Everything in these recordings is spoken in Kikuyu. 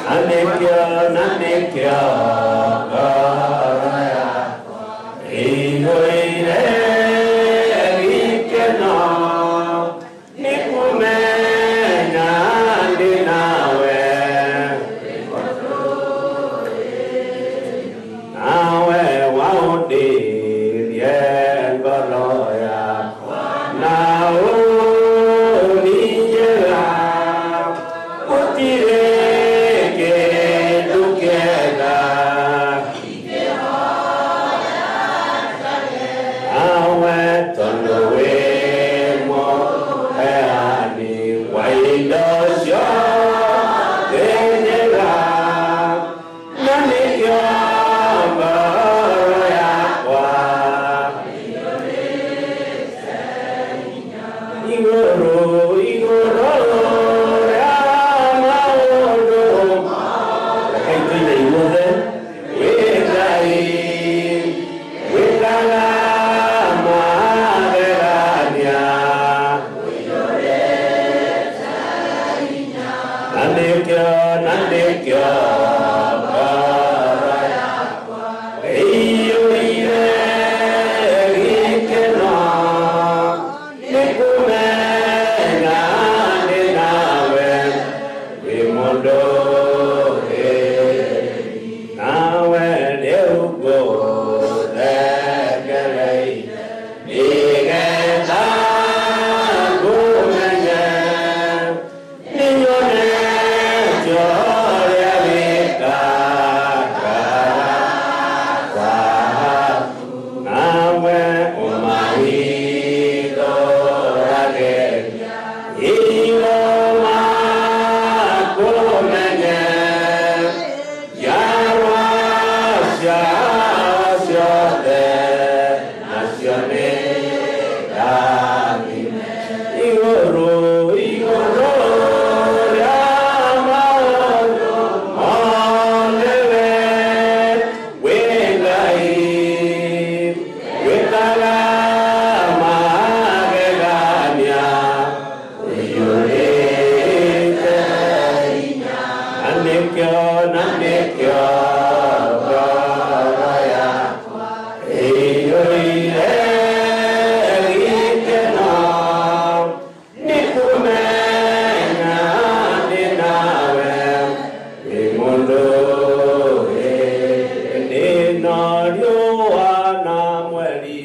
Na nĩkĩo ngoro yakwa ĩiyũire gĩkeno nĩ kũmenya ndĩ nawe. Nawe waũndĩrie ngoro yakwa na ũninjĩra gũtirĩ kĩndũ kĩega. Nawe tondũ wĩ mũheani wa indo ciothe njega, na nĩkĩo ngoro yakwa igũrũ igũrũ rĩa maũndũ. Rekei tũine ithuothe. Wĩ Ngai wĩkaga magegania, na nĩkĩo na nĩkĩo ngoro yakwa ĩiyũire gĩkeno nĩ kũmenya ndĩ nawe wĩ mũndũ nawe rĩu ngũthengereire nĩgetha ngũmenye nĩnyonete ũrĩa wĩkaga nawe ũmahithũrage iroma kũmenye njiarwa ciao ciothe nacio nĩ rathime igũrũ igũrũ rĩa maũndũ mothe we wĩ Ngai wĩkaga magegania ũiyũrĩte na nĩkĩo na nĩkĩo ngoro yakwa ĩiyũire gĩkeno nĩ kũmenya ndĩ nawe wĩ mũndũ ndĩ na riũa na mweri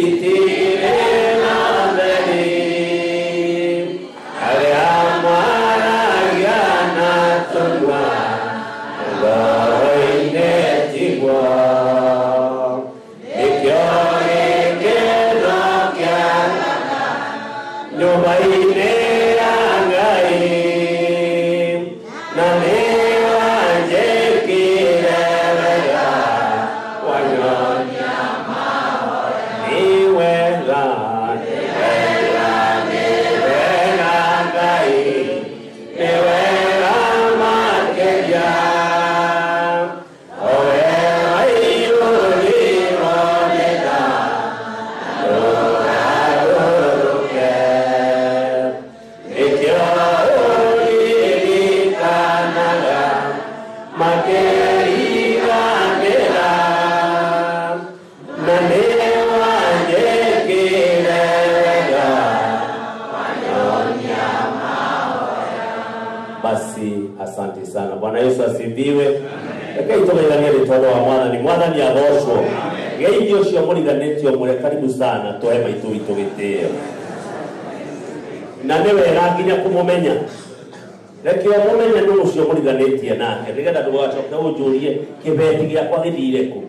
itirĩ na theri arĩa maragia na tũnua ngoro-inĩ tiguo nĩkĩo gĩkeno kĩa nyũmba-inĩ ya Ngai na nĩwanjĩkire wega wanyonia nĩ wega nĩ wega nĩ wega Ngai nĩ wega makĩria o we waiyũrirwo nĩ tha ndũgarũrũke nĩkĩo ũririkanaga makĩriganĩra na nĩwanjĩkire wega wanyonia. Basi asante sana. Bwana Yesu asifiwe. Rekei tũgeithanie nĩ tondũ wa Mwathani. Mwathani agocwo. Geithio ũcio mũriganĩtio mũre karibu sana tũhe maitũ witũ gĩtĩo. Na nĩ wega nginya kũmũmenya. Reke ũmũmenye nũ ũcio mũriganĩtie nake nĩgetha ndũgacoke ũnjũrie kĩbeti gĩakwa gĩthire kũ.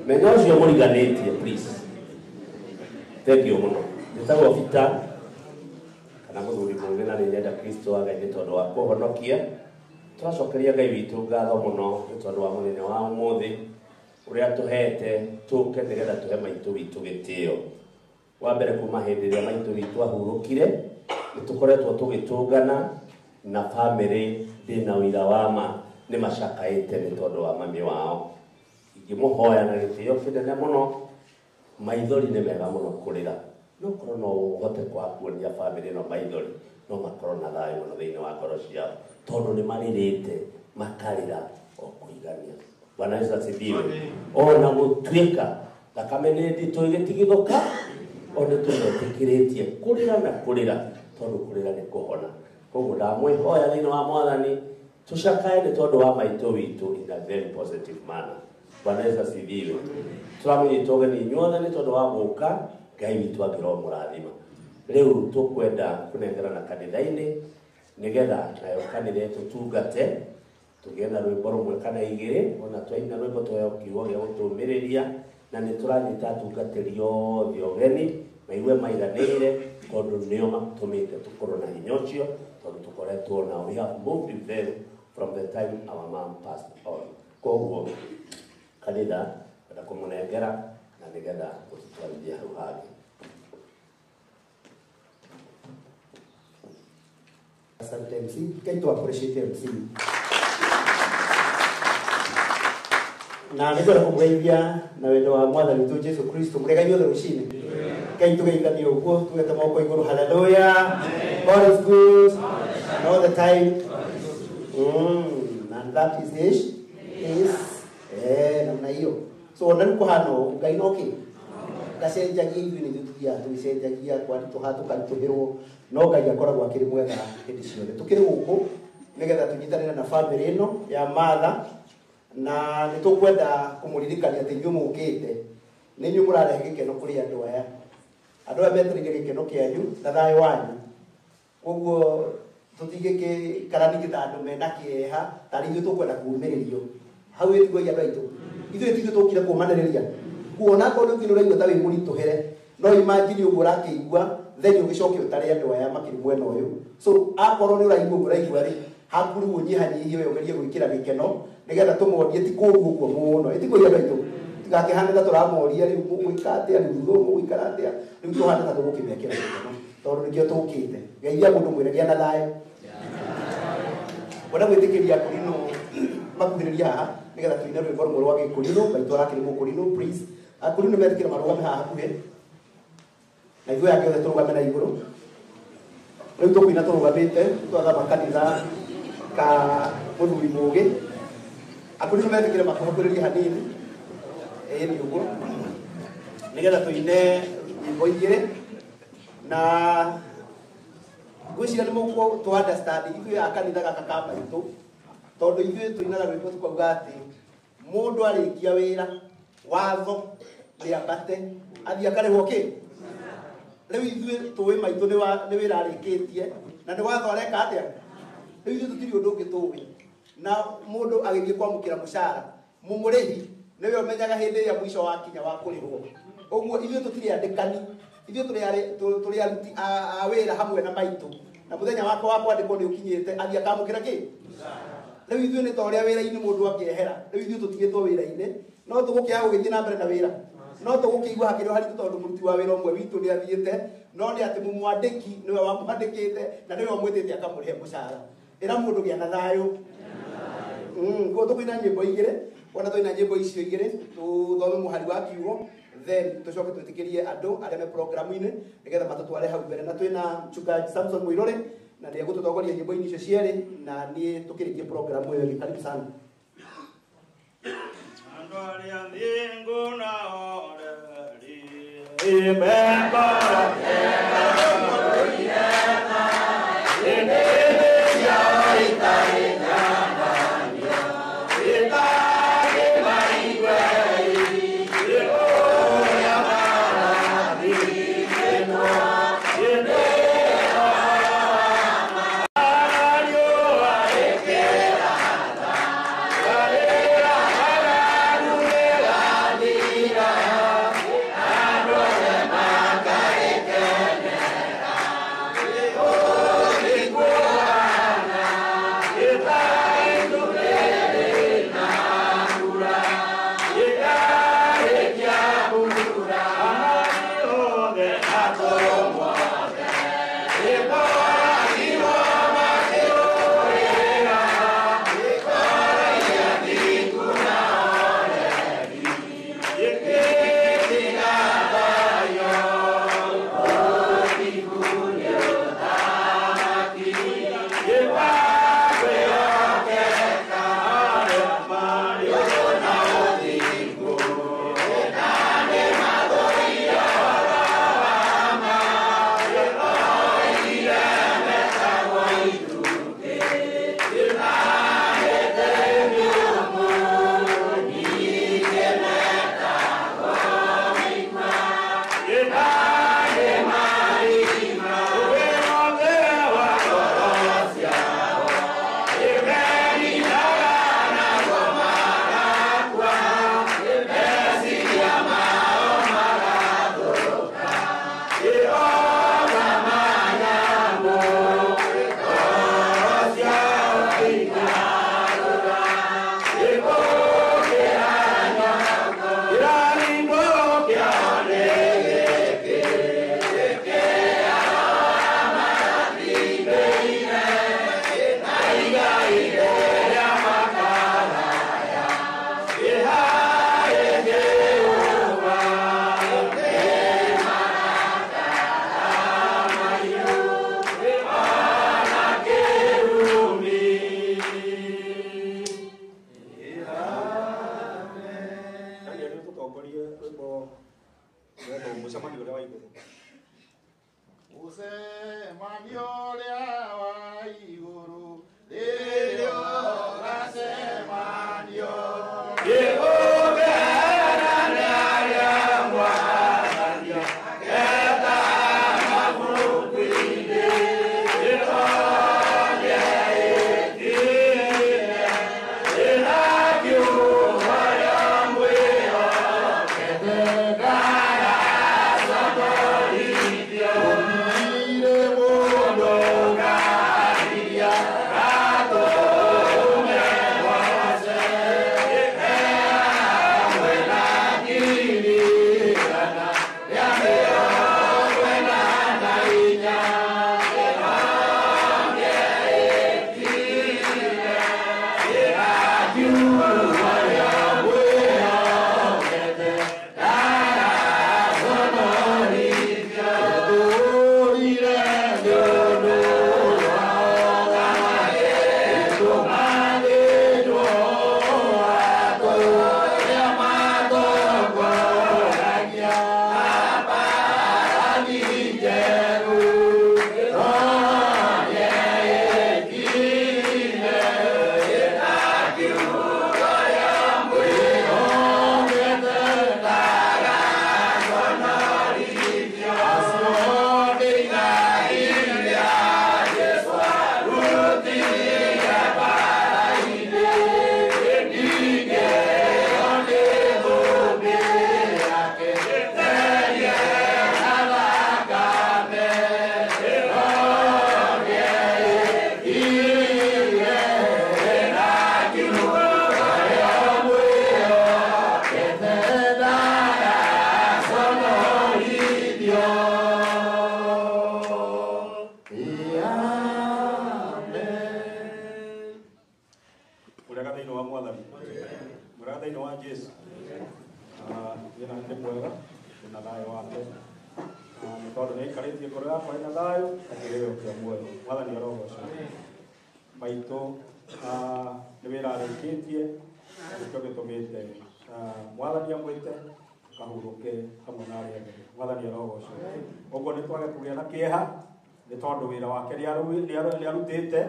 Menya ũcio mũriganĩtie please. Thank you mũno. Njĩtagwo Peter kana mũthuri mũũgĩ na nĩnyenda Kristo wa Ngai nĩ tondũ wa kũhonokia. Tũracokeria Ngai witũ ngatho mũno nĩ tondũ wa mũthenya wa ũmũthĩ ũrĩa tũhete tũke nĩgetha tũhe maitũ witũ gĩtĩo. Wa mbere kuma hĩndĩ ĩrĩa maitũ witũ ahurũkire nĩ tũkoretwo tũgĩtũngana na bamĩrĩ ndĩna ũira wa ma nĩ macakaĩte nĩ tondũ wa mami wao. Ingĩmũhoya na gĩtĩo kĩnene mũno maithori nĩ mega mũno kũrĩra no korwo no ũhote kwaga kuonia bamĩrĩ ĩno maithori no No makorwo na thayũ mũno thĩinĩ wa ngoro ciao tondũ nĩ marĩrĩte makarĩra o kũigania. Bwana Yesu asifiwe. Ona gũtuĩka thakame nĩ nditũ ĩgĩtigithũka, o nĩ tũmetĩkĩrĩtie kũrĩra na kũrĩra tondũ kũrĩra nĩ kũhona. Koguo ndamwĩhoya thĩinĩ wa Mwathani tũcakae nĩ tondũ wa maitũ witũ in a very positive manner. Bwana Yesu asifiwe. Tũramũnyita ũgeni inyuothe nĩ tondũ wa gũka, Ngai witũ angĩromũrathima. Rĩu tũkwenda kũnengerana kanitha-inĩ nĩgetha nayo kanitha ĩtũtungate tũgĩe na rwĩmbo rũmwe kana igĩrĩ, ona twaina rwĩmbo tũheo kiugo gĩa gũtũmĩrĩria, na nĩ tũranyita atungatĩri othe ũgeni maigue maiganĩire tondũ nĩo matũmĩte tũkorwo na hinya ũcio, tondũ tũkoretwo nao. We have moved with them from the time our mom passed on. Koguo kanitha kwenda kũmũnengera na nĩgetha gũtũtwarithia hau hangĩ. Asante MC. Kai tu appreciate MC. Na nĩngwenda kũmũgeithia na wendo wa Mwathani witũ Jesu Kristo. Mũrega inyuothe rũcinĩ. Ngai tũgeithanie ũguo tugete moko igũrũ. Hallelujah. God is good and all the time. And that is his namna hiyo. So ona nĩ kũhana ũũ, Ngai no kĩ gacenjagia, ithuĩ nĩ tũthiaga tũgĩcenjagia kwaritũha tũkaritũhĩrwo, no Ngai akoragwo akĩrĩ mwega hĩndĩ ciothe. Tũkĩrĩ gũkũ nĩgetha tũnyitanĩre na famĩlĩ ĩno ya Martha, na nĩ tũkwenda kũmũririkania atĩ inyuĩ mũkĩte nĩ inyuĩ mũrarehe gĩkeno kũrĩ andũ aya. Andũ aya metereire gĩkeno kĩanyu na thayũ wanyu. Koguo tũtingĩgĩkarania ta andũ mena kĩeha, tarĩ ithuĩ tũkwenda kũũmĩrĩrio. Hau ĩtiguo andũ aitũ, ithuĩ ti ithuĩ tũkire kũũmanĩrĩria. Kuona akorwo nĩ ũraigua ta wĩ mũritũhĩre, no imagine ũguo ũrakĩigua then ũgĩcoke ũtare andũ aya makĩrĩ mwena ũyũ. So akorwo nĩ ũraigua ũguo ũraigua rĩ, haku rĩu ũnyihanyihie we ũgerie gwĩkĩra gĩkeno nĩgetha tũmorie ti kũũru ũguo mũno. Ĩtiguo andũ aitũ, tigakĩhane ta tũramoria rĩu mũgwĩka atĩa, rĩu mũgũikara atĩa, rĩu tũhane ta tũgũkĩmekĩra gĩkeno tondũ nĩkĩo tũkĩte. Geithia mũndũ mwĩre gĩa na thayũ. Wenda gwĩtĩkĩria akũrinũ makuhĩrĩria haha nĩgetha tũine rwĩmbo rũmwe rwa gĩkũrinũ. Maitũ arakĩrĩ mũkũrinũ, please. Akũrinũ metĩkĩra marũgame haha hakuhĩ na ithuĩ angĩ othe tũrũgame na igũrũ. Rĩu tũkũina tũrũgamĩte twathama kanitha ka mũthuri mũgĩ. Akũrinũ metĩkĩra makũhakuhĩrĩrie hanini, ĩĩ nĩ ũguo, nĩgetha tũine nyĩmbo igĩrĩ. Na ngwĩciria nĩ mũkũ tũ understand ithuĩ a kanitha gaka ka maitũ, tondũ ithuĩ tũinaga rwĩmbo tũkauga atĩ mũndũ arĩkia wĩra watho nĩ ambate athiĩ akarĩhwo kĩ. Rĩu ithuĩ tũĩ maitũ nĩ wĩra arĩkĩtie na nĩ watho areka atĩa. Rĩu ithuĩ tũtirĩ ũndũ ũngĩ tũĩ. Na mũndũ agĩthiĩ kwamũkĩra mũcara, mũmũrĩhi nĩwe ũmenyaga hĩndĩ ĩrĩa mũico wakinya wa kũrĩhwo. Ũguo ithuĩ tũtirĩ andĩkani, ithuĩ tũrĩ aruti a wĩra hamwe na maitũ, na mũthenya wakwa wa kwandĩkwo nĩ ũkinyĩte athiĩ akamũkĩra kĩ. Rĩu ithuĩ nĩ ta ũrĩa wĩra-inĩ mũndũ angĩehera. Rĩu ithuĩ tũtigĩtwo wĩra-inĩ, no tũgũkĩaga gũgĩthiĩ na mbere na wĩra, no tũgũkĩigua hakĩrĩ o haritũ tondũ mũruti wa wĩra ũmwe witũ nĩ athiĩte, no nĩ atĩ mũmwandĩki nĩwe wamwandĩkĩte na nĩwe ũmwĩtĩte akamũrĩhe mũcara. Ĩra mũndũ gĩa na thayũ. Koguo tũkũina nyĩmbo igĩrĩ, wona twaina nyĩmbo icio igĩrĩ tũthome mũhari wa kiugo, then tũcoke twĩtĩkĩrie andũ arĩa me programu-inĩ nĩgetha matũtware hau mbere. Na twĩna mchungaji Samson Muirore na nĩ egũtũtongoria nyĩmbo-inĩ icio cierĩ, na niĩ tũkĩrĩkie programu ĩyo ĩngĩ. Karibu sana. Andũ arĩa thingu na oreri, imekora Mũrega thĩinĩ wa Mwathani. Mũrega thĩinĩ wa Jesu. Niĩ na ndĩ mwega, ndĩna thayũ wake. Nĩ tondũ nĩ aikarĩtie ngoro yakwa ĩna thayũ na kĩrĩro kĩa muoyo. Mwathani arogocwo. Maitũ nĩ wĩra arĩkĩtie na nĩkĩo gĩtũmĩte Mwathani amwĩte kahurũke hamwe na arĩa angĩ. Mwathani arogocwo. Ũguo nĩ twage kũgĩa na kĩeha nĩ tondũ wĩra wake nĩ arutĩte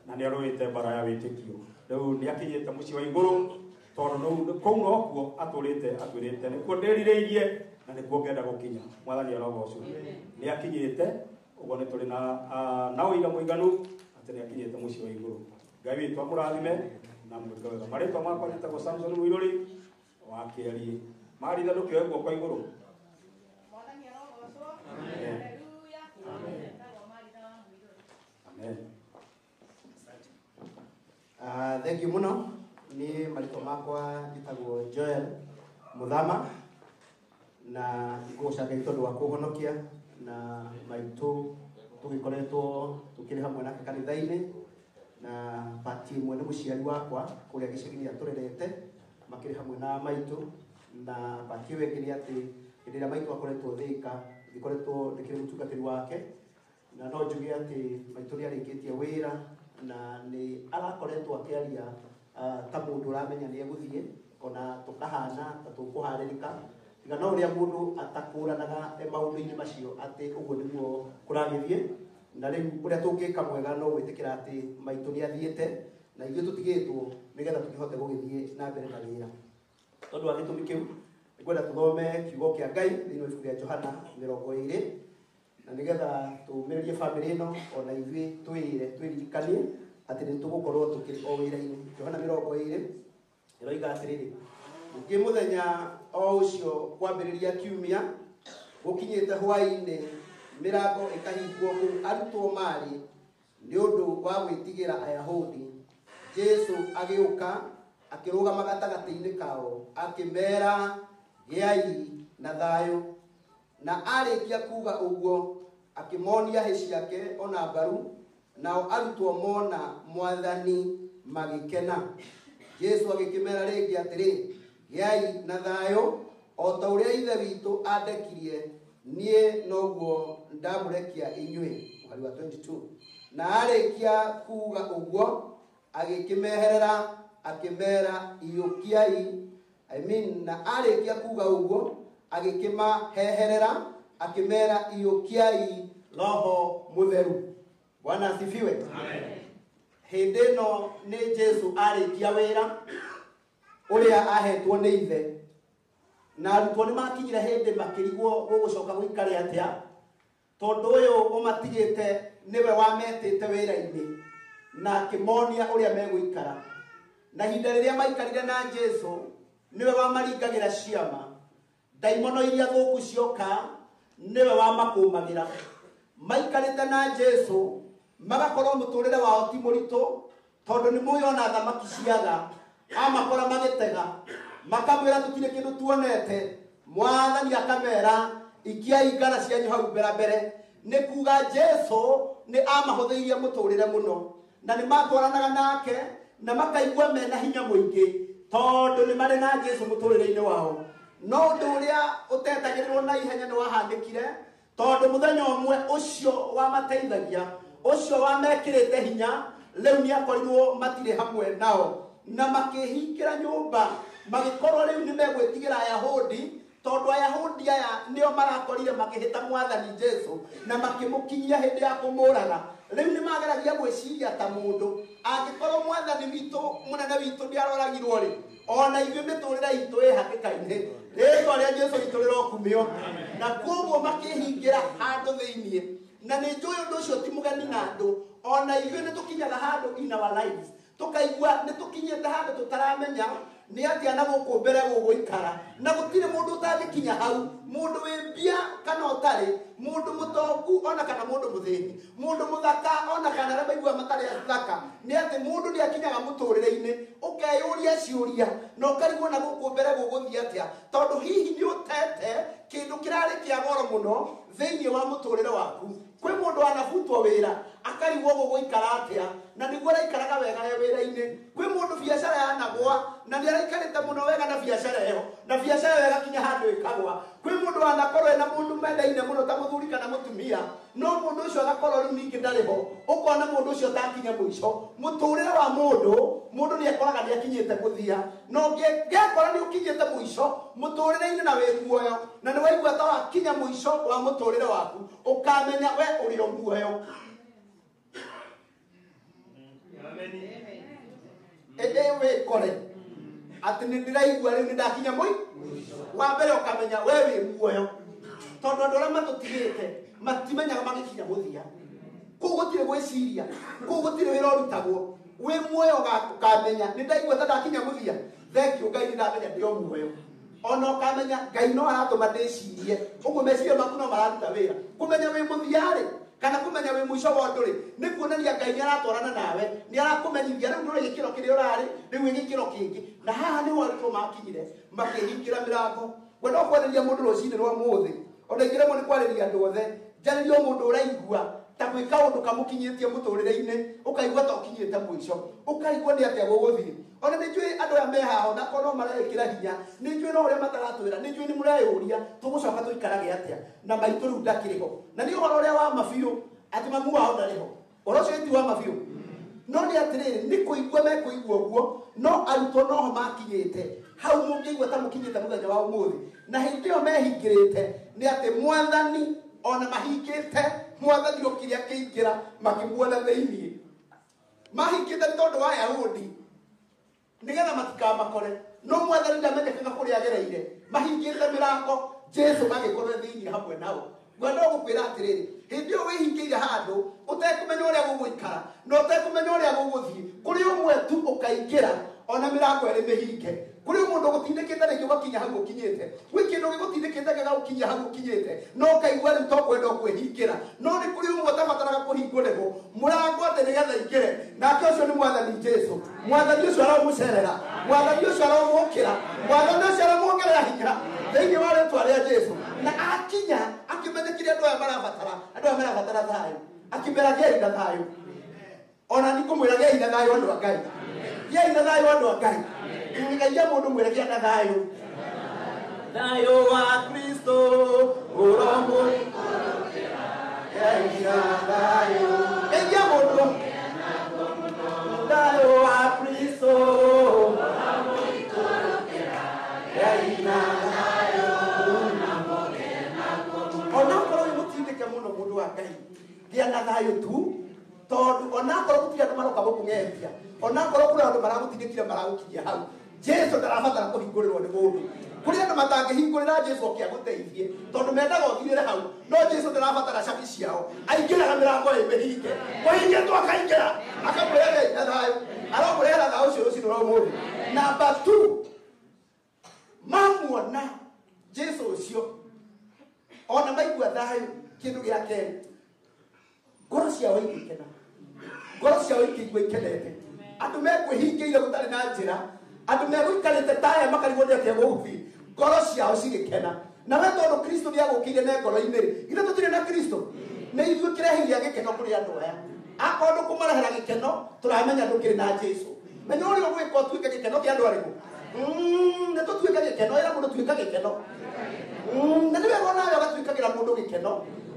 na nĩ arũĩte mbara ya wĩtĩkio. Rĩu nĩ akinyĩte mũciĩ wa igũrũ tondũ kũu nokuo atũrĩte atwĩrĩte nĩkuo ndĩrirĩirie na nĩkuo ngenda gũkinya. Mwathani arogocwo. Nĩ akinyĩte ũguo nĩ tũrĩ na ũira mũiganu atĩ nĩ akinyĩte mũciĩ wa igũrũ. Ngai witũ amũrathime na mwĩke wega. Marĩtwa makwa njĩtagwo Samson Mũirũri wa Kĩariĩ. Maritha ndũkĩoe guoko igũrũ. Mwathani arogocwo. Haleluya. Njĩtagwo Maritha wa Mũirũri. Amen. Thank you muno. Ni marĩtwa makwa njĩtagwo Joel Muthama na ngũgoca Ngai tondũ wa kũhonokia na maitũ tũgĩkoretwo tũkĩrĩ hamwe nake kanitha-inĩ na pati ĩmwe nĩ mũciari wakwa kũrĩa gĩcagi-inĩ atũrerete makĩrĩ hamwe na maitũ na pati ĩyo ĩngĩ nĩ atĩ hĩndĩ ĩrĩa maitũ akoretwo Thĩka ngĩkoretwo ndĩkĩrĩ mũtungatĩri wake na no njuge atĩ maitũ nĩ arĩkĩtie wĩra na nĩ arakoretwo akĩaria ta mũndũ ũramenya nĩ egũthiĩ ona tũkahana ta tũkũharĩrĩka tiga no ũrĩa mũndũ atakũranaga maũndũ-inĩ macio atĩ ũguo nĩguo kũragĩthiĩ na rĩu ũrĩa tũngĩka mwega no gwĩtĩkĩra atĩ maitũ nĩ athiĩte na ithuĩ tũtigĩtwo nĩgetha tũkĩhote gũgĩthiĩ na mbere na wĩra. Tondũ wa gĩtũmi kĩu nĩngwenda tũthome kiugo kĩa Ngai thĩinĩ wa ibuku rĩa Johana 20 na nĩgetha tũmĩrĩrie bamĩrĩ ĩno ona ithuĩ twĩre twĩririkanie atĩ nĩ tũgũkorwo tũkĩrĩ o wĩra-inĩ. Johana 20 ĩroiga atĩrĩrĩ, ningĩ mũthenya o ũcio kwambĩrĩria kiumia gũkinyĩte hwaĩ-inĩ mĩrango ĩkahingwo kũu arutwo marĩ nĩ ũndũ wa gwĩtigĩra Ayahudi. Jesu agĩũka akĩrũgama gatagatĩ-inĩ kao akĩmeera gĩai na thayũ. Na arĩkia kuga ũguo akĩmonia hĩ ciake ona mbaru, nao arutwo mona Mwathani magĩkena. Jesu agĩkĩmeera rĩngĩ atĩrĩ, gĩai na thayũ o ta ũrĩa Ithe witũ andekirie niĩ noguo ndamũrekia inyuĩ. Mũhari wa 22. Na arĩkia kuga ũguo agĩkĩmeherera akĩmeera iyũkiai, na arĩkia kuga ũguo agĩkĩmaheherera akĩmeera iyũkiai Roho Mũtheru. Bwana asifiwe. Amen. Hĩndĩ ĩno nĩ Jesu arĩkia wĩra ũrĩa ahetwo nĩ Ithe na arutwo nĩ makinyire hĩndĩ makĩrigwo gũgũcoka gũikare atĩa tondũ ũyũ ũmatigĩte nĩwe wametĩte wĩra-inĩ na akĩmonia ũrĩa megũikara. Na ihinda rĩrĩa maikarire na Jesu nĩwe wamaringagĩra ciama, ndaimono iria thũku cioka nĩwe wamakũmagĩra. Maikarĩte na Jesu magakorwo mũtũrĩre wao ti mũritũ tondũ nĩ mũĩ ona thamaki ciaga amakora magĩtega makamwĩra tũtirĩ kĩndũ tuonete. Mwathani akamera ikiai ngara cianyu hau mbere mbere. Nĩ kuga Jesu nĩ amahũthĩirie mũtũrĩre mũno na nĩ matwaranaga nake na makaigua mena hinya mũingĩ tondũ nĩ marĩ na Jesu mũtũrĩre-inĩ wao. No ũndũ ũrĩa ũtetagĩrĩrwo na ihenya nĩ wahandĩkire tondũ mũthenya ũmwe ũcio wamateithagia ũcio wamekĩrĩte hinya rĩu nĩ akorirwo matirĩ hamwe nao na makĩhingĩra nyũmba magĩkorwo rĩu nĩ megwĩtigĩra Ayahudi tondũ Ayahudi aya nĩo marakorire makĩhĩta Mwathani Jesu na makĩmũkinyia hĩndĩ ya kũmũraga. Rĩu nĩ mageragia gwĩciria ta mũndũ angĩkorwo Mwathani witũ mũnene witũ ndĩaroragirwo rĩ ona ithuĩ mĩtũrĩre itũ ĩ hatĩka-inĩ rĩtwa rĩa Jesu witũ rĩrokumio. Na koguo makĩhingĩra handũ thĩiniĩ na nĩ njũĩ ũndũ ũcio ti mũgeni na andũ ona ithuĩ nĩ tũkinyaga handũ in our lives tũkaigua nĩ tũkinyĩte handũ tũtaramenya nĩ atĩa na gũkũ mbere gũgũikara na gũtirĩ mũndũ ũtangĩkinya hau, mũndũ wĩ mbia kana ũtarĩ, mũndũ mũtongu ona kana mũndũ mũthĩni, mũndũ mũthaka ona kana arĩa maiguaga matarĩ athaka. Nĩ atĩ mũndũ nĩ akinyaga mũtũrĩre-inĩ ũkerwo Ũkeyũria ciũria na ũkarigwo na gũkũ mbere gũgũthiĩ atĩa, tondũ hihi nĩ ũtete kĩndũ kĩrarĩ kĩa goro mũno thĩinĩ wa mũtũrĩre waku. Kwĩ mũndũ anabutwo wĩra akarigwo gũgũikara atĩa, na nĩguo araikaraga wega e wĩra-inĩ. Kwĩ mũndũ biacara yanagwa na nĩ araikarĩte mũno wega na biacara ĩyo, na biacara ĩyo ĩgakinya handũ ĩkagwa. Kwĩ mũndũ anakorwo ena mũndũ mendaine mũno ta mũthuri kana mũtumia, no mũndũ ũcio agakorwo rĩu ningĩ ndarĩ ho, ũkona mũndũ ũcio takinya mũico. Mũtũrĩre wa mũndũ, mũndũ nĩ akoraga nĩ akinyĩte mũthia, na ũngĩakora nĩ ũkinyĩte mũico mũtũrĩre-inĩ na wĩ muoyo, na nĩ waigua ta wakinya mũico wa mũtũrĩre waku, ũkamenya we ũrĩ o muoyo. Ĩndĩ wĩkore atĩ nĩ ndĩraigua rĩu nĩ ndakinya mũico wa mbere, ũkamenya we wĩ muoyo, tondũ andũ arĩa matũtigĩte matimenyaga magĩkinya mũthia. Kũu gũtirĩ gwĩciria, kũu gũtirĩ wĩra ũrutagwo. Wĩ muoyo ũkamenya nĩ ndaigua ta ndakinya mũthia, thengiũ Ngai nĩ ndamenya ndĩ o muoyo. Ona ũkamenya Ngai no aratũma ndĩcirie, ũguo meciria maku no mararuta wĩra. Kũmenya wĩ mũthia-rĩ, kana kũmenya wĩ mũico wa ũndũ-rĩ, nĩ kuonania Ngai nĩ aratwarana nawe, nĩ arakũmenyithia rĩu ndũrĩ gĩkĩro kĩrĩa ũrarĩ, rĩu wĩ gĩkĩro kĩngĩ. Na haha nĩho arutwo makinyire, makĩhingĩra mĩrango. Ngwenda kwarĩria mũndũ rũcinĩ rwa mũthĩ, ona ingĩremwo nĩ kwarĩria andũ othe, njarĩrie o mũndũ ũraigua ta gwĩ kaũndũ kamũkinyĩtie mũtũrĩre-inĩ, ũkaigua ta ũkinyĩte mũico, ũkaigua nĩ atĩa gũgũthiĩ. Ona nĩ njũĩ andũ aya me haha ona korwo no mareĩkĩra hinya, nĩ njũĩ no ũrĩa mataratwĩra, nĩ njũĩ nĩ mũreyũria tũgũcoka tũikarage atĩa na maitũ rĩu ndakĩrĩ ho. Na nĩ ũhoro ũrĩa wa ma biũ atĩ mamu wao ndarĩ ho, ũhoro ũcio ti wa ma biũ, no nĩ atĩrĩrĩ, nĩ kũigua mekũigua ũguo, no arutwo noho makinyĩte hau mũngĩigua ta mũkinyĩte mũthenya wa ũmũthĩ. Na hĩndĩ ĩyo mehingĩrĩte nĩ atĩ Mwathani ona mahingĩte, Mwathani okire akĩingĩra makĩmuona thĩinĩ. Mahingĩte nĩ tondũ wa Ayahudi nĩgetha matikamakore, no Mwathani ndamenyekaga kũrĩa agereire. Mahingĩte mĩrango, Jesũ agĩkorwo thĩinĩ hamwe nao. Ngwenda gũkwĩra atĩrĩrĩ, hĩndĩ ĩyo wĩhingĩire handũ ũtekũmenya ũrĩa gũgũikara na ũtekũmenya ũrĩa gũgũthiĩ, kũrĩ ũmwe tu ũkaingĩra ona mĩrango ĩrĩ mĩhinge. Kũrĩ mũndũ ũgũtindĩkĩte rĩngĩ ũgakinya hau ũkinyĩte, gwĩ kĩndũ gĩgũtindĩkĩte gĩgagũkinyia hau ũkinyĩte, no ũkaigua rĩu to kwenda ũkwĩhingĩra. No nĩ kũrĩ ũmwe ũtabataraga kũhingwo nĩguo mũrango atĩ nĩgetha aingĩre, nake ũcio nĩ Mwathani Jesũ. Mwathani ũcio aramũcerera, Mwathani ũcio aramũkĩra, Mwathani ũcio aramuongerera hinya thĩinĩ wa rĩtwa rĩa Jesũ. Na akinya akĩmenya kĩrĩa andũ aya marabatara, andũ aya marabatara thayũ, akĩmera gĩai na thayũ. Ona nĩ ngũmwĩra gĩai na thayũ andũ a Ngai, gĩai na thayũ andũ a Ngai. Ngeithia mũndũ mwĩre gĩa na thayũ. Thayũ wa Kristo ũromũikũrũkĩra, gĩai na thayũ. Ngeithia mũndũ, thayũ wa Kristo ũromũikũrũkĩra, gĩai na thayũ. Onakorwo wĩ mũtindĩke mũno mũndũ wa Ngai, gĩa na thayũ tu, tondũ onakorwo gũtirĩ andũ maroka gũkũng'ethia, onakorwo kũrĩ andũ maragũtindĩkire maragũkinyia hau, Jesũ ndarabatara kũhingũrĩrwo nĩ mũndũ. Kũrĩ andũ matangĩhingũrĩra Jesũ oke agũteithie, tondũ mendaga ũthirĩre hau, no Jesũ ndarabatara cabi ciao. Aingĩraga mĩrango ĩ mĩhinge, kũhingĩtwo akaingĩra, akamũrehe na thayũ, aromũrehera thayũ ũcio rũcinĩ rwa ũmũthĩ. Namba 2, mamuona Jesũ ũcio, ona maigua thayũ, kĩndũ gĩa kerĩ, ngoro ciao igĩkena, ngoro ciao ikĩigua ikenete. Andũ mekwĩhingĩire gũtarĩ na njĩra, andũ megũikarĩte taya makarigwo nĩ atĩa gũgũthiĩ, ngoro ciao cigĩkena. Na we tondũ Kristo nĩ agũkĩire ne ngoro-inĩ rĩ, githĩ tũtirĩ na Kristo? Nĩ ithuĩ kĩrehi gĩa gĩkeno kũrĩ andũ aya. Akorwo ndũkũmarehera gĩkeno, tũramenya ndũkĩrĩ na Jesũ. Menya ũrĩa ũgwĩka ũtuĩke gĩkeno kĩa andũ arĩkũ? Nĩ tũtuĩke gĩkeno, ĩra mũndũ tuĩka gĩkeno. Na nĩ wega onawe ũgatuĩkagĩra mũndũ gĩkeno.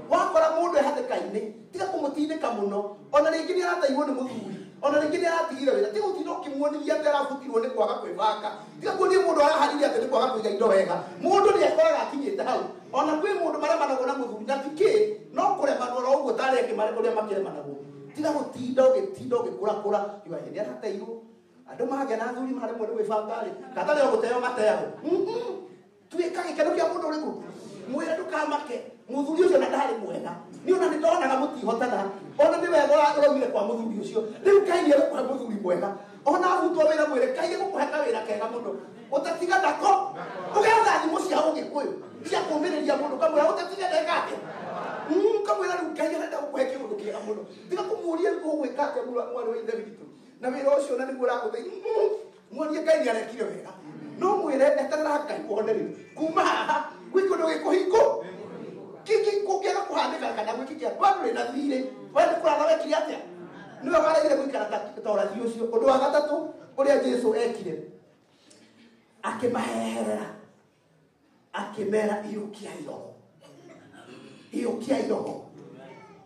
Wakora mũndũ e hatĩka-inĩ, tiga kũmũtindĩka mũno. Ona rĩngĩ nĩ arateirwo nĩ mũthuri, ona rĩngĩ nĩ aratigire wĩra, tiga gũtinda ũkĩmuonithia atĩ arabutirwo nĩ kwaga kwĩbanga, tiga kuonia mũndũ araharire atĩ nĩ kwaga kũiga indo wega. Mũndũ nĩ akoraga akinyĩte hau. Ona kwĩ mũndũ maremanagwo na mũthuri na ti kĩ, no kũremanwo oro ũguo ta arĩa angĩ ũrĩa makĩremanagwo. Tiga gũtinda ũgĩtinda ũgĩkũrakũra, iwa hĩndĩ arateirwo. Andũ magĩa na athuri maremwo nĩ gwĩbanga rĩ, katarĩ o gũteo mateagwo. Tuĩka gĩkeno kĩa mũndũ ũrĩkũ? Mwĩre ndũkamake, mũthuri ũcio na ndarĩ mwega, niĩ ona nĩ ndonaga mũtihotana, ona nĩ wega ũraumire kwa mũthuri ũcio, rĩu Ngai nĩ egũkũhe mũthuri mwega. Ona abutwo wĩra mwĩre Ngai egũkũhe kawĩra kega mũno, ũtatiga nako, ũgetha thimũ cia Ũgĩkũyũ cia kũũmĩrĩria mũndũ, ũkamwĩra ũtatiga ndeka atĩa, ũkamwĩra rĩu Ngai arenda gũkũhe kĩũndũ kĩega mũno. Tiga kũmũũria rĩu ũgwĩka atĩa mwarĩ wa ithe witũ, na wĩra ũcio na nĩguo ũragũteithia. Muonie Ngai nĩ arekire wega no mwĩre eterera Ngai wone rĩu kuma haha gwĩ kũndũ gĩkũhingũ kĩngĩ kũngĩaga kũhanĩka kana gwĩkĩke we ndũrĩ na thirĩ we nĩ kũratha wekire atĩa nĩwe waregire gũikara ta ũrathi ũcio. Ũndũ wa gatatũ ũrĩa Jesũ ekire akĩmaheherera akĩmera iyũkiai roho iyũkiai roho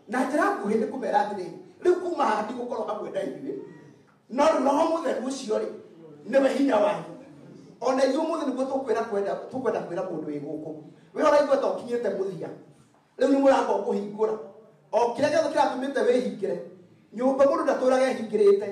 na njĩra nguhĩ nĩ kũmera atĩrĩrĩ rĩu kuma haha ndigũkorwo hamwe na inyuĩ no rĩu roho mũtheru ũcio rĩ nĩwe hinya wanyu. Ona ithuĩ ũmũthĩ nĩguo tũkwenda kwĩra mũndũ wĩ gũkũ we ũraigua ta ũkinyĩte mũthia rĩu nĩ mũrango ũkũhingũra o kĩrĩa gĩothe kĩratũmĩte wĩhingĩre nyũmba mũndũ ndatũraga ehingĩrĩte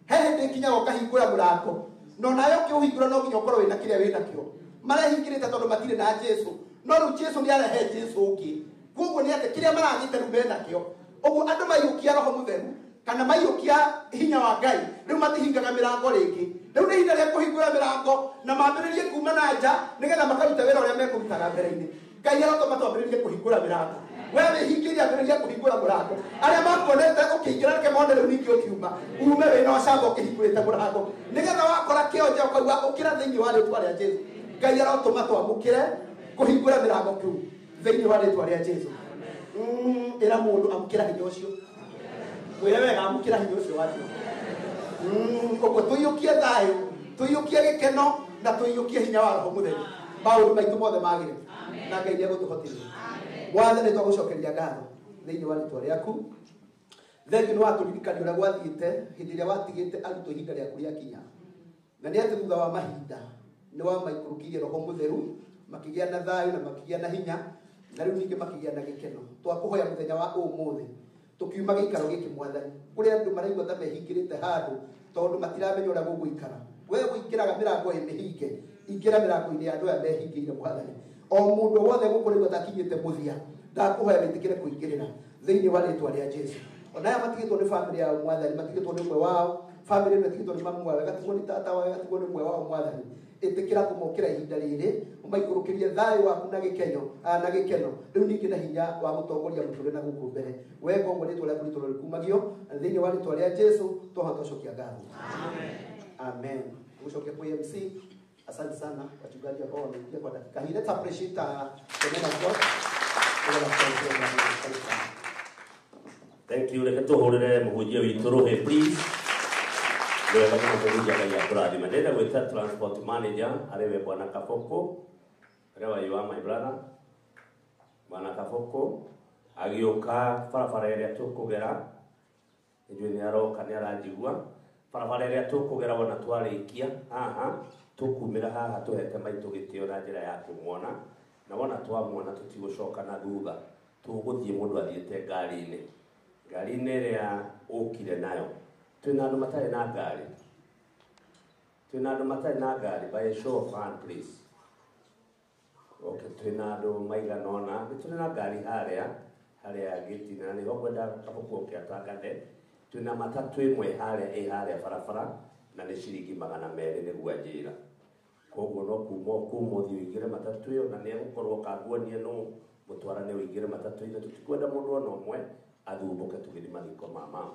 he hĩndĩ ĩkinyaga ũkahingũra mũrango no nawe ũkĩũhingũra no nginya ũkorwo wĩna kĩrĩa wĩnakĩo marehingĩrĩte tondũ matirĩ na Jesũ no rĩu Jesũ nĩ arehe Jesũ ũngĩ koguo nĩ atĩ kĩrĩa maragĩte rĩu menakĩo ũguo andũ maiyũkia roho mũtheru kana maiyũkia hinya wa Ngai rĩu matihingaga mĩrango rĩngĩ rĩu nĩ ihinda rĩa kũhingũra mĩrango na mambĩrĩrie kuma na nja nĩgetha makaruta wĩra ũrĩa mekũrutaga mbere-inĩ. Ngai arotũma twambĩrĩrie kũhingũra mĩrango we wĩhingĩrie ambĩrĩrie kũhingũra mũrango arĩa makuonete ũkĩingĩra reke mone rĩu ningĩ ũkiuma ume wĩna ũcamba ũkĩhingũrĩte mũrango nĩgetha wakora kĩonje ũkauga ũkĩra thĩinĩ wa rĩtwa rĩa Jesũ. Ngai arotũma twamũkĩre kũhingũra mĩrango kĩu thĩinĩ wa rĩtwa rĩa Jesũ. Ĩra mũndũ amũkĩra hinya ũcio mwĩre wega amũkĩra hinya ũcio wa Jesũ. Ũguo tũiyũkie thayũ tũiyũkie gĩkeno na tũiyũkie hinya wa roho mũtheru maũndũ maitũ mothe magĩre na Ngai nĩegũtũhotithia. Mwathani twagũcokeria ngatho thĩinĩ wa rĩtwa rĩaku thengiũ nĩ watũririkania ũrĩa gwathiĩte hĩndĩ ĩrĩa watigĩte arutwo ihinda rĩaku rĩakinya na nĩ atĩ thutha wa mahinda nĩ wamaikũrũkirie roho mũtheru makĩgĩa na thayũ na makĩgĩa na hinya na rĩu ningĩ makĩgĩa na gĩkeno. Twakũhoya mũthenya wa ũmũthĩ tũkiuma gĩikaro gĩkĩ Mwathani kũrĩa andũ maraigua ta mehingĩrĩte handũ tondũ matiramenya ũrĩa gũgũikara we ũingĩraga mĩrango ĩ mĩhinge ingĩra mĩrango-inĩ ya andũ aya mehingĩire Mwathani o mũndũ wothe gũkũ rĩu atakinyĩte mũthia ndakũhoya wĩtĩkĩre kũingĩrĩra thĩinĩ wa rĩtwa rĩa Jesũ. Ona aya matigĩtwo nĩ bamĩrĩ yao Mwathani matigĩtwo nĩ ũmwe wao bamĩrĩ ĩno ĩtigĩtwo nĩ mamu wao ĩgatigwo nĩ tata wao ĩgatigwo nĩ ũmwe wao Mwathani ĩtĩkĩra kũmokĩra ihinda rĩrĩ ũmaikũrũkĩrie thayũ waku na gĩkeno na gĩkeno rĩu ningĩ na hinya wa gũtongoria mũtũrĩre na gũkũ mbere weka ũguo rĩtwa rĩaku rĩtũũre rĩkumagio na thĩinĩ wa rĩtwa rĩa Jesũ twahota gũcokia ngatho. Amen. Gũcokia kwa MC. Asante sana wachungaji ambao wameingia kwa dakika hii. Let's appreciate the man of God. Thank you. Reke tũhũrĩre mũhunjia witũ rũhĩ please. Wega mũno mũhunjia Ngai akũrathime. Ndĩrenda gwĩta transport manager arĩ we Bwana Kaboko wherever you are my brother. Bwana Kaboko agĩũka barabara ĩrĩa tũkũgera nĩnjũĩ nĩ aroka nĩ aranjigua barabara ĩrĩa tũkũgera wona twarĩkia haha tũkumĩra haha tũhete maitũ gĩtĩo na njĩra ya kũmuona na wona twamuona tũtigũcoka na thutha tũgũthiĩ mũndũ athiĩte ngari-inĩ ngari-inĩ ĩrĩa ũkire nayo twĩna andũ matarĩ na ngari twĩna andũ matarĩ na ngari by a show of hand please. Okay, twĩna andũ maigana ũna nĩ tũrĩ na ngari harĩa harĩa gĩtina na nĩho ngwenda Kaboko oke atangathe twĩna matatũ ĩmwe harĩa ĩ harĩa barabara na nĩ ciringi 200 nĩguo anjĩra koguo no kuma kuma ũthiĩ ũingĩre matatũ ĩyo na nĩegũkorwo kanguonie nũ mũtwarane ũingĩre matatũ-inĩ tũtikwenda mũndũ ona ũmwe athumbũke tũgĩthiĩ mathiko ma mama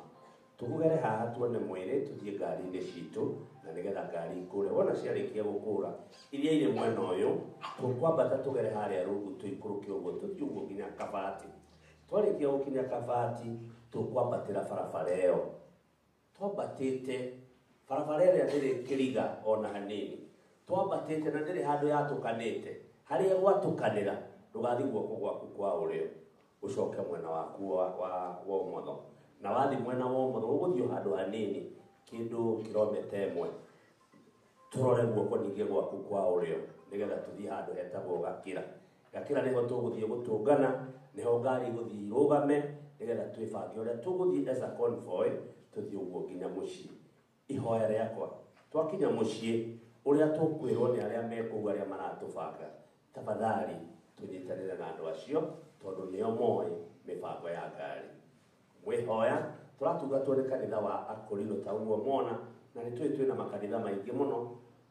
tũkũgere haha tuone mwĩrĩ tũthiĩ ngari-inĩ citũ na nĩgetha ngari ikũre wona ciarĩkia gũkũra iria irĩ mwena ũyũ tũkwambata tũgere harĩa rungu tũikũrũke ũguo tũthiĩ ũguo nginya Kabati twarĩkia gũkinya Kabati tũkwambatĩra barabara ĩyo twambatĩte barabara ĩrĩa ndĩrĩ kĩriga ona hanini twambatĩte na ndĩrĩ handũ yatũkanĩte harĩa gwatũkanĩra ndũgathiĩ guoko gwaku kwa ũrĩo ũcoke mwena waku wa ũmotho na wathi mwena wa ũmotho ũgũthiĩ handũ hanini kĩndũ kiromita ĩmwe tũrore guoko ningĩ gwaku kwa ũrĩo nĩgetha tũthiĩ handũ hetagwo Gakĩra. Gakĩra nĩho tũgũthiĩ gũtũngana nĩho ngari igũthiĩ irũgame nĩgetha twĩbange ũrĩa tũgũthiĩ as a convoy tũthiĩ ũguo nginya mũciĩ. Ihoya rĩakwa twakinya mũciĩ ũrĩa tũkwĩrwo nĩ arĩa me kũu arĩa maratũbanga tafadhali tũnyitanĩre na andũ acio tondũ nĩo moĩ mĩbango ya ngari. Mwĩhoya tũratungatwo nĩ kanitha wa Akorino ta ũguo mona na nĩ tũĩ twĩna makanitha maingĩ mũno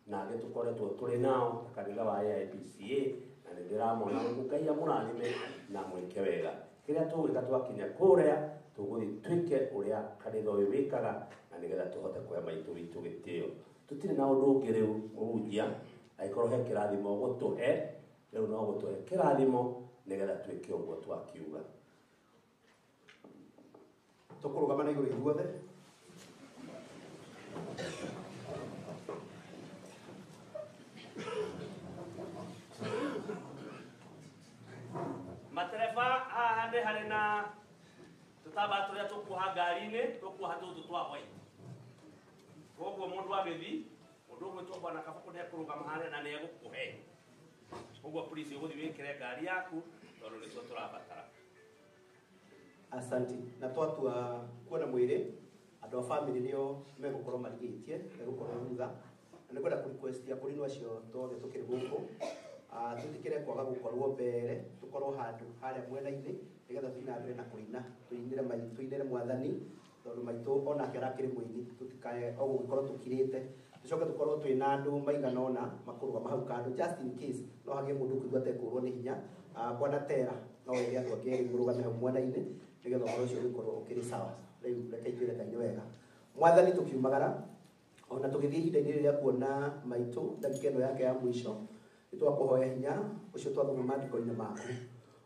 na angĩ tũkoretwo tũrĩ nao ta kanitha wa AIPCA na nĩ ndĩramona ũguo Ngai amũrathime na mwĩke wega. Kĩrĩa tũgwĩka twakinya kũrĩa tũgũthiĩ twĩke ũrĩa kanitha ũyũ wĩkaga na nĩgetha tũhote kũhe maitũ witũ gĩtĩo. Tutire na undu ungi riu muhunjia aikorwo he kirathimo gutuhe riu no gutuhe kirathimo nigetha twike uguo twakiuga. Tukurugama na iguru ithuothe. Matereba haha nĩ harĩ na tũtambaya tũrĩa tũkuoha ngari-inĩ, tũkuoha tũtũ twa white. Koguo mũndũ agĩthiĩ, mũndũ ũgwĩtwo Bwana Kabũkũ nĩekũrũgama harĩa na nĩegũkũhe. Koguo please ũgũthiĩ wĩkĩre ngari yaku tondũ nĩtuo tũrabatara. Asante. Na twatua kuona mwĩrĩ, andũ a family nĩo megũkorwo marigĩtie, megũkorwo thutha. Na nĩngwenda kũ request akũrinũ acio twothe tũkĩrĩ gũkũ, twĩtĩkĩre kwaga gũkorwo mbere, tũkorwo handũ harĩa mwena-inĩ, nĩgetha tũthiĩ na mbere na kũina, tũinĩre mwathani, tondũ maitũ onake arakĩrĩ mũini, tũtikae o gũgĩkorwo tũkirĩte. Tũcoke tũkorwo twĩna andũ maigana ũna makũrũgama hau kando, just in case no hagĩe mũndũ ũkũigua atekũũrwo nĩ hinya. Bwana Tera no wĩre andũ angĩ erĩ mũrũgame hau mwena-inĩ, nĩgetha ũhoro ũcio ũgĩkorwo ũkĩrĩ sawa. Rĩu reke itwĩre Ngai nĩ wega. Mwathani tũkiumagara, ona tũgĩthiĩ ihinda-inĩ rĩrĩa kuona maitũ ndagĩka ĩno yake ya mũico, nĩtwakũhoya hinya ũcio twathoma maandĩko-inĩ maku.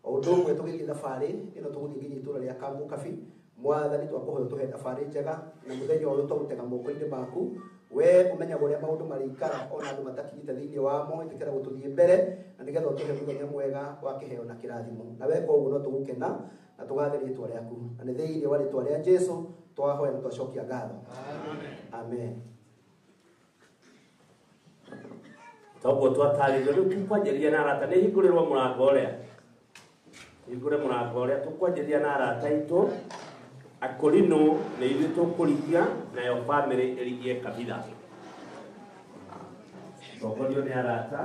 O ũndũ ũmwe tũgĩthiĩ thabarĩ ĩno tũgũthiĩ nginya itũũra rĩa Kamũkabi, mwathani twakũhoya ũtũhe thabarĩ njega, na mũthenya ũyũ twaũtega moko-inĩ maku. We ũmenyaga ũrĩa maũndũ marĩikara ona andũ matakinyĩte thĩinĩ wamo, ĩtĩkĩra gũtũthiĩ mbere na nĩgetha ũtũhe mũthenya mwega wa kĩheo na kĩrathimo. Na weka ũguo no tũgũkena na tũgathe rĩtwa rĩaku. Na nĩ thĩinĩ wa rĩtwa rĩa Jesũ twahoya na twacokia ngatho. Amen. Toguo twatarĩrio rĩu tũkwanjĩrĩria na arata, nĩ hingũrĩrwo mũrango ũrĩa. Hingũre mũrango ũrĩa tũkwanjĩrĩria na arata aitũ. Akũrinũ nĩ ithuĩ tũkũrigia nayo family ĩrigie kabitha. Tongorio nĩ arata.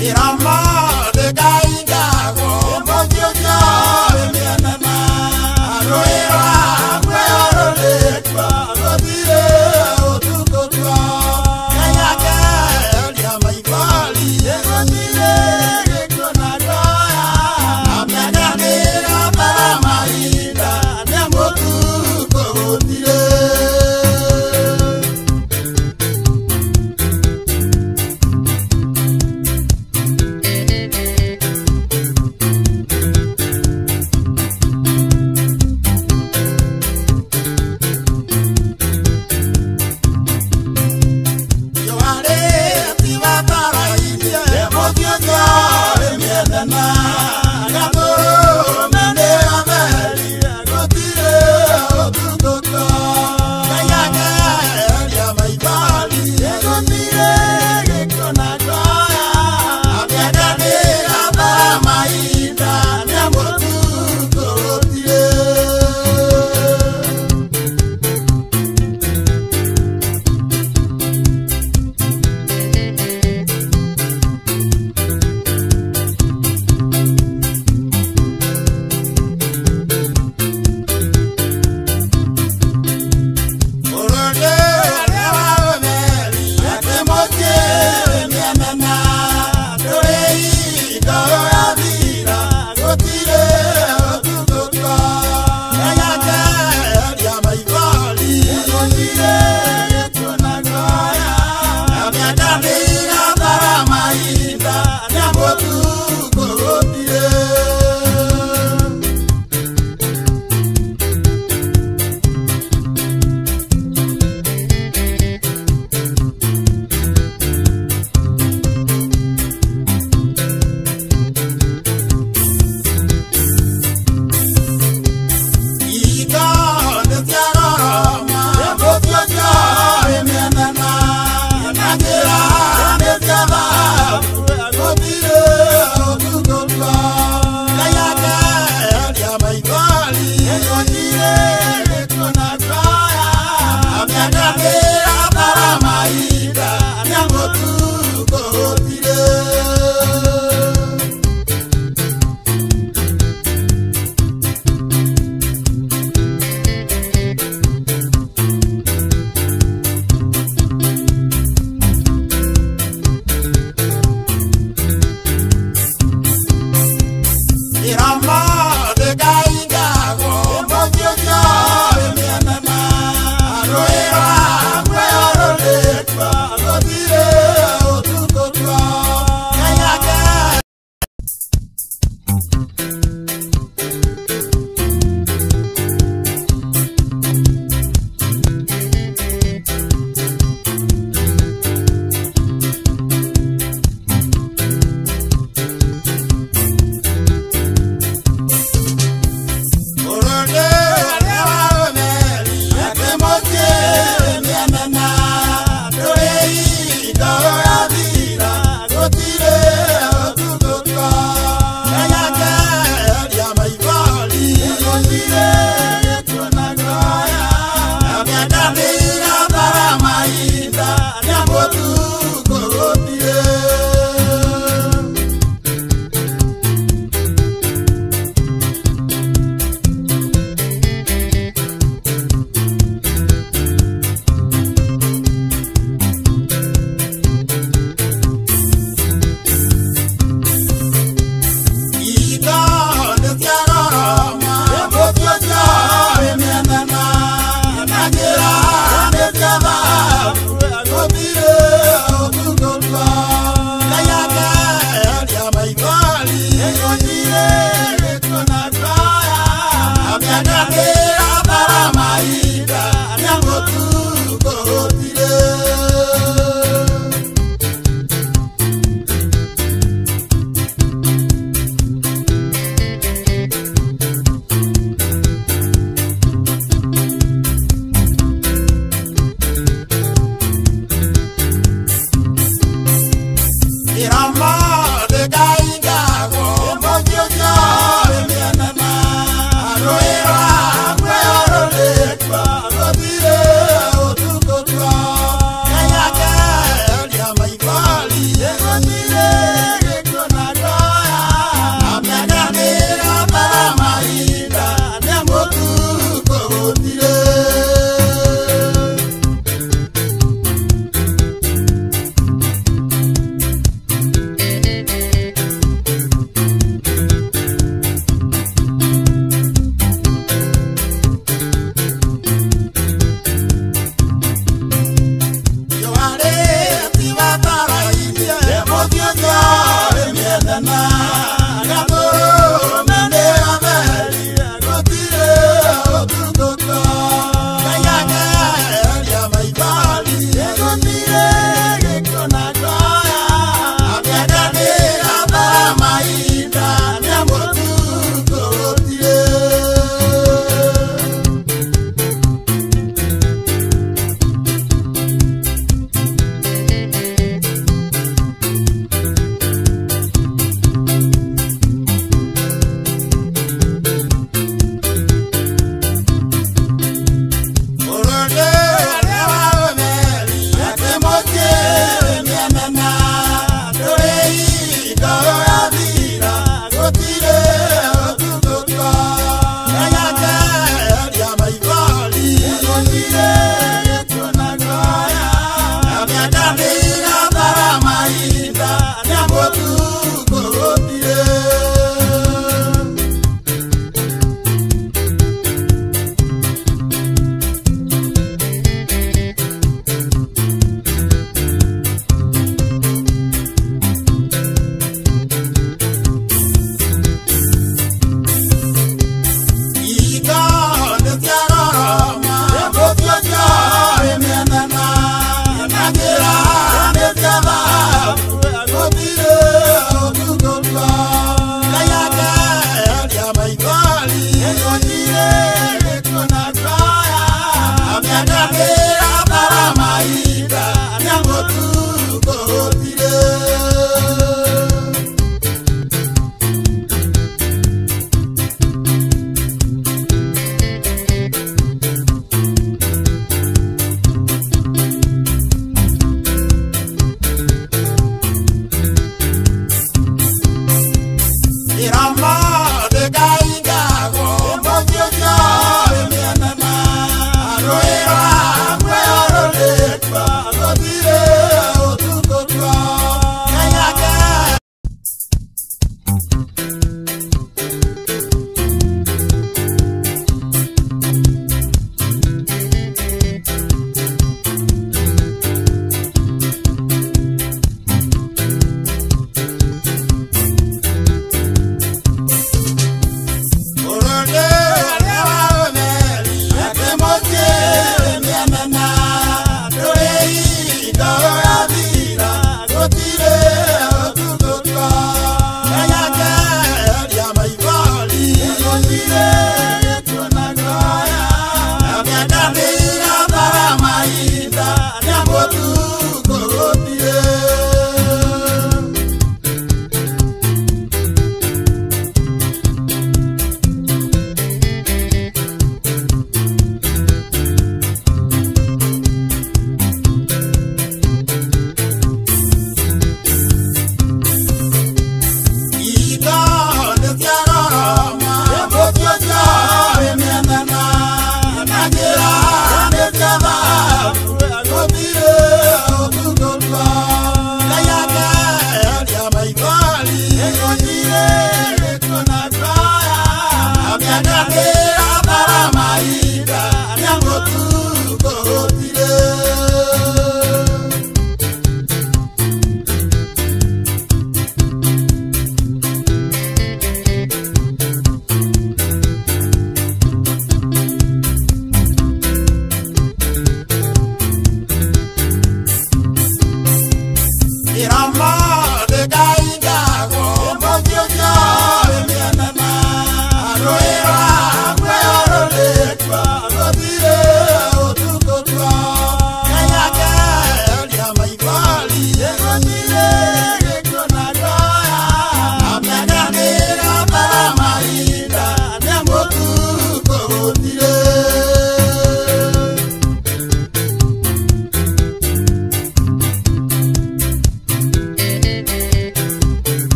Thank you.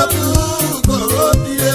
Ũtukũ gũtirĩ.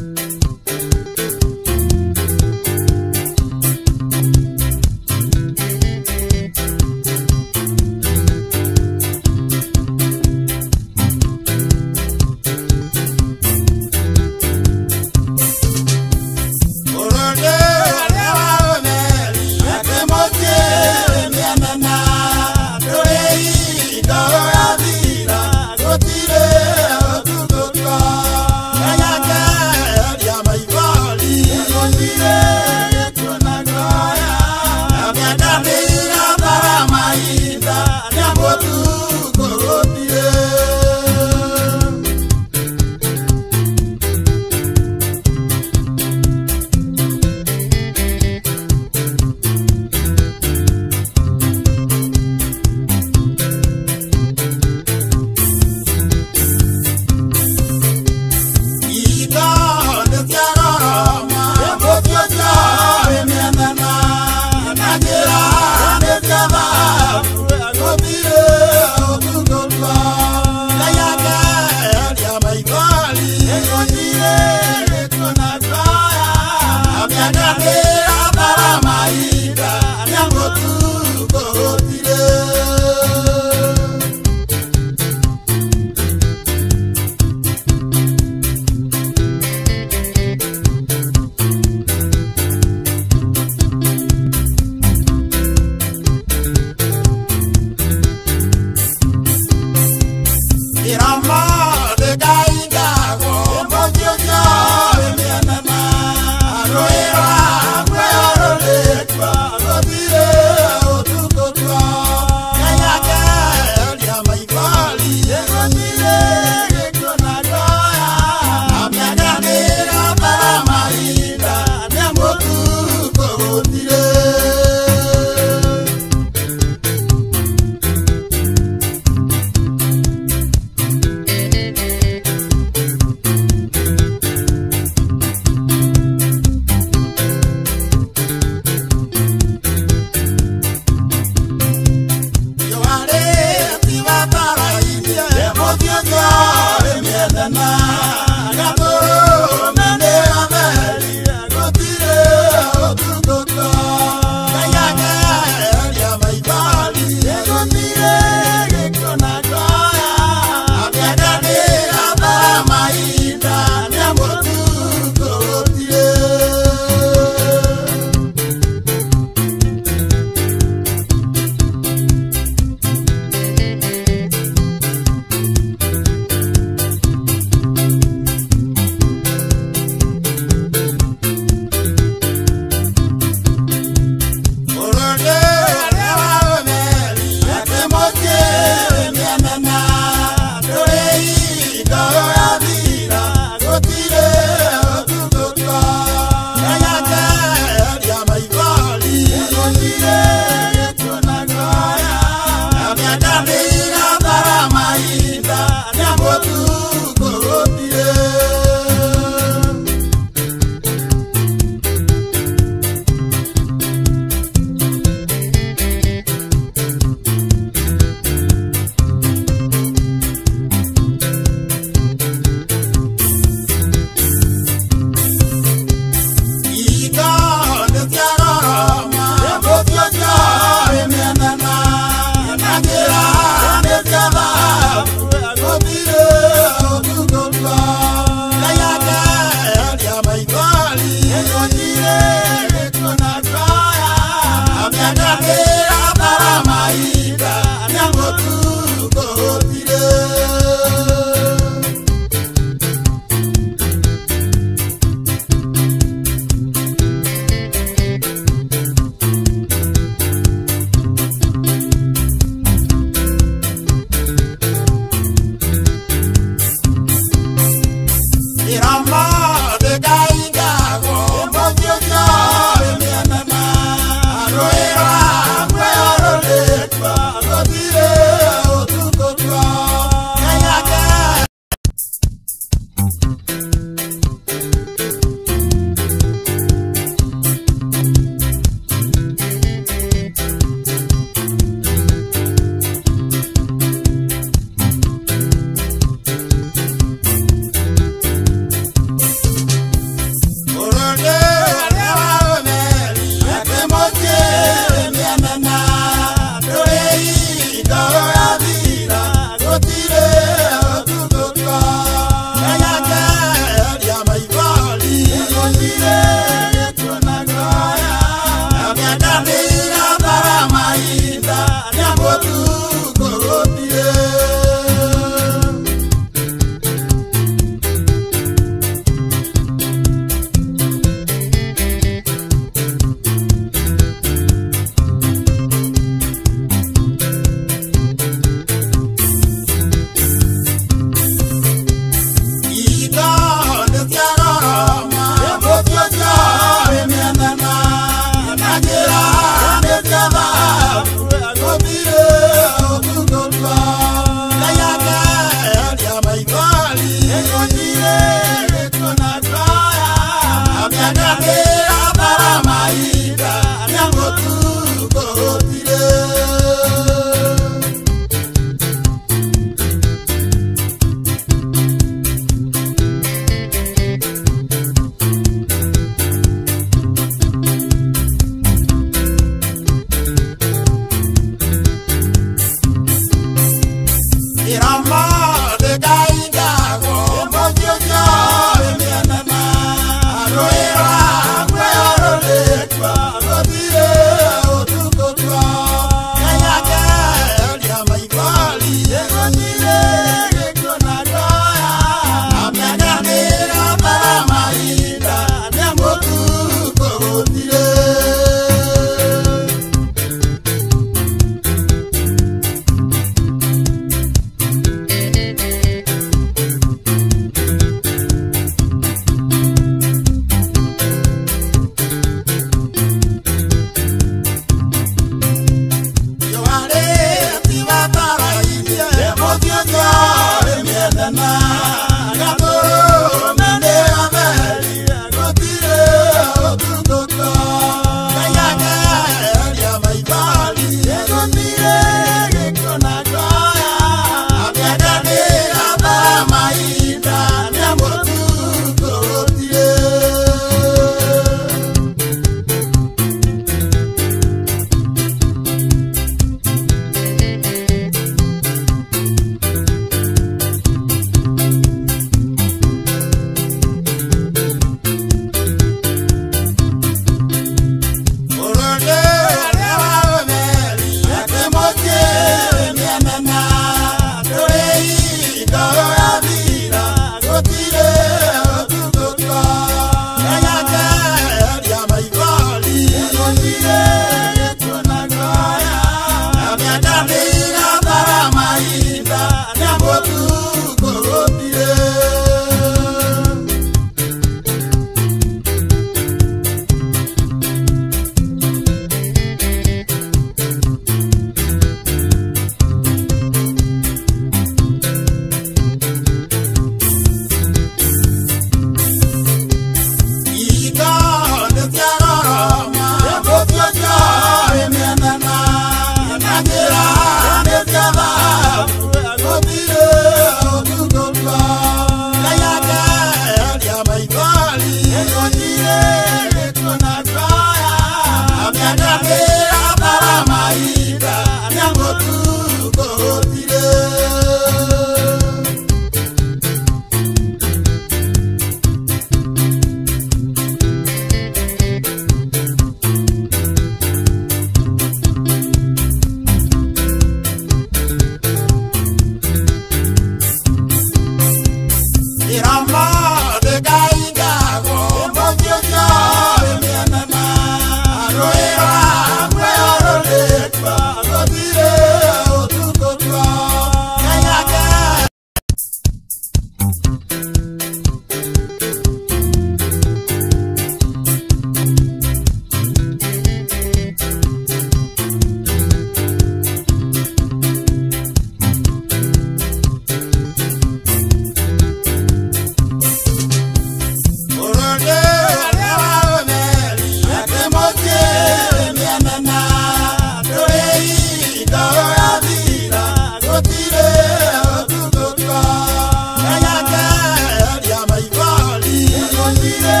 Ita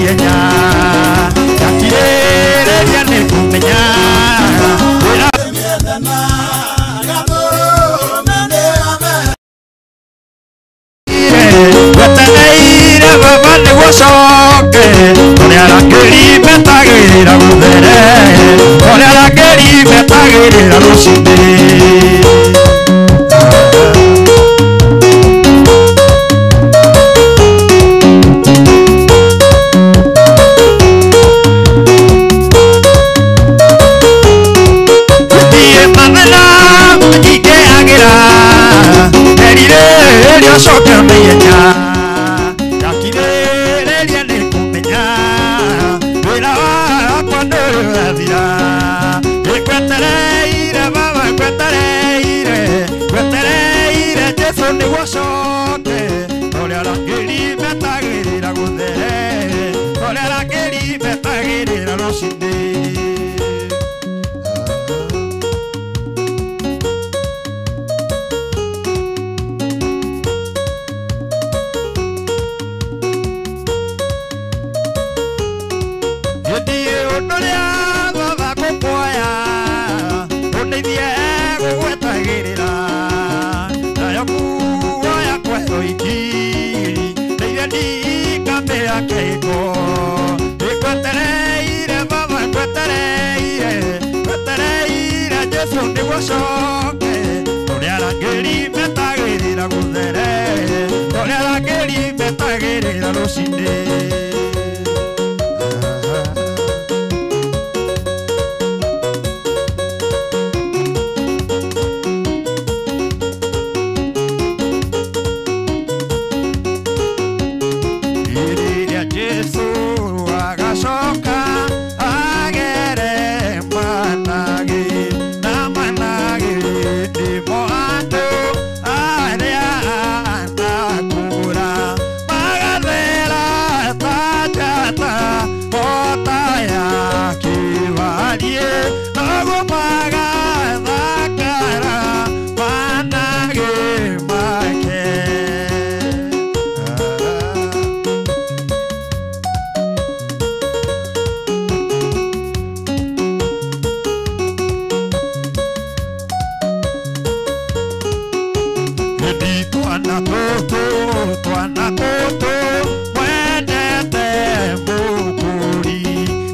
naihenya ndakirĩrĩria nĩ kũmenya wetereire baba nĩguo coke ũrĩa arangĩri metagĩrĩra gũthere ũrĩa arangĩri metagĩrĩra rũcinĩ. Coke naihenya ndakirĩrĩria nĩ kũmenya wĩra wakwa ndũrathira ngwetereire baba ngwetereire ngwetereire Jesũ nĩguo coke ũrĩa arangĩri metagĩrĩra gũthere ũrĩa arangĩri metagĩrĩra rũcinĩ. Coke ũrĩa arangĩri metagĩrĩra gũthere ũrĩa arangĩri metagĩrĩra rũcinĩ. Rĩrĩa Jesũ agacoka agere managĩ na managĩ ndĩmo andũ arĩa anakũra magathera ta njata ota ya kĩwariĩ noguo magathakara managĩ make. Twana tũtũ mwendete mũkũri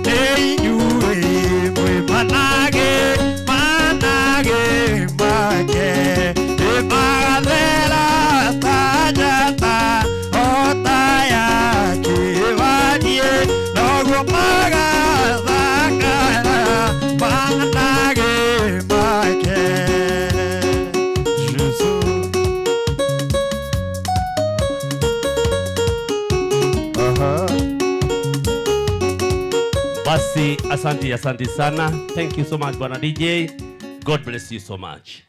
nĩ inyuĩ mwĩ managĩ managĩ make nĩ magathera ta njata ota ya kĩwariĩ noguo magathakara managĩ make. Jesũ. Basi asante, asante sana. Thank you so much Bwana DJ. God bless you so much.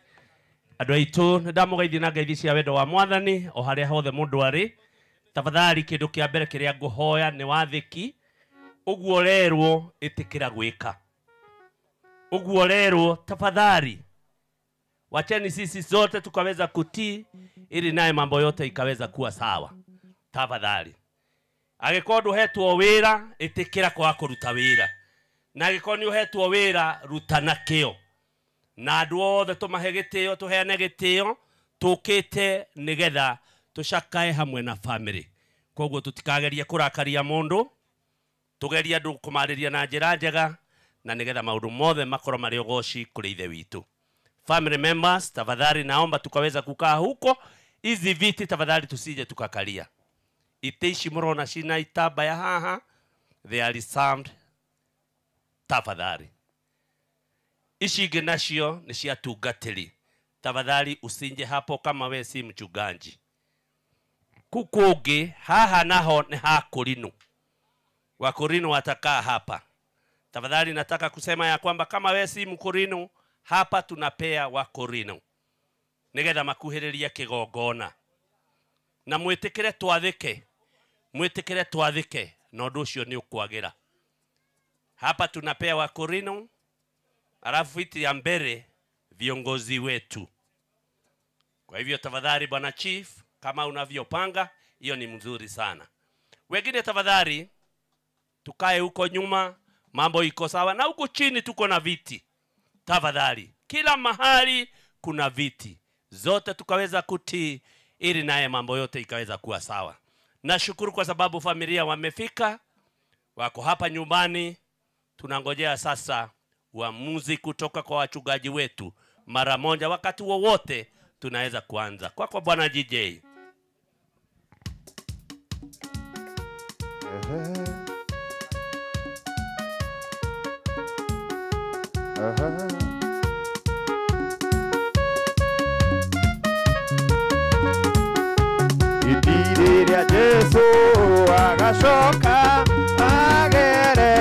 Andũ aitũ nĩ ndamũgeithia na ngeithi cia wendo wa Mwathani o harĩa hothe mũndũ arĩ. Tafadhali kĩndũ kĩa mbere kĩrĩa ngũhoya nĩ wathĩki. Ũguo ũrerwo ĩtĩkĩra gwĩka. Ũguo ũrerwo tafadhali. Wacheni sisi zote tukaweza kutii ili naye mambo yote ikaweza kuwa sawa. Tafadhali. Angĩkorwo ndũhetwo wĩra ĩtĩkĩra kwaga kũruta wĩra na angĩkorwo nĩ ũhetwo wĩra ruta na kĩo na andũ othe tũmahe gĩtĩo tũheane gĩtĩo tũkĩte nĩgetha tũcakae hamwe na family. Koguo tũtikagerie kũrakaria mũndũ tũgerie andũ kũmarĩria na njĩra njega na nĩgetha maũndũ mothe makorwo marĩ ũgoci kũrĩ Ithe witũ. Family members, tafadhali naomba tukaweza kukaa huko. Hizi viti tafadhali tusije tukakalia. Itĩ ici mũrona cina itambaya haha, they are reserved tafadhali. Ici ingĩ nacio nĩ cia tungatĩri. Tafadhali usinje hapo kama we si mchungaji. Kuku haha naho ni hakorino. Wakorino watakaa hapa. Tafadhali nataka kusema ya kwamba kama we si mkorino, hapa tunapea wakorino nigetha makuhĩrĩrie kĩgongona. Na mwĩtĩkĩre twathĩke, mwĩtĩkĩre twathĩke, na ũndũ ũcio nĩ ũkwagĩra. Hapa tunapea wakorino, alafu iti ya mbere viongozi wetu. Kwa hivyo tafadhali bwana chief, kama unavyopanga hiyo ni mzuri sana. Wengine tafadhali Tukae huko nyuma, mambo iko sawa. Na huko chini tuko na viti. Tafadhali, kila mahali kuna viti. Zote tukaweza kutii ili naye mambo yote ikaweza kuwa sawa. Nashukuru kwa sababu familia wamefika, wako hapa nyumbani. Tunangojea sasa uamuzi kutoka kwa wachungaji wetu. Mara moja wakati wowote tunaweza kuanza. Kwako Bwana GJ. Itiriria Jesu agacoka agere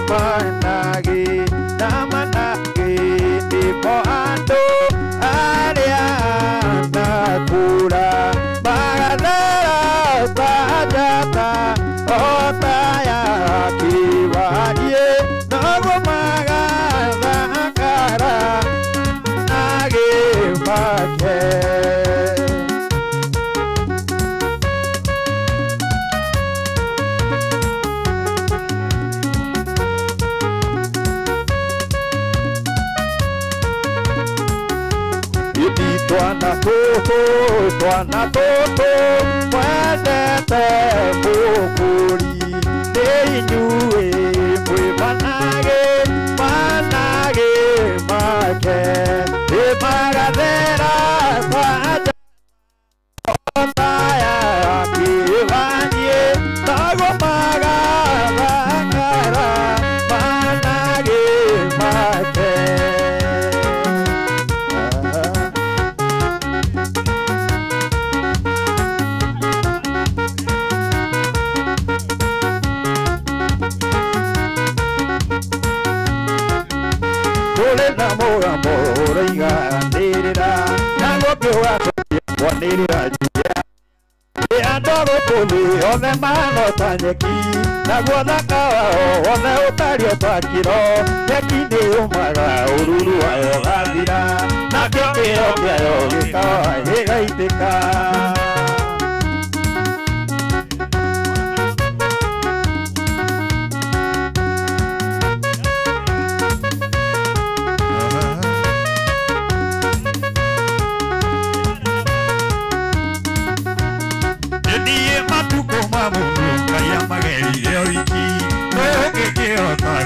managi na managi ndipo andu aria nakura magathera ta njata ota ya kiwanie noguo magathakara nagi make. Twana tũtũ mwendete mũkũri nĩ inyuĩ mwĩ managĩ managĩ make nĩ magathera ta njata ya kĩwaniĩ noguo magathakara managĩ make. Na mũgambo ũraiganĩrĩra na gũkĩũga kwanĩrĩra njia nĩ andũ gũkũ thĩ othe mahana ta nyeki naguo thaka wao wothe ũtariĩ ta kĩro nyeki nĩ yũmaga ũruru wayo ũgathira nakĩo kĩro kĩayo gĩkawa gĩgaitĩka.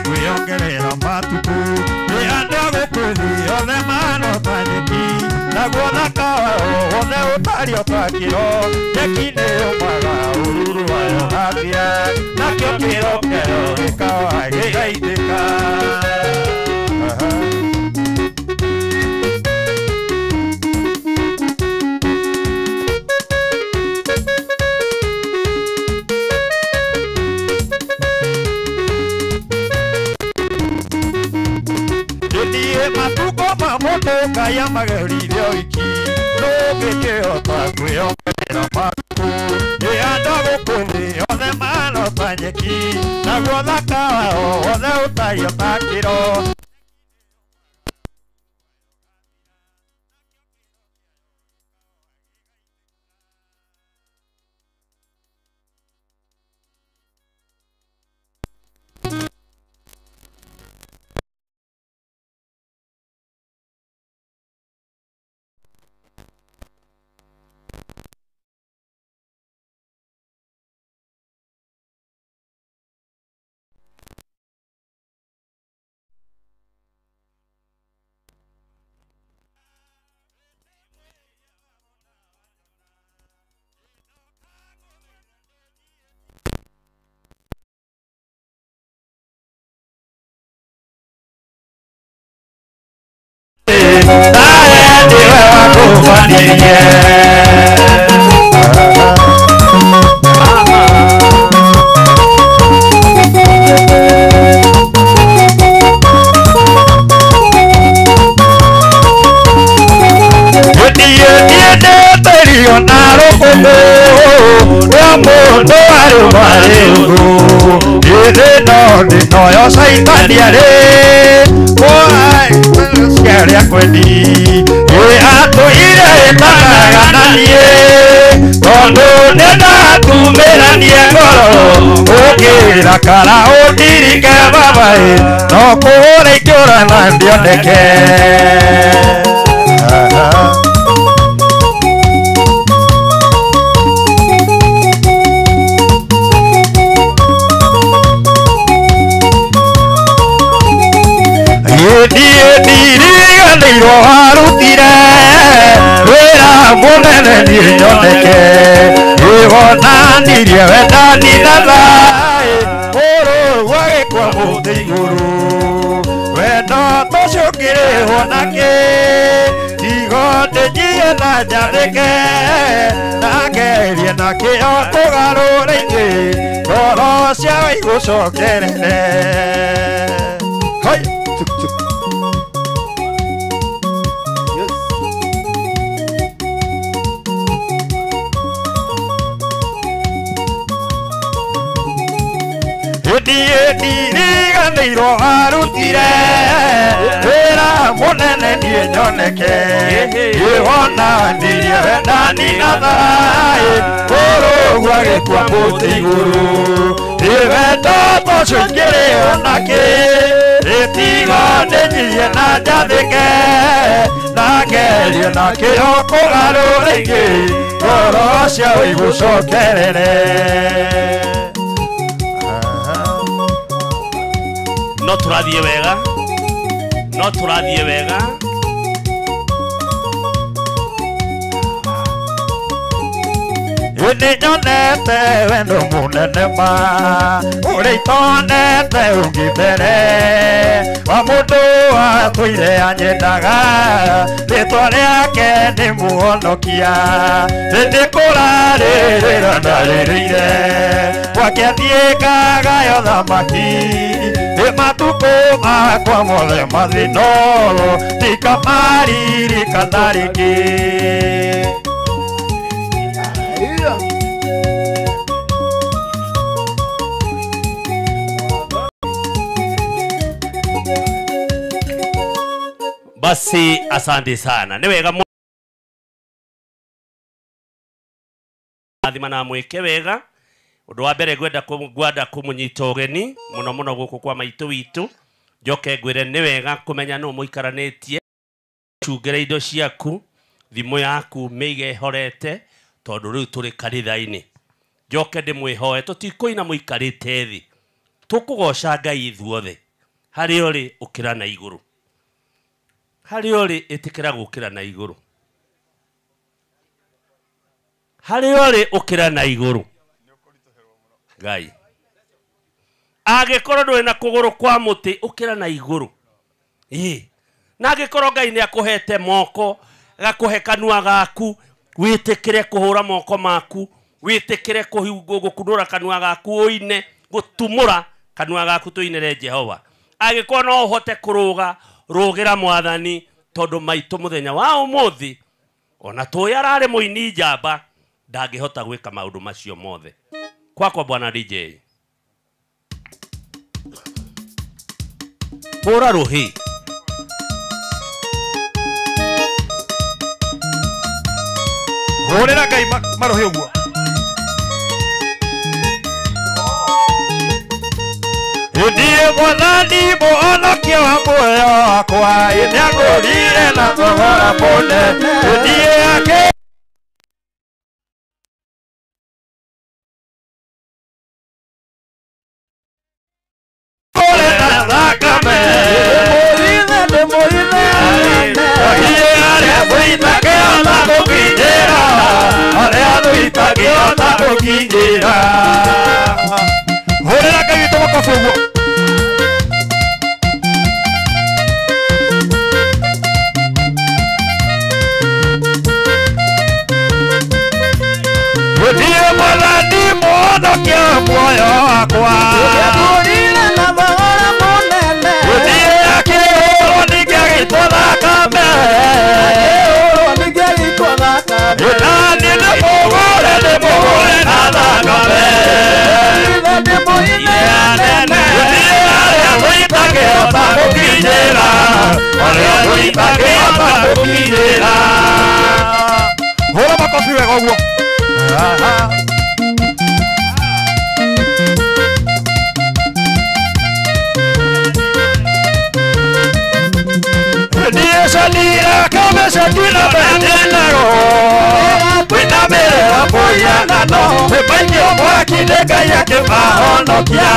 Kwĩongerera matukũ nĩ andũ gũkũ thĩ othe mahana ta nyeki naguo thaka wao wothe ũtariĩ ta kĩro nyeki nĩ yũmaga ũruru wayo ũgathira nakĩo kĩro kĩayo gĩkawa gĩgaitĩka. Kaya magerire oiki ndũngĩkĩhota kwĩongerera matukũ nĩ andũ gũkũ thĩ othe mahana ta nyeki naguo thaka wao wothe ũtariĩ ta kĩro. No kũũra ingĩũra na ndioneke. Niĩ ndiriganĩirwo warutire wĩra mũnene niĩ nyoneke. Ĩwonanirie wendani na thayũ ũrũgũ agĩkua mũtĩ igũrũ. Wendo ũcio ũngĩrĩhwo nakĩ? Tigo ndĩnyie na njathĩke na ngerie na kĩo kũgarũra ingĩ ngoro ciao igũcokerere. Hai, tuk tuk. Niĩ ndiriganĩirwo warutire wĩra mũnene niĩ nyoneke. Ĩwonanirie wendani na thayũ ũrũgũ agĩkua mũtĩ igũrũ. Wendo ũcio ingĩrĩhwo nakĩ? Ĩtigo ndĩnyie na njathĩke na ngerie na kĩo kũgarũra ingĩ ngoro ciao igũcokerere. No tũrathiĩ wega, no tũrathiĩ wega. Nĩ nyonete wendo mũnene ma ũrĩa itonete ũngĩ mbere wa mũndũ atũire anyendaga rĩtwa rĩake nĩ mũhonokia. Hĩndĩ kũrarĩrĩra ndarĩrĩire gwake athiĩkaga yo thamaki. Nĩ matukũ makwa mothe mathĩno ndikamaririkana rĩngĩ. Basi asante sana. Nĩ wega athima na mwĩke wega. Ũndũ wa mbere ngwenda kũmũnyita ũgeni mũno mũno gũkũ kwa maitũ witũ. Njoke ngwĩre nĩ wega kũmenya nũ mũikaranĩtie. Cungĩra indo ciaku, thimũ yaku mĩige ĩhorete tondũ rĩu tũrĩ kanitha-inĩ. Njoke ndĩmwĩhoe tũtikũina mũikarĩte thĩ. Tũkũgoca Ngai ithuothe. Harĩa ũrĩ ũkĩra na igũrũ. Harĩa ũrĩ ĩtĩkĩra gũkĩra na igũrũ. Harĩa ũrĩ ũkĩra na igũrũ. Ngai. Angĩkorwo ndũrĩ na kũgũrũ kwa mũtĩ ũkĩra na igũrũ. Ĩĩ. Na angĩkorwo Ngai nĩ akũhete moko, agakũhe kanua gaku, wĩtĩkĩre kũhũra moko maku, wĩtĩkĩre gũkunũra kanua gaku ũine, gũtumũra kanua gaku tũinĩre Jehova. Angĩkorwo no ũhote kũrũga, rũgĩra mwathani tondũ maitũ mũthenya wa ũmũthĩ ona tũĩ ararĩ mũini njamba ndangĩhota gwĩka maũndũ macio mothe. Kwakwa bwana DJ. Hũra rũhĩ. Hũrĩra Ngai marũhĩ ũguo. Ndiĩ mwathani mũhonokia wa muoyo wakwa, nĩangũrire na thogora mũnene. Ndiĩ akĩ kũrĩ na thakame. Ndiĩ arĩa thũitagĩota gũkinyĩra, arĩa thũitagĩota gũkinyĩra. Hũrĩra Ngai witũ makobi ũguo. Ndiĩ mwathani mũhonokia wa muoyo wakwa, ndiĩ akĩhũrwo ningĩ agĩitwo thakame. Nani ndĩmũgũre na thakame. Ndiĩ arĩa thũitagĩota gũkinyĩra, arĩa thũitagĩota gũkinyĩra. Hũra makobi wega ũguo. Meshaki na Abednego kwinamĩrĩra mũhianano nĩmaikio mwaki nĩ Ngai akĩmahonokia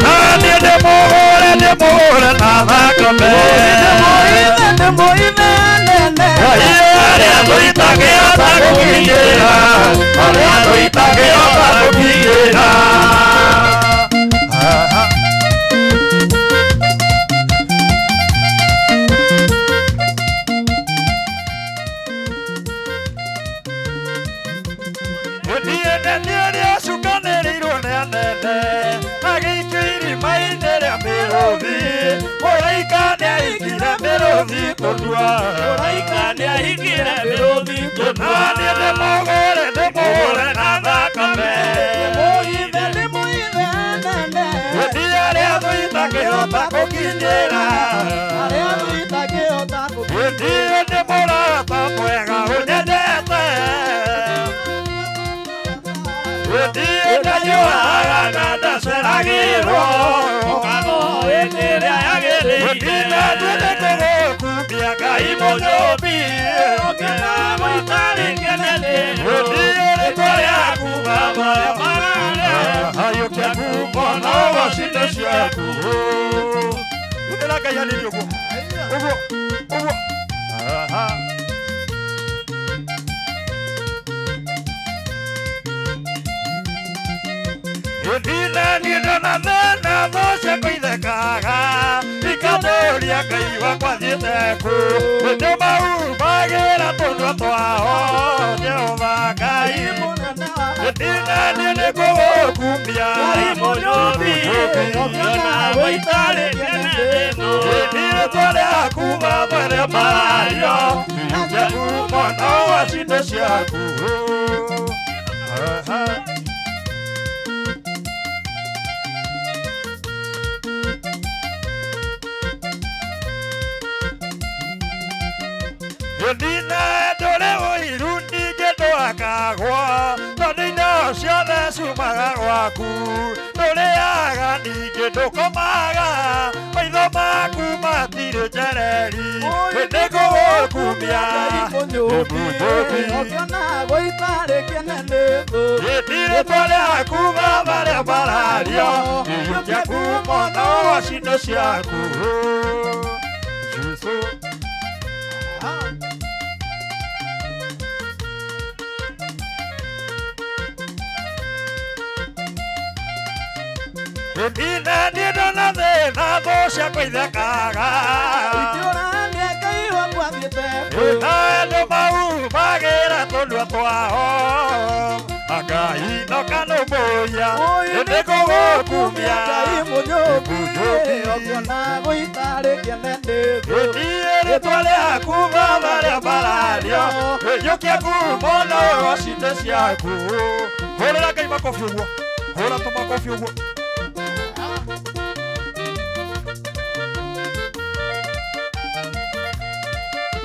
naniĩ ndĩmũhũre ndĩmũhũre na thakame Ngai arĩa tũitangĩhota gũkinyĩra arĩa tũitangĩhota gũkinyĩra.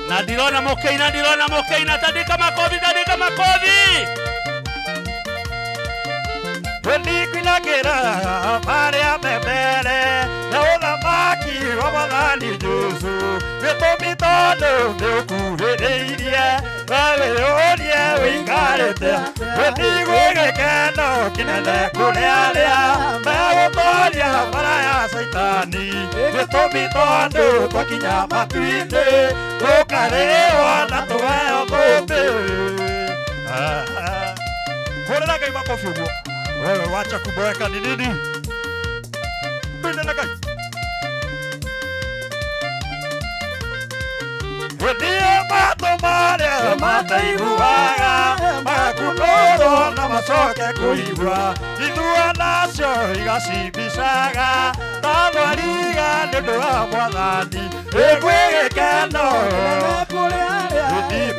Na ndirona mukeina ndirona mukeina tandika makofi tandika makofi. Ndikuinagĩra marĩa me mbere na ũthamaki wa Mwathani Jesũ gĩtũmi tondũ nĩũkuhĩrĩirie we wĩyũrie wĩikarĩte gũtigwĩ gĩkeno kĩnene kũrĩ arĩa megũtooria mbara ya Caitani gĩtũmi tondũ twakinya matu-inĩ tũkarĩrwo na tũheo thũmbĩ. Hũrĩra Ngai makobi ũguo. Wewe wacha kuboeka ni nini? Twende na Ngai. Wendie matũ marĩa mataiguaga magakunũrwo na macoke kũigua ithua nacio igacimbicaga ta thwariga nĩ ũndũ wa Mwathani ĩgwĩ gĩkeno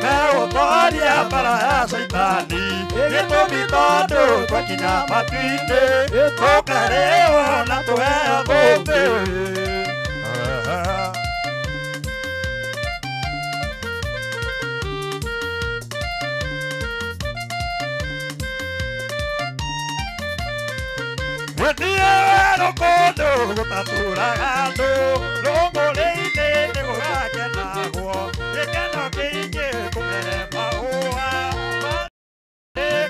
megũtooria mbara ya Caitani gĩtũmi tondũ twakinya matu-inĩ tũkarĩrwo na tũheo thũmbĩ. Wendie werũ kũndũ gũtatũraga andũ rũng'ũrĩ-inĩ nĩgũgatũra gũkenagwo gĩkeno kĩingĩ kũmere mahũa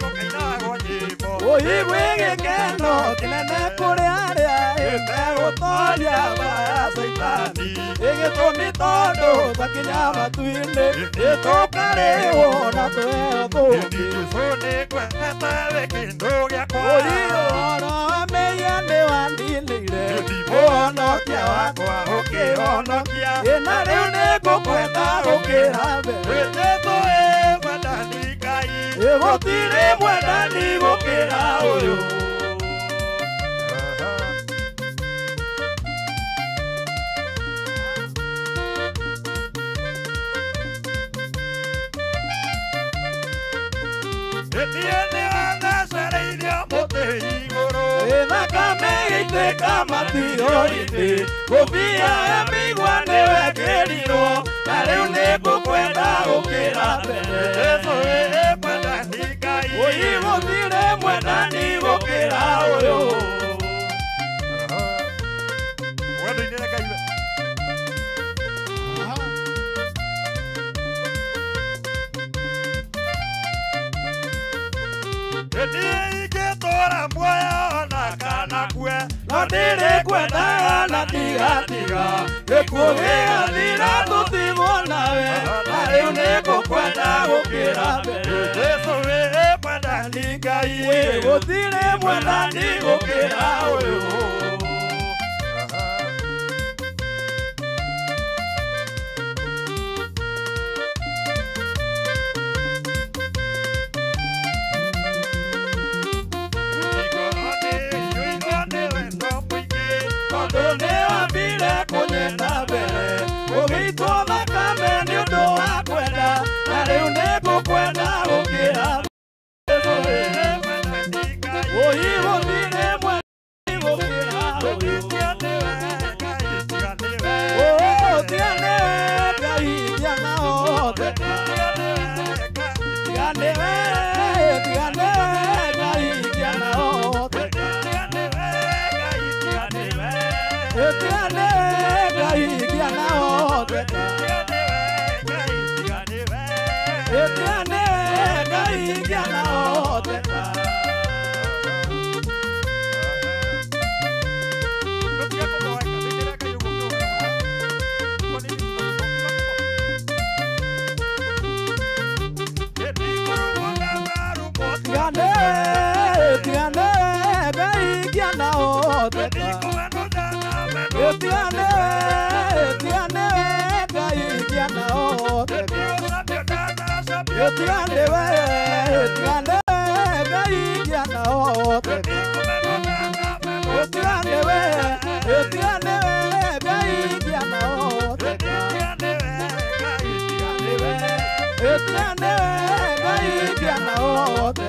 gũkainagwo nyĩmbo ũigwe gĩkeno kĩnene kũrĩ arĩa ĩtegũtoria mbara Caitani ĩgĩtũmi tondũ twakinya matu-inĩ nĩtũkarĩhwo na tũheo thũmbĩ Jesũ nĩngwendete wĩ kĩndũ gĩakwa ũhoro wa mehia nĩwandinĩire ũhonokia wakwa ũkĩhonokia ĩna rĩu nĩngũkwenda gũkĩra mbere Jesũ ĩ mwendani Ngai gũtirĩ mwendani gũkĩra ũyũ. Thakame ĩitĩka matiro-inĩ ngũbia ya mĩigua nĩwekĩrirwo na rĩu nĩngũkwenda gũkĩra mbere Jesũ ĩ mwendani Ngai ũi gũtirĩ mwendani gũkĩra ũyũ. Wendo-inĩ Ngai we. Ingĩtũra muoyo ona kana kue no ndĩrĩkwendaga na ndigatiga gĩkuũ gĩgathira tũtigwo nawe na rĩu nĩngũkwenda gũkĩra mbere Jesũ ĩ mwendani Ngai gũtirĩ mwendani gũkĩra ũyũ. Tondũ nĩwambire kũnyenda mbere ũgĩitwo thakame nĩ ũndũ wa kwenda na rĩu nĩngũkwenda gũkĩra Jesũ ĩ ũi gũtirĩ mwendani gũkĩra ũyũ. Tiga nĩwe Ngai tiga othe tiga nĩwe tiga nĩwe Ngai tiga othe tiga nĩwe Ngai tiga othe tiga nĩwe Ngai tiga othe. Tiga nĩwe Ngai tiga othe tiga nĩwe tiga nĩwe Ngai tiga othe tiga nĩwe tiga nĩwe Ngai tiga othe tiga nĩwe tiga nĩwe Ngai tiga othe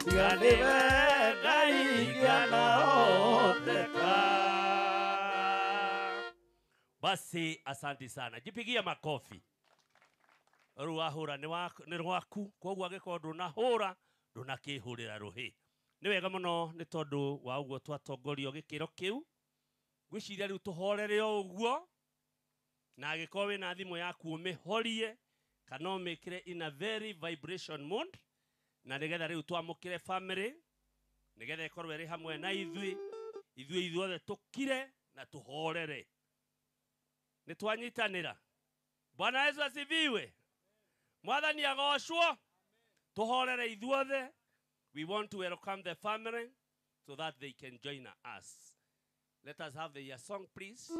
tiga nĩwe Ngai tiga othe. Basi asante sana. Jipigia makofi. Ruahura ni rwaku koguo angĩkorwo ndũnahũra ndũnakĩhũrĩra rũhĩ. Nĩ wega mũno nĩ tondũ wa ũguo twatongorio gĩkĩro kĩu. Ngwĩciria rĩu tũhorere o ũguo na angĩkorwo wĩna thimũ yaku ũmĩhorie kana ũmĩkĩre in a very vibration mode na nĩgetha rĩu twamũkĩre family nĩgetha ĩkorwo ĩrĩ hamwe na ithuĩ ithuĩ ithuothe tũkire na tũhorere. Nĩ twanyitanĩra. Bwana Yesu asifiwe. Mwathani agocwo. Tũhorere ithuothe. We want to welcome the family so that they can join us. Let us have the song, please.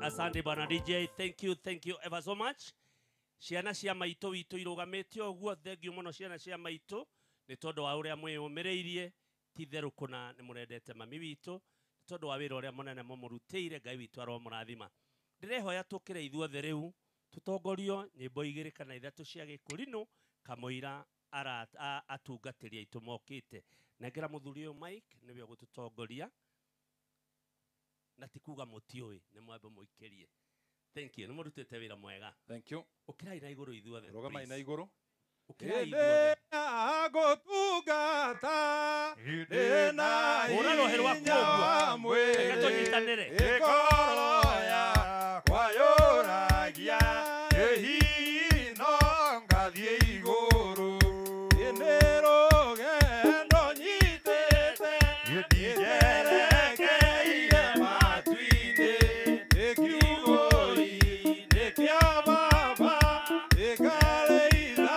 Asante bwana DJ, thank you ever so much. Ciana cia maitũ witũ irũgamĩte ũguo, thank you mũno ciana cia maitũ nĩ tondũ wa ũrĩa mwĩyũmĩrĩirie, ti therũ kũna nĩ mũrendete mami witũ, nĩ tondũ wa wĩra ũrĩa mũnene mũmũrutĩire, Ngai witũ aromũrathima. Ndĩrehoya tũkĩre ithuothe rĩu tũtongorio nyĩmbo igĩrĩ kana ithatũ cia gĩkũrinũ kamũira atungatĩri aitũ mokĩte. Nengera mũthuri ũyũ Mike nĩwe ũgũtũtongoria. Na ti kuga mũtiũĩ nĩ mwambe mũikĩrie. Thank you. Nĩ mũrutĩte wĩra mwega. Thank you. Ũkĩrai na igũrũ ithuothe. Rũgamai na igũrũ. Ũkĩrai ithuothe. Gũtungata ndĩna Hũra rũhĩ rwaku ũguo. Reke tũnyitanĩre. Ĩkoro yakwa yũragia ĩhino ngathiĩ igũrũ. Nĩ rũgendo nyitĩte njerekeire matu-inĩ. Ĩkiugũi-inĩ kĩa baba ĩkarĩithagia.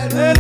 Andore.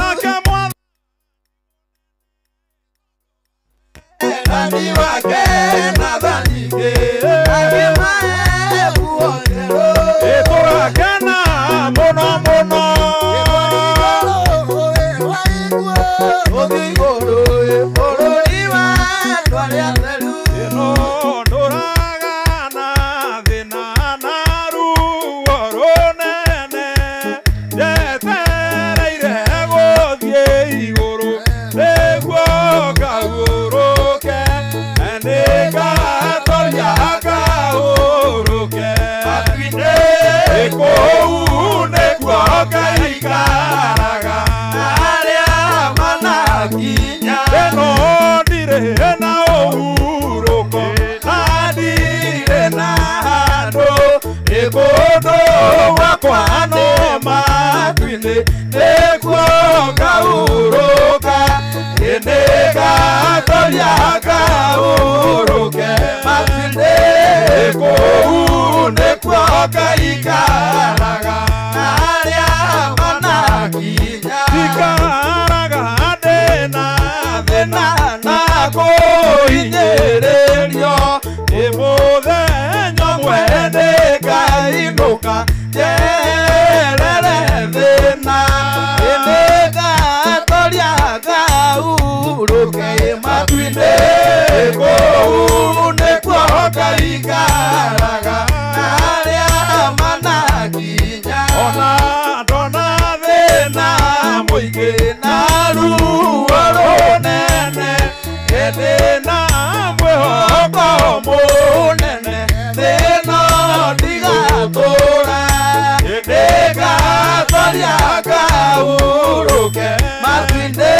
Ngaikaraga na arĩa manakinya. Ikaraga ndĩna thĩna na kũhinyĩrĩrio. Ĩ mũthenya ũmwe nĩngainũka njeherere thĩna. Ĩ nĩngatoria ngahurũke matu-inĩ. Kũu nĩkuo ngaikaraga na arĩa manakinya. Ona ndona thĩna mũingĩ na ruo rũnene, ĩndĩ na mwĩhoko mũnene thĩna ndigatũra. Ĩndĩ ngatoria ngahurũke matu-inĩ.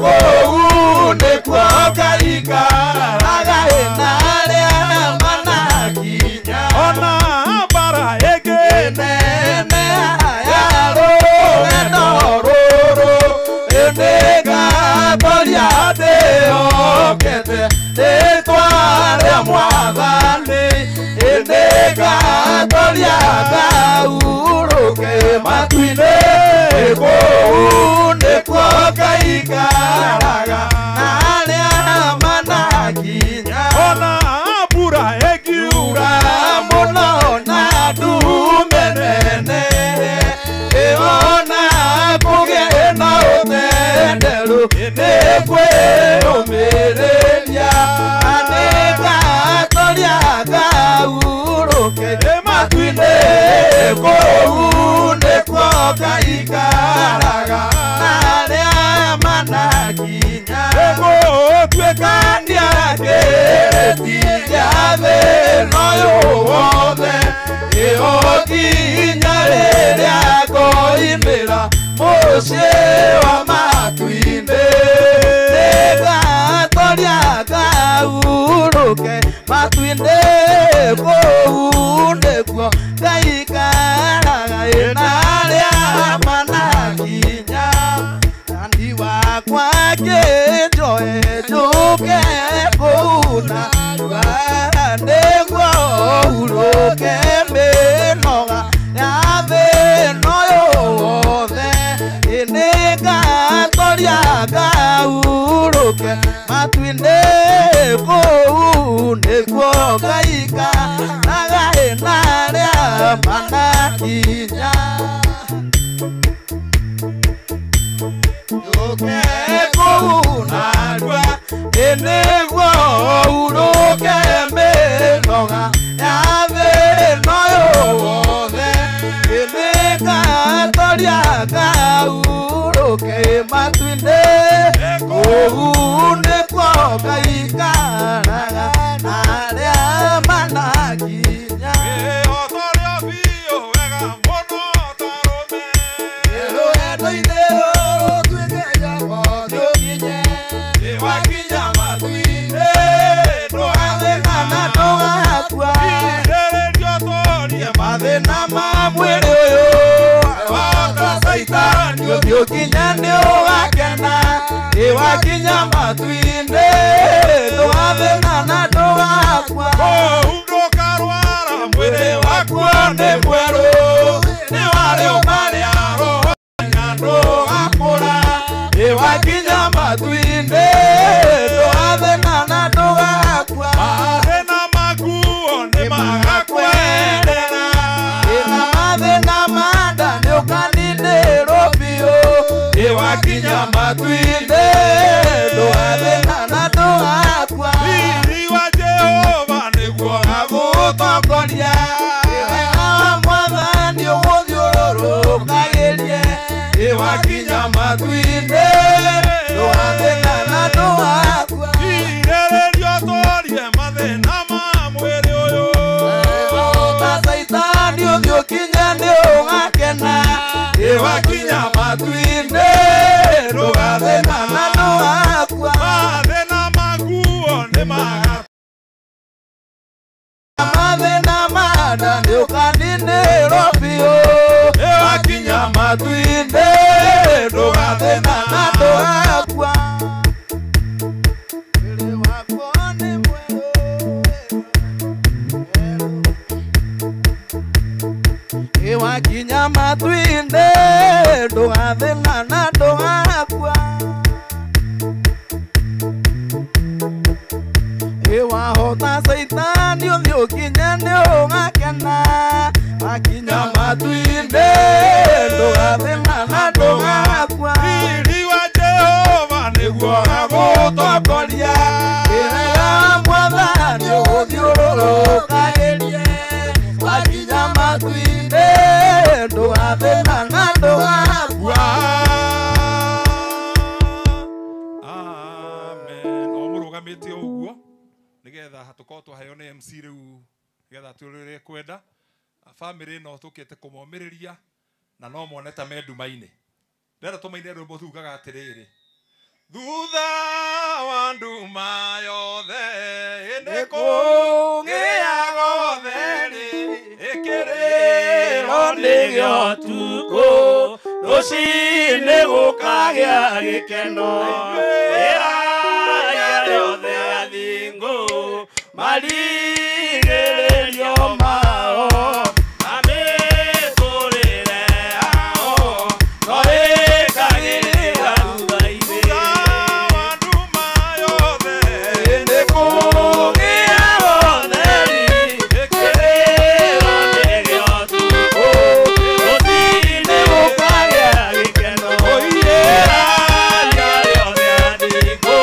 Kũu nĩkuo ngaikaraga na arĩa manakinya. Ona mbara ĩngĩ nene ya rũgendo rũrũ, ĩndĩ ngatoria ndĩhokete rĩtwa rĩa Mwathani. Ĩndĩ ngatoria ngahurũke matu-inĩ. Kũu nĩkuo ngaikaraga na arĩa manakinya. Ona mbura ĩngiura mũno na ndume nene, ĩona kũgĩe na ũtenderũ nĩkwĩyũmĩrĩria. Nĩngatoria ngahurũke matu-inĩ. Kũu nĩkuo ngaikaraga na arĩa manakinya. Gũtuĩka ndiakĩrĩtie thĩna ũyũ wothe, ĩo nginya rĩrĩa ngoimĩra mũciĩ wa matu-inĩ. Nĩngatoria ngahurũke matu-inĩ. Kũu nĩkuo ngaikaraga na arĩa manakinya. Nani wakwa kĩnjoe njũke kũu narua, nĩguo hurũke mĩnoga ya thĩna ũyũ wothe. Nĩngatoria ngahurũke matu-inĩ. Kũu nĩkuo ngaikaraga na arĩa manakinya. Njũke kũu narua, nĩguo hurũke mĩnoga ya thĩna ũyũ wothe. Nĩngatoria ngahurũke matu-inĩ. Kũu nĩkuo ngaikaraga na arĩa manakinya. Wĩhotorio biũ wega mũno ta rũme. Rũgendo-inĩ rũrũ tuĩke njamba tũkinye. Wakinya matu-inĩ ndũgathĩna na ndũgakua. Irĩrĩrio tũrie mathĩna ma mwĩrĩ ũyũ. Wahota Caitani ũthiĩ ũkinye nĩũgakena. Wakinya matu-inĩ ndũgathĩna na ndũgakua. Kũu ndũkarwara mwĩrĩ waku nĩ mwerũ. Nĩ warĩ ũmarĩa roho na ndũgakũra. Wakinya matu-inĩ ndũgathĩna na ndũgakua. Mathĩna makuo nĩmagakwerera. Ĩna mathĩna ma nda nĩũkaninĩrwo biũ. Wakinya matu-inĩ ndũgathĩna na ndũgakua. Riri wa Jehova nĩguo agũtongoria. Wega wa Mwathani ũgũthiũrũrũkagĩrie. Wakinya matu-inĩ ndũgathĩna na ndũgakua. Irĩrĩrio tũrie mathĩna ma mwĩrĩ ũyũ. Ta Caitani ũthiĩ ũkinye nĩũgakena. Wakinya matu-inĩ ndũgathĩna na ndũgakua. Mathĩna makuo nĩmaga Mathĩna ma nda nĩũkaninĩrwo biũ. Wakinya matu-inĩ ndũgathĩna na ndũgakua. Mwĩrĩ wakwa nĩ mwerũ. Wakinya matu-inĩ ndũgathĩna na ndũgakua. Wahota Caitani ũthiĩ ũkinye nĩ ũgakena. Wakinya matu-inĩ ndũgathĩna na ndũgakua. Riri wa Jehova nĩguo agũtongoria. Njĩra ya Mwathani ũgũthiũrũrũkagĩrie. Wakinya matu-inĩ ndũgathĩna na ndũgakua. Amen. O mũrũgamĩte o ũguo nĩgetha tũkorwo twaheo nĩ MC rĩu nĩgetha tũrĩre kwenda bamĩrĩ ĩno tũkĩte kũmomĩrĩria na no mone ta me nduma-inĩ. Ndĩrenda tũmaine rwĩmbo tugaga atĩrĩrĩ, thutha wa nduma yothe nĩ kũgĩaga ũtheri, ĩkĩrĩro nĩgĩo ũtukũ, rũcinĩ gũkagĩa gĩkeno. Ĩraya rĩothe athingu marigĩrĩrio mao, amĩtũrĩre ao no ĩkagĩrĩra thutha-inĩ. Thutha wa nduma yothe Nĩ kũgĩaga ũtheri, ĩkĩrĩro nĩgĩo ũtukũ, rũcinĩ gũkagĩa gĩkeno. Ĩraya rĩothe athingu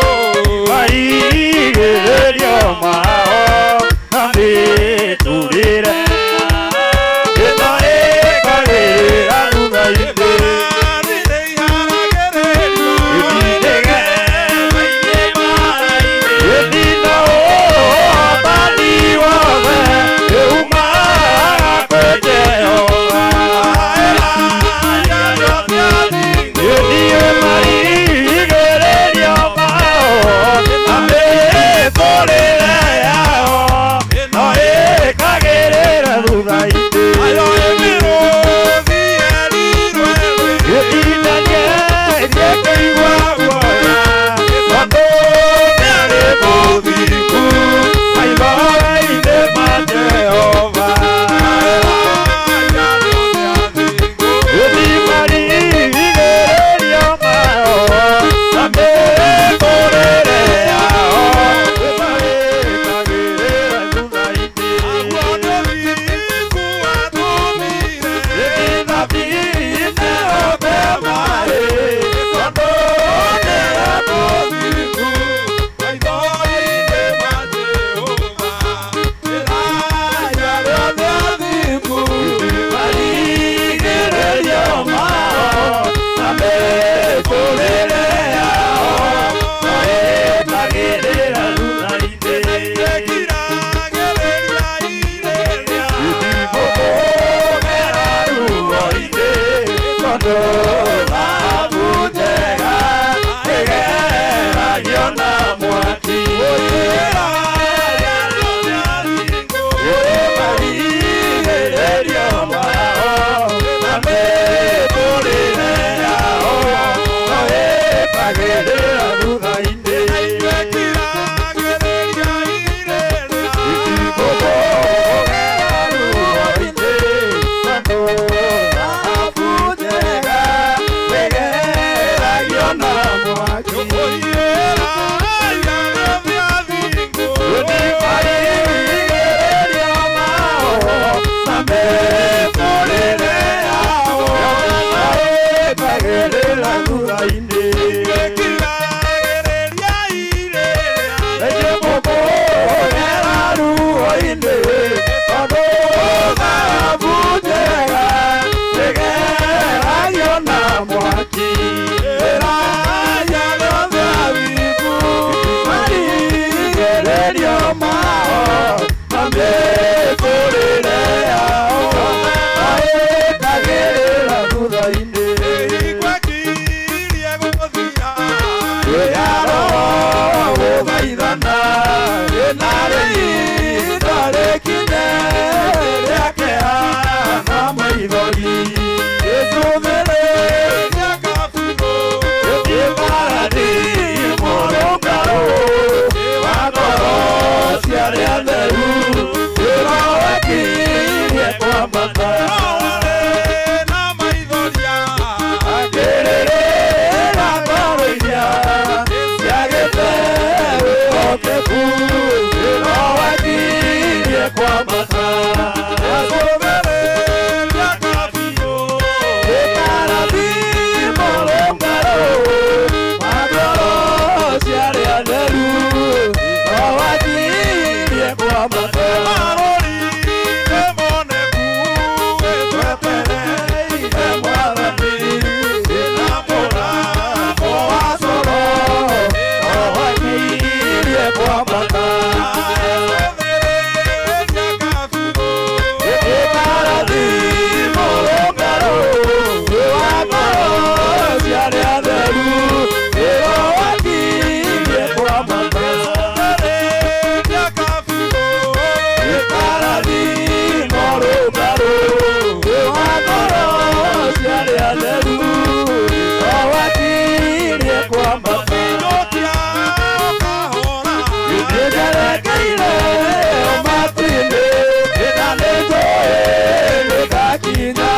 Ngakinya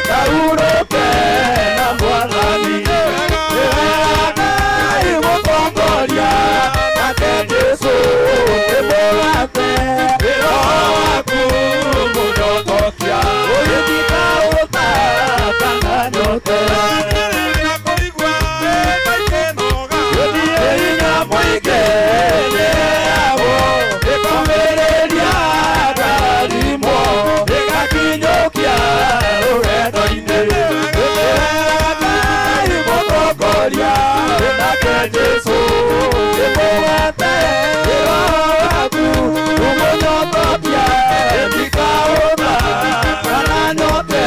Ngaurũke na Mwathani Ngai mũtongoria nake Jesũ nĩ mũgate Roho waku mũnyotokia Ũgĩthika ũta kana nyote Gĩthiĩ mũingĩ nĩyagwo Ĩkomĩrĩria ngarimwo Ĩgakinyũkia rũgendo-inĩ Ngai mũtongoria nake Jesũ nĩ mũgate Roho waku ũmũnyotokia Ndikaũta kana nyote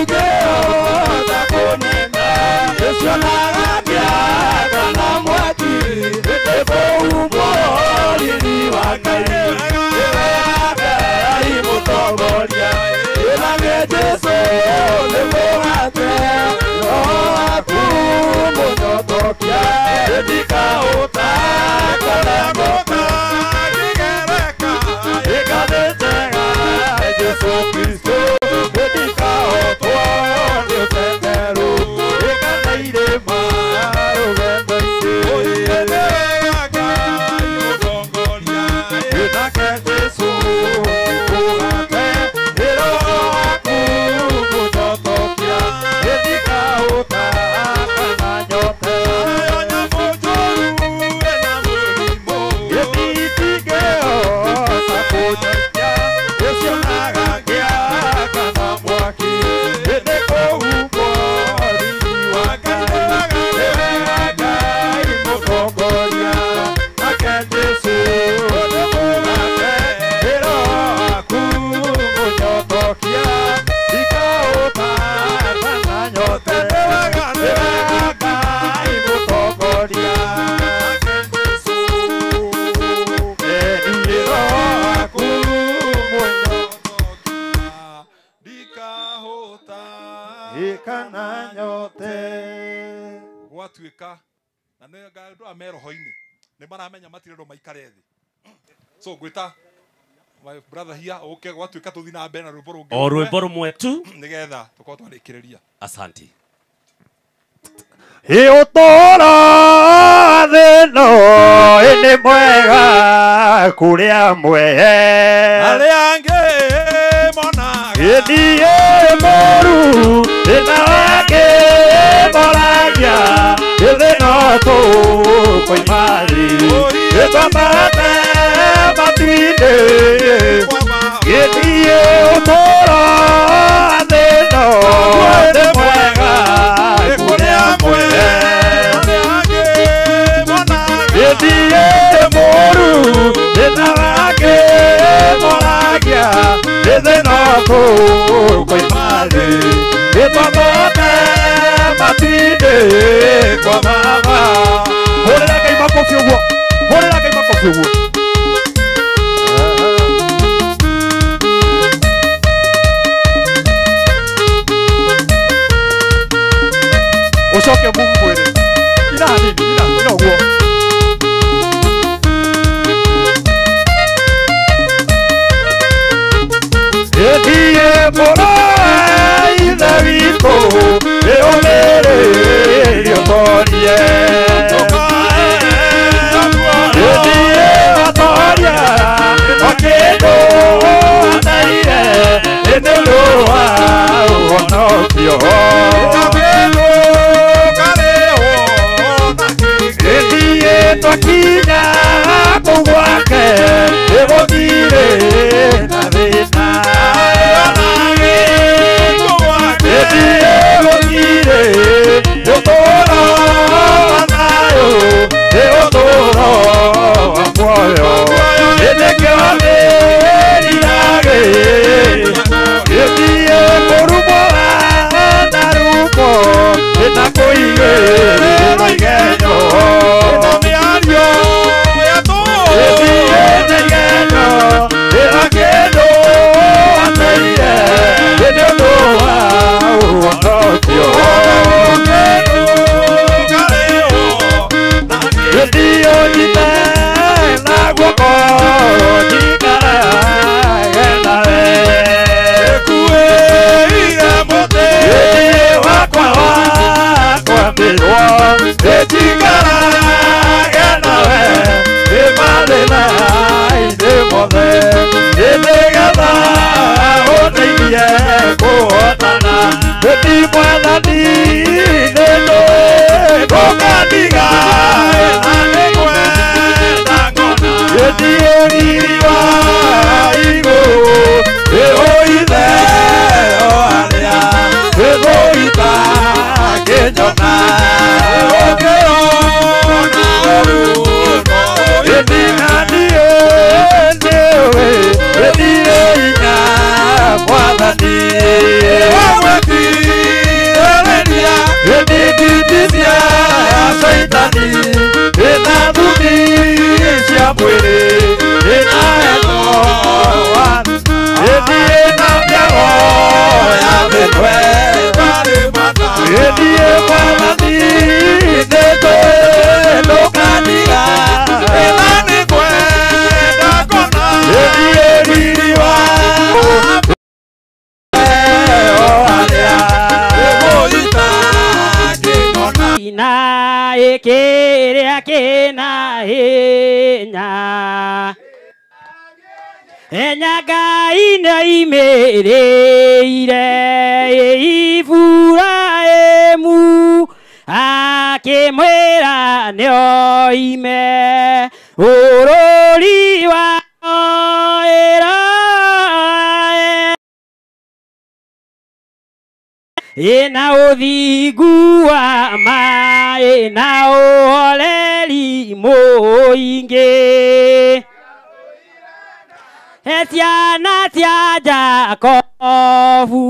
Itingĩhota kũnena Ĩcionaga kana mwaki Ĩkũhumbwo riri wa Ngai Ngai mũtongoria Nake Jesũ nĩ mũgate Roho waku mũnyotokia Ndikaũta kana nyote Ĩkanĩtega Jesũ Kristo Ndikahotwo nĩ ũtenderũ Ĩkana irĩma rũgendo-inĩ Nake Jesũ mũgate Roho waku mũnyotokia Ndikaũta kana nyote Itingĩhota kũnyokia Ĩcionaga ngĩa kana mwaki Ĩndĩ kũhumbwo riri wa Ngai Ngai mũtongoria nake Jesũ nĩ mũgate Roho waku mũnyotokia Ndikaũta kana nyote Ngai mũtongoria nake Jesũ Roho waku mũnyotokia Ndikahũta Kana nyote gwatuĩka na nĩ andũ aya me roho-inĩ nĩ maramenya matirendwo maikare thĩ so ngwĩta my brother here ũke gwatuĩka tũthiĩ na mbere na rwĩmbo rũngĩ O rwĩmbo rũmwe tu. nĩgetha tũkorwo twarĩkĩrĩria. Asante. Ĩ ũtũũro thĩ ĩno nĩ mwega kũrĩ amwe arĩa angĩ monaga Ĩthiĩ mũru ĩna wangĩ moragia Ĩthĩ no tũkoima thĩ Ĩtwambate matu-inĩ Gĩthiĩ ũtũũro thĩ ĩno nĩ mwega kũrĩ amwe Gĩthiĩ mũru ĩna wangĩ moragia Ĩthĩ no tũkoima thĩ Ĩtwambate matu-inĩ kwa Baba. Hũrĩra Ngai makobi ũguo Hũrĩra Ngai makobi ũguo Ũcoke mũmwĩre ina hanini ina ina ũguo Ĩthiĩ mũno Ithe witũ ĩũmĩrĩrie ũtorie Ĩthiĩ atoria o kĩndũ ataire nĩ ũndũ wa ũhonokio Ĩthiĩ twakinya kũu gwake ĩgũthirĩ na thĩna Na mĩago ya mĩtwe Ĩthiĩ mwathani nĩtũĩ ndũkandiga Ĩna nĩngwenda kuona Ĩthiĩ riri waku Na ĩkĩrĩa kĩna hinya Enya Ngai nĩoimĩrĩire Iburahĩmu akĩmwĩra nĩoime bũrũri wa Ĩna ũthingu wa ma ĩna ũhoreri mũingĩ Ciana cia Jakobu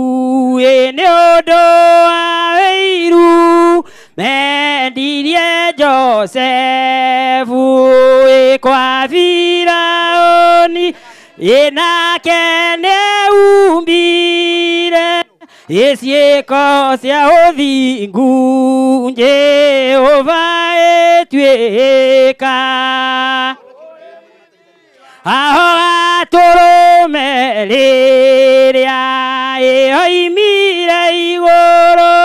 nĩ ũndũ wa ũiru mendirie Josefu kwa Firaũni nake nĩaumbire ciĩko cia ũthingu Jehova ĩtuĩka Aho gatũrũme rĩrĩa ĩoimire igũrũ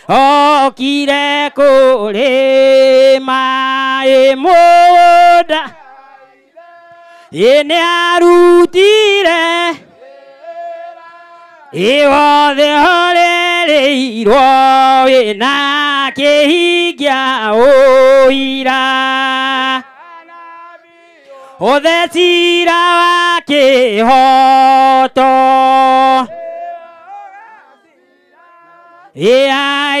okire kũrĩma mũgũnda nĩarutire wothe horereirwo na kĩhingia ũira Othe cira wa kĩhooto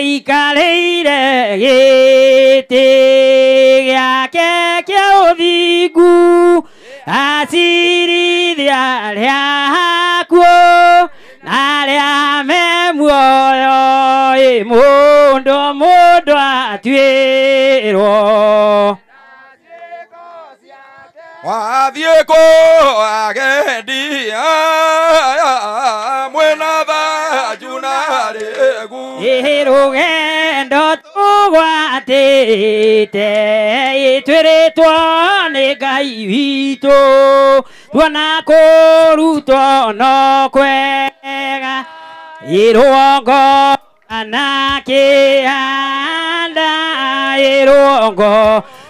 aikarĩire gĩtĩ gĩake kĩa ũthingu acirithia arĩa akuũ na arĩa me muoyo mũndũ mũndũ atuĩrwo Wathiĩ kũ agendi mwĩna thanju na rĩgu Rũgendo tũgwatĩte twĩrĩtwo nĩ Ngai witũ tuona kũrutwo no kwega rũgongo kana kĩanda rũgongo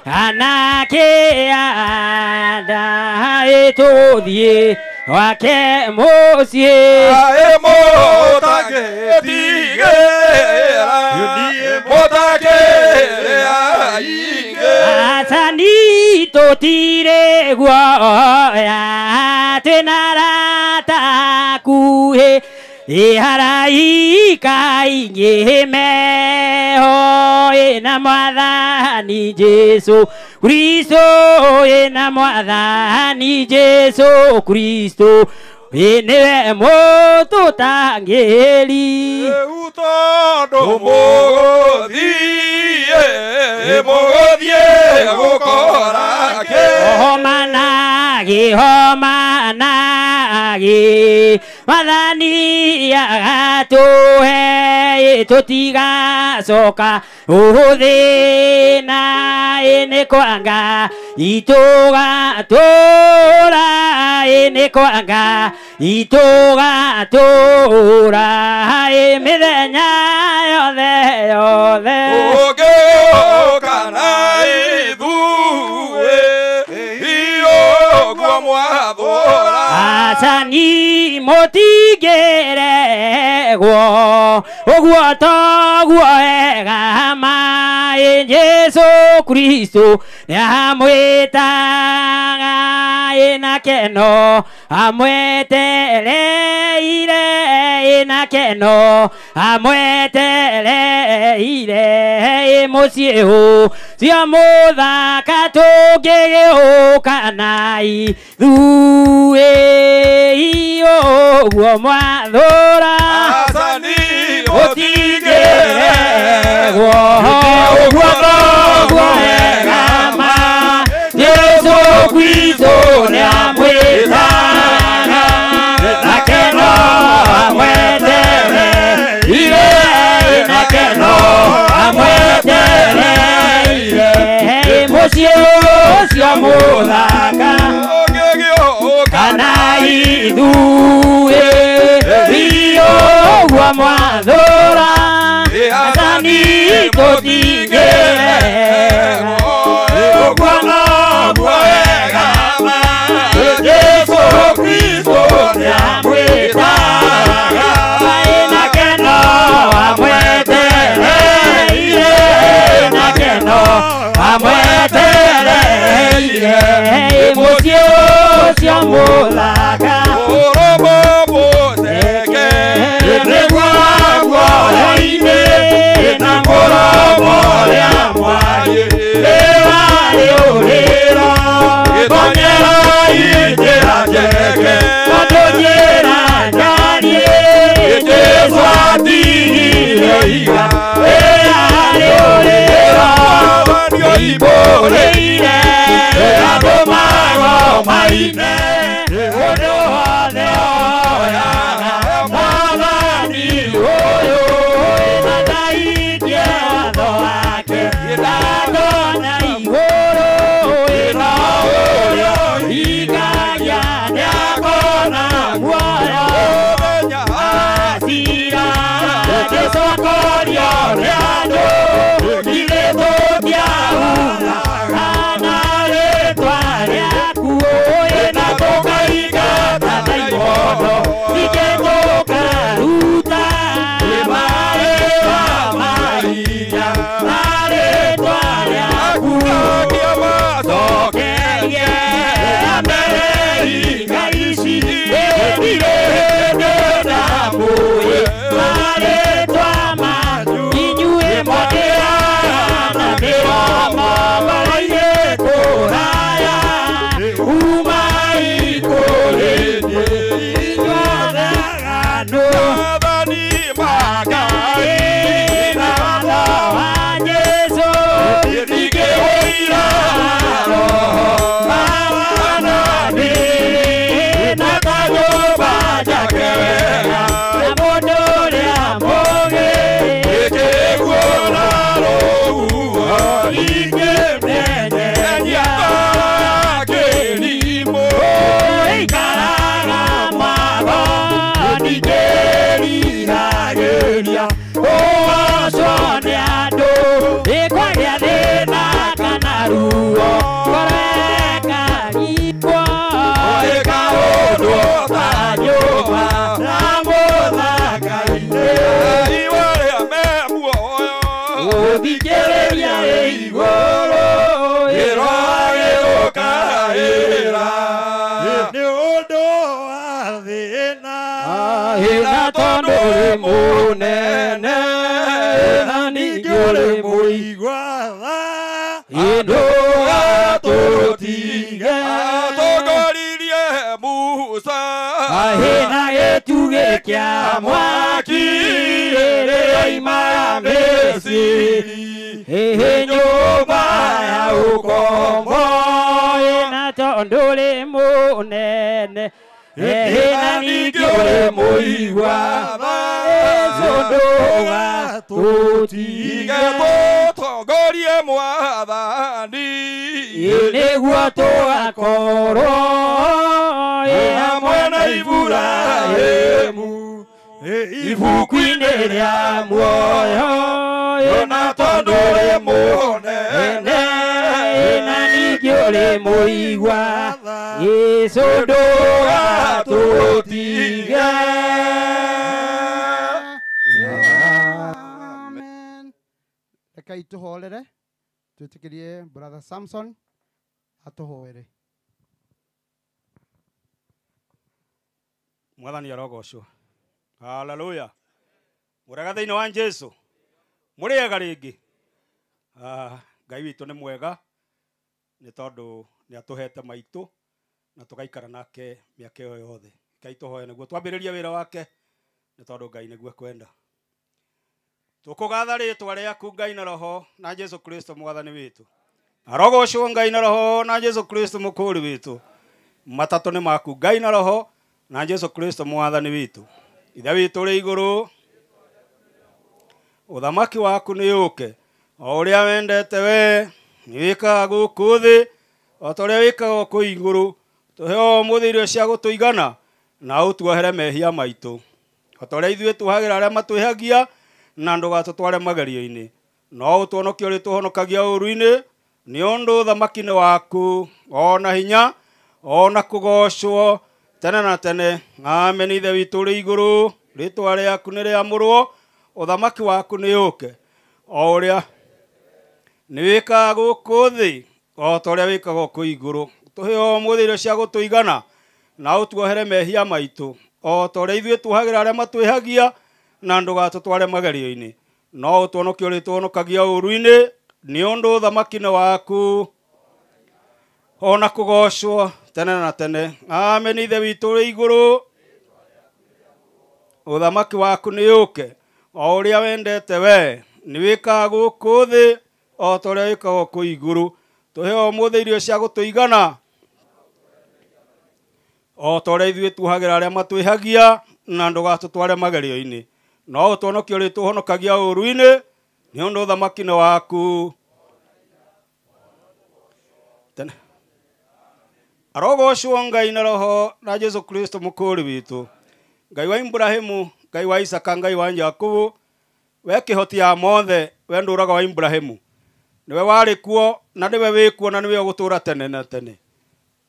kana kĩanda tũthiĩ gwake mũciĩ Mũtangĩtigĩra mũtangĩrĩa ingĩ Acani tũtirĩ guoya twĩna arata akuhĩ Haraika aingĩ meho ĩna mwathani Jesũ Kristo ĩna mwathani Jesũ Kristo nĩwe mũtũtangĩri Rĩu tondũ mũgũthiĩ mũgũthiĩ gũkora kĩ Homanagi homanagi Mwathani agatũhe tũtigacoka ũthĩna nĩ kwanga itũgatũra nĩ kwanga itũgatũra mĩthenya yothe yothe Ũngĩũka na ithuĩ ũguo mwathũra Acani mũtingĩregwo ũguo toguo wega maĩ Jesũ Kristo nĩamwĩtaga ĩna keno amwetereire ĩna keno amwetereire mũciĩ ũcio mũthaka tũngĩgĩũka na ithuĩ ũguo mwathũra Acani ũtingĩregwo ũguo toguo wega ma Jesũ Kristo nĩamwĩtaga na Ithuĩ ũguo mwathũra athani tũtingĩregwo ũguo noguo wega ma Jesu Kristo nĩamwĩtaga nake no amwetereire nake no amwetereire mũciĩ ũcio mũthaka Mũromo mũtheke nĩguo guoya-inĩ na mũromo ũrĩa mwariĩ rĩwarĩũrĩro Gĩtonyera njĩra njeke tondũ njĩra njariĩ Jesu atigire iga rĩwarĩũrĩro Nĩoimbũrĩire andũ magomaine ũndũ wothe oyaga mwathani ũyũ ĩmataitie watho wake ndatonya igũrũ ĩno ũrĩa ũhingagia nĩakona muoyo acira Jesu akorio nĩ andũ githĩ tũtiauga kana rĩtwa rĩaku ĩna tũkaingata ndaimono ningĩ tũkaruta marĩwa mahinya na rĩtwa rĩaku tũkerie Amerika ici ĩthire hĩndĩ ndamũĩ marĩtwa manyu inyuĩ mũtĩana mĩromo maraire kũraya umai kũrĩ niĩ inyuothe aganu Athani Ngai na watho wa Jesũ Ningĩũira Roho mawanani na kanyũmba njake wega na mũndũ ũrĩa mũũgĩ Ĩkĩguona rũhuho ingĩmwenyenyia kĩrimũ Ikaraga mwago ningĩriragĩria ũgocwo nĩ andũ ĩkwagĩa thĩna kana ruo ngoro ĩkarigwo Ĩkaũndwo ta nyũmba na mũthanga-inĩ Iwarĩa me muoyo gũthikĩrĩria ĩ igũrũ Ĩrogĩũkaĩra Nĩ ũndũ wa thĩna na tondũ ũrĩ mũnene na ningĩ ũrĩ mũigua tha ndũgatũtige Atongoririe Musa ahĩna gĩtugĩ kĩa mwaki rĩrĩa oimaga Misiri ĩhĩ nyũmba ya ũkombo ĩna tondũ ũrĩ mũnene ĩhĩ na ningĩ ũrĩ mũigua Jesũ ndũgatũtige Tũtongorie mwathani nĩguo tũgakorwo ĩ hamwe na Iburahĩmu ibuku-inĩ rĩa muoyo Na tondũ ũrĩ mũnene na ningĩ ũrĩ mũigua Jesũ ndũgatũtige. Amen. Rekei tũhorere twĩtĩkĩrie brother Samson atũhoere. Mwathani arogocwo. Haleluya. Mũrega thĩinĩ wa Jesu. Mũrĩega rĩngĩ. Ngai witũ nĩ mwega nĩ tondũ nĩ atũhete maitũ na tũgaikara nake mĩaka ĩyo yothe. Ngai tũhoe nĩguo twambĩrĩrie wĩra wake nĩ tondũ Ngai nĩguo ekwenda. Tũkũgatha rĩtwa rĩaku Ngai na Roho na Jesu Kristo mwathani witũ. Arogocwo Ngai na Roho na Jesu Kristo mũkũũri witũ. Matatũ nĩ maku Ngai na Roho na Jesu Kristo mwathani witũ. Ithe witũ ũrĩ igũrũ, ũthamaki waku nĩ ũke, o ũrĩa wendete we nĩ wĩkaga gũkũ thĩ o ta ũrĩa wĩkaga kũu igũrũ. Tũhe o ũmũthĩ irio cia gũtũigana, Na ũtuohere mehia maitũ o ta ũrĩa ithuĩ tuohagĩra arĩa matwĩhagia, na ndũgatũtware magerio-inĩ, no ũtũhonokie ũrĩa tũhonokagia ũũru-inĩ, nĩ ũndũ ũthamaki nĩ waku, o na hinya, o na kũgoocwo tene na tene. Amen. Ithe witũ ũrĩ igũrũ, rĩĩtwa rĩaku nĩ rĩamũrwo, ũthamaki waku nĩ ũũke, o ũrĩa nĩ wĩkaga gũkũ thĩ o ta ũrĩa wĩkaga kũu igũrũ. Tũhe ũmũthĩ irio cia gũtũigana, na ũtuohere mehia maitũ o ta ũrĩa ithuĩ tuohagĩra arĩa matwĩhagia, na ndũgatũtware magerio-inĩ, no ũtũhonokie ũrĩa tũhonokagia ũũru-inĩ, nĩ ũndũ ũthamaki nĩ waku, o na kũgoocwo tene na tene. Amen. Ithe witũ ũrĩ igũrũ, ũthamaki waku nĩ ũũke, o ũrĩa wendete we nĩ wĩkaga gũkũ thĩ o ta ũrĩa wĩkaga kũu igũrũ. Tũhe ũmũthĩ irio cia gũtũigana, o ta ũrĩa ithuĩ tuohagĩra arĩa matwĩhagia, na ndũgatũtware magerio-inĩ, no ũtũhonokie ũrĩa tũhonokagia ũũru-inĩ, nĩ ũndũ ũthamaki nĩ waku. Tene. Arogocwo Ngai na Roho na Jesu Kristo mũkũũri witũ, Ngai wa Ibrahimu, Ngai wa Isaka, Ngai wa Jakubu, we kĩhoti ya mothe, we ndũraga wa Ibrahimu, nĩwe warĩ kuo na nĩwe wĩ kuo na nĩwe ũgũtũũra tene na tene.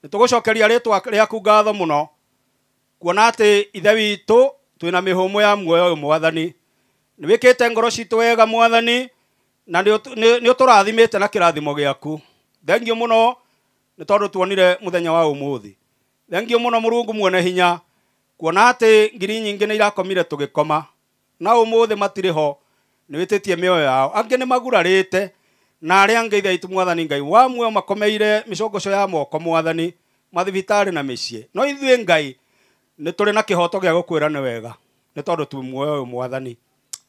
Nĩtũgũcokeria rĩĩtwa rĩaku ngatho mũno, kuona atĩ Ithe witũ twĩna mĩhũmũ ya muoyo ũyũ Mwathani. Nĩwĩkĩte ngoro citũ wega Mwathani, na nĩ ũtũrathimĩte na kĩrathimo gĩaku. Thengiũ mũno nĩ tondũ tuonire mũthenya wa ũmũthĩ. Thengiũ mũno Mũrungu mwene hinya, kuona atĩ ngiri nyingĩ nĩ irakomire tũgĩkoma, na ũmũthĩ matirĩ ho, nĩwĩtĩtie mĩoyo yao. Angĩ nĩ magurarĩte, na arĩa angĩ Ithe witũ Mwathani Ngai wa muoyo makomeire mĩcongoco ya moko Mwathani, mathibitarĩ na mĩciĩ. No ithuĩ Ngai nĩ tũrĩ na kĩhoto gĩa gũkwĩra nĩ wega, nĩ tondũ twĩ muoyo ũyũ Mwathani.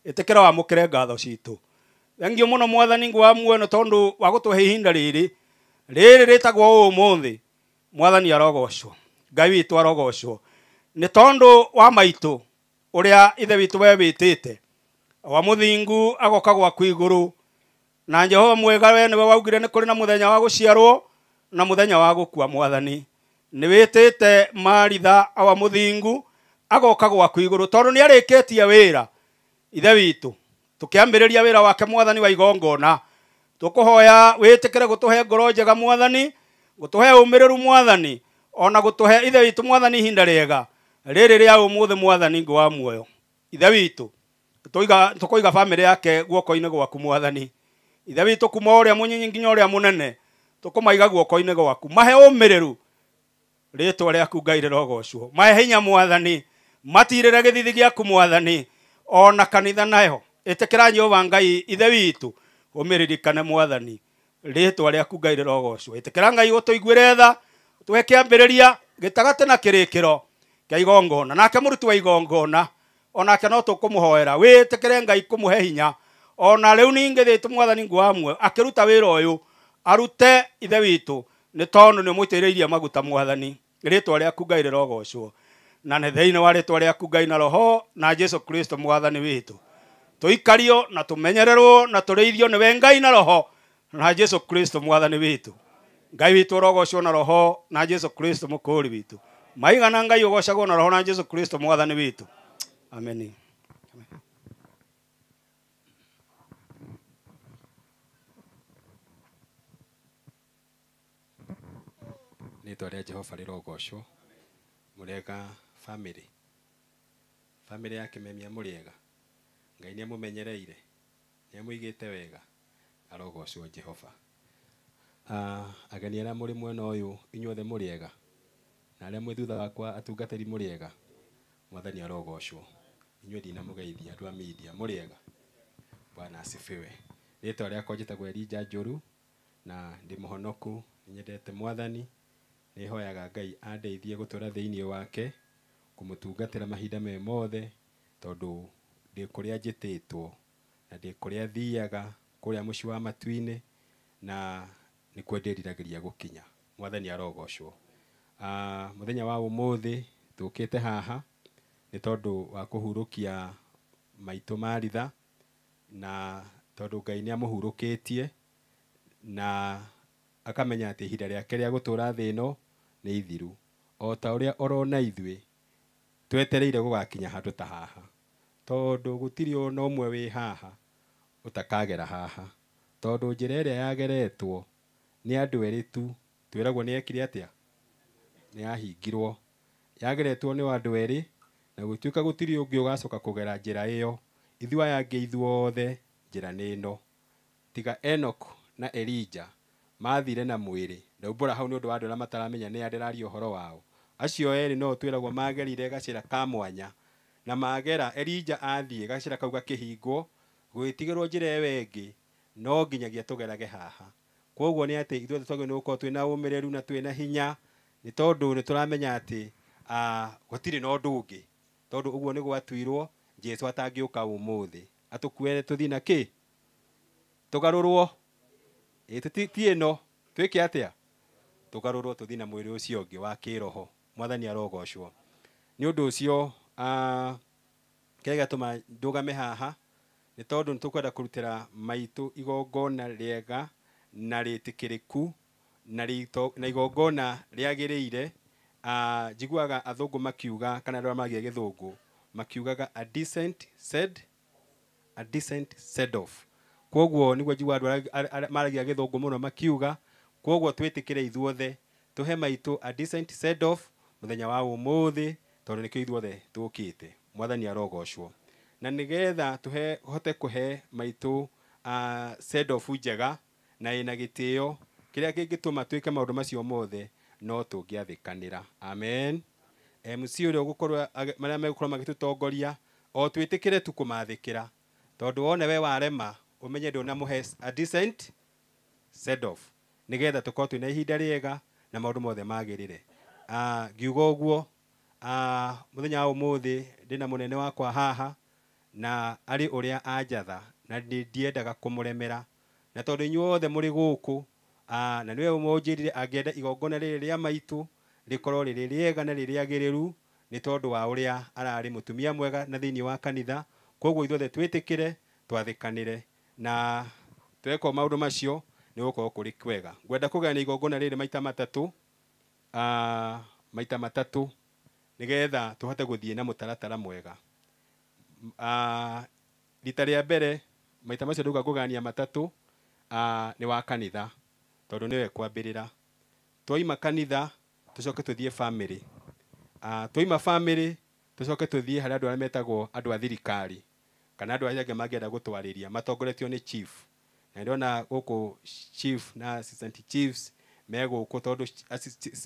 Ĩtĩkĩra wamũkĩre ngatho citũ. Thengiũ mũno Mwathani Ngai wa muoyo nĩ tondũ wa gũtũhe ihinda rĩrĩ rĩrĩ rĩtagwo ũmũthĩ. Mwathani arogocwo, Ngai witũ arogocwo, nĩ tondũ wa maitũ ũrĩa Ithe witũ we wĩtĩte wa mũthingu agoka gwaku igũrũ. Na Jehova mwega, we nĩwe waugire nĩ kũrĩ na mũthenya wa gũciarwo na mũthenya wa gũkua Mwathani. Nĩ wĩtĩte Maritha awa mũthingu agoka gwaku igũrũ, tondũ nĩ arĩkĩtie wĩra. Ithe witũ tũkĩambĩrĩria wĩra wake Mwathani wa igongona, tũkũhoya wĩtĩkĩre gũtũhe ngoro njega Mwathani, gũtũhe ũmĩrĩru Mwathani, ona gũtũhe Ithe witũ Mwathani ihinda rĩega rĩrĩ rĩa ũmũthĩ Mwathani Ngai wa muoyo. Ithe witũ tũkũiga bamĩrĩ yake guoko-inĩ gwaku Mwathani. Ithe witũ kuma ũrĩa mũnyinyi nginya ũrĩa mũnene tũkũmaiga guoko-inĩ gwaku, mahe ũmĩrĩru, rĩĩtwa rĩaku Ngai rĩrogocwo, mahe hinya Mwathani, matirĩre gĩthithi gĩaku Mwathani, ona kanitha nayo ĩtĩkĩra Jehova Ngai Ithe witũ ũmĩririkane Mwathani, rĩĩtwa rĩaku Ngai rĩrogocwo. Ĩtĩkĩra Ngai ũtũiguĩre tha, tũhe kĩambĩrĩria gĩtagatĩ na kĩrĩkĩro kĩa igongona, nake mũruti wa igongona onake no tũkũmũhoera wĩtĩkĩre Ngai kũmũhe hinya, ona rĩu ningĩ thĩtũ Mwathani Ngai wa muoyo akĩruta wĩra ũyũ arute Ithe witũ, nĩ tondũ nĩ ũmũitĩrĩirie maguta Mwathani. Rĩĩtwa rĩaku Ngai rĩrogocwo, na nĩ thĩinĩ wa rĩĩtwa rĩaku Ngai na Roho na Jesu Kristo Mwathani witũ, tũikario na tũmenyererwo na tũrĩithio nĩwe Ngai na Roho na Jesu Kristo Mwathani witũ. Ngai witũ ũrogocwo na Roho na Jesu Kristo mũkũũri witũ. Maigana Ngai ũgocagwo na Roho na Jesu Kristo Mwathani witũ. Amen. Rĩĩtwa rĩa Jehova rĩrogocwo. Mũrĩega family, family ya Kĩmemia mũrĩega. Ngai nĩ amũmenyereire, nĩ amũigĩte wega, arogocwo Jehova. Ageni arĩa mũrĩ mwena ũyũ inyuothe mũrĩega, na arĩa mwĩ thutha wakwa atungatĩri mũrĩega, Mwathani arogocwo. Inyuĩ ndinamũgeithia andũ a media mũrĩega, Bwana asifiwe. Rĩĩtwa rĩakwa njĩtagwo Elijah Njũru, na ndĩ mũhonoku, nĩnyendete Mwathani, nĩhoyaga Ngai andeithie gũtũũra thĩinĩ wake, kũmũtungatĩra mahinda me mothe, tondũ ndĩ kũrĩa njĩtĩtwo na ndĩ kũrĩa thiaga kũrĩa mũciĩ wa matu-inĩ, na nĩkuo ndĩriragĩria gũkinya. Mwathani arogocwo. Mũthenya wa ũmũthĩ tũkĩte haha nĩ tondũ wa kũhurũkia maitũ Maritha, na tondũ Ngai nĩ amũhurũkĩtie na akamenya atĩ ihinda rĩake rĩa gũtũũra thĩ ĩno nĩ ithiru. O ta ũrĩa orona ithuĩ Twetereire gũgakinya handũ ta haha tondũ gũtirĩ ona ũmwe wĩ haha ũtakagera haha tondũ njĩra ĩrĩa yageretwo nĩ andũ erĩ tu twĩragwo nĩ ekire atĩa nĩ yahingirwo yageretwo nĩ andũ erĩ na gũtuĩka gũtirĩ ũngĩ ũgacoka kũgera njĩra ĩyo ithuĩ aya angĩ ithuothe njĩra nĩ ĩno tiga Enoch na Elijah mathire na mwĩrĩ ndaumbũra hau nĩ ũndũ wa andũ arĩa mataramenya nĩ ndĩraria ũhoro wao acio erĩ no twĩragwo magerire gacĩra ka mwanya na magera Elijah athiĩ gacĩra kau gakĩhingwo gwĩtigĩrwo njĩra ĩyo ĩngĩ no nginyagia tũgerage haha koguo nĩ atĩ ithuothe twagĩrĩirwo nĩ gũkorwo twĩna ũmĩrĩru na twĩna hinya nĩ tondũ nĩ tũramenya atĩ gũtirĩ na ũndũ ũngĩ tondũ ũguo nĩ gwatuirwo Jesu atangĩũka ũmũthĩ atũkuere tũthiĩ na kĩ tũgarũrwo ti ĩno twĩke atĩa tũgarũrwo tũthiĩ na mwĩrĩ ũcio ũngĩ wa kĩroho mwathani arogocwo nĩ ũndũ ũcio kĩrĩa gĩatũma ndũgame haha nĩ tondũ nĩ tũkwenda kũrutĩra maitũ igongona rĩega na rĩtĩkĩrĩku na igongona rĩagĩrĩire njiguaga athũngũ makiuga kana andũ arĩa maragia gĩthũngũ makiugaga a decent send off koguo nĩguo njiguaga andũ arĩa maragia gĩthũngũ mũno makiuga koguo twĩtĩkĩre ithuothe tũhe maitũ a decent send off mũthenya wa ũmũthĩ tondũ nĩkĩo ithuothe tũkĩte mwathani arogocwo na nĩgetha tũhote kũhe maitũ send off njega na ĩna gĩtĩo kĩrĩa kĩngĩtũma twĩke maũndũ macio mothe no tũngĩathĩkanĩra amen MC ũrĩa ũgũkorwo marĩa megũkorwo magĩtũtongoria o twĩtĩkĩre tu kũmathĩkĩra tondũ wone we warema ũmenye ndũnamũhe a decent send off nĩgetha tũkorwo twĩna ihinda rĩega na maũndũ mothe magĩrĩre ngiuga ũguo mũthenya wa ũmũthĩ ndĩna mũnene wakwa haha na arĩ ũrĩa anjatha na ndiendaga kũmũremera na tondũ inyuothe mũrĩ gũkũ na nĩwe ũmũnjĩrire angĩenda igongona rĩrĩ rĩa maitũ rĩkorwo rĩrĩ rĩega na rĩrĩagĩrĩru nĩ tondũ wa ũrĩa ararĩ mũtumia mwega na thĩinĩ wa kanitha koguo ithuothe twĩtĩkĩre twathĩkanĩre na tweka maũndũ macio nĩ gũkorwo kũrĩ kwega ngwenda kũgayania igongona rĩrĩ maita matatũ maita matatũ nĩgetha tũhote gũthiĩ na mũtaratara mwega rita rĩa mbere maita macio ndauga ngũgayania matatũ nĩ wa kanitha tondũ nĩwe kwambĩrĩra twaima kanitha tũcoke tũthiĩ family twaima family tũcoke tũthiĩ harĩa andũ arĩa metagwo andũ a thirikari kana andũ arĩa angĩ mangĩenda gũtwarĩria matongoretio nĩ chief na ndĩrona gũkũ chief na assistant chiefs me gũkũ tondũ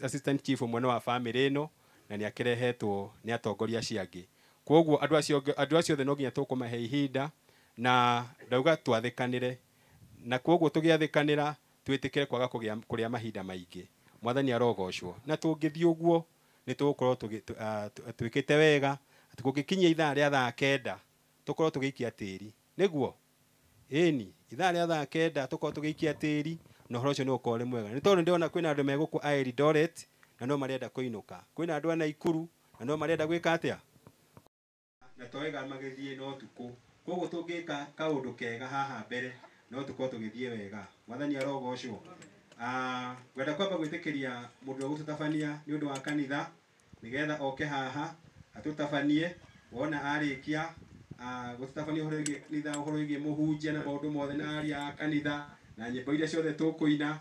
assistant chief ũmwe nĩ wa family ĩno na nĩ akĩrehetwo nĩ atongoria acio angĩ koguo andũ acio othe no nginya tũkũmahe ihinda na ndauga twathĩkanĩre na koguo tũgĩathĩkanĩra twĩtĩkĩre kwaga kũrĩa mahinda maingĩ mwathani arogocwo na tũngĩthiĩ ũguo nĩ tũgũkorwo twĩkĩte wega atĩ kũngĩkinyia ithaa rĩa thaa kenda tũkorwo tũgĩikia tĩri nĩguo ĩni ithaa rĩa thaa kenda tũkorwo tũgĩikia tĩri na ũhoro ũcio nĩ ũkorwo ũrĩ mwega nĩ tondũ ndĩrona kwĩna andũ me gũkũ a Eldoret na no marenda kũinũka kwĩna andũ a Naikuru na no marenda gwĩka atĩa na to wega magĩthiĩ no ũtukũ koguo tũngĩka kaũndũ kega haha mbere no tũkorwo tũgĩthiĩ wega mwathani arogocwo ngwenda kwamba gwĩtĩkĩria mũndũ ũrĩa ũgũtũtabania nĩ ũndũ wa kanitha nĩgetha oke haha atũtabanie wona arĩkia gũtũtabania ũhoro wĩgiĩ kanitha ũhoro wĩgiĩ mũhunjia na maũndũ mothe na aria a kanitha na nyĩmbo iria ciothe tũkũina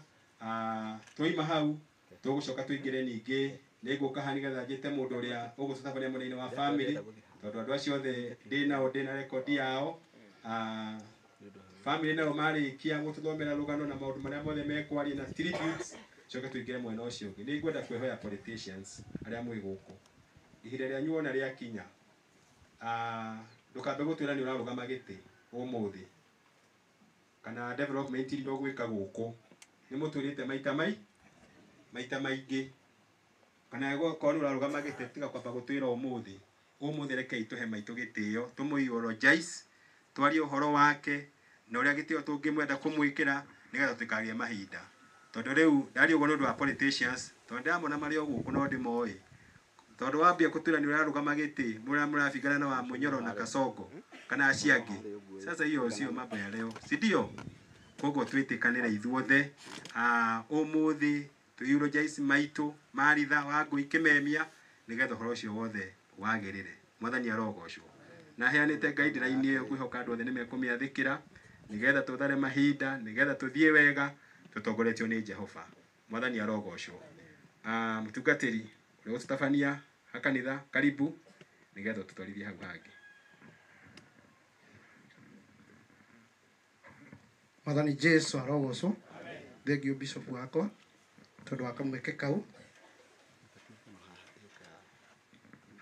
twaima hau tũgũcoka tũingĩre ningĩ nĩngũka haha nĩgetha njĩte mũndũ ũrĩa ũgũtũtabania mwena-inĩ wa family tondũ andũ acio othe ndĩ nao ndĩ na rekondi yao family nao marĩkia gũtũthomera rũgano na maũndũ marĩa mothe mekwaria na tributes coke tũingĩre mwena ũcio ũngĩ nĩ ngwenda kwĩhoya politicians arĩa mwĩ gũkũ ihinda rĩanyu wona rĩakinya ndũkambe gũtwĩra nĩ ũrarũgama gĩtĩ ũmũthĩ kana development iria ũgwĩka gũkũ nĩ mũtwĩrĩte maita maingĩ kana korwo nĩ ũrarũgama gĩtĩ tiga kwamba gũtwĩra ũmũthĩ ũmũthĩ rekei tũhe maitũ gĩtĩo tũmũ-eulogize twarie ũhoro wake na ũrĩa gĩtĩo tũngĩmwenda kũmwĩkĩra nĩgetha tũtikagĩe mahinda tondũ rĩu ndaria ũguo nĩ ũndũ wa politicians tondũ ndĩramona marĩ o gũkũ no ndĩmoĩ tondũ wambia gũtwĩra nĩ ũrarũgama gĩtĩ mũrabingana na wa Mũnyoro na Kasongo kana acio angĩ sasa hiyo sio mambo ya leo si ndio koguo twĩtĩkanĩre ithuothe ũmũthĩ tũ eulogize maitũ Maritha wa Ngũi Kĩmemia nĩgetha ũhoro ũcio wothe wagĩrĩre. Mwathani arogocwo. Na heanĩte guideline ĩyo ngwĩhoka andũ othe nĩ mekũmĩathĩkĩra nĩgetha tũthare mahinda, nĩgetha tũthiĩ wega tũtongoretio nĩ Jehova. Mwathani arogocwo. Mũtungatĩri ũrĩa ũgũtũtabania ha kanitha, karibu nĩgetha ũtũtwarithie hau hangĩ. Mwathani Jesu arogocwo. Thengio bishop wakwa tondu wa kamweke kau.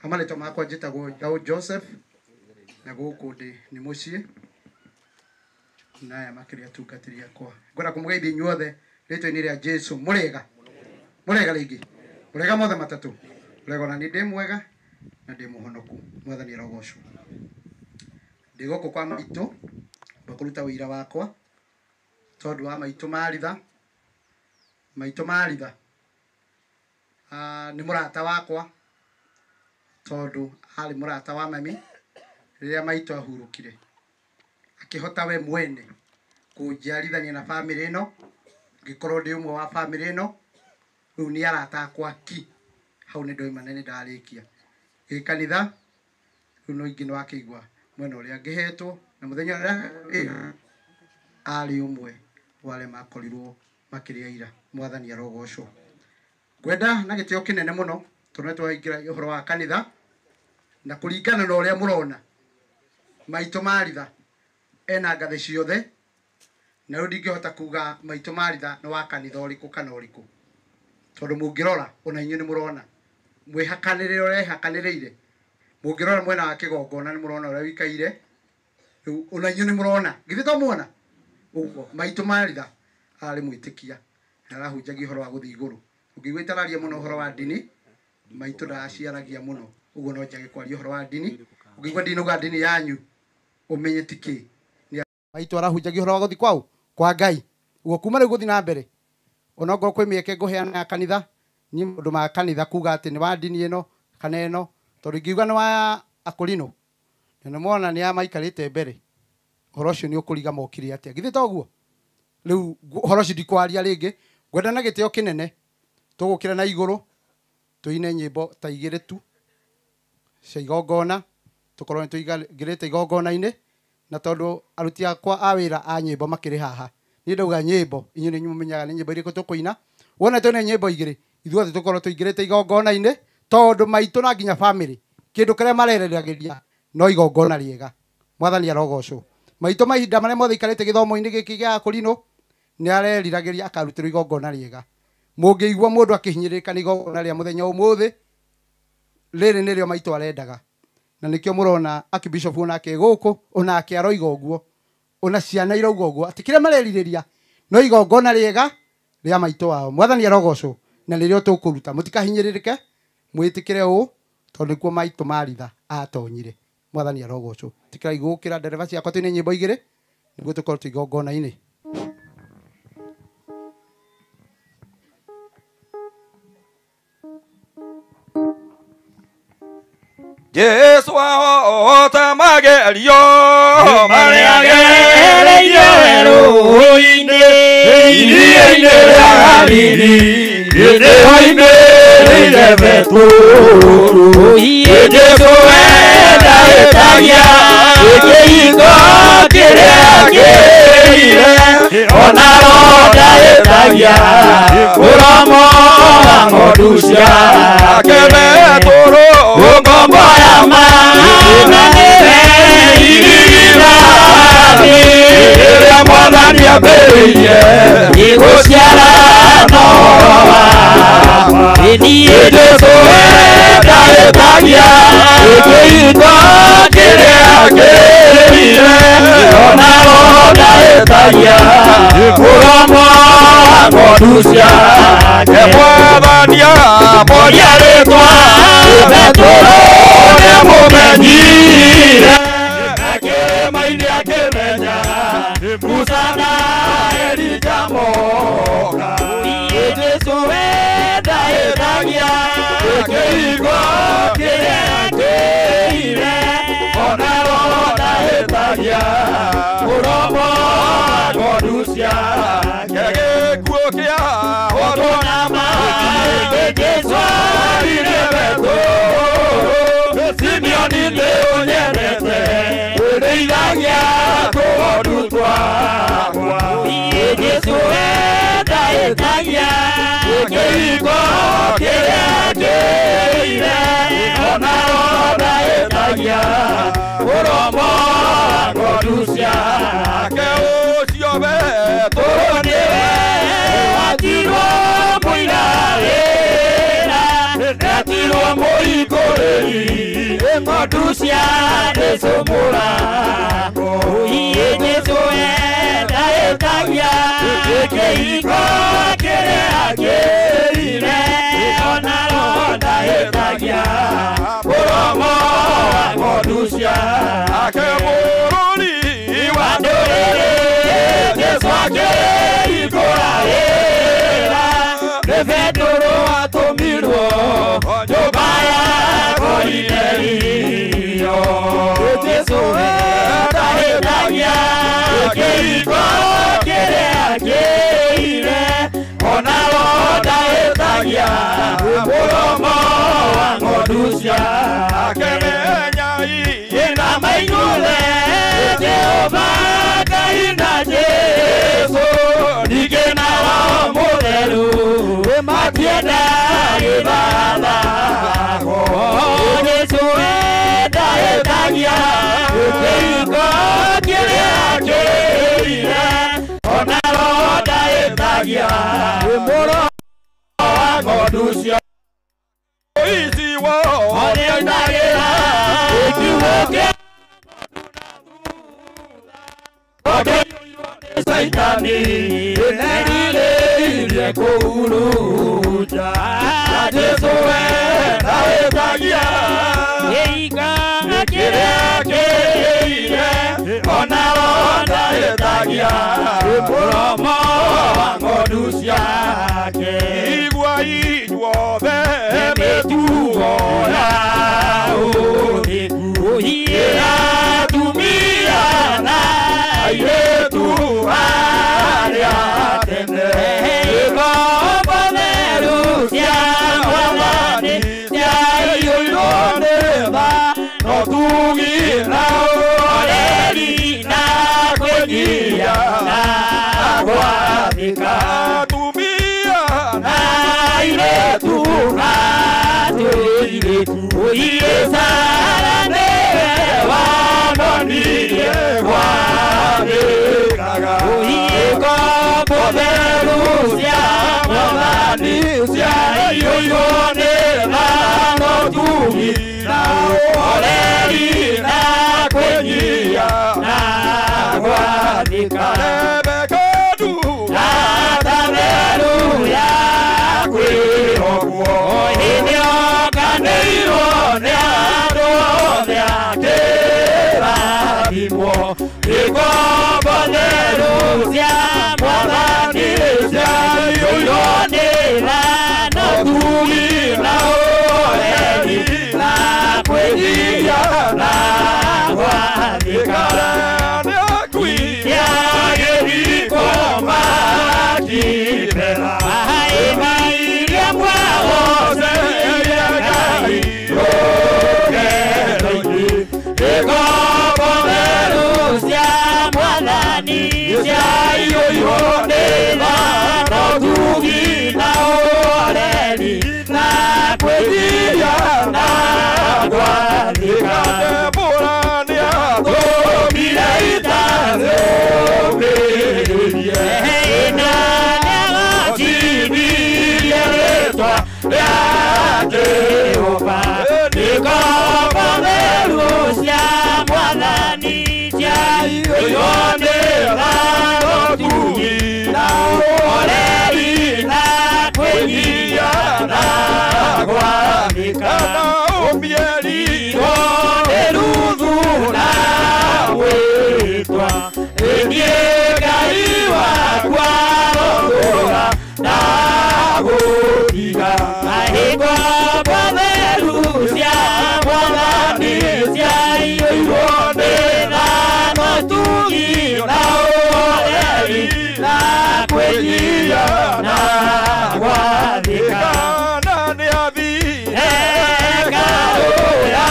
Amarĩtwa makwa njĩtagwo Ndau Joseph na gũkũ ndĩ nĩ mũciĩ na aya makĩria atungatĩri akwa. Ngwenda kũmũgeithia inyuothe rĩtwa-inĩ rĩa Jesu. Mũrĩega? Mũrĩega rĩngĩ? Mũrĩega mothe matatũ? Mũrĩega ona niĩ ndĩ mwega na ndĩ mũhonoku. Mwathani arogocwo. Ndĩ gũkũ kwa maitũ kũruta wĩira wakwa tondu wa maitũ Maritha. Maitũ Maritha nĩ mũrata wakwa tondu arĩ mũrata wa mami rĩrĩa maitũ ahurũkire akĩhota we mwene kũnjiarithania na bamĩrĩ ĩno, ngĩkorwo ndĩ ũmwe wa bamĩrĩ ĩno. Rĩu nĩ arata akwa ki hau nĩ ndoima na nĩ ndarĩkia gĩ kanitha. Rĩu no ingĩ nĩ wakĩigua mwena ũrĩa ngĩhetwo na mũthenya ũrĩa arĩ ũmwe wa arĩa makorirwo makĩrĩa ira. Mwathani arogocwo. Ngwenda na gĩtĩo kĩnene mũno tondũ nĩ twaingĩra ũhoro wa kanitha na kũringana na ũrĩa mũrona maitũ Maritha ena ngathĩ ciothe, na rĩu ndingĩhota kuga maitũ Maritha nĩ wa kanitha ũrĩkũ kana ũrĩkũ tondũ mũngĩrora ona inyuĩ nĩ mũrona mwĩhakanĩrĩre ũrĩa ehakanĩrĩire. Mũngĩrora mwena wa kĩgongona nĩ mũrona ũrĩa wĩikaire, rĩu ona inyuĩ nĩ mũrona, githĩ to muona ũguo. Maitũ Maritha arĩ mwĩtĩkia na arahunjagia ũhoro wa gũthiĩ igũrũ. Ũngĩigua itararia mũno ũhoro wa ndini, maitũ ndaciaragia mũno, ũguo no njage kwaria ũhoro wa ndini. Ũngĩigua ndinauga ndini yanyu ũmenye ti kĩ. Maitũ arahunjagia ũhoro wa gũthiĩ kwao kwa Ngai. Ũguo kuma rĩu gũthiĩ na mbere ona ongorwo kwĩ mĩeke ngũheana ya kanitha, niĩ maũndũ ma kanitha kuga atĩ nĩ wa ndini ĩno kana ĩno, tondũ ingiuga nĩ wa akũrinũ na nĩ mona nĩ amaikarĩte mbere, ũhoro ũcio nĩ ũkũriga mokire atĩa, githĩ toguo? Rĩu ũhoro ũcio ndikwaria rĩngĩ. Ngwenda na gĩtĩo kĩnene tũgũkĩra na igũrũ tũine nyĩmbo ta igĩrĩ tu cia igongona, tũkorwo nĩ tũingĩrĩte igongona-inĩ, na tondũ aruti akwa a wĩra a nyĩmbo makĩrĩ haha, niĩ ndauga nyĩmbo inyuĩ nĩ mũmenyaga nĩ nyĩmbo irĩkũ tũkũina. Wona tũine nyĩmbo igĩrĩ ithuothe tũkorwo tũingĩrĩte igongona-inĩ, tondũ maitũ na nginya bamĩrĩ kĩndũ kĩrĩa marereragĩria no igongona rĩega. Mwathani arogocwo. Maitũ mahinda marĩa mothe aikarĩte gĩthomo-inĩ gĩkĩ gĩa akũrinũ nĩ areriragĩria akarutĩrwo igongona rĩega. Mũngĩigua mũndũ akĩhinyĩrĩrĩka nĩ igongona rĩa mũthenya ũmũthĩ, rĩrĩ nĩrĩo maitũ arendaga, na nĩkĩo mũrona akibishop onake gũkũ onake aroiga ũguo, ona ciana irauga ũguo atĩ kĩrĩa marerirĩria no igongona rĩega rĩa maitũ wao. Mwathani arogocwo. Na rĩrĩa tũkũruta mũtikahinyĩrĩrĩke, mwĩtĩkĩre ũũ tondũ nĩkuo maitũ Maritha atonyire. Mwathani arogocwo. Tĩkĩrai gũkĩra ndereba ciakwa tũine nyĩmbo igĩrĩ nĩguo tũkorwo twĩ igongona-inĩ. Jesu ahota magerio marĩa gereirio werũ-inĩ, iria-inĩ rĩa Galili, hĩndĩ oimĩrĩire Petero. Jesu endahĩtagia kĩhingo kĩrĩa kĩrĩire, ona ro ndahĩtagia mũromo wa ng'ondu ciake. Petero ngombo ya mana nĩwe irigithathi rĩrĩa Mwathani ambĩrĩirie gũciara no ũhoro wakwa. Jesu endahĩtagia kĩhingo kĩrĩa kĩrĩire, ona ro ndahĩtagia mũromo wa ng'ondu ciake. Mwathani amũria rĩtwa Petero nĩamũmenyire, akĩmaini akĩmenya Musa na Elija moka. Jesu endahĩtagia kĩhingo kĩrĩa kĩrĩire, ona ro ndahĩtagia mũromo wa ng'ondu ciake. Gĩkuũ kĩa hotwo na maĩ, Jesu arire Petero. nĩ ũnyendete ũrĩithagia tũgondu twakwa Jesũ ndahĩtagia kĩhingo kĩrĩa kĩire ona ndahĩtagia mũromo wa ng'ondu ciake ũcio Petũrũ nĩwe watirwo mũira wĩra ndetirwo mũhingũrĩri ng'ondu cia Jesũ mũrango Jesũ ndahĩtagia kĩhingo kĩrĩa kĩire ona ndahĩtagia mũromo wa ng'ondu ciake mũrũri wa ndũrĩrĩ Jesũ akĩhingũra wĩra nĩ Petũrũ atũmirwo nyũmba ya Korinelio Jesũ ndahĩtagia kĩhingo kĩrĩa kĩire ona ndahĩtagia mũromo wa ng'ondu ciake menyai na mainyuothe Jehova Ngai na Jesũ ningĩ na Roho Mũtheru matienda gĩthathagwo Jesũ ndahĩtagia kĩhingo kĩrĩa kĩire ona Roho ndahĩtagia mũromo wa ng'ondu ciake ici wothe nĩoinagĩra kiugo kĩa Saitani nĩerirĩirie kũhurunja Jesũ ndahĩtagia kĩhingo kĩrĩa kĩire ona Roho ndahĩtagia mũromo wa ng'ondu ciake igua inyuothe mĩtugo ya ũthingu atumia na airĩtu arĩa tene ngombo theru cia Mwathani ciaiyũirwo nĩ tha no tugi na ũhoreri na kwĩnyihia na gwathĩka atumia na airĩtu atũirĩtu Sara nĩwe wanonirie gwathĩkaga ngombo theru cia Mwathani ciaiyũirwo nĩ tha no tugi na ũhoreri na kwĩnyihia na gwathĩka Rebeka na theru ya kwĩhokwo hĩndĩ okanĩirwo nĩ andũ othe akĩrathimwo ngombo theru cia Mwathani ciaiyũirwo nĩ tha no tugi na ũhoreri na kwĩnyihia na gwathĩka kĩagĩrĩko makibera mairia mwagoceire Ngai rũgendo-inĩ ngombo theru cia Mwathani ciaiyũirwo nĩ tha no tugi na ũhoreri na kwĩnyihia na gwathĩka Debora nĩatũmire ita rĩũmĩrĩrie na nĩagacibirie rĩtwa rĩa Jehova ngombo theru cia Mwathani ciaiyũirwo nĩ tha no tugi na ũhoreri na kwĩnyihia na gwathĩka Naomi nĩ Ruthu na gwĩtwa niĩ Ngai wakwa rotũra na gũtiga ngombo theru cia Mwathani ciaiyũirwo nĩ tha no tugi na ũhoreri na kwĩnyihia na gwathĩka na nĩathiire hekarũ ya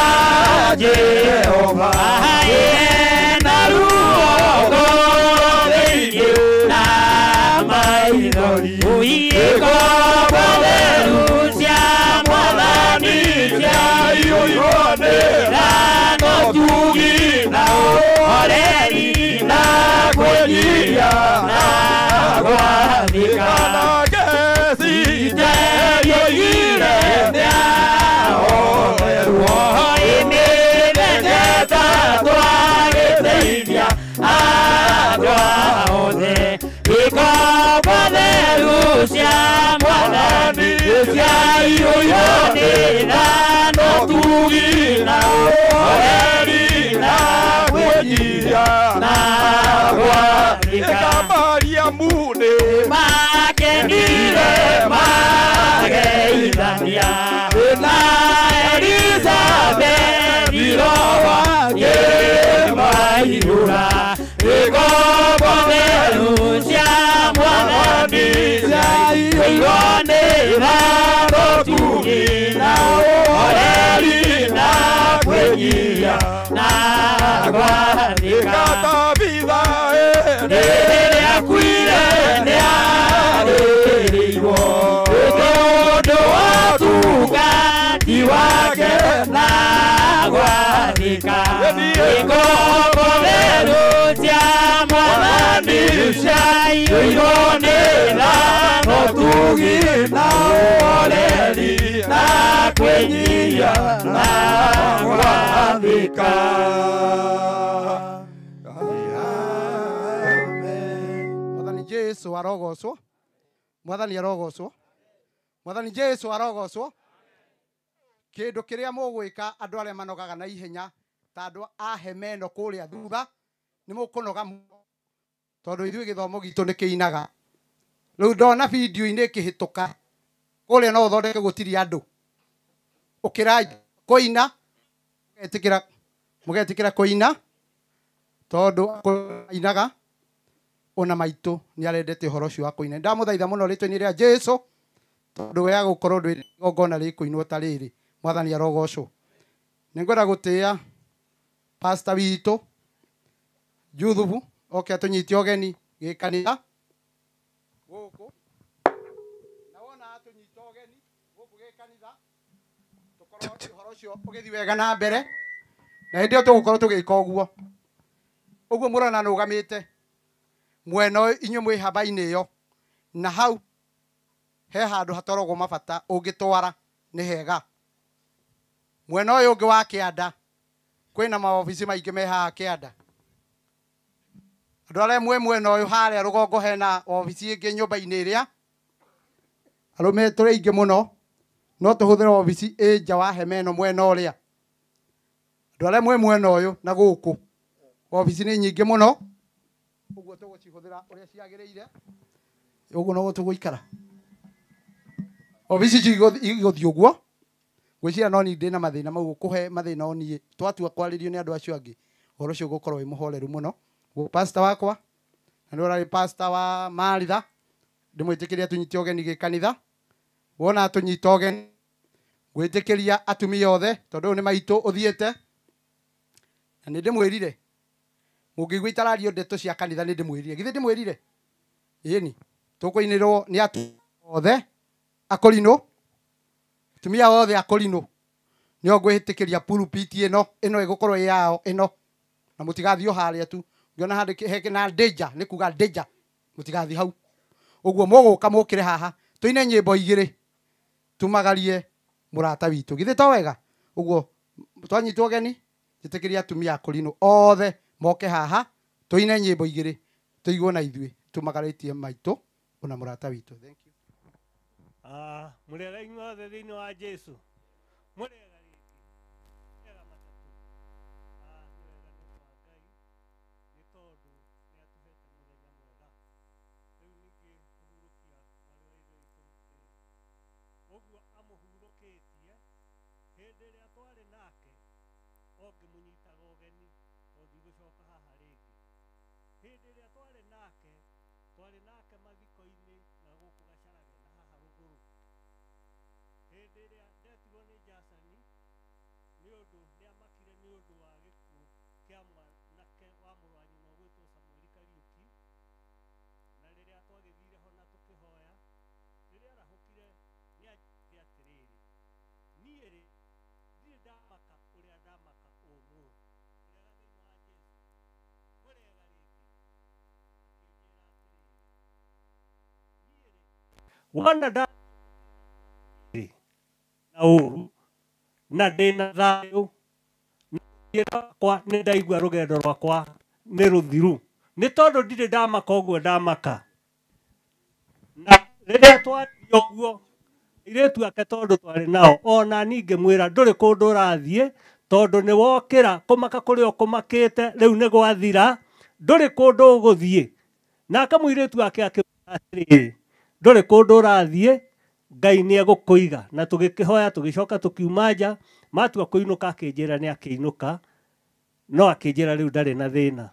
Jehova. Jehova na ruo thĩinĩ na maithori ngombo theru cia Mwathani ciaiyũirwo nĩ tha na ũtugi na ũhoreri na kwĩnyihia na gwathĩka. Citeioigire nĩahoerwo ĩmĩthenya twagĩteithia andũ othe. Ngombo theru cia Mwathani ciaiyũirwo nĩ tha na ũtugi na ũhoreri na kwĩnyihia na gwathĩka. Mariamu nĩ makenire mageithania na Elizabethi roho akĩmaihũra. Ngombo theru cia Mwathani ciaiyũirwo nĩ tha na ũtugi na ũhoreri na kwĩnyihia na gwathĩka. Tabitha Rĩrĩa akuire nĩarĩrĩirwo tondũ wa ũtungati wake na gwathĩka. Ngombo theru cia Mwathani ciaiyũirwo nĩ tha na ũtugi na ũhoreri na kwĩnyihia na gwathĩka. Mwathani Jesu arogocwo. Mwathani arogocwo. Mwathani Jesu arogocwo. Kindu kiria mugwika andu aria manogaga na ihenya ta andu a hema ĩno kuria thutha ni mukunoga tondu ithuĩ gĩthomo gitũ nĩ kĩinaga. Rĩu ndona video-inĩ ĩkĩhĩtũka kũrĩa no ũthondeke gũtirĩ andũ ũkĩra kũina mũgetĩkĩra mũgetĩkĩra kũina tondu inaga ona maitũ nĩ arendete ũhoro ũcio wa kũina. Ndamũthaitha mũno rĩtwa-inĩ rĩa Jesu tondu we agũkorwo ndwĩ igongona rĩkũinwo ta rĩrĩ. Mwathani arogocwo. Nĩngwenda gũtĩĩa pastor witũ Juthubu oke atũnyite ũgeni gĩkanitha gũkũ, na wona atũnyita ũgeni gũkũ gĩkanitha tũkorwo ũhoro ũcio ũgĩthiĩ wega na mbere, na hĩndĩ ĩyo tũgũkorwo tũgĩka ũguo ũguo mũrona nũgamĩte mwena ũyũ inyuĩ mwĩ hamba-inĩ ĩyo, na hau he handũ hatoragwo mabata ũngĩtwara nĩ hega. Mwena ũyũ ũngĩ wa kĩanda kwĩna maobici maingĩ me haha kĩanda. Andũ arĩa mwĩ mwena ũyũ harĩa rũgongo hena obici ĩngĩ nyũmba-inĩ ĩrĩa arũme tũrĩ aingĩ mũno, no tũhũthĩre obici ĩ nja wa hema ĩno mwena ũrĩa. Andũ arĩa mwĩ mwena ũyũ na gũkũ obici nĩ nyingĩ mũno, ũguo tũgũcihũthĩra ũrĩa ciagĩrĩire, ũguo noguo tũgũikara. Obici ici igũthiĩ ũguo ngwĩciria no niĩ ndĩna mathĩna mau gũkũhe mathĩna o niĩ twatua kwarĩrio nĩ andũ acio angĩ ũhoro ũcio ũgũkorwo wĩ mũhoreru mũno. Pastor wakwa na nĩwe ũrarĩ pastor wa Maritha ndĩmwĩtĩkĩrie atũnyite ũgeni gĩkanitha. Wona atũnyita ũgeni ngwĩtĩkĩria atumia othe tondũ ũyũ nĩ maitũ ũthiĩte, na nĩ ndĩmwĩrire mũngĩigua itarario ndeto cia kanitha nĩ ndĩmwĩrire, githĩ ndĩmwĩrire? Ĩni tũkũinĩrwo nĩ atumia othe akũrinũ, atumia othe akũrinũ nĩo ngwĩtĩkĩria pulpit ĩno ĩno ĩgũkorwo ĩ yao ĩno, na mũtigathiĩ o harĩa tu ngĩona handũ he na danger nĩ kuga danger, mũtigathiĩ hau. Ũguo mũgũka mũkĩre haha tũine nyĩmbo igĩrĩ tumagarie mũrata witũ, githĩ to wega? Ũguo twanyitwo ũgeni njĩtĩkĩria atumia akũrinũ othe moke haha tũine nyĩmbo igĩrĩ tũiguo na ithuĩ tumagarĩtie maitũ ona mũrata witũ. Thank you. Mũrĩega inyuothe thĩinĩ wa Jesu. Mũrĩega rĩngĩ. Mũrĩega matatũ. Nĩ wega nĩ ũndũ wa Ngai nĩ tondũ nĩ atũhete mũthenya mwega. Rĩu ningĩ kũhurũkia mwarĩ wa Ithe witũ ũguo amũhurũkĩtie hĩndĩ ĩrĩa twarĩ nake o ngĩmũnyitaga ũgeni tondũ ndigũcoka haha rĩngĩ. Hĩndĩ ĩrĩa twarĩ nake mathiko-inĩ na gũkũ Gacarage na haha rũgũrũ. Hĩndĩ ĩrĩa ndetirwo nĩ Jasani nĩ ũndũ nĩamakire nĩ nĩ ũndũ wa gĩkuũ kĩa mwanake wa mũrũ wa nyina ũgwĩtwo Samueli Kariũki. Na rĩrĩa twagĩthire ho na tũkĩhoya, rĩrĩa arahũkire nĩ anjĩrire atĩrĩrĩ, niĩ rĩ ndirĩ ndamaka ũrĩa ndamaka ũmũthĩ. Mũrĩega thĩinĩ wa Jesũ? Mũrĩega rĩngĩ? Akĩnjĩra atĩrĩrĩ, niĩ rĩ wona nda na ũru na ndĩna thayũ na rwakwa nĩ ndaigua rũgendo rwakwa nĩ rũthiru nĩ tondũ ndirĩ ndamaka ũguo ndamaka. Na rĩrĩa twaririe ũguo airĩtu ake tondũ twarĩ nao ona niĩ ngĩmwĩra ndũrĩ kũndũ ũrathiĩ tondũ nĩ wokĩra kũmaka kũrĩa ũkũmakĩte rĩu nĩ gwathira ndũrĩ kũndũ ũgũthiĩ. Nake mũirĩtu wake akĩmwĩra atĩrĩrĩ, ndũrĩ kũndũ ũrathiĩ, Ngai nĩ egũkũiga. Na tũgĩkĩhoya tũgĩcoka tũkiuma nja, matua kũinũka akĩnjĩra nĩ akĩinũka, no akĩnjĩra rĩu ndarĩ na thĩna.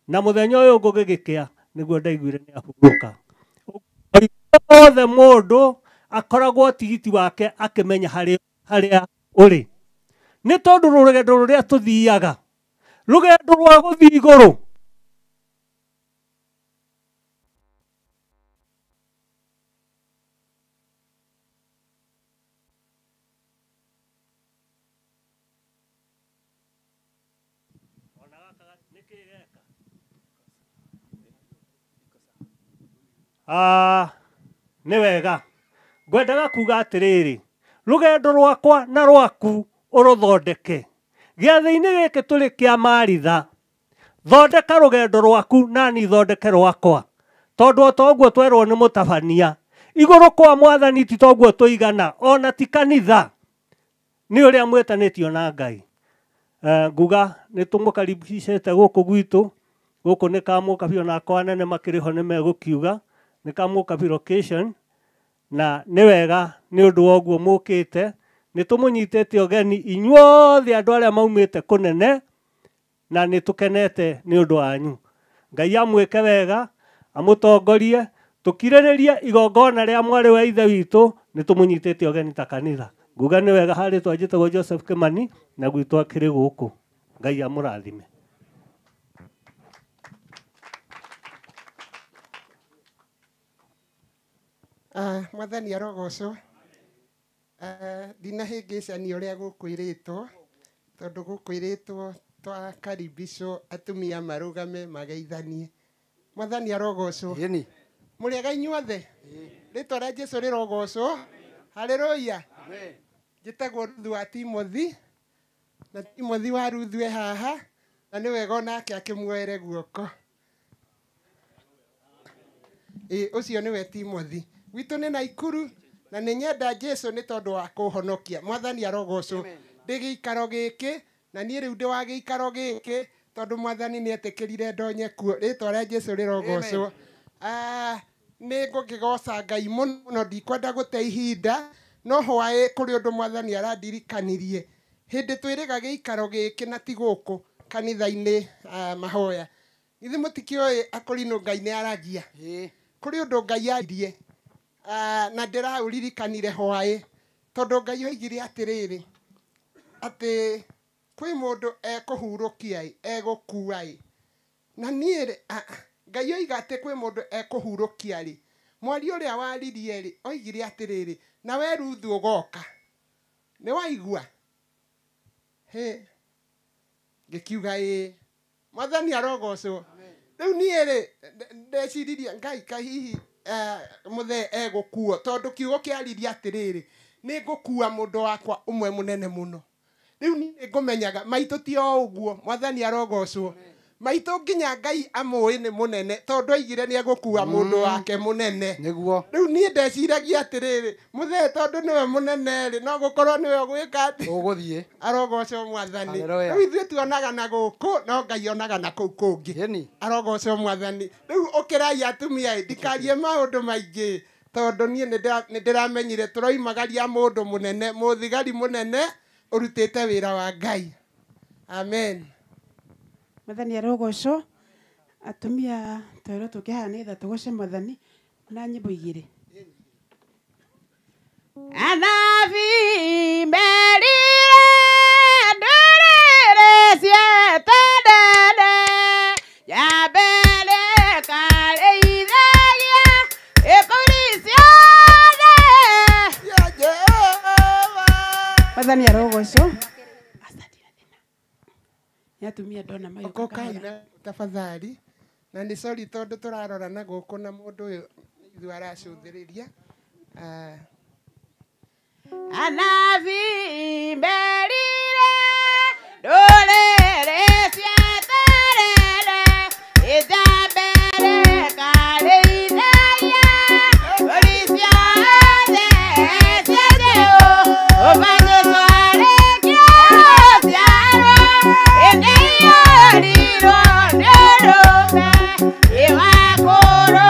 Na mũthenya ũyũ ngũgĩgĩkĩa nĩguo ndaiguire nĩ ahurũka. Othe mũndũ akoragwo tigiti wake akĩmenya harĩa ũrĩ. Nĩ tondũ rũgendo rũrĩa tũthiaga, rũgendo rwa gũthiĩ igũrũ. Nĩ wega ngwendaga kuga atĩrĩrĩ, rũgendo rwakwa na rwaku ũrũthondeke. Gĩathĩ-inĩ gĩkĩ tũrĩ kĩa Maritha, thondeka rũgendo rwaku na niĩ thondeke rwakwa, tondũ o ta ũguo twerwo nĩ mũtabania, igũrũ kwa mwathani ti toguo tũigana, ona ti kanitha, nĩ ũrĩa mwĩtanĩtio na Ngai. Nguga nĩ tũmũkaribicĩte gũkũ gwitũ, gũkũ nĩ Kamũkabi, ona akwa anene makĩrĩ ho nĩ megũkiuga nĩ Kamũkabi location, na nĩ wega nĩ ũndũ wa ũguo mũkĩte, nĩ tũmũnyitĩte ũgeni inyuothe andũ arĩa maumĩte kũnene, na nĩ tũkenete nĩ ũndũ wanyu. Ngai amwĩke wega, amũtongorie, tũkirĩrĩrie igongona rĩa mwarĩ wa ithe witũ, nĩ tũmũnyitĩte ũgeni ta kanitha. Nguga nĩ wega harĩ twanjĩtagwo Joseph Kimani na gwitũ akĩrĩ gũkũ. Ngai amũrathime. Mwathani arogocwo. Ndinahĩngĩcania ũrĩa gũkwĩrĩtwo, tondũ gũkwĩrĩtwo twakaribicwo atumia marũgame mageithanie. Mwathani arogocwo. Mũrĩega inyuothe? Rĩtwa rĩa Jesũ rĩrogocwo. Haleluya. Njĩtagwo Ruthu wa Timothy, na Timothy wa Ruthu e haha, na nĩ wega onake akĩmuoere guoko. Ũcio nĩwe Timothy. Gwitũ nĩ Naikuru, na nĩ nyenda Jesũ nĩ tondũ wa kũhonokia. Mwathani arogocwo. Ndĩ gĩikaro gĩkĩ, na niĩ rĩu ndĩ wa gĩikaro gĩkĩ, tondũ mwathani nĩ etĩkĩrire ndonye kuo. Rĩtwa rĩa Jesũ rĩrogocwo. Nĩ ngũkĩgoca Ngai mũno, ndikwenda gũte ihinda, no hwaĩ kũrĩ ũndũ mwathani arandirikanirie. Hĩndĩ twĩrĩga gĩikaro gĩkĩ na ti gũkũ kanitha-inĩ mahoya. Githĩ mũtikĩũĩ akũrinũ Ngai nĩ aragia? Kũrĩ ũndũ Ngai aririe, na ndĩraũririkanire hwaĩ, tondũ Ngai oigire atĩrĩrĩ, atĩ kwĩ mũndũ ekũhurũkia ĩ, egũkua ĩ. Na niĩ rĩ, Ngai oiga atĩ kwĩ mũndũ ekũhurũkia rĩ, mwaria ũrĩa waririe rĩ, oigire atĩrĩrĩ, na we Ruthu ũgoka. Nĩ waigua? Hĩ, ngĩkiuga ĩĩ. Mwathani arogocwo. Rĩu niĩ rĩ, ndeciririe Ngai kaĩ hihi mũthee egũkuo, tondũ kiugo kĩaririe atĩrĩrĩ, nĩ ngũkua mũndũ wakwa ũmwe mũnene mũno. Rĩu niĩ nĩ ngũmenyaga maitũ ti o ũguo. Mwathani arogocwo. Maitũ nginya Ngai amũĩ nĩ mũnene, tondũ oigire nĩ egũkua mũndũ wake mũnene. Rĩu niĩ ndeciragia atĩrĩrĩ, mũthee tondũ nĩwe mũnene rĩ, no gũkorwo nĩwe ũgwĩka atĩ ũgũthiĩ. Arogocwo mwathani. Rĩu ithuĩ tuonaga na gũkũ, no Ngai onaga na kũu kũngĩ. Arogocwo mwathani. Rĩu ũkĩrai atumia ĩ, ndikarie maũndũ maingĩ, tondũ niĩ nĩ ndĩramenyire tũroimagaria mũndũ mũnene, mũthigari mũnene ũrutĩte wĩra wa Ngai. Amen. Mwathani arogocwo. Atumia twerwo tũke haha nĩgetha tũgoce mwathani na nyĩmbo igĩrĩ. Anabii merire ndũrĩrĩ Nĩ atumia ndona magĩũka Okokai kahora. Na tafadhali na nĩ sorry tondũ tũrarora na gũkũ na mũndũ ũyũ ithuĩ aracũthĩrĩria. Ah, Anabii merire ndũrĩrĩ ciaterere ithambere karĩithaia mbũri ciothe ciathĩũ ũbanyĩtwo rĩngĩ ũciarwo ĩndĩ iyũrirwo nĩ ũrũme ĩwakũrũĩra.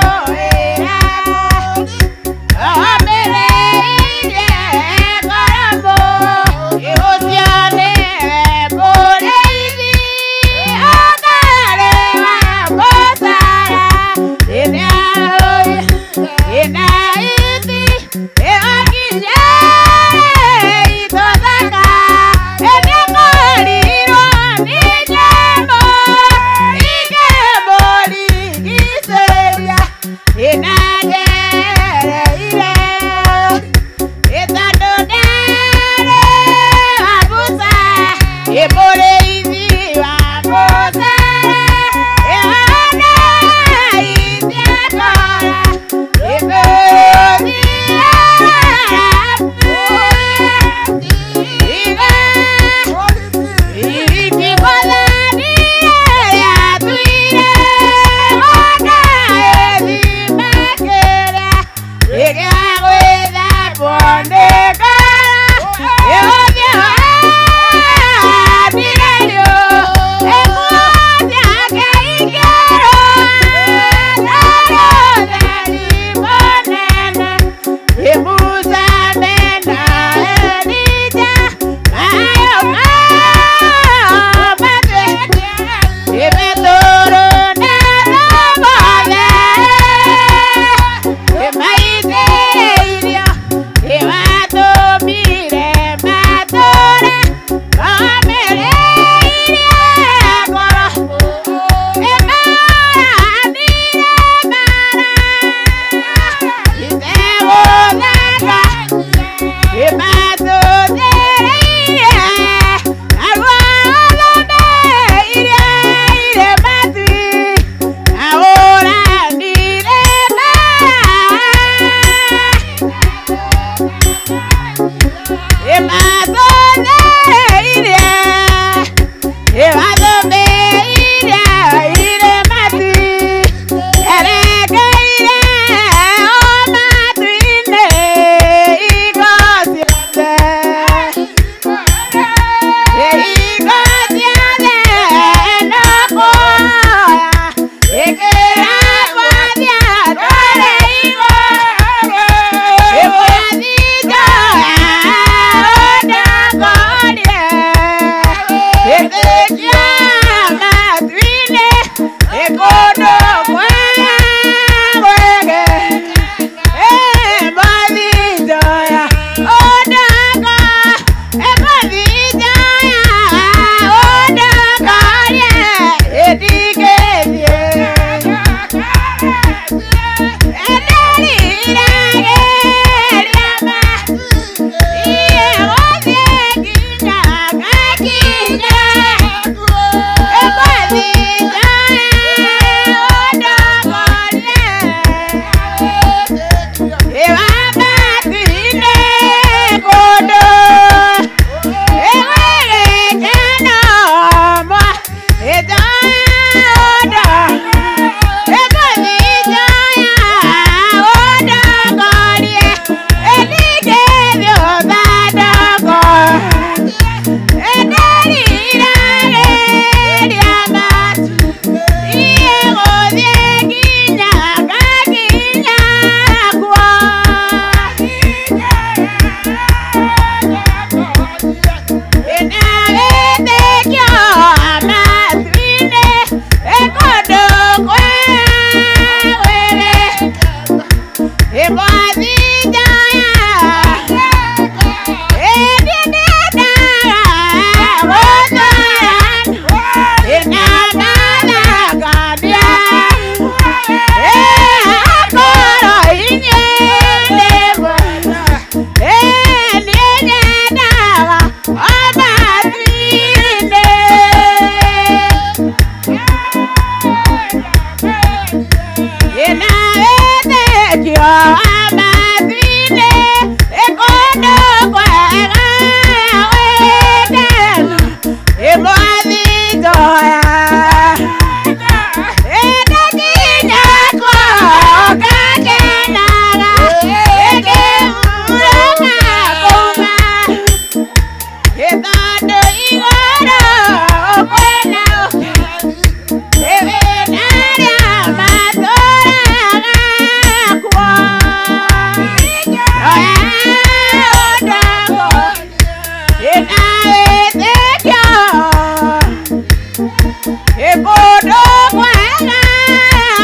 Ĩkũndũ kwega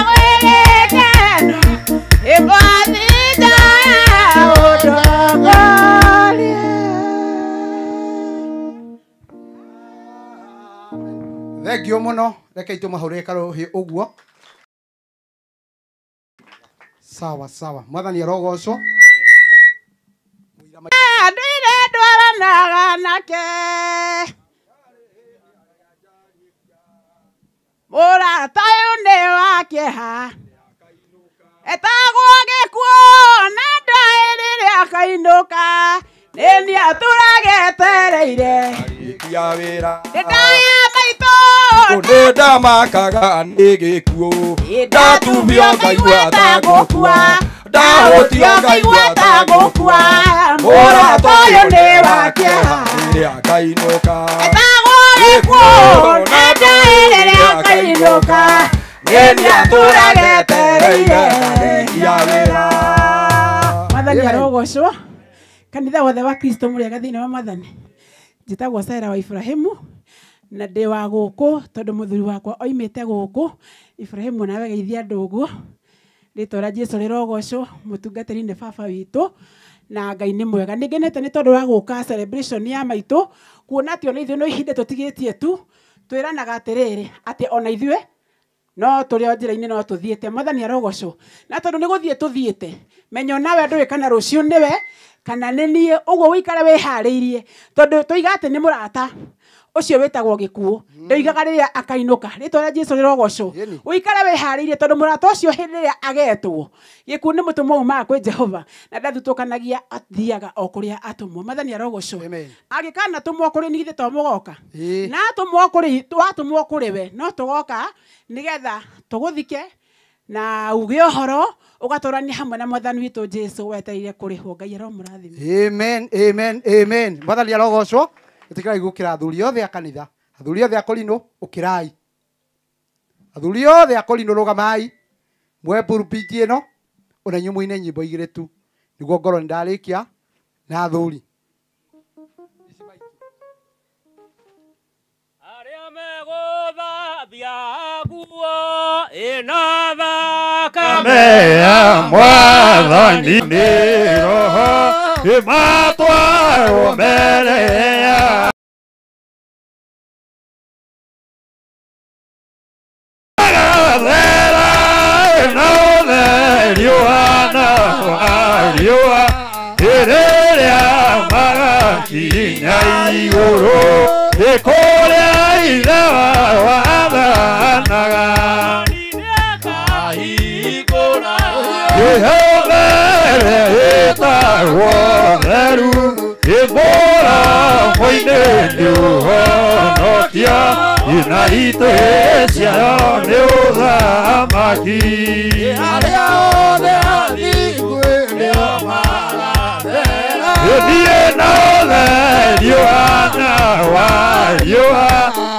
gwĩ gĩkeno ĩkwathita ũtongorie. Thengio muno, reke tũmahũrĩre karũhĩ ũguo. Sawa sawa, mwathani arogocwo. Ndũire ndwaranaga nake mũrata ũyũ nĩ wa kĩeha etagwo gĩkuũ na ndaĩ rĩrĩa akainũka nĩ niĩ atũraga etereire ya wĩra ndaya maitũ nĩ ndamakaga nĩ gĩkuũ ndatumio ngaigua ta ngũkua ndahũtio ngaigua ta ngũkua mũrata ũyũ nĩ wa kĩeha rĩrĩa akainũka etagwo gĩkuũ na ndaĩ rĩrĩa akainũka nĩ niĩ atũraga etereire ya wĩra. Mwathani arogocwo. Kanitha wothe wa Kristo mũrĩega thĩinĩ wa mwathani. Njĩtagwo Sarah wa Ibrahimu na ndĩ wa gũkũ tondũ mũthuri wakwa oimĩte gũkũ. Ibrahimu nawe geithia andũ ũguo. Rĩtwa rĩa Jesũ rĩrogocwo. Mũtungatĩri nĩ baba witũ na Ngai nĩ mwega. Nĩ ngenete nĩ tondũ wa gũka celebration ya maitũ kuona atĩ ona ithuĩ no ihinda tũtigĩtie tu twĩranaga atĩrĩrĩ atĩ ona ithuĩ no tũrĩ o njĩra-inĩ no tũthiĩte. Mwathani arogocwo. Na tondũ nĩ gũthiĩ tũthiĩte menya onawe ndũĩ kana rũciũ nĩwe kana nĩ niĩ, ũguo ũikare wĩharĩirie tondũ tũiga atĩ nĩ mũrata ũcio wĩtagwo gĩkuũ ndoigaga rĩrĩa akainũka. Rĩtwa rĩa Jesũ rĩrogocwo. Ũikare wĩharĩirie tondũ mũrata ũcio hĩndĩ ĩrĩa agetwo gĩkuũ nĩ mũtũmwo umaga kwĩ Jehova na ndathutũkanagia, athiaga o kũrĩa atũmwo. Mwathani arogocwo. Angĩkana tũmwo kũrĩ niĩ githĩ to mũgoka na atũmwo kũrĩ watũmwo kũrĩ we no tũgoka nĩgetha tũgũthike na uge ũhoro ũgatũrania hamwe na mwathani witũ Jesũ wetereire kũrĩhwo. Ngai aromũrathime. Amen, amen, amen. Mwathani arogocwo. Ĩtĩkĩrai gũkĩra athuri othe a kanitha, athuri othe a Korinũ ũkĩrai, athuri othe a Korinũ rũgamai mwe pulpiti ĩno ona inyuĩ mũine nyĩmbo igĩrĩ tu nĩguo ngorwo nĩ ndarĩkia na athuri. Arĩa megũthambia nguo ĩna thakame ya mwathani nĩ roho ĩmatwarwo mbere ya magathera na ũtheri na riũa rĩrĩa magakinya igũrũ nĩ kũrĩa Ithe wathanaga. Ĩhũthĩre ĩtagwo theru ĩmũrango-inĩ nĩ ũhonokia ina itĩ ciayo nĩ ũthamaki. Arĩa othe athingu nĩo magathera Niĩ na ũtheri na wa riũa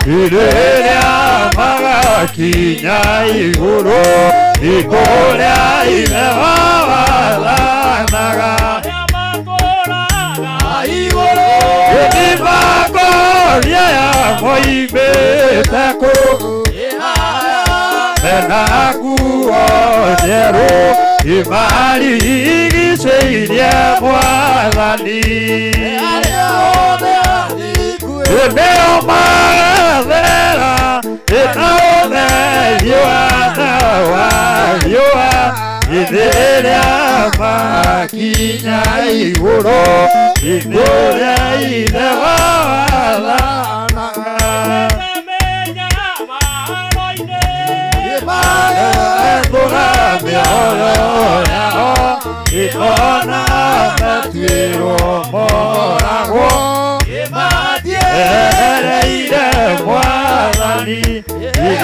rĩrĩa magakinya igũrũ nĩ kũrĩa Ithe wathanaga. Ĩthimakoria ya moimĩte kũ mena nguo njerũ imarigicĩirie mwathani. Nĩo magathera ĩna ũtheri na wa riũa rĩrĩa makinya igũrũ nĩ kũrĩa Ithe wathanaga. Ethũra mĩoyo yao ĩkona matuĩrwo moragwo ereire mwathani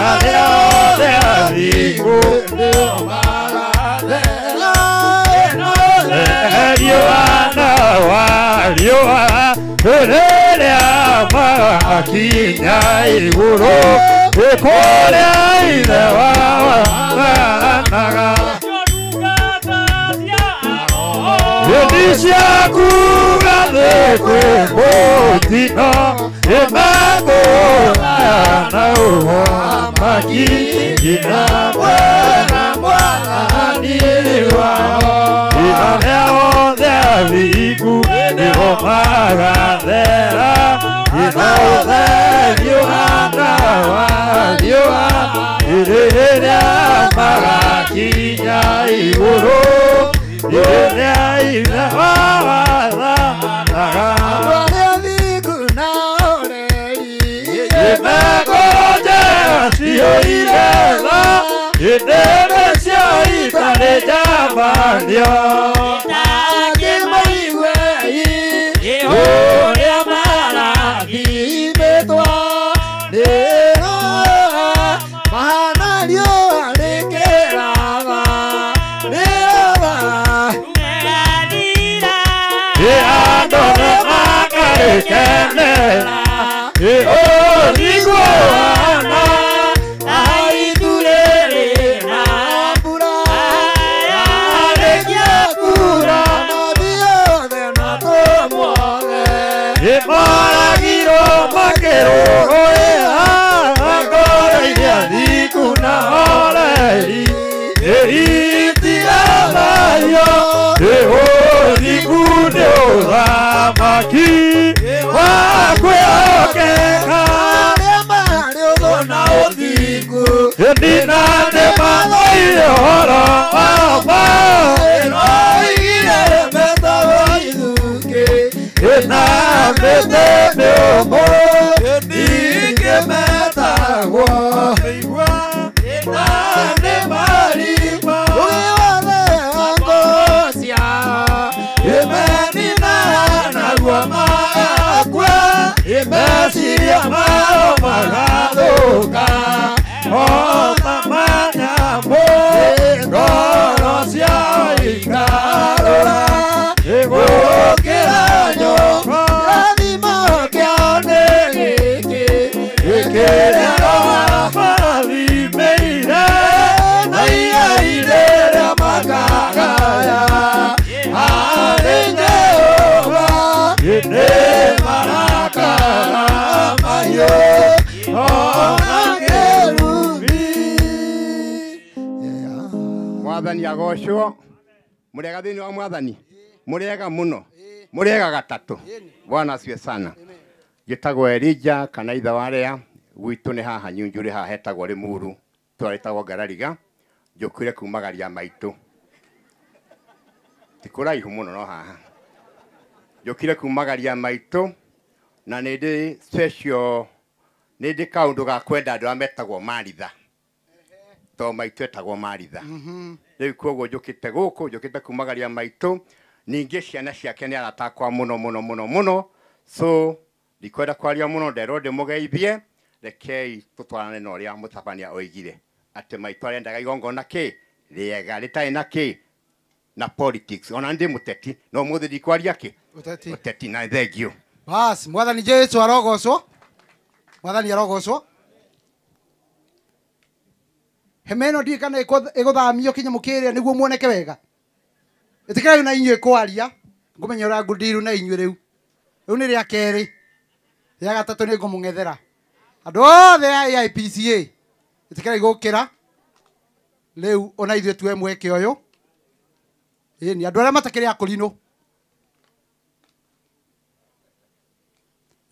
arĩa othe athingu nĩo magathera riũa na wa riũa rĩrĩa magakinya igũrũ nĩ kũrĩa Ithe wathanaga. Hĩndĩ ciaku gathĩ kwĩ mũtino ĩmekũra na ũthamaki nginya mwena mwathani wao. Arĩa othe athingu nĩo magathera, na ũtheri ũhana wa riũa, rĩrĩa magakinya igũrũ, rĩrĩa Ithe wao athanaga. Arĩa athingu na ũreri Nĩmekũnjĩra ciũire tha, inĩrĩ cio itarĩ njamanio. Akĩmaigue Ũrĩa marathimĩtwo nĩ Roho, mahana riũa rĩkĩratha, rĩratha. Andũ nĩmakarĩkenera, ũthingu ũhana Aithurĩrĩ na mbura, yarĩkia kuura. Mathiothe na tũmuothe. Nĩmoragirwo makĩrũrũĩra, ngoro iria thingu na horeri, itigathario. Ũthingu nĩ ũthamaki wa kwĩhokeka. Arĩa marĩ ũthũ na ũthingu, Nina nĩmathũire ũhoro wa ma, ĩroigire metagwo ithukĩ, ĩna mĩtĩ mĩũmũ, ningĩ metagwo mĩigua, na nĩ marima. Ũgĩ wothe wa ngũ ciao, Ĩmenina naguo magakua, meciria mao magathũka, o ta ma nyamũ, ngoro ciao ikarũra, gũkĩra nyũngũ. Kĩrathimo kĩao nĩ gĩkĩ, Gĩkĩrĩa Roho marathimĩire, na igai rĩrĩa makagaya harĩ Jehova, nĩ marakara mahiũ o na kĩrumi. Mwathani agocwo. Mũrĩega thĩinĩ wa mwathani, mũrĩega mũno, mũrĩega gatatũ. Bwana asifiwe sana. Njĩtagwo Elija kana ithe wa arĩa gwitũ nĩ haha Nyunjurĩ, haha hetagwo Rĩmuru, itũũra rĩtagwo Ngarariga. Njũkire kumagaria maitũ, ti kũraihu mũno no haha. Njũkire kumagaria maitũ na nĩ ndĩ special, nĩ ndĩ kaũndũ ga kwenda andũ arĩa metagwo Maritha, to maitũ etagwo Maritha. Rĩu koguo njũkĩte gũkũ, njũkĩte kumagaria maitũ. Ningĩ ciana ciake nĩ arata akwa mũno mũno mũno mũno, so ndikwenda kwaria mũno, nderwo ndĩmũgeithie. Rekei tũtwarane na ũrĩa mũtabania oigire atĩ maitũ arendaga igongona kĩ rĩega rĩtarĩ na kĩ na politics. Ona ndĩ mũteti no mũthĩ ndikwaria kĩ Ũteti. Ũteti na thengio. Bas, mwathani Jesu arogocwo. Mwathani arogocwo. Hema ĩno ndiũĩ kana ĩgũthamio kĩnyamũ kĩrĩa nĩguo muoneke wega. Ĩtĩkĩrai na inyuĩ kwaria, ngũmenya ũrĩa ngũndiru na inyuĩ rĩu. Rĩu nĩ rĩa kerĩ, rĩa gatatũ nĩ ngũmũng'ethera. Andũ othe a AIPCA, ĩtĩkĩrai gũkĩra. Rĩu ona ithuĩ tuoe mweke ũyũ. Ĩni, andũ arĩa matakĩrĩ a kũrinũ.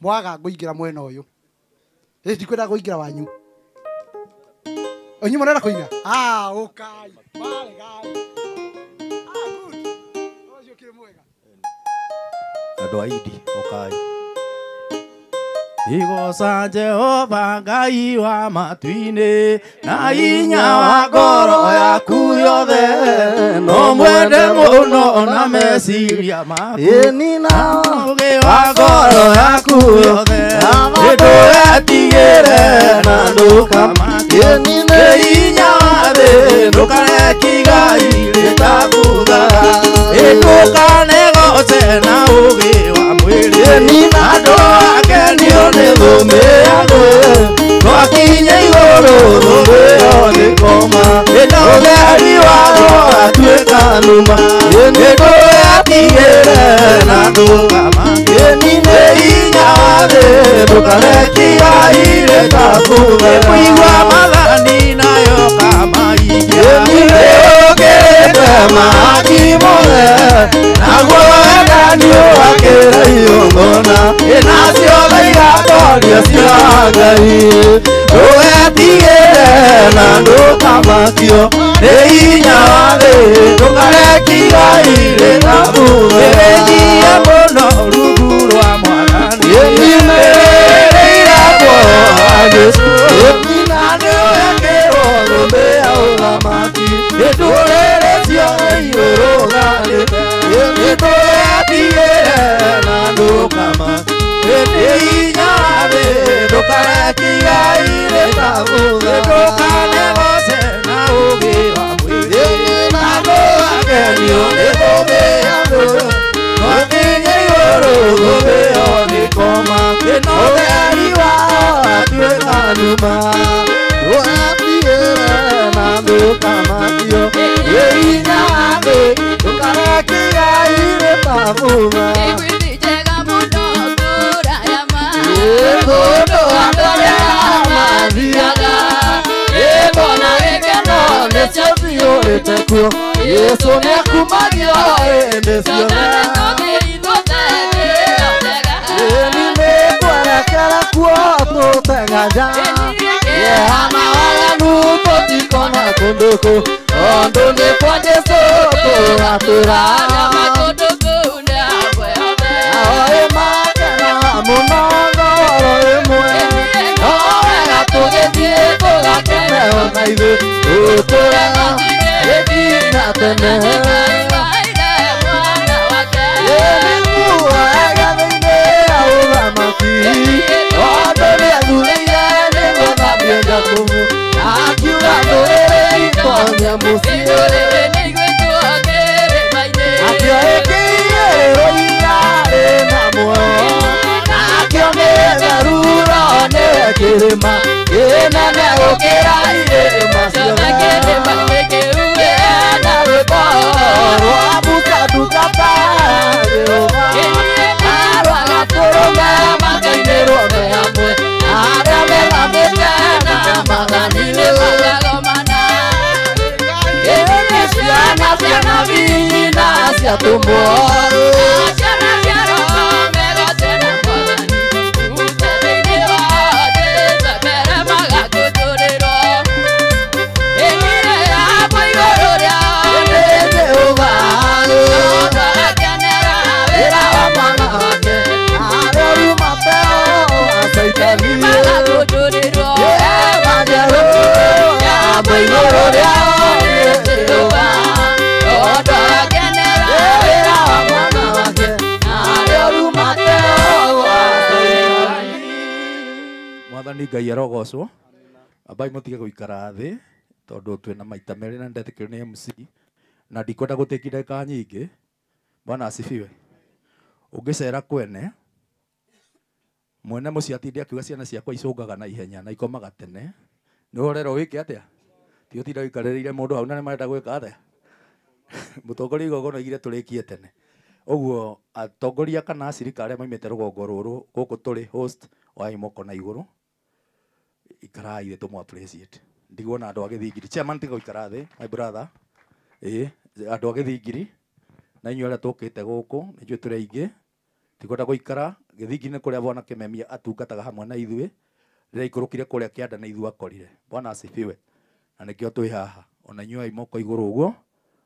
Mwaga ngũingĩra mwena ũyũ. Ĩ ndikwenda kũingĩra wanyu. Inyuĩ mũrenda kũina? Ah, ũkai. Maregai. Ah, good. Ũcio ũkĩrĩ mwega. Andũ a Idi ũkai. Igoca Jehova Ngai wa matu-inĩ, na hinya wa ngoro yaku yothe, no mwende mũno na meciria maku, na ũũgĩ wa ngoro yaku yothe, ndũgetigĩre na ndũkamake, nĩ hinya wa thĩ, ndũkareke igai rĩtabuthaga, ndũkanegoce na ũũgĩ wa mwĩrĩ, andũ akenio nĩ thũmbĩ ya thĩ, twakinya igũrũ thũmbĩ ĩyo nĩ koma, na ũtheri wayo atuĩka nduma, ndũgetigĩre na ndũkamake, nĩ hinya wa thĩ, ndũkareke igai rĩtabuthaga. thutha kũigua mathani nayo kamahingia nĩũkĩrĩte mahaki mothe naguo wendani ũgakĩra igongona nacio tha igatoria cia Ngai ndũgetigĩre na ndũkamakio nĩ hinya wa thĩ ndũkarekiga irĩ na thutha wĩnyihie mũno rungu rwa Mwathani ĩrĩire muoyo wa Jesũ na nĩũgekĩrwo thũmbĩ ya ũthamaki ndũrĩrĩ ciothe irũrũnganĩte ndũgetigĩre na ndũkamakio nĩ hinya wa thĩ ndũkarekiga irĩ na thutha ndũkanegoce na ũũgĩ wa mwĩrĩ na ndũgakenio nĩ thũmbĩ ya thũ no nginya igũrũ thũmbĩ ĩyo nĩkoma no ũtheri wao atuĩka nduma ndũgetigĩre na ndũkamakio nĩ hinya wa thĩ ndũkarekiga irĩ ta thutha kũndũ andũ arĩa mathiaga ĩkona gĩkeno nĩcio ciyũrĩte kuo Jesũ nĩakumagio hĩndĩ ciothe ĩni nĩtwerekera kuo tũteng'anja kĩeha na waganu tũtikona kũndũ kũu tondũ nĩ kwa Jesũ tũratũra nao ĩmakena mũno ngoro ĩmwe no wega tũgĩthiĩ tũgakene ona ithuĩ tũtũre gĩkinya tene ĩnĩmuoyaga thĩinĩ ya ũthamaki tondũ nĩathurĩire nĩgũthambio Jakubu akiuga ndũrĩrĩ itonya mũciĩ nakĩo ĩkĩiyĩrĩrwo irarĩ na muoyo nakĩo nĩ theruro nĩwe kĩrĩma kĩnene gũkĩra irĩma ciothe na rwĩmbo rwa Musa ndungata ya Jehova na rwa Gatũrũme makainĩrwo me hamwe arĩa methamĩte na mathani-inĩ ĩĩ ciana cia nabii na cia atũmwo Mwathani Ngai arogocwo ambai mutige guikara thi tondu twina maita meri na ndetĩkĩrio nĩ MC na ndikwenda gũtĩki ndagĩka nyingĩ. Bwana asifiwe. Ũngĩcera kwene mwene mũciĩ atinde akiuga ciana ciakwa icũngaga na ihenya na ikomaga tene nĩ ũrerwo wĩke atĩa ti ũtinda ũikarĩrĩire mũndũ hau na nĩ marenda gwĩka atĩa mũtongoria igongona oigire tũrĩkie tene ũguo atongoria kana acirika arĩa maimĩte rũgongo rũrũ gũkũ tũrĩ host wa imoko na igũrũ ikarai thĩ tũmũ appreciate ndigwo na andũ a Gĩthingiri chairman tiga gũikara thĩ my brother ĩĩ andũ a Gĩthingiri na inyuĩ arĩa tũkĩte gũkũ nĩ ithuĩ tũrĩ aingĩ tikwenda gũikara Gĩthingiri nĩ kũrĩa bwana Kĩmemia atungataga hamwe na ithuĩ rĩrĩa aikũrũkire kũrĩa kĩanda na ithuĩ akorire. Bwana asifiwe. Na nĩkĩo twĩ haha ona inyuĩ a imoko igũrũ ũguo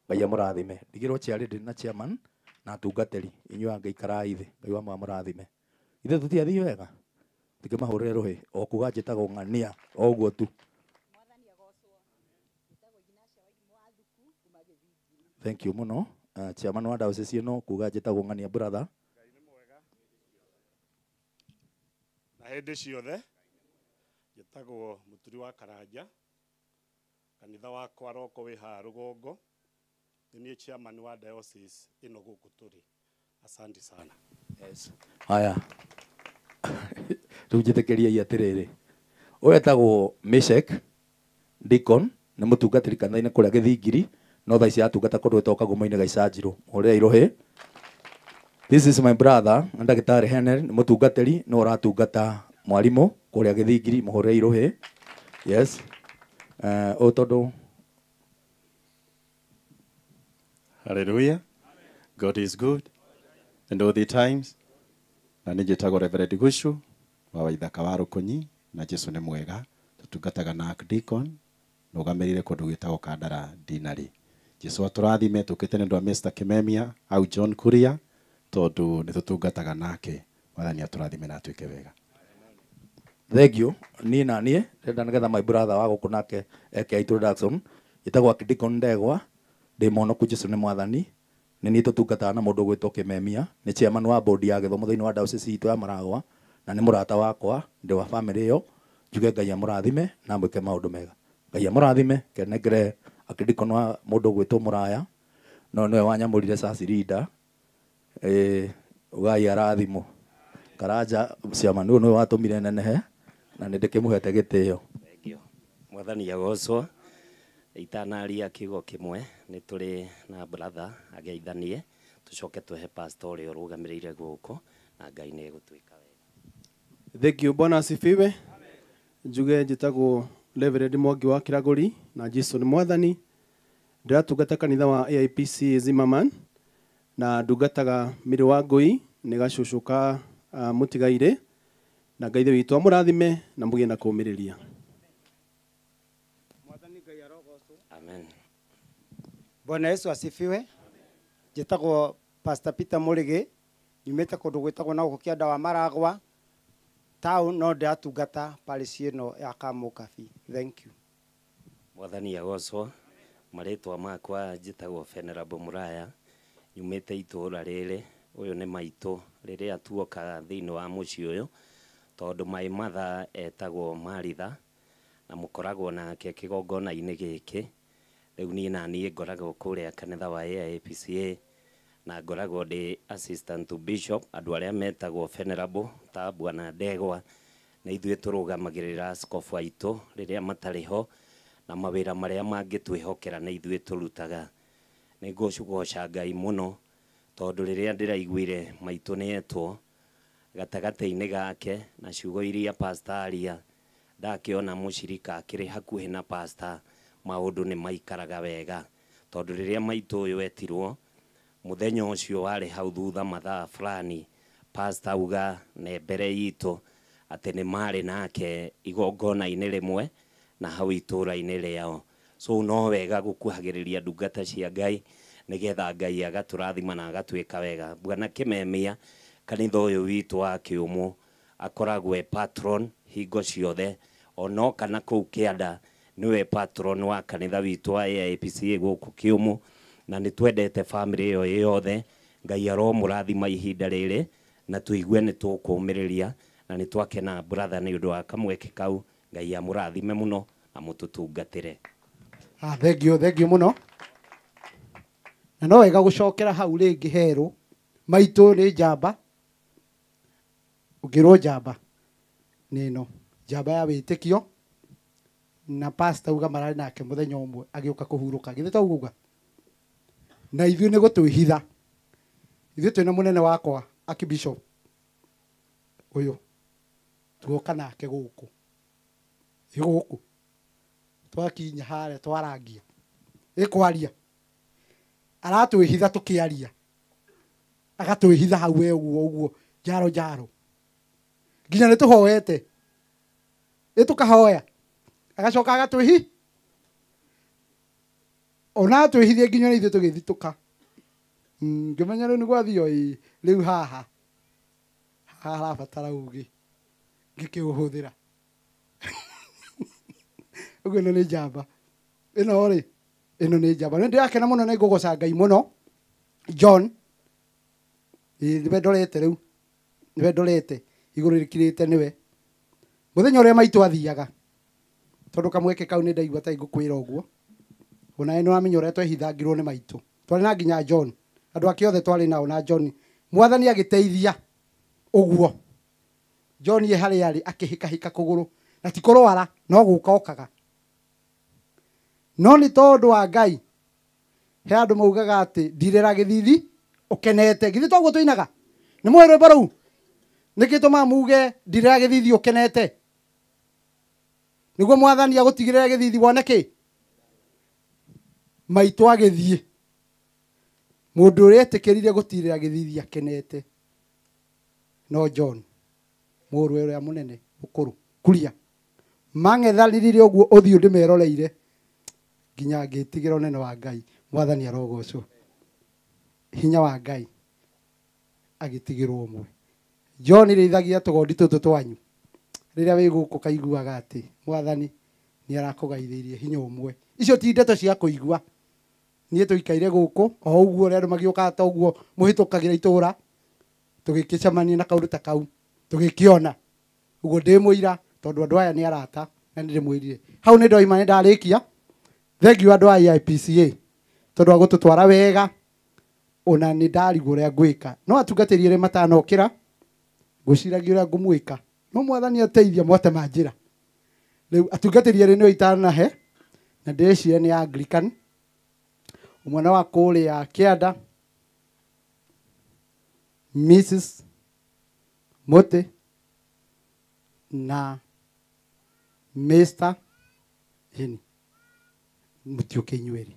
Ngai amũrathime ndigĩrwo chairlady na chairman na atungatĩri inyuĩ angĩ ikarai thĩ Ngai wa amũrathime ithuĩ tũtiathiĩ wega tikĩmahũrĩre rũhĩ o kuga njĩtagwo ng'ania o ũguo tu. Thank you mũno chairman wa diocese ĩno kuga njĩtagwo ng'ania brother. Na hĩndĩ ciothe njĩtagwo Mũturi wa Karanja kanitha wakwa roko wĩ haha rũgongo nĩ niĩ chairman wa diocese ĩno gũkũ tũrĩ. Asante sana. Yes. Haya rĩu njĩtĩkĩriai atĩrĩrĩ ũyũ etagwo Meshek Deacon nĩ mũtungatĩri kanitha-inĩ kũrĩa Gĩthingiri no thaa ici atungata kũndũ gwĩtagwo Kagũma-inĩ ga Icanjirũ mũhũrĩre irũhĩ. This is my brother ndagĩtarĩ Henry nĩ mũtungatĩri no ũratungata Mwarimu kuria githingiri muhure iruhi. Yes. O tondu Hallelujah. God is good and all the times. Na nĩ njĩtagwo Reverend Gushu wa Waithaka wa Rũkũnyi na Jesu nĩ mwega. Tũtungataga na Archdeacon nũgamĩrĩire kũndũ gwĩtagwo Kandara Dinari. Jesu atũrathime tũkĩte nĩ ũndũ wa Mr. Kimemia au John Kuria tondũ nĩ tũtungataga nake. Mwathani atũrathime na atuĩke wega. Thank you. Niĩ na niĩ ndĩrenda nĩgetha my brother wa gũkũ nake eke introduction. Njĩtagwo Archdeacon Ndegwa, ndĩ mũhonoku Jesu nĩ mwathani. Nĩ niĩ tũtungataga na mũndũ ũgwĩtwo Kimemia, nĩ chairman wa board ya gĩthomo thĩinĩ wa diocese itũ ya Maragwa, na nĩ mũrata wakwa, ndĩ wa family ĩyo. Njuge Ngai amũrathime na amwĩke maũndũ mega. Ngai amũrathime, kenengere Archdeacon wa mũndũ ũgwĩtwo Mũraya, no nĩwe wanyamũrire Cecilinda. Ugai arathimwo. Karanja chairman ũyũ nĩwe watũmire nenehe na nĩ ndĩkĩmũhete gĩtĩo. Mwathani agocwo. Itanaria kiugo kimwe nĩ tũrĩ na brother ageithanie tucoke tuhe pastor ũrĩa ũrũgamĩrĩire gũkũ na Ngai nĩ egũtuĩka wega. Thank you. Bwana asifiwe. Njuge njĩtagwo Reverend Mwangi wa Kiragũri na Jesu nĩ mwathani. Ndĩratungata kanitha wa AIPC Zimmerman na ndungataga mĩrĩ wa ngũi nĩ gacũcũ ka mũtigairĩ na Ngai witũ amũrathime na mũgĩe na kũũmĩrĩria. Amen. Bwana Yesu asifiwe. Njĩtagwo Pastor Peter Mũrĩgĩ, nyumĩte kũndũ gwĩtagwo na gũkũ kĩanda wa Maragwa town, no ndĩratungata parish ĩno ya Kamũkabi. Thank you. Mwathani agocwo. Marĩtwa makwa njĩtagwo Venerable Mũraya, nyumĩte itũũra rĩrĩ. Ũyũ nĩ maitũ rĩrĩa tuokaga thĩinĩ wa mũciĩ ũyũ, tondũ my mother etagwo Maritha na mũkoragwo nake kĩgongona-inĩ gĩkĩ. Rĩu niĩ na niĩ ngoragwo kũrĩa kanitha wa AIPCA na ngoragwo ndĩ assistant to bishop. Andũ arĩa metagwo venerable ta Bwana Ndegwa nĩ ithuĩ tũrũgamagĩrĩra askofu aitũ rĩrĩa matarĩ ho, na mawĩra marĩa mangĩtwĩhokera nĩ ithuĩ tũrutaga. Nĩ ngũgoca Ngai mũno tondũ rĩrĩa ndĩraiguire maitũ nĩ etwo gatagatĩ-inĩ gake na ciugo iria pastor aria, ndakĩona mũcirika akĩrĩ hakuhĩ na pastor, maũndũ nĩ maikaraga wega. Tondũ rĩrĩa maitũ ũyũ etirwo mũthenya ũcio warĩ hau thutha mathaa fulani, pastor auga ne mbere itũ atĩ nĩ marĩ nake igongona-inĩ rĩmwe na hau itũũra-inĩ rĩao. So no wega gũkuhagĩrĩria ndungata cia Ngai nĩgetha Ngai agatũrathima na agatuĩka wega. Bwana Kimemia kanitha ũyũ witũ wa Kĩũmũ akoragwo e patron hingo ciothe, ono kana kũu kĩanda nĩwe patron wa kanitha witũ wa AIPCA gũkũ Kĩũmũ, na nĩ twendete family ĩyo yothe. Ngai aromũrathima ihinda rĩrĩ na tũigue nĩ tũkũũmĩrĩria na nĩ twakena brother nĩ ũndũ wa kamweke kau. Ngai amũrathime mũno na mũtũtungatĩre. Thank you, thank you mũno. Na no wega gũcokera hau rĩngĩ herũ maitũ nĩ njamba, ũngĩrwo njamba nĩ ĩno njamba ya wĩtĩkio, na pastor uga mararĩ nake mũthenya ũmwe agĩũka kũhurũka, githĩ to ũguo uga? Na ithuĩ nĩ gũtwĩhitha, ithuĩ twĩna mũnene wakwa Archbishop ũyũ, tuoka nake gũkũ ĩ gũkũ twakinya harĩa twarangia ĩkwaria, aratwĩhitha tũkĩaria, agatwĩhitha hau we ũguo ũguo njaro njaro nginya nĩ tũhoete ĩ tũkahoya, agacoka agatwĩhi ona atwĩhithie nginya nĩ ithuĩ tũgĩthitũka. Ngĩmenya rĩu nĩ gwathio ĩ rĩu haha harabatara ũgĩ ngĩkĩũhũthĩra. Ũguo ĩno nĩ njamba ĩno rĩ, ĩno nĩ njamba. Nĩ ndĩrakena mũno na ngũgoca Ngai mũno. John nĩwe ndorete rĩu, nĩwe ndorete igũrũ rĩkirĩte nĩwe. Mũthenya ũrĩa maitũ athiaga, tondũ kamweke kau nĩ ndaigua ta ngũkwĩra ũguo, ona nĩ wamenya ũrĩa twehithangirwo nĩ maitũ. Twarĩ na nginya John, andũ ake othe twarĩ nao na John. Mwathani agĩteithia ũguo. John ye harĩa arĩ akĩhĩkahĩka kũgũrũ na ti kũrwara no gũka okaga. No nĩ tondũ wa Ngai, he andũ maugaga atĩ ndirĩra gĩthithi ũkenete. Githĩ toguo tũinaga? Nĩ mũĩ rwĩmbo rũu? Nĩkĩ tũmaga muge ndirĩra gĩthithi ũkenete? Nĩguo mwathani agũtigĩrĩra gĩthithi wone kĩ? Maitũ agĩthiĩ. Mũndũ ũrĩa etĩkĩrire gũtirĩra gĩthithi akenete no John, mũrũ ũrĩa mũnene mũkũrũ kuria. Mang'ethanĩrire ũguo ũthiũ ndĩmeroreire nginya ngĩtigĩra ũnene wa Ngai. Mwathani arogocwo. Hinya wa Ngai agĩtigĩrwo ũmwe. John rĩithagia tũgondi tũtũ twanyu. Rĩrĩa wĩ gũkũ kaiguaga atĩ mwathani nĩ arakũgaithĩirie hinya ũmwe. Icio ti ndeto cia kũigua. Niĩ tũikaire gũkũ o ũguo ũrĩa andũ magĩũkaga ta ũguo mũhĩtũkagĩra itũra, tũgĩkĩcemania na kaũndũ ta kau, tũgĩkĩona. Ũguo ndĩ mũira tondũ andũ aya nĩ arata na nĩ ndĩmwĩrire. Hau nĩ ndoima nĩ ndarĩkia. Thank you andũ a AIPCA tondũ wa gũtũtwara wega ona nĩ ndarigwo ũrĩa ngwĩka. No atungatĩri erĩ matanokĩra ngwĩciragia ũrĩa ngũmwĩka. No mwathani ateithia mwatema njĩra. Rĩu atungatĩri erĩ nĩo itanahe na ndĩreciria nĩ Anglican. Ũmwe nĩ wa kũrĩa Kĩanda, Mrs. Mũtĩ na Mr. Jeni. Mũtiũke inyuĩ erĩ.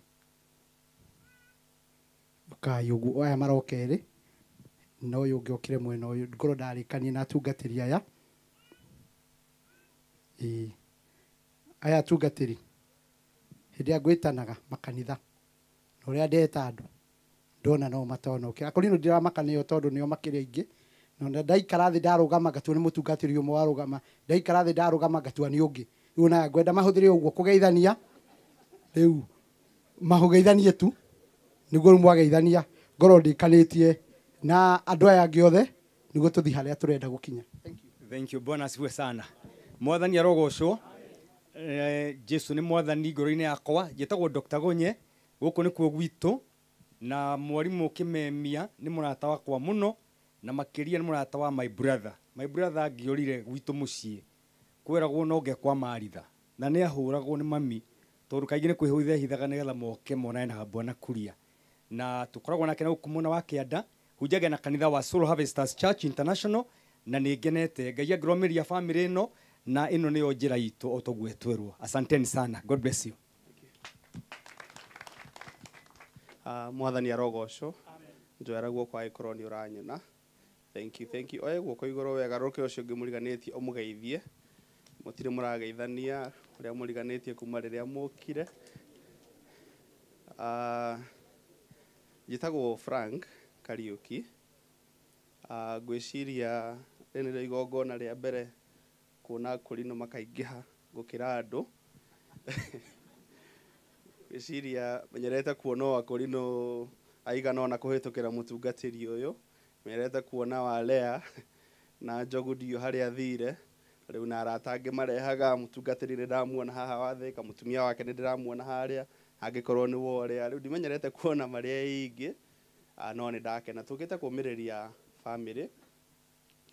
Ũkai ũguo aya maroka erĩ na ũyũ ũngĩ okire mwena ũyũ ngorwo ndarĩkania na atungatĩri aya. Ĩĩ. Aya atungatĩri hĩndĩ ĩrĩa ngwĩtanaga makanitha na ũrĩa ndeta andũ ndona no matonoke. Akorwo ndiramaka nĩo tondũ nĩo makĩrĩ aingĩ. No ndaikara thĩ ndarũgama ngatua nĩ mũtungatĩri ũmwe warũgama, ndaikara thĩ ndarũgama ngatua nĩ ũngĩ. Rĩu na ngwenda mahũthĩre ũguo kũgeithania. Rĩu mahũgeithanie tu nĩguo rĩu mwageithania ngorwo ndĩkanĩtie na andũ aya angĩ othe nĩguo tũthiĩ harĩa tũrenda gũkinya. Thank you. Bwana asifiwe sana. Mwathani arogocwo. Jesu nĩ mwathani ngoro-inĩ yakwa. Njĩtagwo Dr. Gonye. Gũkũ nĩkuo gwitũ na mwarimũ Kĩmemia nĩ mũrata wakwa mũno na makĩria nĩ mũrata wa my brother. My brother angĩorire gwitũ mũciĩ kweragwo no nge kwa Maritha na nĩ ahũragwo nĩ mami tondũ kaingĩ nĩ kwĩhũithia ehithaga nĩgetha moke monane na Bwana Kuria. Na tũkoragwo nake na gũkũ mwena wa Kĩanda, hunjagia na kanitha wa Soul Harvesters Church International na nĩ ngenete. Ngai angĩrũmĩria family ĩno na ĩno nĩyo njĩra itũ o toguo twerwo. Asanteni sana. God bless you. Mwathani arogocwo. Njoera guoko angĩkorwo nĩ ũranyona. Thank you, thank you. Oe guoko igũrũ wega rũke ũcio ũngĩ mũriganĩtie ũmũgeithie. Mũtirĩ mũrageithania ũrĩa mũriganĩtie kuma rĩrĩa mũkire. Njĩtagwo Frank Kariuki. Ngwĩciria rĩrĩ nĩrĩo igongona rĩa mbere kuona akũrinũ makaingĩha gũkĩra andũ. Ngwĩciria menyerete kuona o akũrinũ aigana ũna kũhĩtũkĩra mũtungatĩri ũyũ. Menyerete kuona Walea na Njogu ndiũ harĩa athire. Rĩu na arata angĩ marehaga mũtungatĩri nĩ ndamuona haha wa Thĩka, mũtumia wake nĩ ndĩramuona harĩa, angĩkorwo nĩ Woria. Rĩu ndimenyerete kuona marĩ aingĩ, no nĩ ndakena. Tũkĩte kũũmĩrĩria family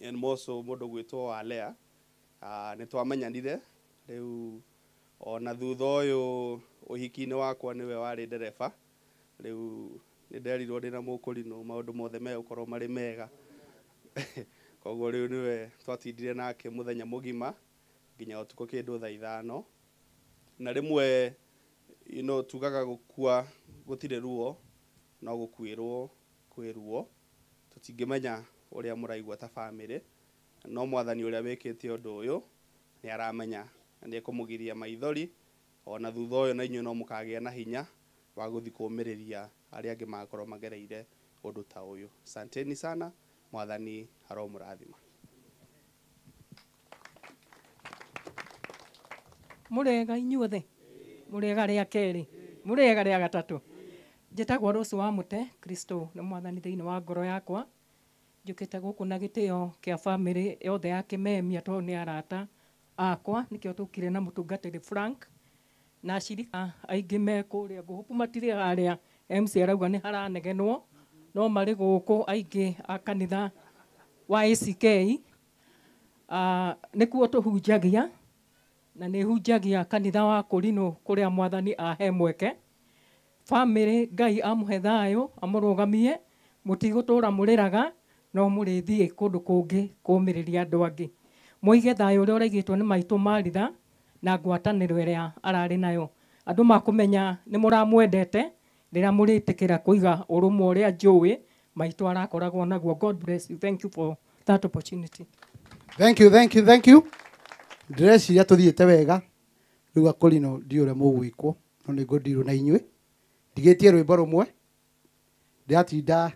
and more so mũndũ gwĩtwo Walea. Nĩ twamenyanire rĩu ona thutha ũyũ ũhiki-inĩ wakwa nĩwe warĩ ndereba. Rĩu nĩ nderirwo ndĩna mũkũrinũ maũndũ mothe megũkorwo marĩ mega. Koguo rĩu nĩwe twatindire nake mũthenya mũgima nginya ũtukũ kĩndũ thaa 5. Na rĩmwe tugaga gũkua gũtirĩ ruo no gũkuĩrwo kwĩ ruo. Tũtingĩmenya ũrĩa mũraigua ta family, no mwathani ũrĩa wĩkĩte ũndũ ũyũ nĩ aramenya na nĩ ekũmũgiria maithori. Ona thutha ũyũ na inyuĩ no mũkagĩa na hinya wa gũthiĩ kũũmĩrĩria arĩa angĩ magakorwo magereire ũndũ ta ũyũ. Asanteni sana, mwathani aromũrathima. Mũrega inyuothe, mũrega rĩa kerĩ, mũrega rĩa gatatũ. Njĩtagwo Rose wa Mũte, Kristo nĩ mwathani thĩinĩ wa ngoro yakwa. Njũkĩte gũkũ na gĩtĩo kĩa family yothe ya Kĩmemia tondũ nĩ arata akwa, nĩkĩo tũkire na mũtungatĩri Frank na acirika aingĩ me kũrĩa ngũhũpu matirĩ harĩa. MC arauga nĩ haranegenwo no marĩ gũkũ aingĩ a kanitha wa ACK. Nĩkuo tũhunjagia na nĩ hunjagia kanitha wa Kũrinũ kũrĩa mwathani ahe mweke. Family Ngai amũhe thayũ amũrũgamie, mũtigũtũra mũrĩraga, No mũrĩthiĩ kũndũ kũngĩ kũũmĩrĩria andũ angĩ. Mũige thayũ ũrĩa ũraigĩtwo nĩ maitũ Maritha na ngwatanĩro ĩrĩa ararĩ nayo. Andũ makũmenya nĩ mũramwendete rĩrĩa mũrĩtĩkĩra kũiga ũrũmwe ũrĩa njũĩ maitũ arakoragwo naguo. God bless you. Thank you for that opportunity. Thank you, thank you, thank you. Ndĩreciria tũthiĩte wega. Rĩu akũrino ndiũ ũrĩa mũgwĩkwo no nĩ ngũndirwo na inyuĩ. Ndigĩtie rwĩmbo rũmwe. Ndĩratinda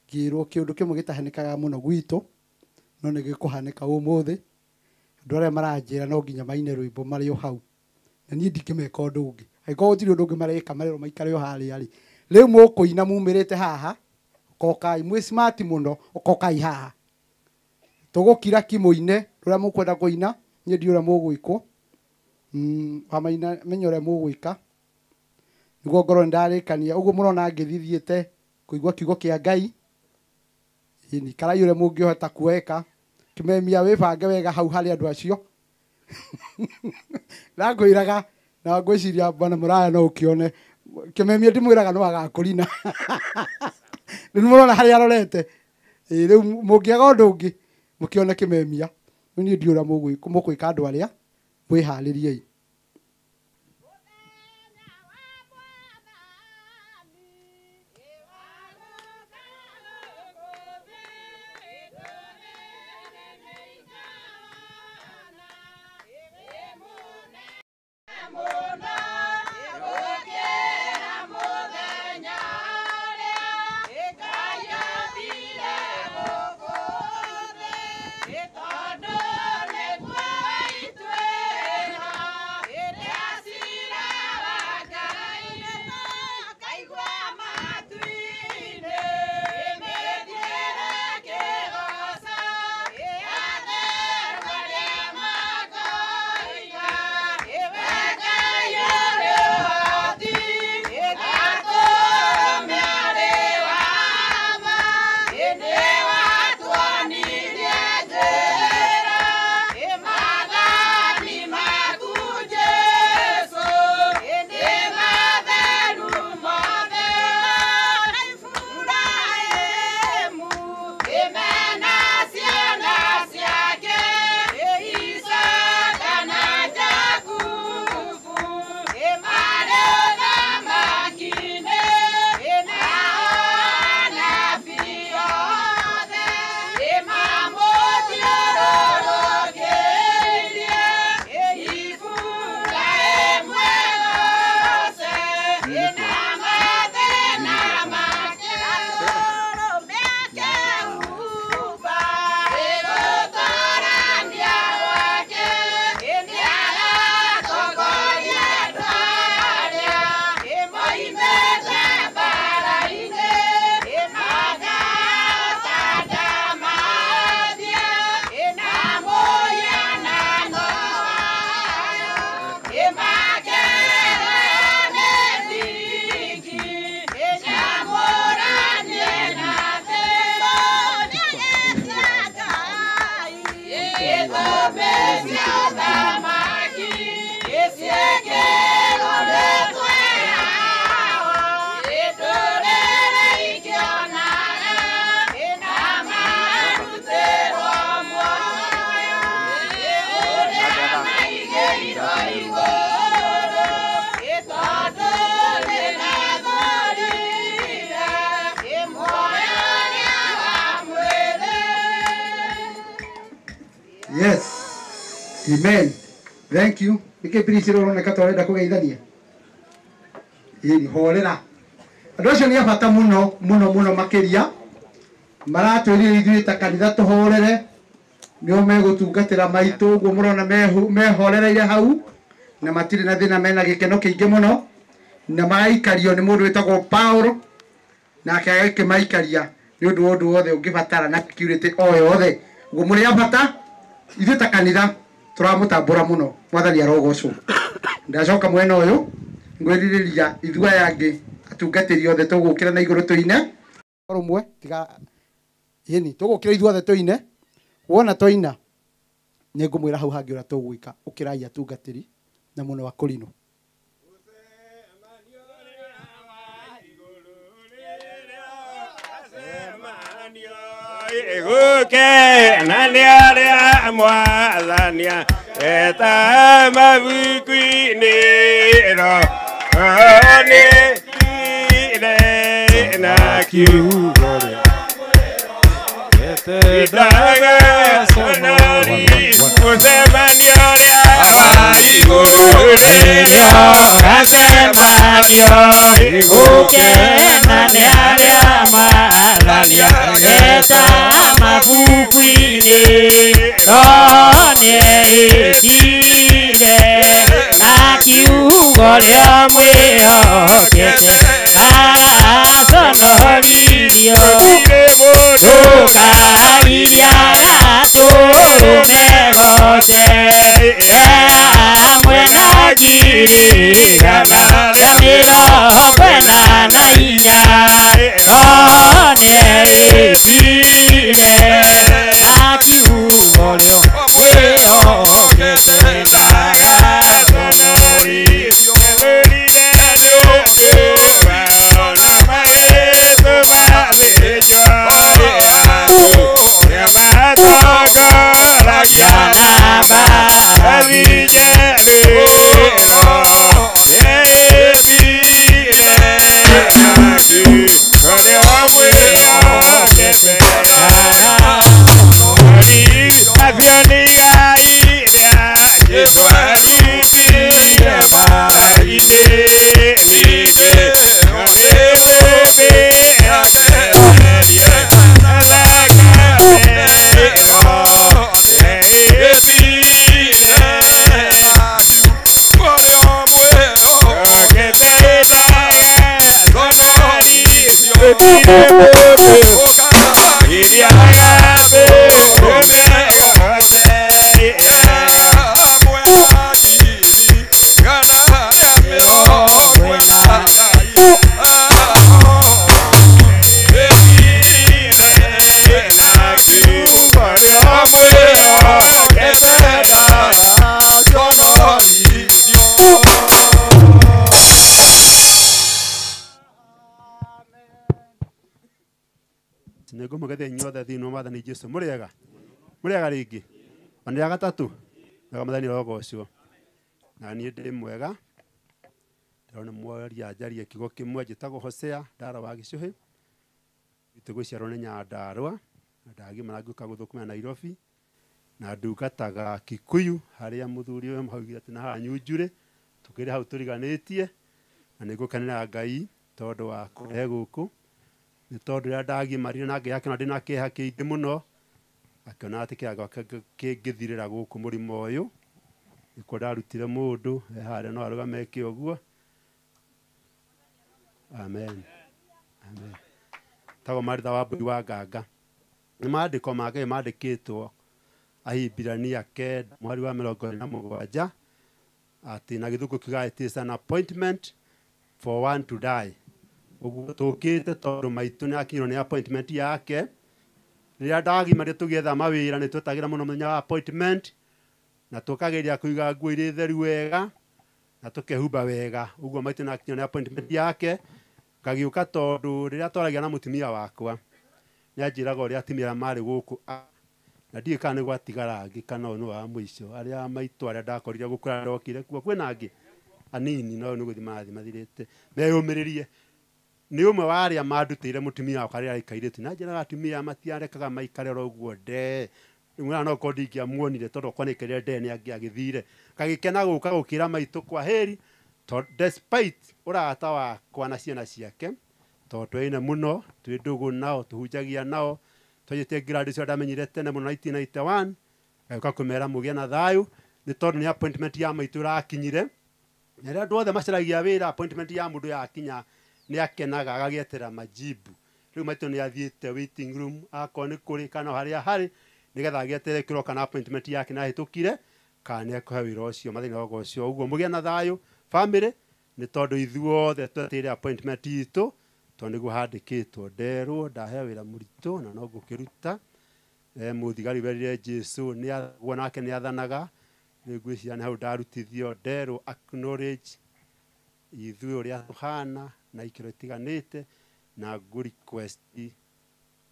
ngĩrwo kĩũndũ kĩmwe gĩtahanĩkaga mũno gwitũ no nĩ gĩkũhanĩka ũmũthĩ. Andũ arĩa maranjĩra no nginya maine rwĩmbo marĩ o hau. Na niĩ ndingĩmeka ũndũ ũngĩ. Angĩkorwo gũtirĩ ũndũ ũngĩ mareka marerwo maikare o harĩa rĩ. Rĩu mũkũina mumĩrĩte haha, kokai mwĩ smart mũno, kokai haha. Tũgũkira ki mũine rũrĩa mũkwenda kũina, niĩ ndiũĩ ũrĩa mũgwĩkwo. Wamaina menya ũrĩa mũgwĩka. Nĩguo ngorwo nĩndarĩkania. Ũguo mũrona ngĩthiĩ kũigua kiugo kĩa Ngai. Ĩni karai ũrĩa mũngĩhota kuweka. Kĩmemia wĩbange wega hau harĩ andũ acio. Ndangwĩraga na ngwĩciria bwana Mũraya no ũkĩone. Kĩmemia ndimwĩraga no agakũrina. Rĩu mũrona harĩa arorete. Rĩu mũngĩaga ũndũ ũngĩ mũkĩone kĩmemia. Rĩu niĩ ndiũĩ ũrĩa mũgwĩka andũ arĩa mwĩharĩriei. Yes. Amen. Thank you. Nike Priscilla uroneka ta urenda kugeithania. Ĩni horera. Andũ acio nĩ a bata mũno mũno mũno makĩria. Maratwĩrire ithuĩ ta kanitha tũhorere. Nĩo megũtungatĩra maitũ ũguo mũrona mehorereire hau na matirĩ na thĩna, mena gĩkeno kĩingĩ mũno na magaikario nĩ mũndũ wĩtagwo Paulo nake agakĩmaikaria nĩ ũndũ wa ũndũ wothe ũngĩbatara na security o yothe. Ũguo mũrĩ a bata ithuĩ ta kanitha tũramũtambũra mũno. Mwathani arogocwo. Ndacoka mwena ũyũ ngwĩrirĩria ithuĩ aya angĩ atungatĩri othe tũgũkĩra na igũrũ tũine rũmwe tiga yeni tũgũkĩra ithuĩ othe tũine. Wona twaina nĩ ngũmwĩra hau hangĩ ũrĩa tũgwĩka. Ũkĩrai atungatĩri na mũno wa kũrinwo. Gũkena nĩ arĩa Mwathani eta mabuku-inĩ roho nĩ ire na kiugo mũcemanio ũrĩa wa igũrũ rĩrĩa Gacemanio gũkena nĩ arĩa Mwathani eta mabuku-inĩ roho nĩeĩtire na kiugo rĩa mwĩhokete agaconorithio ndũkairia gatũrũme goce hamwe na 144 roho nĩeĩtire na kiugo rĩo mwĩhokete ndagaconorithio Nĩngũmũgeithia inyuothe thĩinĩ wa Mwathani Jesũ. Mũrĩega? Mũrĩega rĩngĩ? Ona rĩa gatatũ? Wega Mwathani arogocwo. Na niĩ ndĩ mwega. Ndĩrona mwaria njarie kiugo kĩmwe. Njĩtagwo Hosea Ndara wa Gĩcũhĩ. Witũ gũciarwo nĩ Nyandarũa. Na ndagimara ngĩũka gũthũkũmĩra Nairobi. Na ndungataga Kikuyu harĩa mũthuri ũyũ maugire atĩ na haha Nyunjurĩ. Tũkĩrĩ hau tũriganĩtie. Na nĩngũkenera Ngai tondũ wa kũrehe gũkũ. Nĩ tondũ rĩrĩa ndagimarire na ngĩakĩona ndĩna kĩeha kĩingĩ mũno, akĩona atĩ kĩeha gĩakwa kĩngĩthirĩra gũkũ mũrĩmo ũyũ. Nĩkuo ndarutire mũndũ e harĩa no arũgame eke ũguo. Amen. Amen. Tagwo Maritha wa Mbũri wa Nganga. Nĩ maandĩko ma Ngai mandĩkĩtwo Ahibirania 9 mũhari wa 27 atĩ na gĩthũngũ kiugaga it is an appointment for one to die. Ũguo tũkĩte tondũ maitũ nĩ akinyirwo nĩ appointment yake. Rĩrĩa ndagimarire tũgĩetha mawĩra nĩ twetagĩra mũno mũthenya wa appointment na tũkageria kũiga nguo irĩ theru wega na tũkehumba wega. Ũguo maitũ nĩ akinyirwo nĩ appointment yake. Ngagĩũka tondũ rĩrĩa twaragia na mũtumia wakwa nĩ anjĩraga ũrĩa atumia arĩa marĩ gũkũ na ndiũĩ kana nĩ gwatigara angĩ kana ũyũ nĩ wa mũico. Arĩa maitũ arĩa ndakorire gũkũ arĩa ndokire kuo kwĩna angĩ anini no nĩ gũthiĩ marathiĩ mathirĩte. Meyũmĩrĩrie. Nĩ ũmwe wa arĩa mandutĩire mũtumia wakwa rĩrĩa aikairĩtu. Na njĩraga atumia matiarekaga maikare oro ũguo ndee. Rĩu no korwo ndingĩamuonire tondũ okorwo nĩaikarire ndee nĩ angĩagĩthire. Ngagĩkena gũka gũkĩra maitũ kwa heri despite ũrata wakwa na ciana ciake tondũ tweine mũno, twĩ ndũgũ nao, tũhunjagia nao. Twanjĩtie grad icio ndamenyire tene mũno 1991. Ngagĩũka kũmera mũgĩe na thayũ nĩ tondũ nĩ appointment ya maitũ ĩrakinyire. Na rĩrĩa andũ othe macaragia wĩra appointment ya mũndũ yakinya nĩ akenaga agagĩetera majibu. Rĩu maitũ nĩ athiĩte waiting room akorwo nĩ kũrĩ kana harĩa harĩ nĩgetha agĩetere kĩro kana appointment yake nĩ ahĩtũkire kana nĩ ekũhe wĩra ũcio mathĩna ũcio. Ũguo mũgĩe na thayũ family nĩ tondũ ithuothe twetereire appointment itũ tondũ nĩguo handĩkĩtwo nderwo ndahe wĩra mũritũ na no ngũkĩruta. Mũthigari werire Jesũ nĩ nake nĩ athanaga. Rĩu ngwĩciria nĩ hau ndarutithio nderwo acknowledge ithuĩ ũrĩa tũhana na ikĩro itiganĩte na ngũ request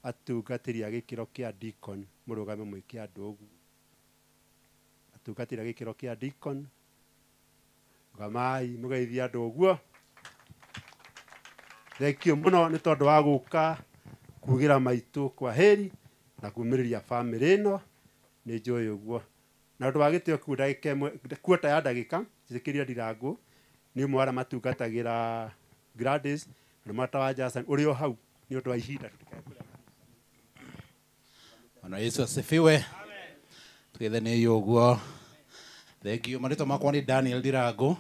Atungatĩri a gĩkĩro kĩa deacon mũrũgame mwĩke andũ ũguo. Atungatĩri a gĩkĩro kĩa deacon rũgamai mũgeithie andũ ũguo. Thank you mũno nĩ tondũ wa gũka kugĩra maitũ kwa heri na kumĩrĩria famĩlĩ ĩno nĩ njũĩ ũguo. Na ũndũ wa gĩtĩo kĩu ndagĩka ĩmwe kuota ya ndagĩka njĩtĩkĩria Ndirangũ nĩ ũmwe wa arĩa matungatagĩra Gladys na mwata wa Jason ũrĩ o hau nĩ ũndũ wa ihinda. Bwana Yesu asifiwe. Twithane ũguo. Thank you. Marĩtwa makwa nĩ Daniel Ndirango.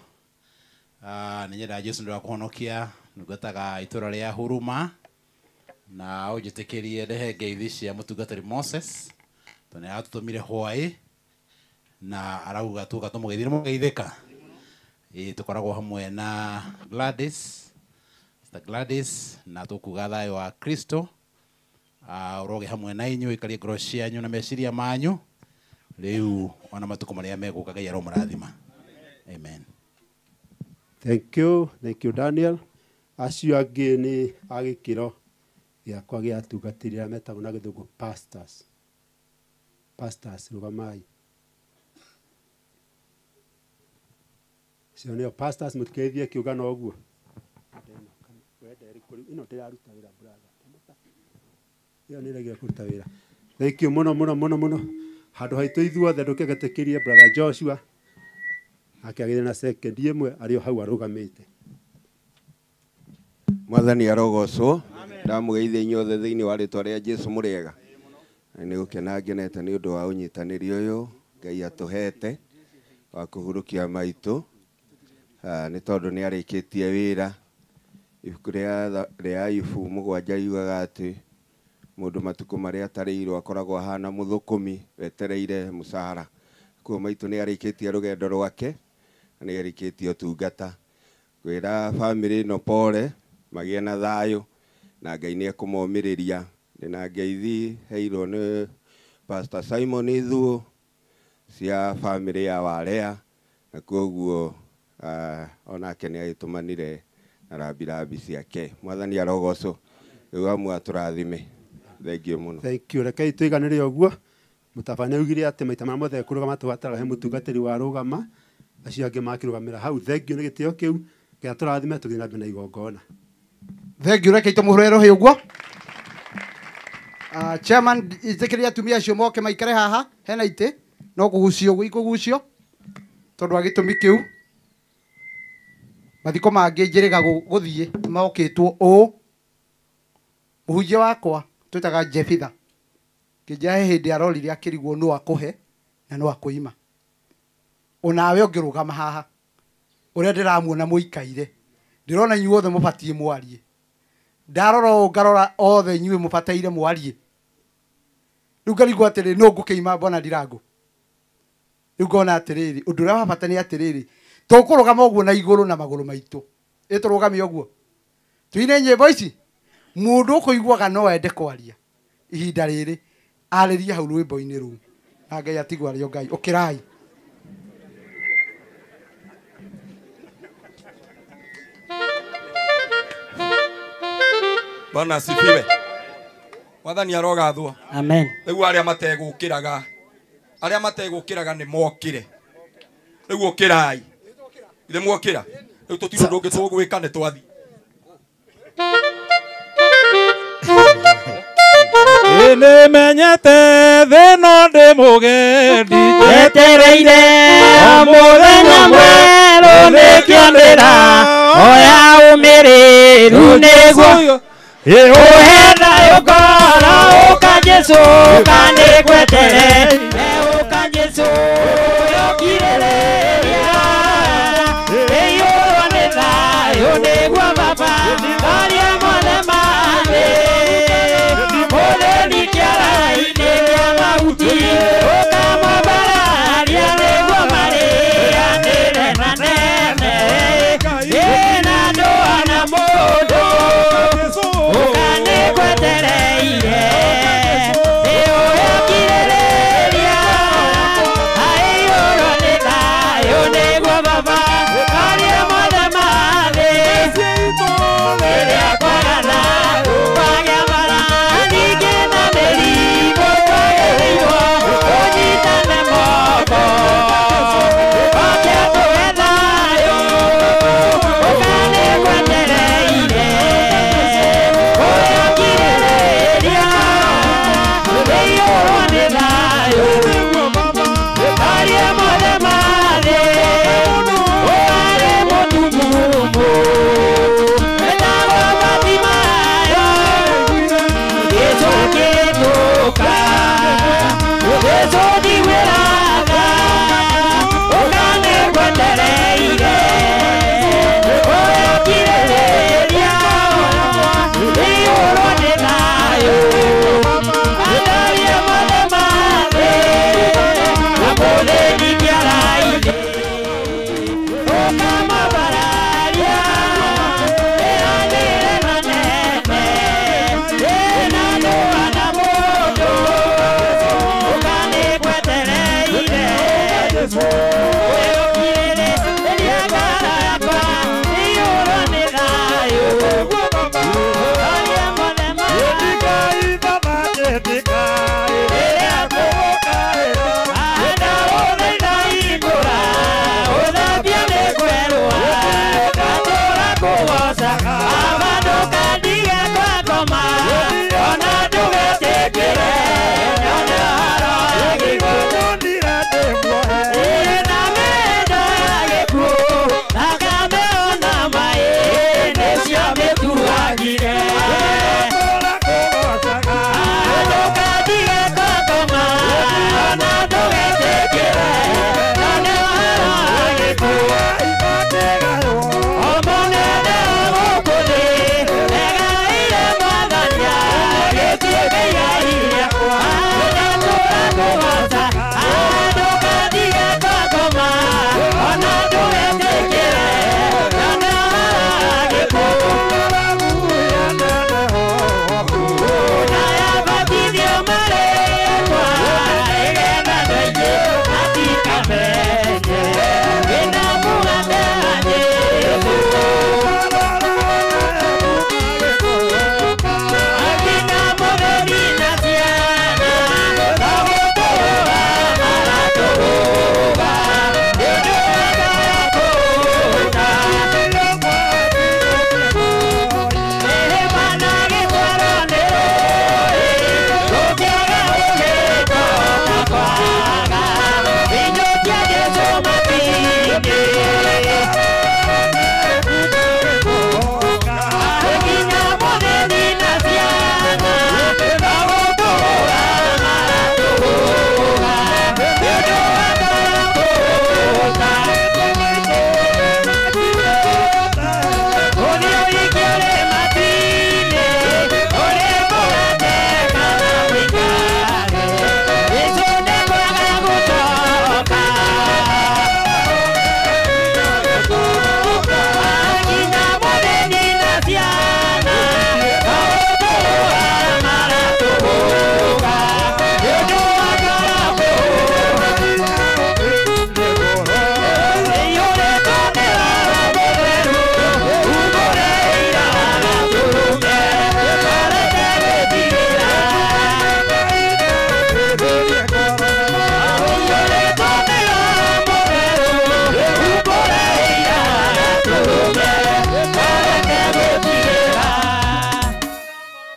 Nĩ nyenda Jesu nĩ wa kũhonokia ndungataga itũra rĩa Huruma na ũnjĩtĩkĩrie ndehe ngeithi cia mũtungatĩri Moses tondũ nĩ aratũtũmire hwaĩ na arauga tuga tũmũgeithie. Nĩ mũgeithĩka? Ĩĩ, tũkoragwo hamwe na Gladys, Sister Gladys, na tũkuga thayũ wa Kristo ũroge hamwe na inyuĩ, ikarie ngoro cianyu na meciria manyu rĩu ona matukũ marĩa megũka Ngai aromũrathima. Amen. Thank you, thank you Daniel. Acio angĩ nĩ a gĩkĩro gĩakwa gĩa atungatĩri arĩa metagwo na gĩthũngũ pastors. Pastors rũgamai. Acio nĩo pastors mũtikeithie kĩũngano ũguo. Ĩno ndĩraruta wĩra brother. Ĩyo nĩ ĩregire kũruta wĩra. Thank you mũno mũno mũno mũno. Handũ haitũ ithuothe ndũkĩgetĩkĩrie brother Joshua akĩagĩrĩra na second ĩmwe arĩ o hau arũgamĩte. Mwathani arogocwo. Ndamũgeithia inyuothe thĩinĩ wa rĩtwa rĩa Jesu mũrĩega. Nĩ gũkena ngenete nĩ ũndũ wa ũnyitanĩri ũyũ Ngai atũhete wa kũhurũkia maitũ, nĩ tondũ nĩ arĩkĩtie wĩra. Ibuku rĩa Ayubu 7 riugaga atĩ mũndũ matukũ marĩa atarĩirwo akoragwo ahana mũthũkũmi wetereire mũcara. Koguo maitũ nĩ arĩkĩtie rũgendo rwake na nĩ arĩkĩtie ũtungata. Ngwĩra bamĩrĩ ĩno pole, magĩe na thayũ na Ngai nĩ ekũmomĩrĩria. Ndĩna ngeithi heirwo nĩ Pastor Simon Ithuo cia bamĩrĩ ya Warea, na koguo onake nĩ agĩtũmanire na rambirambi ciake. Mwathani arogocwo. Rĩu amwe atũrathime. Thank you mũno. Thank you. Rekei tũiganĩre ũguo. Mũtabania augire atĩ maita marĩa mothe ekũrũgama tũgatara he mũtungatĩri warũgama, acio angĩ makĩrũgamĩra hau. Thank you nĩ gĩtĩo kĩu. Ngai atũrathime tũgĩthiĩ na mbere na igongona. Thank you. Rekei tũmũhũre rũhĩ ũguo. Chairman, ĩtĩkĩria atumia acio moke maikare haha hena itĩ no kũgucio ũguo ikũgucio tondũ wa gĩtũmi kĩu mathiko mangĩ njĩrĩga gũthiĩ mokĩtwo ũũ. Mũhunjia wakwa twĩtaga Jefitha kĩnjĩra he hĩndĩ arorire akĩrigwo nũ akũhe na nũ akũima. Onawe ũngĩrũgama haha ũrĩa ndĩramuona mũikaire ndĩrona inyuothe mũbatiĩ mwarie. Ndarora ũũ ngarora othe inyuĩ mũbataire mwarie. Rĩu ngarigwo atĩrĩrĩ nũ ngũkĩima Bwana Ndirango. Rĩu ngona atĩrĩrĩ ũndũ ũrĩa wa bata nĩ atĩrĩrĩ tũkũrũgama ũguo na igũrũ na magũrũ maitũ. Ĩ tũrũgame ũguo tuine nyĩmbo ici mũndũ ũkũiguaga no ende kwaria ihinda rĩrĩ arĩrie hau rwĩmbo-inĩ rũu na Ngai atigwo arĩ o Ngai. Ũkĩrai. Bwana asifiwe. Mwathani arogathwo. Amen. Rĩu arĩa mategũkĩraga, arĩa mategũkĩraga nĩ mokire. Rĩu ũkĩrai. Ithe mwokĩra. Rĩu tũtirĩ ũndũ ũngĩ tũgwĩka nĩ twathi. Nĩmenyete thĩno ndĩ mũgendi njetereire mũthenya mwerũ nĩkĩonĩra oya ũmĩrĩru nĩguo ũhe thayũ ngoro ũka Jesũ ũka nĩngwetere ũka Jesũ ũkirĩrĩria ĩiyũrwo nĩ thayũ nĩguo baba arĩa mothe marĩ mũthĩni kĩara-inĩ kĩa mahuti ũkamambararia nĩguo marĩanĩre na nene ĩna ndũa na mũndũ ũka nĩngwetereire ĩũyakirĩrĩria aiyũrwo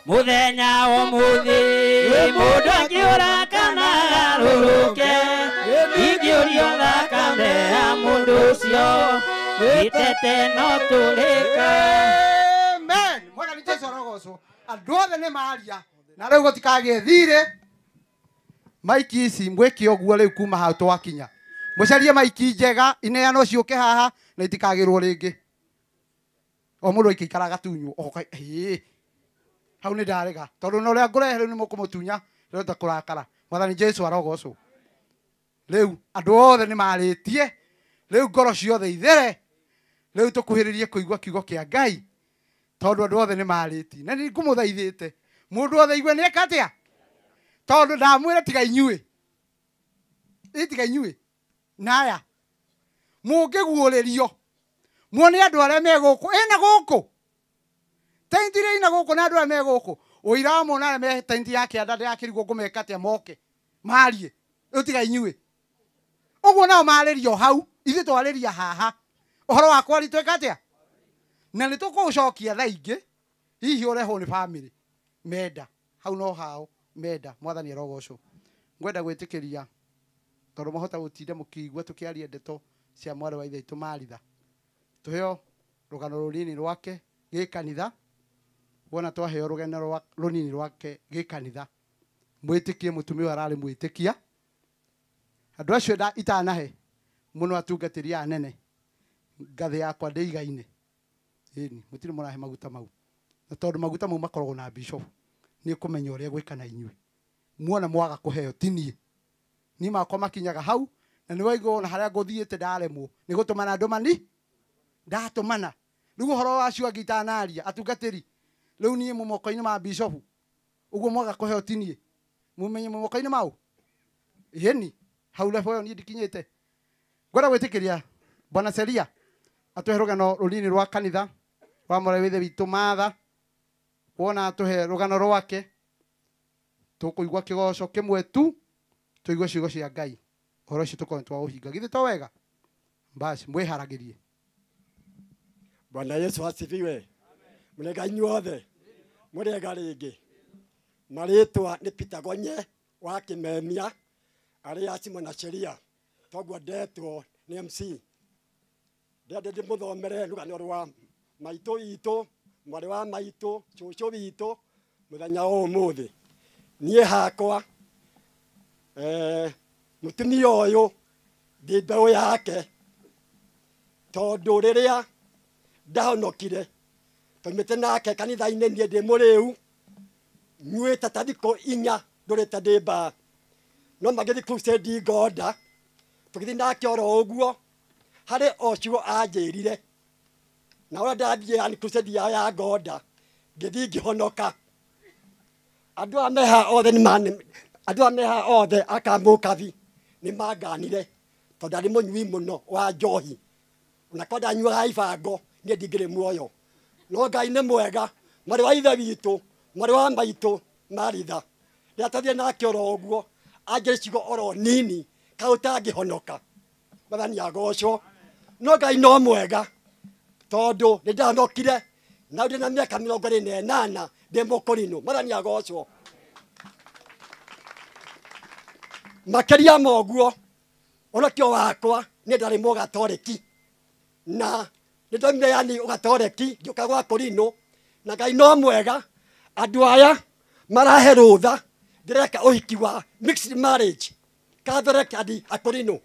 Muthenya umuthi mundu angiura kana agarũrũke ingĩũrio thakame ya mundu ũcio gĩtete no tũrĩka. Amen. Mwathani Jesu arogocwo. Andũ othe nĩ maria na rĩu gũtikagĩe thirĩ. Maiki ici mwĩke ũguo rĩu kuma hau twakinya. Mũcarie maiki njega ineanwo ciũke haha na itikagĩrwo rĩngĩ. O mũndũ aikĩikara agatunywo oka hĩ hau nĩ ndarega tondũ na ũrĩa ngũrehe rĩu nĩ mũkũmũtunya ndĩrenda kũrakara. Mwathani Jesu arogocwo. Rĩu andũ othe nĩ marĩtie, rĩu ngoro ciothe ithere, rĩu tũkuhĩrĩrie kũigua kiugo kĩa Ngai tondũ andũ othe nĩ marĩtie. Na nĩ ngũmũthaithĩte mũndũ othe igue nĩ eka atĩa, tondũ ndamwĩra tiga inyuĩ, ĩ tiga inyuĩ naya mũngĩguũrĩrio muone andũ arĩa me gũkũ ĩna gũkũ tenti iria ina gũkũ na andũ arĩa me gũkũ ũira wa mona arĩa me tenti ya kĩanda ndĩrakĩrigwo ngũmeka atĩa moke marie, rĩu tiga inyuĩ. Ũguo nao marĩrio hau, ithuĩ twarĩria haha ũhoro wa kwari twĩka atĩa, na nĩ tũkũũcokia thaa ingĩ hihi ũrehwo nĩ bamĩrĩ menda hau no hao menda. Mwathani arogocwo. Ngwenda gwĩtĩkĩria tondũ mwahota gũtinda mũkĩigua tũkĩaria ndeto cia mwarĩ wa ithe witũ Maritha, tũheo rũgano rũnini rwake gĩkanitha. Wona twaheo rũgano rũnini rwake gĩkanitha, mwĩtĩkie mũtumia ũyũ ararĩ mwĩtĩkia. Andũ acio itanahe mũno atungatĩri aya anene ngathĩ yakwa ndĩigaine, ĩni mũtirĩ mũrahe maguta mau, na tondũ maguta mau makoragwo na bishop nĩ kũmenya ũrĩa gwĩka na inyuĩ. Muona mwaga kũheo ti niĩ, niĩ makwa makinyaga hau na nĩ waigua ona harĩa ngũthiĩte ndaremwo nĩ gũtũmana ndũmani ndatũmana. Rĩu ũhoro wacio angĩ itanaria atungatĩri, rĩu niĩ mwĩ moko-inĩ ma bishop, ũguo mwaga kũheo ti niĩ, mumenye mwĩ moko-inĩ mau ĩni hau level ĩyo niĩ ndikinyĩte. Ngwenda gwĩtĩkĩria Bwana Seria atũhe rũgano rũnini rwa kanitha wa mwarĩ wa ithe witũ Martha. Wona atũhe rũgano rwake tũkũigua kĩgoco kĩmwe tu, tũigue ciugo cia Ngai, ũhoro ũcio tũkorwo twaũhinga. Githĩ to wega? Basi mwĩharagĩrie. Bwana Yesu asifiwe. Mũrega inyuothe, mũrega rĩngĩ. Marĩtwa nĩ Peter Gonye wa Kĩmemia arĩa Simon na Sheria toguo ndetwo nĩ MC. Ndĩrenda ndĩmũthomere rũgano rwa maitũ witũ, mwarĩ wa maitũ, cũcũ witũ mũthenya wa ũmũthĩ. Niĩ hakwa mũtumia ũyũ ndĩ mbeũ yake tondũ rĩrĩa ndahonokire twaumĩte nake kanitha-inĩ niĩ ndĩ mũrĩu nyuĩte ta thikũ 4 ndũrĩte ndĩ mbaa, no magĩthiĩ crusade Ngonda tũgĩthiĩ nake oro ũguo harĩ o ciugo anjĩrire na ũrĩa ndathiĩ yani crusade yao ya Ngonda ngĩthiĩ ngĩhonoka. Andũ aya me haha othe andũ aya me haha othe akamũkabi nĩ manganire tondũ ndarĩ mũnyui mũno wa njohi, ona korwo ndanyuaga ibango niĩ ndingĩrĩ muoyo. No Ngai nĩ mwega, mwarĩ wa ithe witũ, mwarĩ wa maitũ Maritha, rĩrĩa twathire nake oro ũguo anjĩrire ciugo oro nini kaĩ ũtangĩhonoka. Mwathani agocwo. No Ngai no mwega tondũ nĩ ndahonokire na ndĩ na mĩaka 28 ndĩ mũkũrinũ. Mwathani agocwo. Makĩria ma ũguo ũnokio wakwa nĩ ndarĩ mũgatoreki na nĩ ndoimire yani ũgatoreki ngĩũka gwa kũrinũ, na Ngai no mwega. Andũ aya marahe rũtha ndĩreka ũhiki wa mixed marriage Catholic and akũrinũ.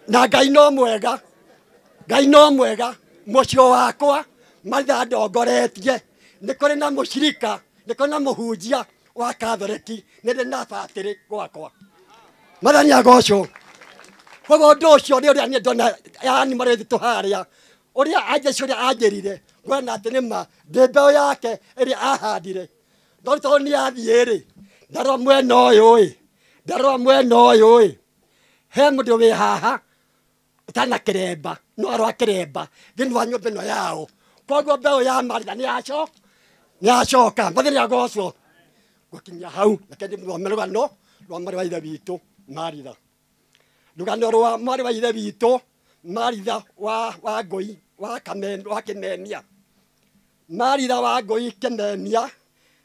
Na Ngai no mwega, Ngai no mwega. Mũciĩ wakwa Maritha ndongoretie nĩ kũrĩ na mũcirika, nĩ kũrĩ na mũhunjia wa Catholic, nĩ ndĩ na batĩrĩ gwakwa. Mwathani agocwo. Koguo ũndũ ũcio nĩ ũrĩa niĩ ndona yani marĩ witũ harĩa ũrĩa anjeci ũrĩa anjĩrire ngwena atĩ nĩ ma ndĩ mbeũ yake ĩrĩa ahandire, no tondũ nĩ athiĩ rĩ ndarora mwena ũyũ ĩ, ndarora mwena ũyũ ĩ, he mũndũ wĩ haha ũtana kĩremba no arora kĩremba thĩinĩ wa nyũmba ĩno yao. Koguo mbeũ ya Maritha nĩ yacoka. Mwathani agocwo. Gũkinya hau reke ndĩmũthomere rũgano rwa mwarĩ wa ithe witũ Maritha. Rũgano rwa mwarĩ wa ithe witũ Maritha wa Ngũi wa Kĩmemia. Maritha wa Ngũi Kĩmemia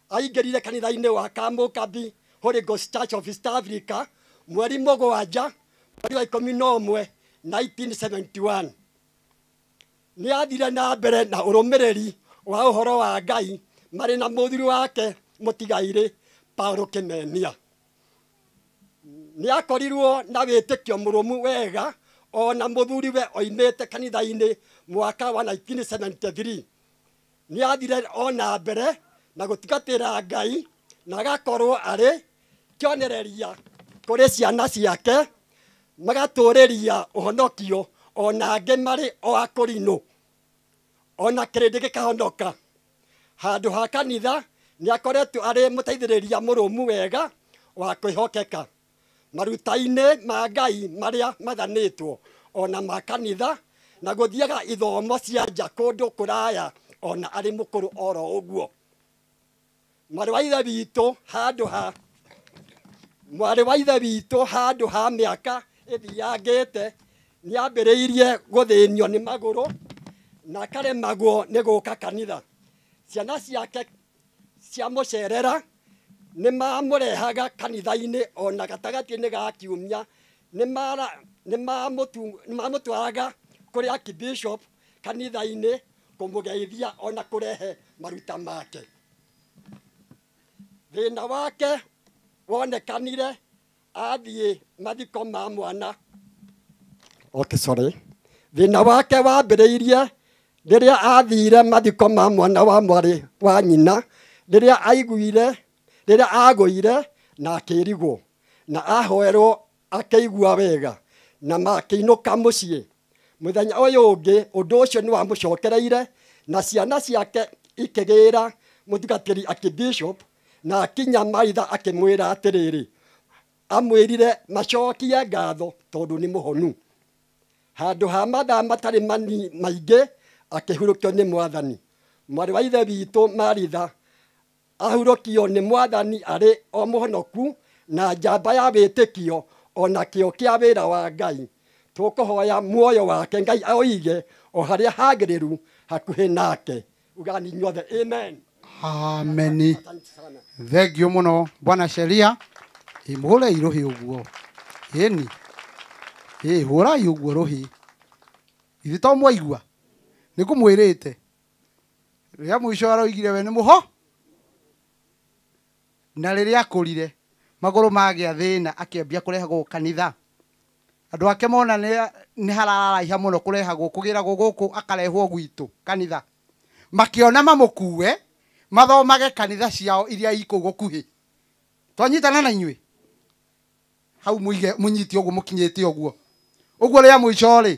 aingĩrire kanitha-inĩ wa Kamũkabi Holy Ghost Church of East Africa mweri 7 mweri wa 11 1971. Nĩ athire na mbere na ũrũmĩrĩri wa ũhoro wa Ngai marĩ na mũthuri wake mũtigairĩ Paulo Kĩmemia. Nĩ akorirwo na wĩtĩkio mũrũmu wega ona mũthuriwe oimĩte kanitha-inĩ mwaka wa 1973. Nĩ athire ona mbere na gũtungatĩra Ngai na agakorwo arĩ kĩonereria kũrĩ ciana ciake magatũrĩria ũhonokio ona angĩ marĩ o akũrinũ ona kĩrĩndĩ gĩkahonoka. Handũ ha kanitha nĩ akoretwo arĩ mũteithĩrĩria mũrũmu wega wa kwĩhokeka maruta-inĩ ma Ngai marĩa mathanĩtwo ona ma kanitha na gũthiaga ithomo cia nja kũndũ kũraya ona arĩ mũkũrũ oro ũguo. Mwarĩ wa ithe witũ handũ ha mĩaka ĩthiangĩte nĩ ambĩrĩirie gũthĩnio nĩ magũrũ na akaremagwo nĩ gũka kanitha. Ciana ciake ciamũcerera nĩ mamũrehaga kanitha-inĩ ona gatagatĩ-inĩ ga kiumia nĩ mamũtwaraga kũrĩ Archbishop kanitha-inĩ kũmũgeithia ona kũrehe maruta make. Thĩna wake wonekanire athiĩ mathiko ma mwana. Okay, sorry. Thĩna wake wambĩrĩirie rĩrĩa athire mathiko ma mwana wa mwarĩ wa nyina rĩrĩa agũire na akĩrigwo na ahoerwo akĩigua wega na makĩinũka mũciĩ. Mũthenya ũyũ ũngĩ ũndũ ũcio nĩ wamũcokereire na ciana ciake ikĩgĩra mũtungatĩri Archbishop na akinya Maritha akĩmwĩra atĩrĩrĩ, amwĩrire macokie ngatho tondũ nĩ mũhonu. Handũ ha mathaa matarĩ maingĩ akĩhurũkio nĩ Mwathani. Mwarĩ wa ithe witũ Maritha ahurũkio nĩ Mwathani arĩ o mũhonoku na njamba ya wĩtĩkio ona kĩo kĩa wĩra wa Ngai. Tũkũhoya muoyo wake Ngai aũige o harĩa hagĩrĩru hakuhĩ nake. Ugani inyuothe amen. Ameni. Thengio mũno bwana sheria. Mũhũrei rũhĩ ũguo. Ĩni. Hũrai ũguo rũhĩ. Ithe to mwaigua. Nĩ ngũmwĩrĩte. Rĩrĩa mũico aroigire we nĩ mũho. Na rĩrĩa akũrire magũrũ magĩa thĩna akĩambia kũrehagwo kanitha. Andũ ake mona nĩ hararaiha mũno kũrehagwo kũgĩragwo gũkũ akarehwo gwitũ kanitha. Makĩona mamũkue mathomage kanitha ciao iria ikũu gũkuhĩ. Twanyitana na inyuĩ hau muige munyite ũguo mũkinyĩte ũguo. Ũguo rĩa mũico rĩ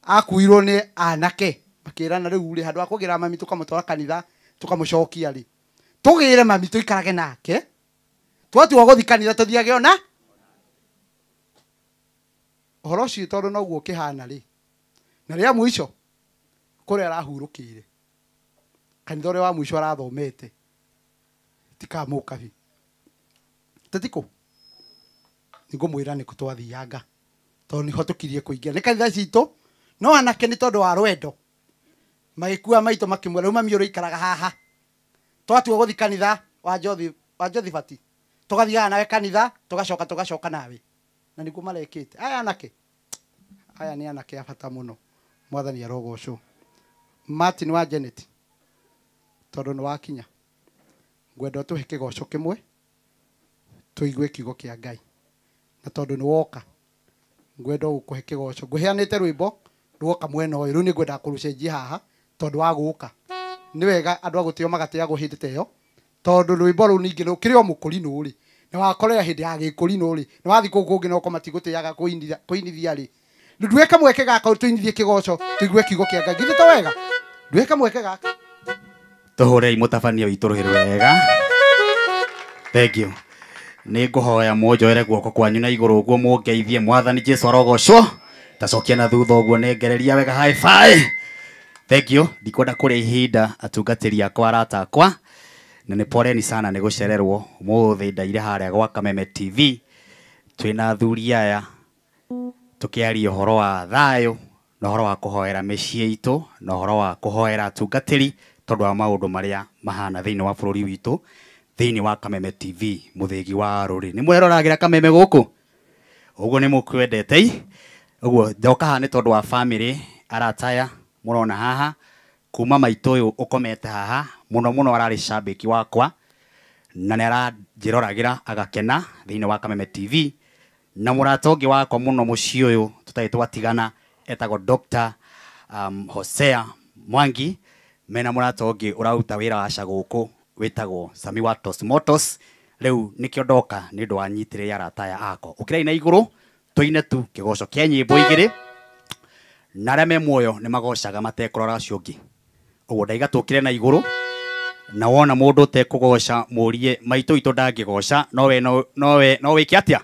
akuirwo nĩ anake makĩrana rĩu rĩ handũ ha kũgĩra mami tũkamũtwara kanitha tũkamũcokia rĩ tũgĩre mami tũikarage nake twatua gũthiĩ kanitha tũthiage ona ũhoro ũcio tondũ noguo ũkĩhana rĩ. Na rĩa mũico kũrĩa arahurũkĩire kanitha ũrĩa wa mũico arathomete ti Kamũkabi tĩtikũ nĩngũmwĩra nĩkũ twathianga tondũ nĩho tũkirie kũingĩra nĩ kanitha citũ no anake nĩ tondũ wa rwendo magĩkua maitũ makĩmwĩra rĩu mami ũrĩikaraga haha twatua gũthiĩ kanitha wa Jothibati tũgathiaga nawe kanitha tũgacoka tũgacoka nawe na nĩguo marekĩte aya anake aya nĩ anake a bata mũno. Mwathani arogocwo. Martin wa Janet tondũ nĩ wakinya ngwenda ũtũhe kĩgoco kĩmwe tũigue kiugo kĩa Ngai na tondũ nĩ woka ngwenda gũkũhe kĩgoco ngũheanĩte rwĩmbo ruoka mwena ũyũ rĩu nĩ ngwendaga kũrũcenjia haha tondũ wa gũka nĩ wega andũ a gũtĩo magatĩagwo hĩndĩ ta ĩyo tondũ rwĩmbo rũu ningĩ rũkĩrĩ o mũkũrinũ rĩ nĩ wakorera hĩndĩ ya gĩkũrinũ rĩ nĩ wathiĩ kũu kũngĩ no matigũtĩaga kũinithia rĩ rĩu ndue kamweke gaka tũinithie kĩgoco tũigue kiugo kĩa Ngai githĩ to wega ndue kamweke gaka tũhũrei mũtabania witũ rũhĩ rwega. Thank you. Nĩ ngũhoya mũnjoere guoko kwanyu na igũrũ ũguo mũngeithie Mwathani Jesu arogocwo. Tacokia na thutha ũguo nengereria wega high five. Thank you. Ndikwenda kũrĩa ihinda atungatĩri akwa arata akwa na nĩ poleni sana nĩ gũcererwo ũmũthĩ ndaire harĩa gwa Kameme TV twĩna athuri aya tũkĩaria ũhoro wa thayũ Na ũhoro wa kũhoera mĩciĩ itũ, na ũhoro wa kũhoera atungatĩri tondũ wa maũndũ marĩa mahana thĩinĩ wa bũrũri witũ, thĩinĩ wa Kameme TV, mũthĩgi wa rũrĩrĩ. Nĩ mweroragĩra Kameme gũkũ? Ũguo nĩ mũkwendete. Ũguo ndoka haha nĩ tondũ wa family arataya mũrona haha, kuma maitũ ũyũ ũkomete haha, mũno mũno ararĩ shabiki wakwa, na nĩ aranjĩroragĩra agakena thĩinĩ wa Kameme TV. Na mũrata ũngĩ wakwa mũno mũciĩ ũyũ tũtarĩ twatigana etagwo Dr. Hosea Mwangi, mena mũrata ũngĩ ũraruta wĩra wa gũkũ wĩtagwo Sami wa Tosmotos. Rĩu nĩkĩo ndoka nĩ ũndũ wa nyitĩrĩra arata aya akwa. Ũkĩrai na igũrũ tũine tu kĩgoco kĩa nyĩmbo igĩrĩ, na arĩa me muoyo nĩ magocaga matekũrora acio ũngĩ. Ũguo ndaiga tũkĩre na igũrũ, na wona mũndũ ũtekũgoca mũrie maitũ itũ ndangĩgoca, nowe nowe no wĩke atĩa?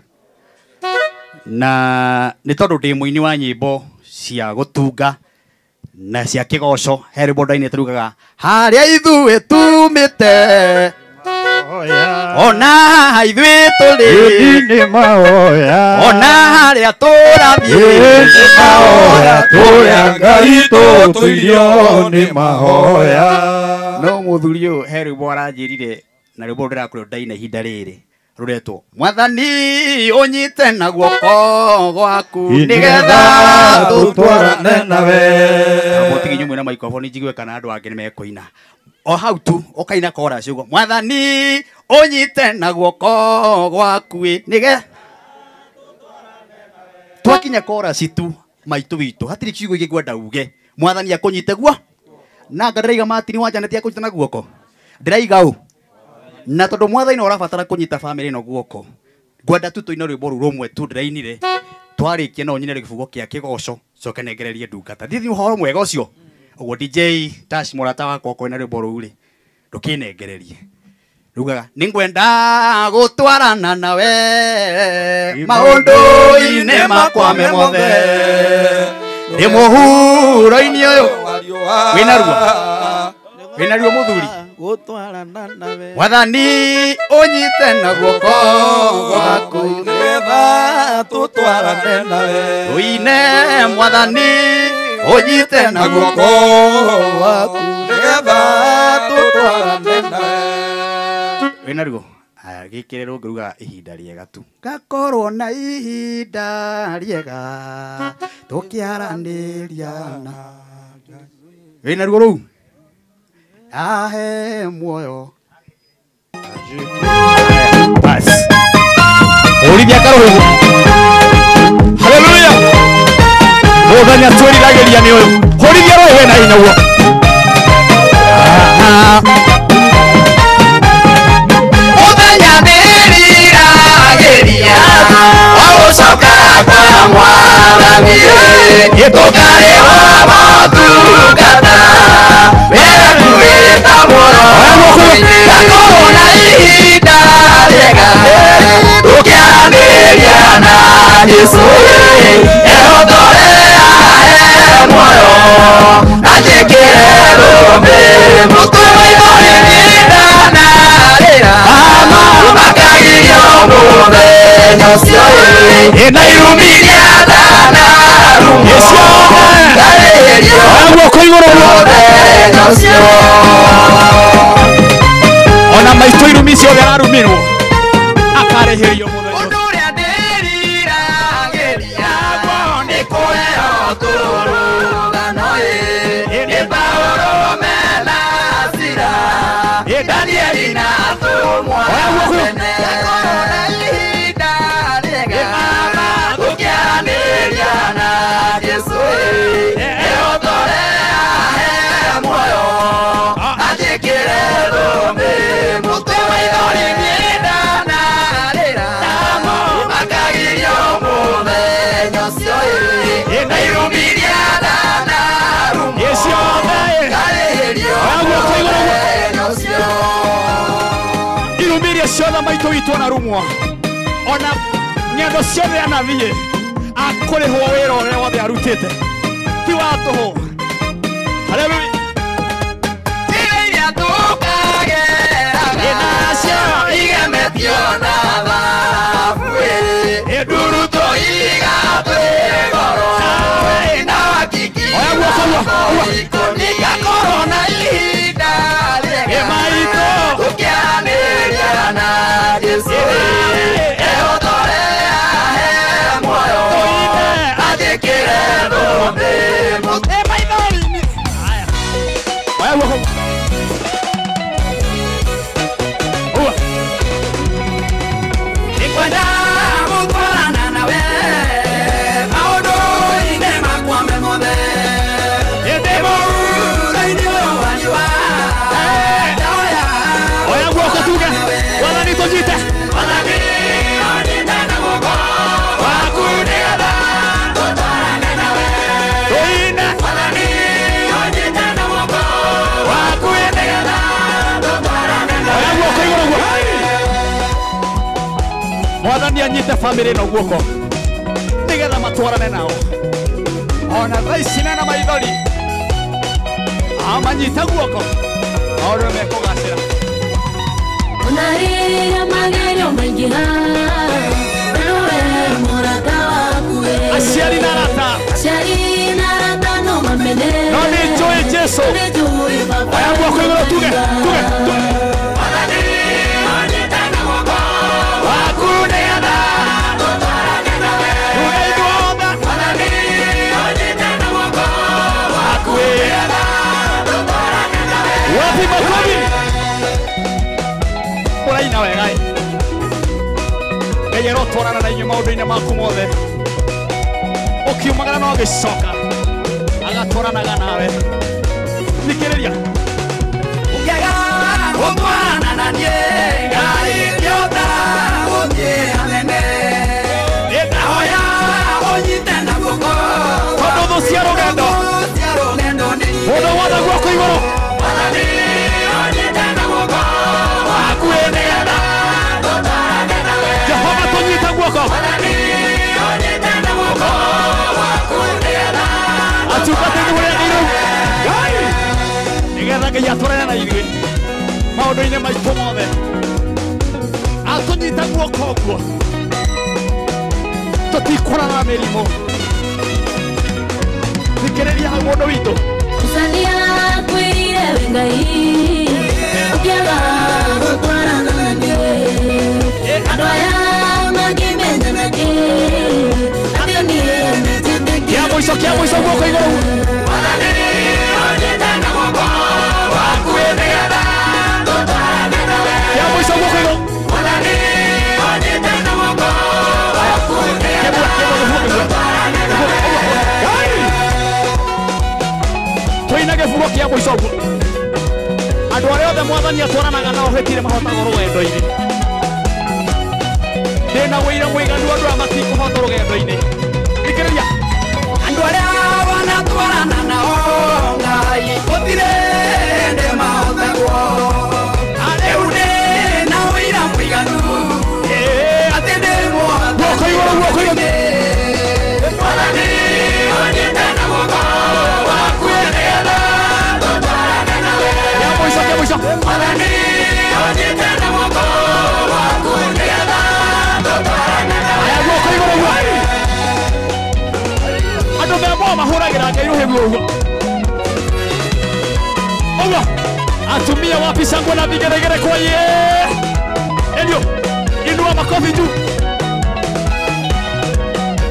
Na nĩ tondũ ndĩ mũini wa nyĩmbo cia gũtunga na cia kĩgoco, he rwĩmbo ndainĩte rugaga harĩa ithuĩ tumĩte ona ithuĩ tũrĩ nĩ mahoya, ona harĩa tũrathiĩ nĩ mahoya, tũrĩa Ngai tũtũirio nĩ mahoya. No mũthuri ũyũ he rwĩmbo aranjĩrire, na rwĩmbo ndĩrakorirwo ndaina ihinda rĩrĩ ruretwo Mwathani ũnyite na guoko gwaku nĩgetha tũtwarane nawe. Mũtige inyuĩ mwĩna microphone njigue kana andũ angĩ nĩmekũina. O hau tu ũkaina chorus ũguo, Mwathani ũnyite na guoko gwaku nĩgetha twakinya chorus tu maitũ witũ hatirĩ kiugo ingĩkwenda uge Mwathani akũnyite guo. Na anga ndĩraiga Martin wa Janet akũnyite na guoko, ndĩraiga ũ? Na tondũ Mwathani ũrabatara kũnyita family ĩno guoko, ngwenda tu tũine rwĩmbo rũu rũmwe tu ndĩrainire, twarĩkia no nyine gĩbugo kĩa kĩgoco coke nengererie ndungata. Thithi ũhoro mwega ũcio. Ũguo DJ Tash mũrata wakwa okorwo na rwĩmbo rũu rĩ, ndũkĩnengererie. Rugaga nĩngwenda gũtwarana nawe maũndũ-inĩ makwa me mothe, ndĩ mũhuro-inĩ ũyũ wĩna ruo, wĩna ruo mũthuri. Mwathani ũnyite na guoko gwaku nĩgetha tũtwarane nawe, tũine Mwathani ũnyite na guoko gwaku nĩgetha tũtwarane nawe. Wĩna ruo? Aya, gĩkĩrĩrwo ngĩrugaga ihinda rĩega tu, ngakorwo na ihinda rĩega tũkĩaranĩria na wĩna ruo rũu ahe muoyo. Bas Ũrithia karũhĩ. Haleluya. Mũthenya twĩriragĩria nĩ ũyũ. Hũrithia rũhĩ wĩna hinya guo. Mũthenya ndĩriragĩria wa gũcoka kwa Mwathani, tũkarĩhwo motungata wĩra kuwĩta mũno, ngakorwo na ihinda rĩega tũkĩaranĩria na Jesũ, ehotore ahe muoyo anjĩkĩre rũmbĩ mũtwe maithori nĩndanarĩra, makagirio mũthenya ũcio na irumi iria ndanarumwo ngarĩhĩrio guoko igũrũ mũthenya ũcio. Ona maitũ irumi ciothe ararumirwo akarĩhĩrio mũthenya. Ũndũ ũrĩa ndĩriragĩria nĩ kũheo tũrũgano nĩ Paũlũ mena Sila, Danieli na atũmwo a tene. Ngakorwo na ihinda rĩega tũkĩaranĩria na Jesũ, ehotore ahe muoyo anjĩkĩre rũmbĩ mũtwe maithori nĩndanarĩra, makagirio mũthenya ũcio na irumi iria ndanarumwo ngarĩhĩrio mũthenya ũcio. Irumi iria ciothe maitũ witũ anarumwo, ona ng'endo ciothe anathiĩ akũrĩhwo wĩra ũrĩa wothe arutĩte ti wa tũhũ. Haleluya. Njĩra iria tũkageraga igemetio na thahabu, nduruto igatwĩ goro na hakika anyite family ĩno guoko nĩgetha matwarane nao ona thaa ici mena maithori amanyite guoko maũndũ mekũgacĩra. Ona rĩrĩa magerio maingĩha, we mũrata waku we. Aciari na arata, aciari na arata no mamene, no nĩ njũĩ Jesũ. Oya guoko igũrũ tuge tuge tuge. Mwathani ũnyite na guoko waku nĩgetha tũtwarane nawe. Tuge ithuothe. Mwathani ũnyite na guoko waku nĩgetha tũtwarane nawe. Wapi makofi? Mũraina wega ĩ. Ngai arotwarana na inyuĩ maũndũ-inĩ maku mothe. Ũkiumagara na ũgĩcoka agatwaranaga nawe. Thikĩrĩria. Ũngĩaga gũtwarana na niĩ, Ngai ndĩhota gũthiĩ hanene. Nĩndahoya ũnyite na guoko, tondũ thũ cia rũgendo, nĩ nyingĩ. Mũndũ wothe guoko igũrũ. Mwathani ũnyite na guoko waku nĩgetha tũtwarane nawe. Jehova tũnyite guoko. Mwathani ũnyite na guoko waku nĩgetha atungatĩri ũrĩa Ngai rĩu Ngai nĩgetha Ngai atwarane na ithuĩ maũndũ-inĩ maitũ mothe. Atũnyita guoko ũguo tũtikũrana na mĩrimũ. Thikĩrĩria hau mũndũ witũ. Musa nĩakwĩrire we Ngai, ũngĩaga gũtwarana na niĩ, andũ aya mangĩmenya nakĩ atĩ niĩ nĩnjĩtĩkĩtie. Kĩa mũico, kĩa mũico guoko igũrũ. Mwathani ũnyite na guoko waku nĩgetha tũtwarane nawe. Kĩa mũico guoko igũrũ. Mwathani ũnyite na guoko waku nĩgetha tũtwarane nawe. Ngai twĩna gĩbugo kĩa mũico ũguo. Andũ arĩa othe Mwathani atwaranaga nao hĩtire mahotagwo rũgendo-inĩ. Ndĩna wĩira mũiganu andũ aya matikũhotwo rũgendo-inĩ. Thikĩrĩria. Andũ arĩa wanatwarana nao Ngai gũtirĩ hĩndĩ mahotagwo. Rĩu ndĩna ũira mũiganu atĩ ndĩ Mwathani. Guoko igũrũ, guoko igũrũ. Mwathani ũnyite na guoko waku nĩgetha tũtwarane nawe. Kĩa mũico, kĩa mũico. Mwathani ũnyite na guoko waku nĩgetha tũtwarane nawe. Aya guoko igũrũ guo. Andũ me mahũragĩra Ngai rũhĩ ũguo. Ũguo. Atumia wapi shangwe na vigelegele kwa ye. Elio, inua makofi juu.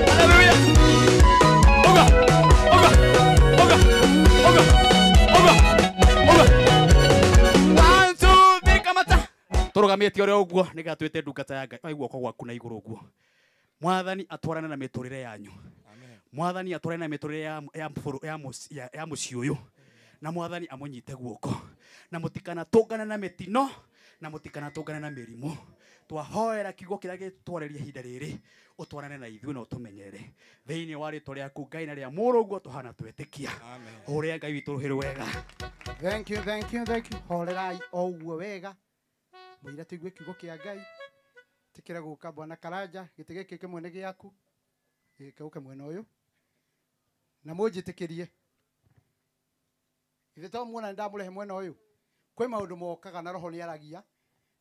Haleluya. Ũguo. Ũguo. Ũguo. Ũguo. Ũguo. Ũguo. 1 2 3 kamata. Tũrũgamĩtie ũrĩa ũguo nĩgetha twĩte ndungata ya Ngai. Oya guoko gwaku na igũrũ ũguo. Mwathani atwarane na mĩtũrĩre yanyu. Mwathani atwarane na mĩtũrĩre ya mũciĩ ũyũ. Na Mwathani amũnyite guoko. Na mũtikanatũngane na mĩtino, na mũtikanatũngane na mĩrimũ. Twahoera kiugo kĩrĩa gĩtwarĩria ihinda rĩrĩ, ũtwarane na ithuĩ na ũtũmenyerere. Thĩinĩ wa rĩtwa rĩaku Ngai na rĩa mũrũguo tũhana twĩtĩkia. Ũrĩa Ngai witũ rũhĩ rwega. Thank you, thank you, thank you. Horerai o ũguo wega. Mũira tũigue kiugo kĩa Ngai. Tĩkĩra gũka Bwana Karanja, gĩtĩ gĩkĩ kĩmwe nĩ gĩaku. Gĩkĩ ũke mwena ũyũ. Na mũnjĩtĩkĩrie. Ithe to muona nĩndamũrehe mwena ũyũ. Kwĩ maũndũ mokaga na roho nĩaragia.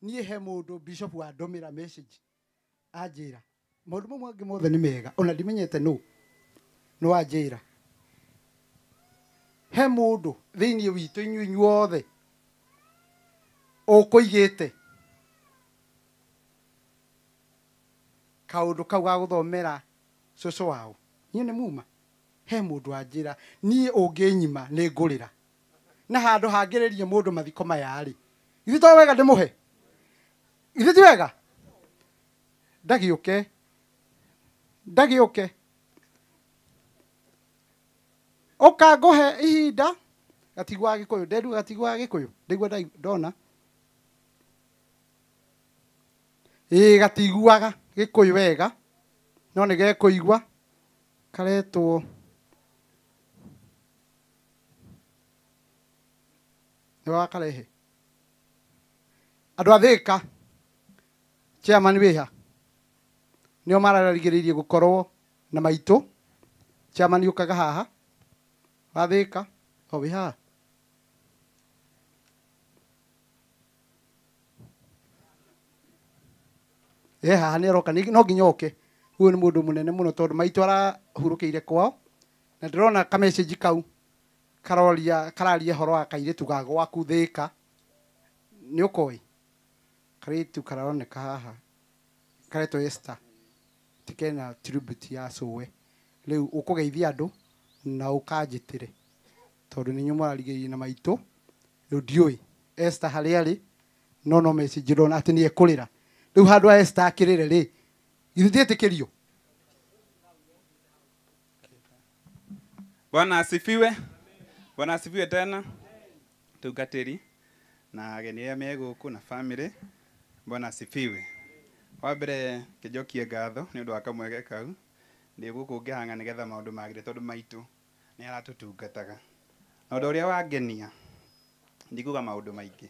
Niĩ he mũndũ bishop wandũmĩra message. Anjĩra. Maũndũ mamwe angĩ mothe nĩ mega. Ona ndimenyete nũ. Nĩ wanjĩra. He mũndũ thĩinĩ witũ inyuĩ inyuothe ũkũigĩte kaũndũ kau ga gũthomera cũcũ wao. Niĩ nĩ muma. He mũndũ wanjĩra niĩ ũngĩnyima nĩ ngũrĩra. Na handũ hangĩrĩrie mũndũ mathiko maya rĩ, ithuĩ to wega ndĩmũhe? Ithuĩ ti wega? Ndagĩũke. Ndagĩũke. Ũka ngũhe ihinda. Gatiguaga Gĩkũyũ, ndendu gatiguaga Gĩkũyũ. Ndaigua ndona. Ĩĩ gatiguaga Gĩkũyũ wega, no nĩ gekũigua. Karetwo nĩ wakarehe. Andũ a Thĩka, chairman wĩha. Nĩo mararigĩrĩirie gũkorwo na maitũ. Chairman yũkaga haha. Wathĩka, o wĩ haha. Haha nĩ aroka no nginya oke. Huyu nĩ mũndũ mũnene mũno tondũ maitũ arahurũkĩire kwao. Na ndĩrona ka message kau karoria kararia horo wa kairĩtu ga gwaku Thĩka. Nĩ ũkoĩ? Kairĩtu kararoneka haha. Karetwo Esther. Tikena tribute ya cũwe. Rĩu ũkũgeithia andũ na ũkanjĩtĩre. Tondũ nĩ inyuĩ mũrarigĩrĩirie na maitũ. Rĩu ndiũĩ Esther harĩa arĩ no message ndĩrona atĩ nĩ ekũrĩra. Rĩu handũ ha Esther akĩrĩre rĩ, githĩ ndiĩtĩkĩrio? Bwana asifiwe. Bwana asifiwe tena. Tungatĩri na ageni arĩa me gũkũ na family. Bwana asifiwe. Wa mbere kĩnjokie ngatho nĩ ũndũ wa kamweke kau. Ndĩ gũkũ ngĩhang'a nĩgetha maũndũ magĩre tondũ maitũ nĩ aratũtungataga. Na ũndũ ũrĩa wangenia, ndikuga maũndũ maingĩ,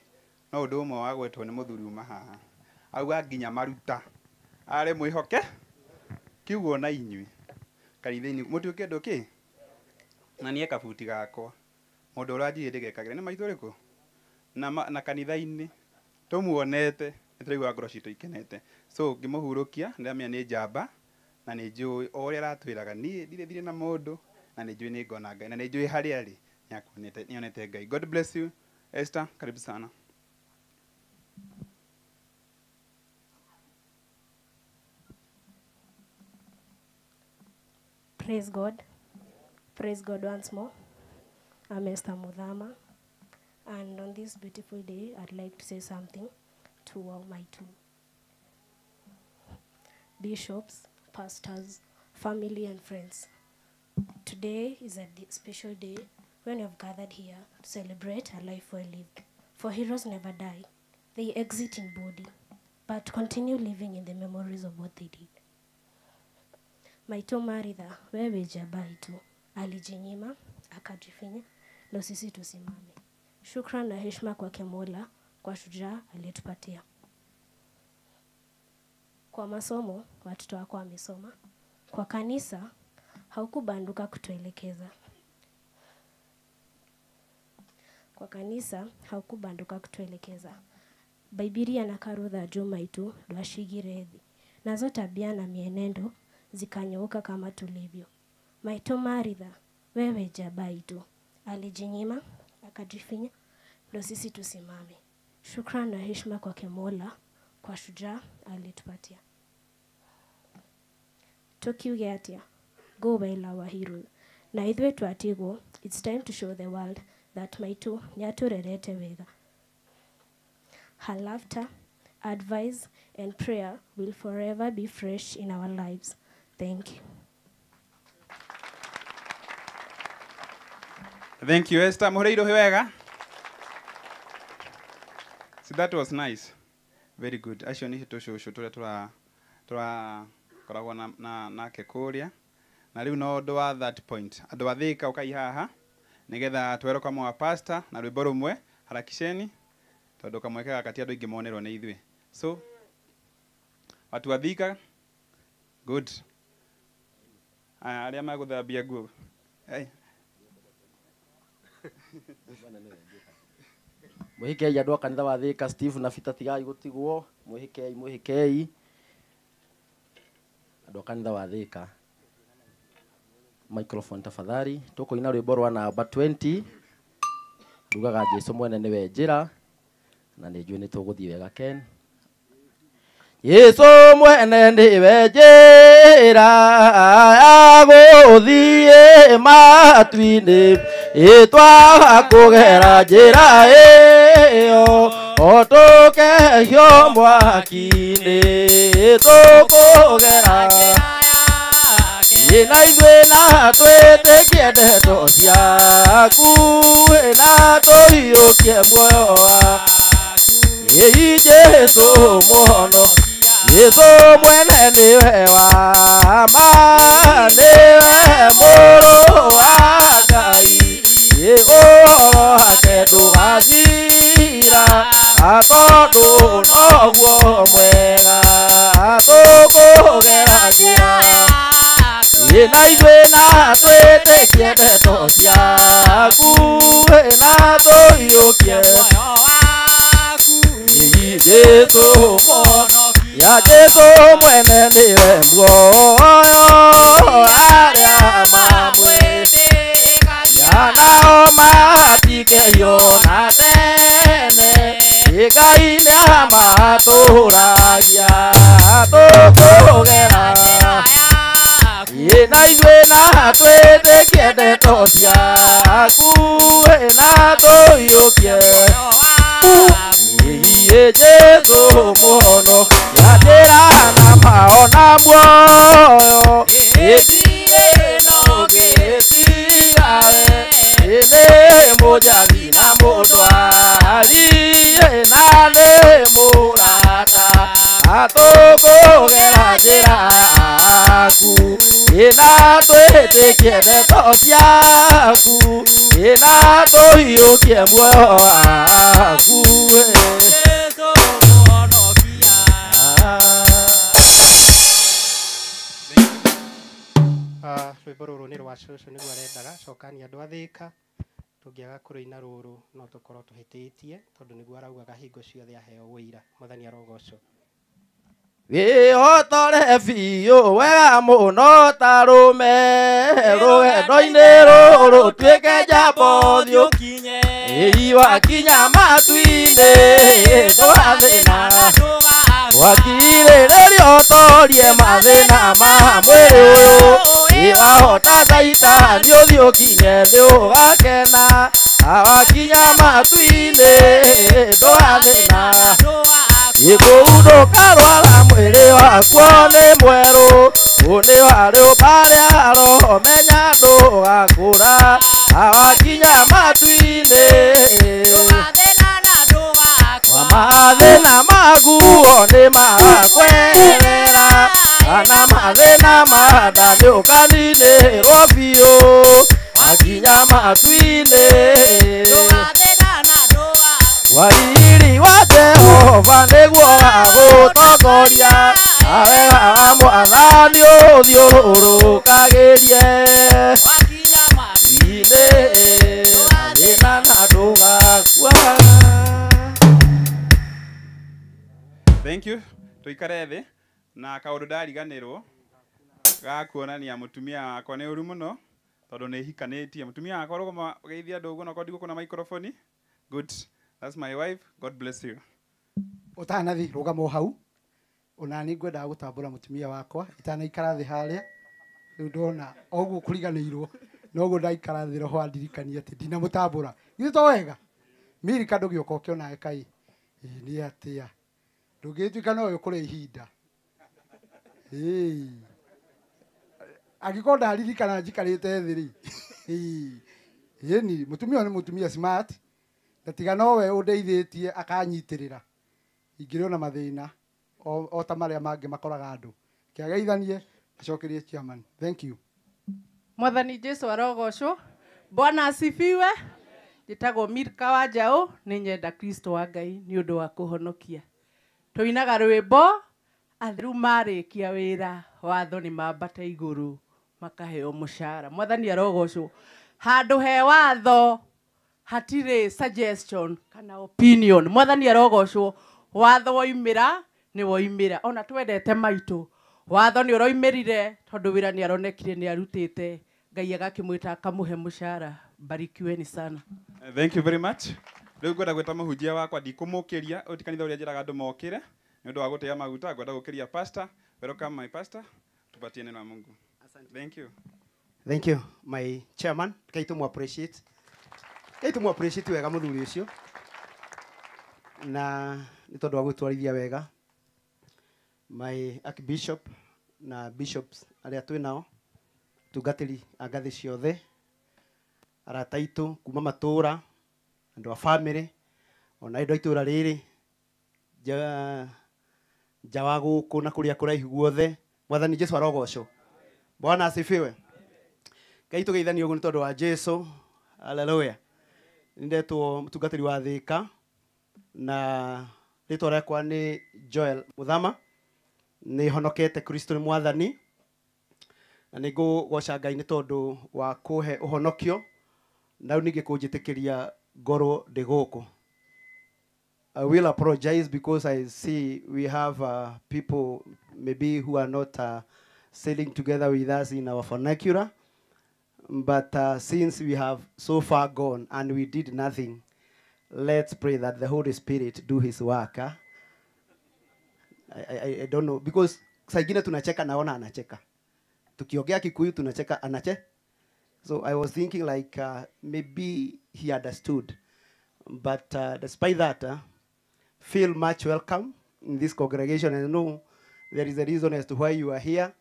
no ũndũ ũmwe wa gwetwo nĩ mũthuri uma haha. Auga nginya maruta arĩ mwĩhoke kiugo na inyuĩ kanitha-inĩ mũtuĩke ũndũ kĩ na niĩ kabuti gakwa mũndũ ũrĩa anjigire ndĩgekagĩre nĩ maitũ ũrĩkũ na kanitha-inĩ tũmuonete nĩ tũraigua ngoro citũ ikenete. So ngĩmũhurũkia nĩndamenya nĩ njamba na nĩ njũĩ o ũrĩa aratwĩraga niĩ ndirĩ thirĩ na mũndũ na nĩ njũĩ nĩ ngona Ngai na nĩ njũĩ harĩa arĩ nĩonete Ngai. God bless you Esther, karibu sana. Praise God. Praise God once more. I'm Esther Muthama, and on this beautiful day, I'd like to say something to all my two bishops, pastors, family, and friends. Today is a special day when we have gathered here to celebrate a life well lived. For heroes never die. They exit in body, but continue living in the memories of what they did. Maitũ Maritha, wewe jabai tu, alijinyima, akajifinya, ndo sisi tusimame. Shukran na heshima kwake Mola kwa shujaa aliyetupatia. Kwa masomo, watoto wako wamesoma. Kwa kanisa, haukubanduka kutuelekeza. Kwa kanisa, haukubanduka kutuelekeza. Baibiria na karutha juma itu, dwashigirethi. Nazo tabia na mienendo, zikanyooka kama tulivyo. Maitũ Maritha, wewe jabai tu, alijinyima, akajifinya, ndo sisi tusimame. Shukran na heshima kwake Mola kwa shujaa alitupatia. Tukiuge atia, go well our hero. Na ithuĩ twatigwo, it's time to show the world that Maitũ nĩatũrerete wega. Her laughter, advice, and prayer will forever be fresh in our lives. Thank you. Thank you, Esther. Muhũrĩirwo wega. So that was nice. Very good. Acio nĩ tũcũcũ tũrĩa tũrakoragwo nake kũrĩa. Na rĩu no ũndũ wa that point. Andũ a Thĩka ũkai haha nĩgetha twerwo kamwe wa pastor na rwĩmbo rũmwe harakisheni tondũ kamweke gaka ti andũ aingĩ monerwo nĩ ithuĩ. So watu wa Thĩka, good. Aya arĩa magũthambia nguo. Hey. Mwĩhĩkei andũ a kanitha wa Thĩka, Steve na Peter tigai gũtigwo, mwĩhĩkei mwĩhĩkei andũ a kanitha wa Thĩka. Microphone tafadhali. Tũkũina rwĩmbo rwa namba 20 rugaga Jesu mwene nĩwe njĩra na nĩ njũĩ nĩ tũgũthiĩ wega Ken. Yesu mwene nĩwe njĩra ya gũthiĩ matu-inĩ, ĩtwakũgera njĩra ĩyo o tũkehio mwaki-inĩ, tũkũgera na ithuĩ na twĩtĩkie ndeto ciaku na tũiyũkie muoyo waku. Ĩĩ Jesũ mũhono, Jesũ mwene nĩwe wa ma, nĩwe mũrũ wa Ngai, ĩ ũhoro wake ndũgathira, tondũ noguo mwega tũkũgera ithuĩ na twĩtĩkie ndeto ciaku na tũiyũkie muoyo waku Jesu ya Jesu mwene nĩwe muoyo arĩa mamwĩtĩkagia nao matikeiyo na tene Ngai nĩamatũũragia tũkũgera na ithuĩ na twĩtĩkie ndeto ciaku na tũiyũkie Jesu mũhonokia njĩra na maona muoyo ĩtirĩ no ngĩtigawe nĩ mũnjathi na mũndwari na nĩ mũrata atũkũgera njĩra yaku na twĩtĩkie ndeto ciaku na tũiyũkie muoyo waku Rwĩmbo rũrũ nĩ rwa cũcũ nĩguo arendaga cokania andũ a Thĩka tũngĩaga kũrũina rũrũ no tũkorwo tũhĩtĩtie tondũ nĩguo araugaga hingo ciothe aheo wũira. Mwathani arogocwo. Wĩhotore biũ wega mũno ta rũme rũgendo-inĩ rũrũ tuĩke njamba ũthiĩ ũkinye wakinya matu-inĩ ndũgathĩna wakirĩrĩria ũtorie mathĩna ma mwĩrĩ ũyũ wahota Caitani ũthiĩ ũkinye nĩ ũgakena wakinya matu-inĩ ndũgathĩna kũu ndũkarwara mwĩrĩ wakuo nĩ mwerũ nĩ warĩũmba rĩa roho menya ndũgakũra wakinya matu-inĩ mathĩna maguo nĩ magakwerera kana mathĩna ma nda nĩ ũkaninĩrwo biũ wakinya matu-inĩ wariri wa Jehova nĩguo agũtongoria wega wa Mwathani ũthiũrũrũkagĩrie matu-inĩ mathĩna na ndũgakua. Thank you. Tuikare thĩ na kaũndũ ndariganĩrwo ga kuonania mũtumia wakwa nĩ ũru mũno tondũ nĩ hikanĩtie. Mũtumia wakwa rũgama ũgeithia andũ ũguo no korwo ndigũkũ na microphone. Good. That's my wife. God bless you. Ũtanathi rũgama o hau ona nĩ ngwendaga gũtambũra mũtumia wakwa itanaikara thĩ harĩa rĩu ndona oguo kũriganĩirwo noguo ndaikara thĩ roho andirikania atĩ ndinamũtambũra. Githĩ to wega Mirika ndũgĩũka ũkĩonawe kaĩ nĩ atĩa ndũngĩtuĩka no ũkũrĩa ihinda angĩkorwo ndaririkana njikarĩte thĩ rĩ ĩni mũtumia ũyũ nĩ mũtumia smart na tiga nowe ũndeithĩtie akanyitĩrĩra ingĩrĩ ona mathĩna o ta marĩa mangĩ makoraga andũ. Kĩageithanie acokerie chairman. Thank you. Mwathani Jesu arogocwo. Bwana asifiwe. Njĩtagwo Mirka wa Njaũ nĩ nyenda Kristo wa Ngai nĩ ũndũ wa kũhonokia. Tũinaga rwĩmbo atheru marĩkia wĩra watho nĩ mambata igũrũ makaheo mũcara. Mwathani arogocwo. Handũ he watho hatirĩ suggestion kana opinion. Mwathani arogocwo. Watho woimĩra nĩ woimĩra. Ona twendete maitũ watho nĩ ũroimĩrire tondũ wĩra nĩ aronekire nĩ arutĩte Ngai agakĩmwĩta akamũhe mũcara. Barikiweni sana. Thank you very much. Rĩu ngwenda gwĩta mũhunjia wakwa ndikũmũkĩria ũyũ ti kanitha ũrĩa njĩraga andũ mokĩre nĩ ũndũ wa gũtĩa maguta ngwenda gũkĩria pastor. Welcome my pastor. Tupatie neno la Mungu. Thank you. Thank you my chairman. Kai tũmũ appreciate. Kai tũmũ appreciate wega mũthuri ũcio na nĩ tondũ wa gwĩtwarithia wega. My archbishop na bishops arĩa twĩ nao tungatĩri a ngathĩ ciothe arata aitũ kuma matũra andũ a family ona andũ a itũra rĩrĩ nja wa gũkũ na kũrĩa kũraihu guothe. Mwathani Jesu arogocwo. Bwana asifiwe. Ngai tũgeithanie ũguo nĩ tondũ wa Jesu. Haleluya. Nĩndetwo mũtungatĩri wa Thĩka na rĩtwa rĩakwa nĩ Joel Muthama. Nĩ honokete Kristo nĩ Mwathani Na nĩ ngũgoca Ngai nĩ tondũ wa kũhe ũhonokio na rĩu ningĩ kũnjĩtĩkĩria ngorwo ndĩ gũkũ. I will apologize because I see we have people maybe who are not sailing together with us in our vernacular. But since we have so far gone and we did nothing, let's pray that the Holy Spirit do his work. Huh? I don't know, because saa ingine tunacheka naona anacheka. Tukiongea Kikuyu tunacheka anache. So I was thinking like maybe he understood. But despite that, feel much welcome in this congregation. I know there is a reason as to why you are here.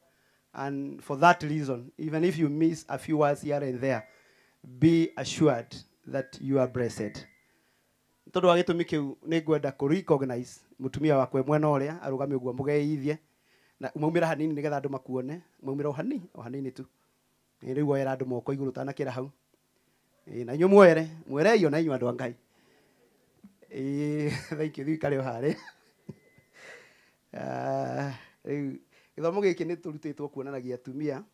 And for that reason, even if you miss a few words here and there, be assured that you are blessed. Tondu wa gĩtũmi kĩu nĩ ngwenda kũ recognize mũtumia wakwa mwena ũrĩa arũgame ũguo mũgeithie na maumĩra hanini nĩgetha andũ makuone, maumĩra o hanini tu. Rĩu woera andũ moko igũrũ tanakĩra hau. Na inyuĩ muoere, mwerei ona inyuĩ andũ a Ngai. Thank you, thiĩ o harĩa. Rĩu gĩthomo gĩkĩ nĩ tũrutĩtwo kuonanagia atumia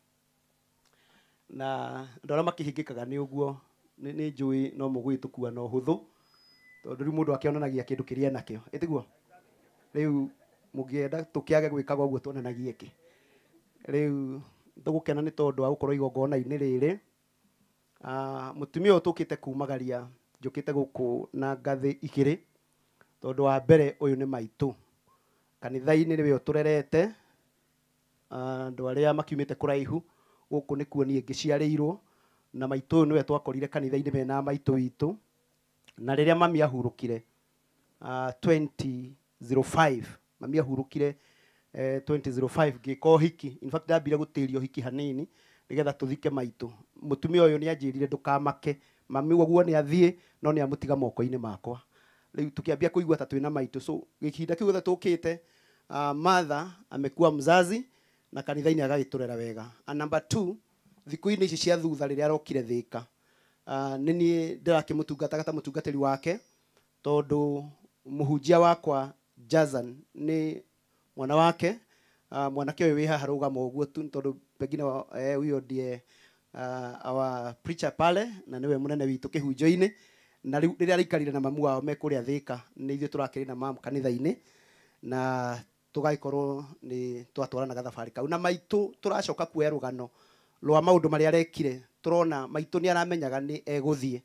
na andũ arĩa makĩhingĩkaga nĩ ũguo nĩ njũĩ no mũgũgĩtũkua na ũhũthũ tondũ rĩu mũndũ akĩonanagia kĩndũ kĩrĩa enakĩo, ĩtiguo? Rĩu mũngĩenda tũkĩage gwĩkaga ũguo tuonanagie kĩ? Rĩu tũgũkena nĩ tondũ wa gũkorwo igongona-inĩ rĩrĩ. Mũtumia ũyũ tũkĩte kumagaria njũkĩte gũkũ na ngathĩ igĩrĩ tondũ wa mbere ũyũ nĩ maitũ kanitha-inĩ nĩwe ũtũrerete. Andũ arĩa makiumĩte kũraihu gũkũ nĩkuo niĩ ngĩciarĩirwo na maitũ ũyũ nĩwe twakorire kanitha-inĩ mena maitũ witũ na rĩrĩa mami ahurũkire 2005 mami ahurũkire 2005 ngĩka ũhiki. In fact ndambire gũtĩria ũhiki hanini nĩgetha tũthike maitũ. Mũtumia ũyũ nĩanjĩrire ndũkamake, mami ũguo nĩathiĩ no nĩamũtiga moko-inĩ makwa. Rĩu tũkĩambia kũigua ta twĩna maitũ. So ihinda kĩu gĩothe tũkĩte, mother amekuwa mzazi na kanitha-inĩ agagĩtũrera wega. And number 2, thikũ-inĩ ici cia thutha rĩrĩa arokire Thĩka, nĩ niĩ ndĩrakĩmũtungataga ta mũtungatĩri wake tondũ mũhunjia wakwa Jazan nĩ mwana wake. Mwanake ũyũ wĩ haha rũgama ũguo tu tondũ pengine huyo ndiye our preacher pale na nĩwe mũnene witũ kĩhunjo-inĩ. Na rĩu rĩrĩa araikarire na mamu wao me kũrĩa Thĩka nĩ ithuĩ tũrakĩrĩ na mamu kanitha-inĩ na tũgagĩkorwo nĩ twatwaranaga thabarĩ kau. Na maitũ tũracoka kuoya rũgano rwa maũndũ marĩa arekire, tũrona maitũ nĩ aramenyaga nĩ egũthiĩ.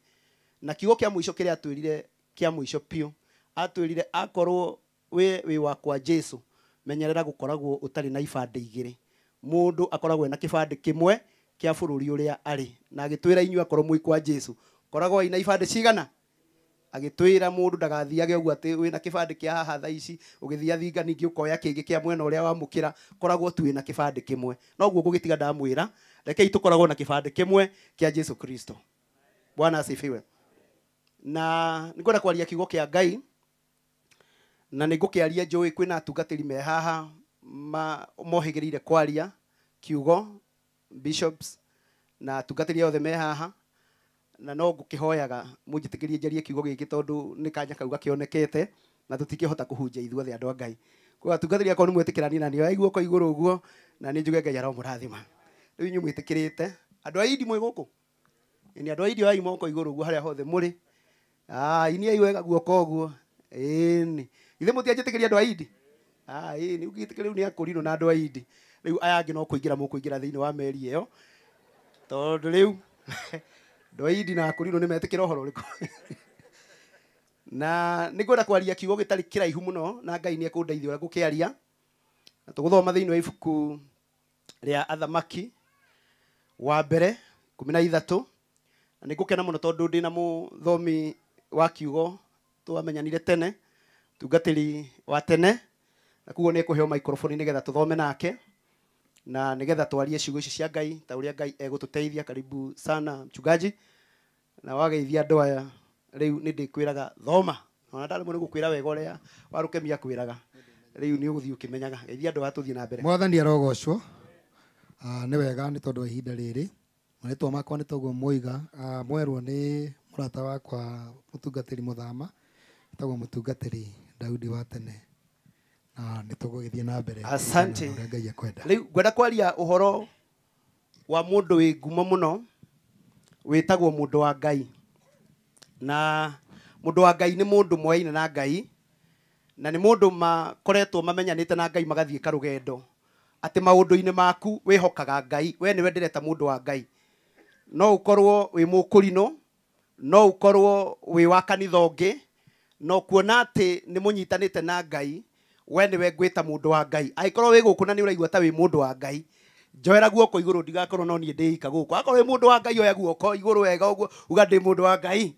Na kiugo kĩa mũico kĩrĩa atwĩrire kĩa mũico piũ, atwĩrire akorwo wĩ wakwa Jesu, menyerera gũkoragwo ũtarĩ na ibandĩ igĩrĩ. Mũndũ akoragwo ena kĩbandĩ kĩmwe kĩa bũrũri ũrĩa arĩ. Na agĩtwĩra inyuĩ akorwo mwĩ kwa Jesu, koragwo ina ibandĩ cigana? Agĩtwĩra mũndũ ndagathiage ũguo atĩ wĩna kĩbandĩ kĩa haha thaa ici ũgĩthiĩ Thinga ningĩ ũkoya kĩngĩ kĩa mwena ũrĩa wamũkĩra, koragwo tu wĩna kĩbandĩ kĩmwe. Noguo ngũgĩtiga ndamwĩra, rekei tũkoragwo na kĩbandĩ kĩmwe kĩa Jesu Kristo. Bwana asifiwe. Na nĩngwenda kwaria kiugo kĩa Ngai na nĩngũkĩaria njũĩ kwĩna atungatĩri me haha mohĩgĩrĩire kwaria kiugo, bishops na atungatĩri othe me haha, na no ngũkĩhoyaga mũnjĩtĩkĩrie njarie kiugo gĩkĩ tondũ nĩ kanya kau gakĩonekete na tũtikĩhota kũhunjia ithuothe andũ a Ngai. Koguo atungatĩri akorwo nĩ mwĩtĩkĩrania na niĩ oya guoko igũrũ ũguo na nĩ njuge Ngai aromũrathima. Rĩu inyuĩ mwĩtĩkĩrĩte andũ a Idi mwĩ gũkũ? Nĩ andũ a Idi oyai moko igũrũ ũguo harĩa hothe mũrĩ. Iniai wega guoko ũguo. Ĩni. Ithe mũtianjĩtĩkĩria andũ a Idi? Ĩni, ũngĩtĩkĩria rĩu nĩ akũrinũ na andũ a Idi. Rĩu aya angĩ no kũingĩra mũkũingĩra thĩinĩ wa meri ĩyo tondũ rĩu andũ a Idi na akũrinũ nĩ metĩkĩra ũhoro ũrĩkũ. Na nĩngwenda kwaria kiugo gĩtarĩ kĩraihu mũno na Ngai nĩ ekũndeithia ũrĩa ngũkĩaria. Na tũgũthoma thĩinĩ wa ibuku rĩa Athamaki wa mbere 13. Na nĩngũkena mũno tondũ ndĩna mũthomi wa kiugo twamenyanire tene, tungatĩri wa tene, na koguo nĩ ekũheo microphone nĩgetha tũthome nake na nĩgetha twarie ciugo ici cia Ngai ta ũrĩa Ngai egũtũteithia. Karibu sana mchungaji. Na wageithia andũ aya rĩu nĩ ndĩkwĩraga thoma, ona ndaremwo nĩ gũkwĩra wega ũrĩa warũkemia kwĩraga, rĩu nĩ ũgũthiĩ ũkĩmenyaga. Geithia andũ aya tũthiĩ na mbere. Mwathani arogocwo. Nĩ wega nĩ tondũ wa ihinda rĩrĩ. Marĩtwa makwa nĩ toguo moiga, mwerwo nĩ mũrata wakwa mũtungatĩri mũthama, etagwo mũtungatĩri Daudi wa tene. Na nĩ tũgũgĩthiĩ na mbere. Asante. Ũrĩa Ngai ekwenda. Rĩu ngwenda kwaria ũhoro Wa mũndũ wĩ ngumo mũno wĩtagwo mũndũ wa Ngai. Na mũndũ wa Ngai nĩ mũndũ moyaine na Ngai, na nĩ mũndũ makoretwo mamenyanĩte na Ngai magathiĩ karũgendo atĩ maũndũ-inĩ maku wĩhokaga Ngai, we nĩwe ndĩreta mũndũ wa Ngai. No ũkorwo wĩ mũkũrinũ, no ũkorwo wĩ wa kanitha ũngĩ, no kuona atĩ nĩ mũnyitanĩte na Ngai, we nĩwe ngwĩta mũndũ wa Ngai. Angĩkorwo wĩ gũkũ na nĩ ũraigua ta wĩ mũndũ wa Ngai, njoera guoko igũrũ ndigakorwo no niĩ ndĩika gũkũ. Akorwo wĩ mũndũ wa Ngai oya guoko igũrũ wega ũguo uga ndĩ mũndũ wa Ngai.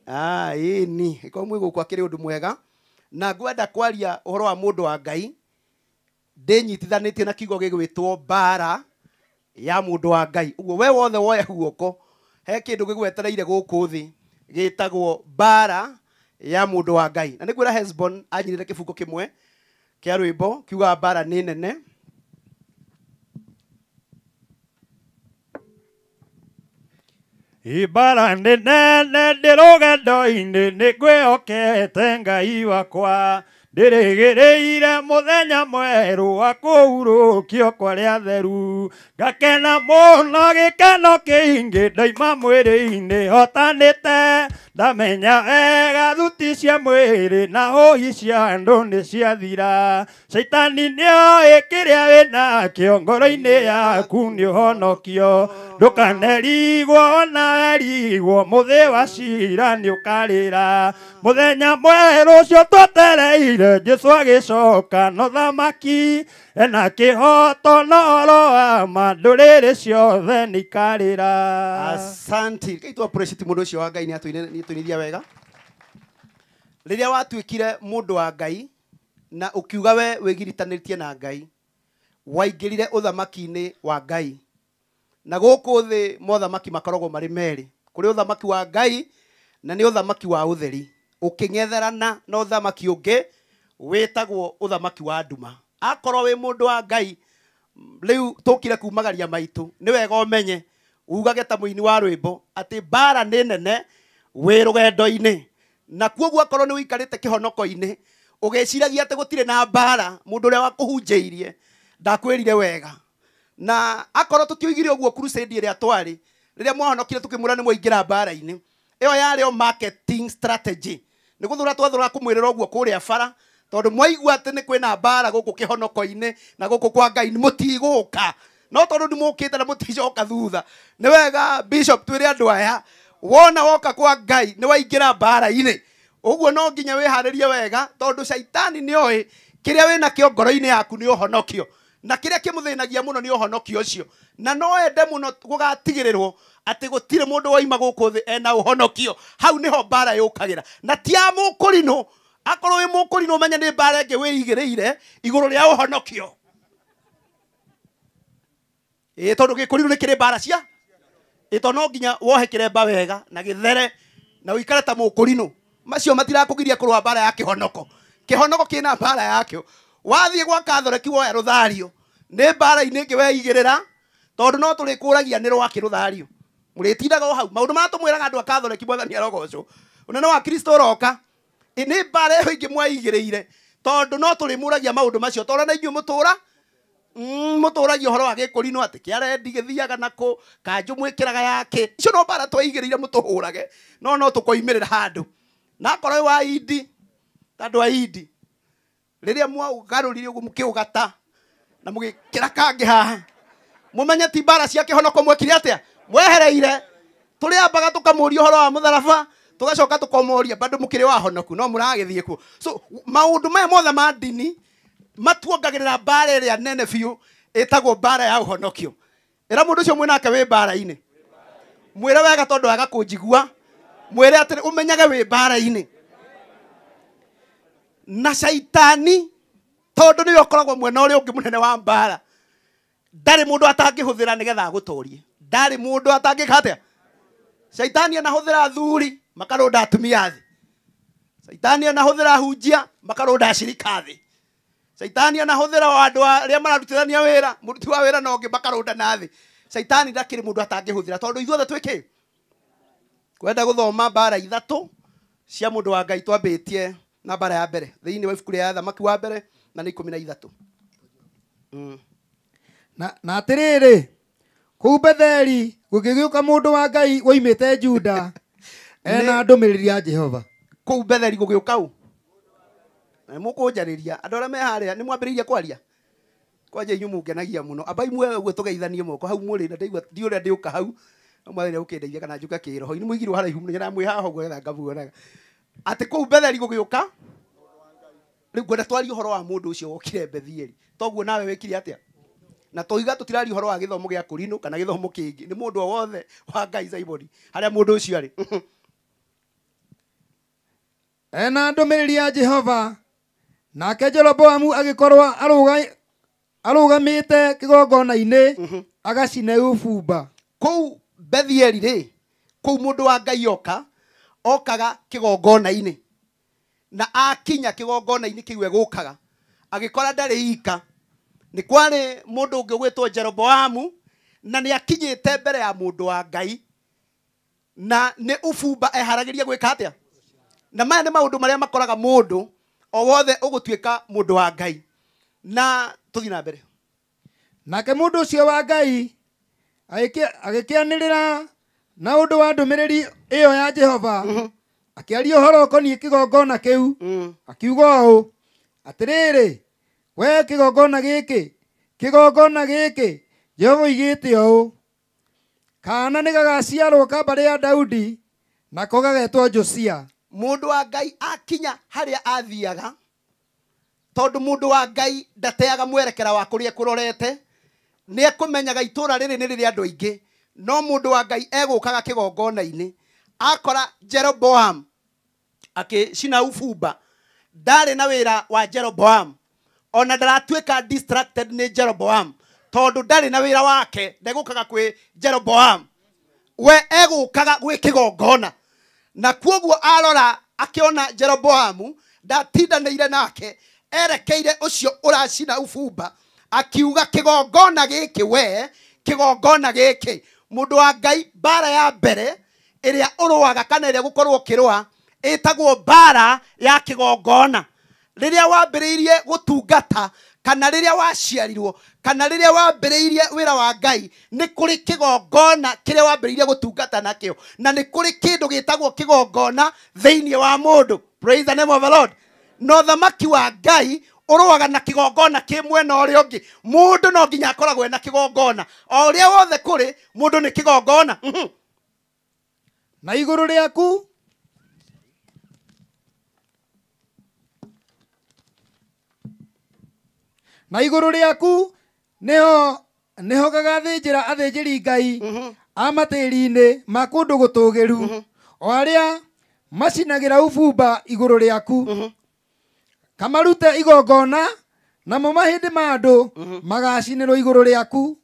Ah, ĩni ĩkorwo mwĩ gũkũ akĩrĩ ũndũ mwega. Na ngwenda kwaria ũhoro wa mũndũ wa Ngai ndĩnyitithanĩtie na kiugo gĩgwĩtwo mbara ya mũndũ wa Ngai. Ũguo we wothe woya guoko he kĩndũ gĩgwetereire gũkũ thĩ gĩtagwo mbara ya mũndũ wa Ngai. Na nĩngwĩra Hesbon anyinĩre kĩbungo kĩmwe kĩa rwĩmbo kiugaga mbara nĩ nene. Ibara nĩ nene ndĩ rũgendo-inĩ nĩ ngwĩhokete Ngai wakwa, ndĩrĩgĩrĩire mũthenya mwerũ wa kũhurũkio kwa arĩa atheru, ngakena mũno gĩkeno kĩingĩ ndaima mwĩrĩ-inĩ hotanĩte, ndamenya wega thuti cia mwĩrĩ na hũhi cia andũ nĩ ciathira, caitani nĩoĩ kĩrĩa wĩnakĩo ngoro-inĩ yaku nĩ ũhonokio, ndũkanerigwo ona werigwo mũthĩ wa cira nĩ ũkarĩra, mũthenya mwerũ ũcio twetereire Jesũ agĩcoka no thamaki ena kĩhoto na ũhoro wa ma ndũrĩrĩ ciothe nĩ ikarĩra. Asante. Reke tu appreciate mũndũ ũcio wa Ngai nĩ atũinithia wega. Rĩrĩa watuĩkire mũndũ wa Ngai na ũkiuga we wĩgiritanĩtie na Ngai, waingĩrire ũthamaki-inĩ wa Ngai. Na gũkũ thĩ mothamaki makoragwo marĩ merĩ, kũrĩ ũthamaki wa Ngai na nĩ ũthamaki wa ũtheri ũkĩng'etherana na ũthamaki ũngĩ wĩtagwo ũthamaki wa nduma. Akorwo wĩ mũndũ wa Ngai rĩu tũkire kumagaria maitũ, nĩ wega ũmenye ugage ta mũini wa rwĩmbo atĩ mbara nĩ nene wĩ rũgendo-inĩ. Na kuoguo akorwo nĩ ũikarĩte kĩhonoko-inĩ ũgĩciragia atĩ gũtirĩ na mbara, mũndũ ũrĩa wakũhunjĩirie ndakwĩrire wega. Na akorwo tũtioigire ũguo crusade ĩrĩa twarĩ, rĩrĩa mwahonokire tũkĩmwĩra nĩ mwaingĩra mbara-inĩ, ĩyo yarĩ o marketing strategy. Nĩ gũthũra twathũra kũmwĩrĩra ũguo kũrĩa bara, tondũ mwaigua atĩ nĩ kwĩna mbara gũkũ kĩhonoko-inĩ na gũkũ kwa Ngai mũtigũka. No tondũ nĩ mũkĩte na mũticoka thutha, nĩ wega bishop twĩre andũ aya, wona woka kwa Ngai nĩ waingĩra mbara-inĩ. Ũguo no nginya wĩharĩrie wega, tondũ caitani nĩoĩ kĩrĩa wĩnakĩo ngoro-inĩ yaku nĩ ũhonokio, na kĩrĩa kĩmũthĩnagia mũno nĩ ũhonokio ũcio. Na no ende mũno gũgatigĩrĩrwo atĩ gũtirĩ mũndũ waima gũkũ thĩ ena ũhonokio. Hau nĩho mbara yũkagĩra. Na ti ya mũkũrinũ. Akorwo wĩ mũkũrinũ ũmenye nĩ mbara ĩngĩ wĩigĩrĩire igũrũ rĩa ũhonokio. Ĩ tondũ gĩkũrinũ nĩ kĩrĩ mbara cia ĩ tondũ no nginya wohe kĩremba wega na gĩthere na ũikare ta mũkũrinũ. Macio matirakũgiria kũrũa mbara ya kĩhonoko. Kĩhonoko kĩna mbara yakĩo. Wathiĩ gwa Katholeki woya rũthario, nĩ mbara-inĩ ĩngĩ weigĩrĩra, tondũ no tũrĩkũragia nĩ rwakĩ rũthario. Mũrĩtindaga o hau. Maũndũ marĩa tũmwĩraga andũ a Katholeki, Mwathani arogocwo, ũnene wa Kristo ũroka, ĩ nĩ mbara ĩyo ĩngĩ mweigĩrĩire, tondũ no tũrĩmũragia maũndũ macio. Tondũ na inyuĩ mũtũra mũtũragia ũhoro wa gĩkũrinũ atĩ kĩarendi gĩthiaga nakũ, kanjũ mwĩkĩraga yake. Icio no mbara tweigĩrĩire mũtũhũrage, no no tũkoimĩrĩra handũ. Na akorwo wĩ wa indi, ta andũ a indi, rĩrĩa mwaũgarũrire ũguo mũkĩũgata na mũgĩkĩra kangĩ haha, mũmenye ti mbara cia kĩhonoko mwekire atĩa, mwehereire. Tũrĩambaga tũkamũria ũhoro wa mũtharaba, tũgacoka tũkamũria bado mũkĩrĩ wa honoku, no mũragĩthiĩ kuo. So maũndũ maya mothe ma ndini matuongagĩrĩra mbara ĩrĩa nene biũ ĩtagwo mbara ya ũhonokio. Ĩra mũndũ ũcio mwĩnake wĩ mbara-inĩ, mwĩre wega tondũ aga kũnjigua, mwĩre atĩrĩ ũmenyage wĩ mbara-inĩ. Na caitani tondũ nĩwe ũkoragwo mwena ũrĩa ũngĩ mũnene wa mbara, ndarĩ mũndũ atangĩhũthĩra nĩgetha agũtorie. Ndarĩ mũndũ atangĩka atĩa. Caitani anahũthĩra athuri makarũnda atumia thĩ. Caitani anahũthĩra ahunjia makarũnda acirika thĩ. Caitani anahũthĩra andũ arĩa mararutithania wĩra, mũruti wa wĩra na ũngĩ makarũnda na thĩ. Caitani ndakĩrĩ mũndũ atangĩhũthĩra, tondũ ithuothe twĩ kĩ? Kwenda gũthoma mbara ithatũ cia mũndũ wa Ngai twambĩtie na mbara ya mbere thĩinĩ wa ibuku rĩa Athamaki wa mbere na nĩ 13. Na atĩrĩrĩ, Kũu Betheli gũgĩgĩũka mũndũ wa Ngai woimĩte Juda ena ndũmĩrĩri ya Jehova. Kũu Betheli gũgĩũka ũ? Na mũkũnjarĩria andũ arĩa me harĩa nĩ mwambĩrĩirie kwaria kwanja inyuĩ mũngenagia mũno ambai muoe ũguo tũgeithanie moko hau mũrĩ na ndaigua ndi ũrĩa ndĩũka hau no mwathani ũkĩndeithia kana njũke kĩroho inĩ mũigirwo haraihu mũno nyonaga mwĩ haha ũguo getha ngamuonaga atĩ kũu Betheli gũgĩũka rĩu ngwenda twarie ũhoro wa mũndũ ũcio wokire Bethieli toguo nawe wĩkire atĩa na toiga tũtiraria ũhoro wa gĩthomo gĩa kũrinũ kana gĩthomo kĩngĩ nĩ mũndũ o wothe wa Ngai Simon harĩa mũndũ ũcio arĩ. Ena ndũmĩrĩri ya Jehova. Nake Jeroboamu agĩkorwo arũgamĩte kĩgongona-inĩ agacine ũbumba. Kũu Bethieli rĩ, kũu mũndũ wa Ngai oka okaga kĩgongona-inĩ na akinya kĩgongona-inĩ kĩu egũkaga agĩkora ndarĩ ika nĩ kwarĩ mũndũ ũngĩ ũgwĩtwo Jeroboamu na nĩ akinyĩte mbere ya mũndũ wa Ngai na nĩ ũbumba eharagĩria gwĩka atĩa. Na maya nĩ maũndũ marĩa makoraga mũndũ o wothe ũgũtuĩka mũndũ wa Ngai. Na tũthiĩ na mbere. Nake mũndũ ũcio wa Ngai agĩkĩanĩrĩra na ũndũ wa ndũmĩrĩri ĩyo ya Jehova akĩaria ũhoro ũkoniĩ kĩgongona kĩu akiuga ũũ atĩrĩrĩ we kĩgongona gĩkĩ Jehova oigĩte ũũ kaana nĩ gagaciarwo ka mbarĩ ya Daudi nako gagetwo Josia. Mũndũ wa Ngai akinya harĩa athiaga tondũ mũndũ wa Ngai ndateaga mwerekera wa kũrĩa ekũrorete nĩ ekũmenyaga itũra rĩrĩ nĩ rĩrĩ andũ aingĩ no mũndũ wa Ngai egũkaga kĩgongona-inĩ akora Jeroboam akĩcina ũbumba ndarĩ na wĩra wa Jeroboam ona ndaratuĩka distracted nĩ Jeroboam tondũ ndarĩ na wĩra wake ndegũkaga kwĩ Jeroboam we egũkaga gwĩ kĩgongona na kuoguo arora akĩona Jeroboamu ndatindanĩire nake erekeire ũcio ũracina ũbumba akiuga kĩgongona gĩkĩ we kĩgongona gĩkĩ. Mũndũ wa Ngai mbara ya mbere ĩrĩa ũrũaga kana ĩrĩa gũkorwo ũkĩrũa ĩtagwo mbara ya kĩgongona. Rĩrĩa wambĩrĩirie gũtungata kana rĩrĩa waciarirwo kana rĩrĩa wambĩrĩirie wĩra wa Ngai nĩ kũrĩ kĩgongona kĩrĩa wambĩrĩirie gũtungata nakĩo na nĩ kũrĩ kĩndũ gĩtagwo kĩgongona thĩinĩ wa mũndũ. Praise the name of the Lord. No thamaki wa Ngai ũrũaga na kĩgongona kĩ mwena ũrĩa ũngĩ. Mũndũ no nginya akoragwo ena kĩgongona o ũrĩa wothe kũrĩ mũndũ nĩ kĩgongona. Na igũrũ rĩaku nĩho gagathĩnjĩra athĩnjĩri Ngai a matĩri-inĩ ma kũndũ gũtũũgĩru o arĩa macinagĩra ũbumba igũrũ rĩaku kamarute igongona namo mahĩndĩ ma andũ magacinĩrwo igũrũ rĩaku.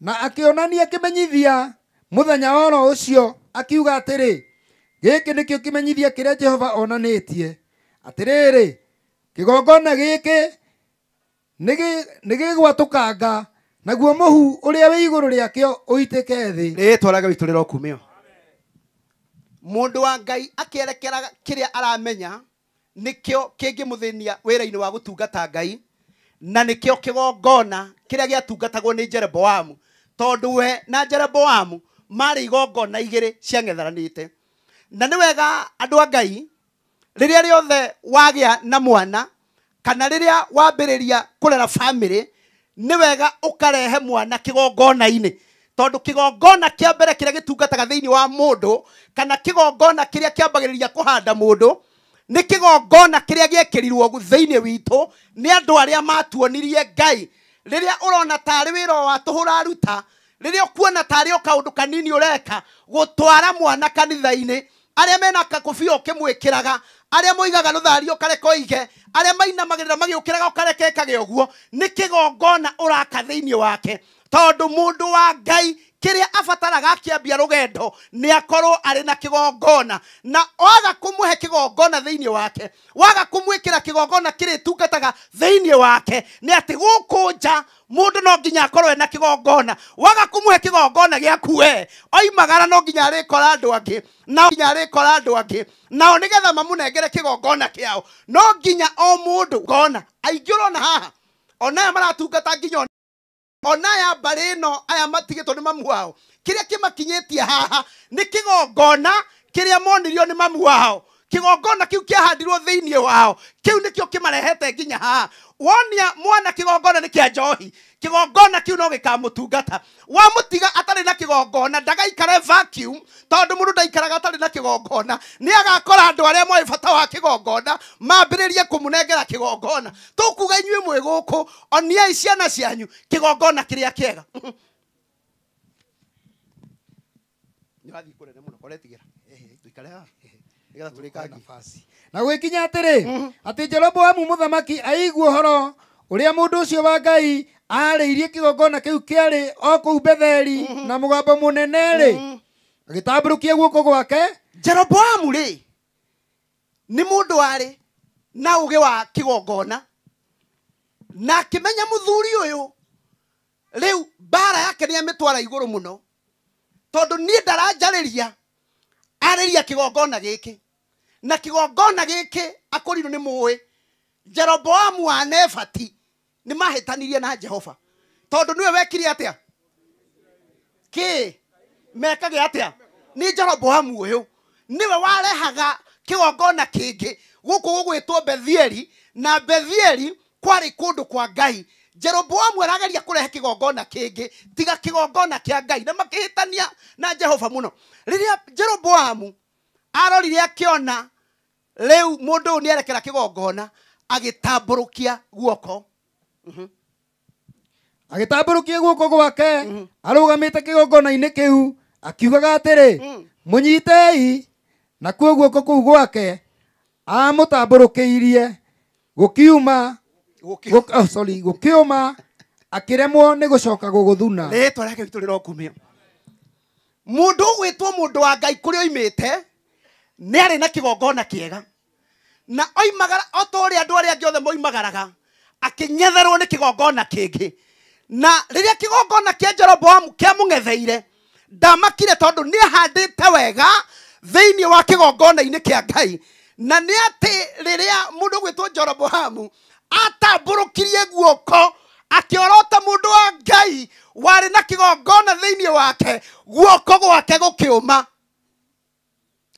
Na akĩonania kĩmenyithia mũthenya oro ũcio akiuga atĩrĩ gĩkĩ nĩkĩo kĩmenyithia kĩrĩa Jehova onanĩtie atĩrĩrĩ kĩgongona gĩkĩ nĩ gĩgwatũkanga naguo mũhu ũrĩa wĩ igũrũ rĩakĩo ũitĩke thĩ. Rĩĩtwa rĩa Ngai witũ rĩrokumio. Mũndũ wa Ngai akĩerekera kĩrĩa aramenya nĩkĩo kĩngĩmũthĩnia wĩra-inĩ wa gũtungata Ngai na nĩkĩo kĩgongona kĩrĩa gĩatungatagwo nĩ Jeroboamu tondũ we na Jeroboamu marĩ igongona igĩrĩ ciang'ethanĩte. Na nĩ wega andũ a Ngai rĩrĩa rĩothe wagĩa na mwana kana rĩrĩa wambĩrĩria kũrera family nĩ wega ũkarehe mwana kĩgongona-inĩ tondũ kĩgongona kĩa mbere kĩrĩa gĩtungataga thĩinĩ wa mũndũ kana kĩgongona kĩrĩa kĩambagĩrĩria kũhanda mũndũ nĩ kĩgongona kĩrĩa gĩekĩrirwo thĩinĩ witũ nĩ andũ arĩa matuonirie Ngai. Rĩrĩa ũrona tarĩ wĩra wa tũhũ ũraruta rĩrĩa ũkuona tarĩ o kaũndũ kanini ũreka gũtwara mwana kanitha-inĩ arĩa mena kakũbia ũkĩmwĩkĩraga arĩa moigaga rũthario ũkareka oige arĩa mainamagĩrĩra magĩũkĩraga ũkareka ekage ũguo nĩ kĩgongona ũraka thĩinĩ wake tondũ mũndũ wa Ngai kĩrĩa abataraga akĩambia rũgendo nĩ akorwo arĩ na kĩgongona na waga kũmũhe kĩgongona thĩinĩ wake waga kũmwĩkĩra kĩgongona kĩrĩtungataga thĩinĩ wake nĩ atĩ gũkũ nja mũndũ no nginya akorwo ena kĩgongona waga kũmũhe kĩgongona gĩaku we oimagara no nginya arĩkora andũ angĩ nao nginya arĩkora andũ angĩ nao nĩgetha mamũnengere kĩgongona kĩao no nginya o mũndũ ngona aingĩ ũrona haha onaya maratungata nginya Ona aya mbarĩ ĩno aya matigĩtwo nĩ mamu wao, kĩrĩa kĩmakinyĩtie haha nĩ kĩgongona kĩrĩa monirio nĩ mamu wao. Kĩgongona kĩu kĩahandirwo thĩinĩ wao, kĩu nĩkĩo kĩmarehete nginya haha. Wonia mwana kĩgongona nĩ kĩa njohi, kĩgongona kĩu no gĩkamũtungata. Wamũtiga atarĩ na kĩgongona ndagaikare vacuum, tondũ mũndũ ndaikaraga atarĩ na kĩgongona. Nĩ agakora andũ arĩa moĩ bata wa kĩgongona mambĩrĩrie kũmũnengera kĩgongona. Tũkuga inyuĩ mwĩ gũkũ, oniai ciana cianyu kĩgongona kĩrĩa kĩega. Nĩũrathiĩ kũnene mũno, ũretigĩra tũikare haha nĩgetha tũrĩkangie. Na gwĩkinya atĩrĩ, atĩ Jeroboamu mũthamaki aigua ũhoro ũrĩa mũndũ ũcio wa Ngai aarĩirie kĩgongona kĩu kĩarĩ o kũu Betheli na mũgambo mũnene-rĩ, agĩtambũrũkia guoko gwake. Jeroboamu rĩ nĩ mũndũ warĩ na ũgĩ wa kĩgongona, na akĩmenya mũthuri ũyũ rĩu mbara yake nĩ amĩtwara igũrũ mũno, tondũ niĩ ndaranjarĩria arĩria kĩgongona gĩkĩ, na kĩgongona gĩkĩ akorirwo nĩ mũĩ Jeroboamu wa Nebati nĩ mahĩtanirie na Jehova, tondũ nĩwe wekire atĩa kĩ mekage atĩa. Nĩ Jeroboamu ũyũ nĩwe warehaga kĩgongona kĩngĩ gũkũ gũgwĩtwo Bethieli, na Bethieli kwarĩ kũndũ kwa Ngai. Jeroboamu arageria kũrehe kĩgongona kĩngĩ tiga kĩgongona kĩa Ngai, na makĩhĩtania na Jehova mũno. Rĩrĩa Jeroboamu arorire akĩona rĩu mũndũ ũyũ nĩarekera kĩgongona, agĩtambũrũkia guoko. Agĩtambũrũkia guoko gwake arũgamĩte kĩgongona-inĩ kĩu, akiugaga atĩrĩ, mũnyitei. Nakuo guoko kũu gwake amũtambũrũkĩirie gũkiuma, gũkĩũma, akĩremwo nĩ gũcoka gũgũthuna. Rĩtwa rĩake witũ rĩrokumio. Mũndũ ũgwĩtwo mũndũ wa Ngai kũrĩa oimĩte nĩ arĩ na kĩgongona kĩega, na oimagara o ta ũrĩa andũ arĩa angĩ othe moimagaraga, akĩng'etherwo nĩ kĩgongona kĩngĩ. Na rĩrĩa kĩgongona kĩa Jeroboamu kĩamũng'etheire, ndamakire tondũ nĩ ahandĩte wega thĩinĩ wa kĩgongona-inĩ kĩa Ngai. Na nĩ atĩ rĩrĩa mũndũ ũgwĩtwo Jeroboamu atambũrũkirie guoko akĩorota mũndũ wa Ngai warĩ na kĩgongona thĩinĩ wake, guoko gwake gũkĩũma,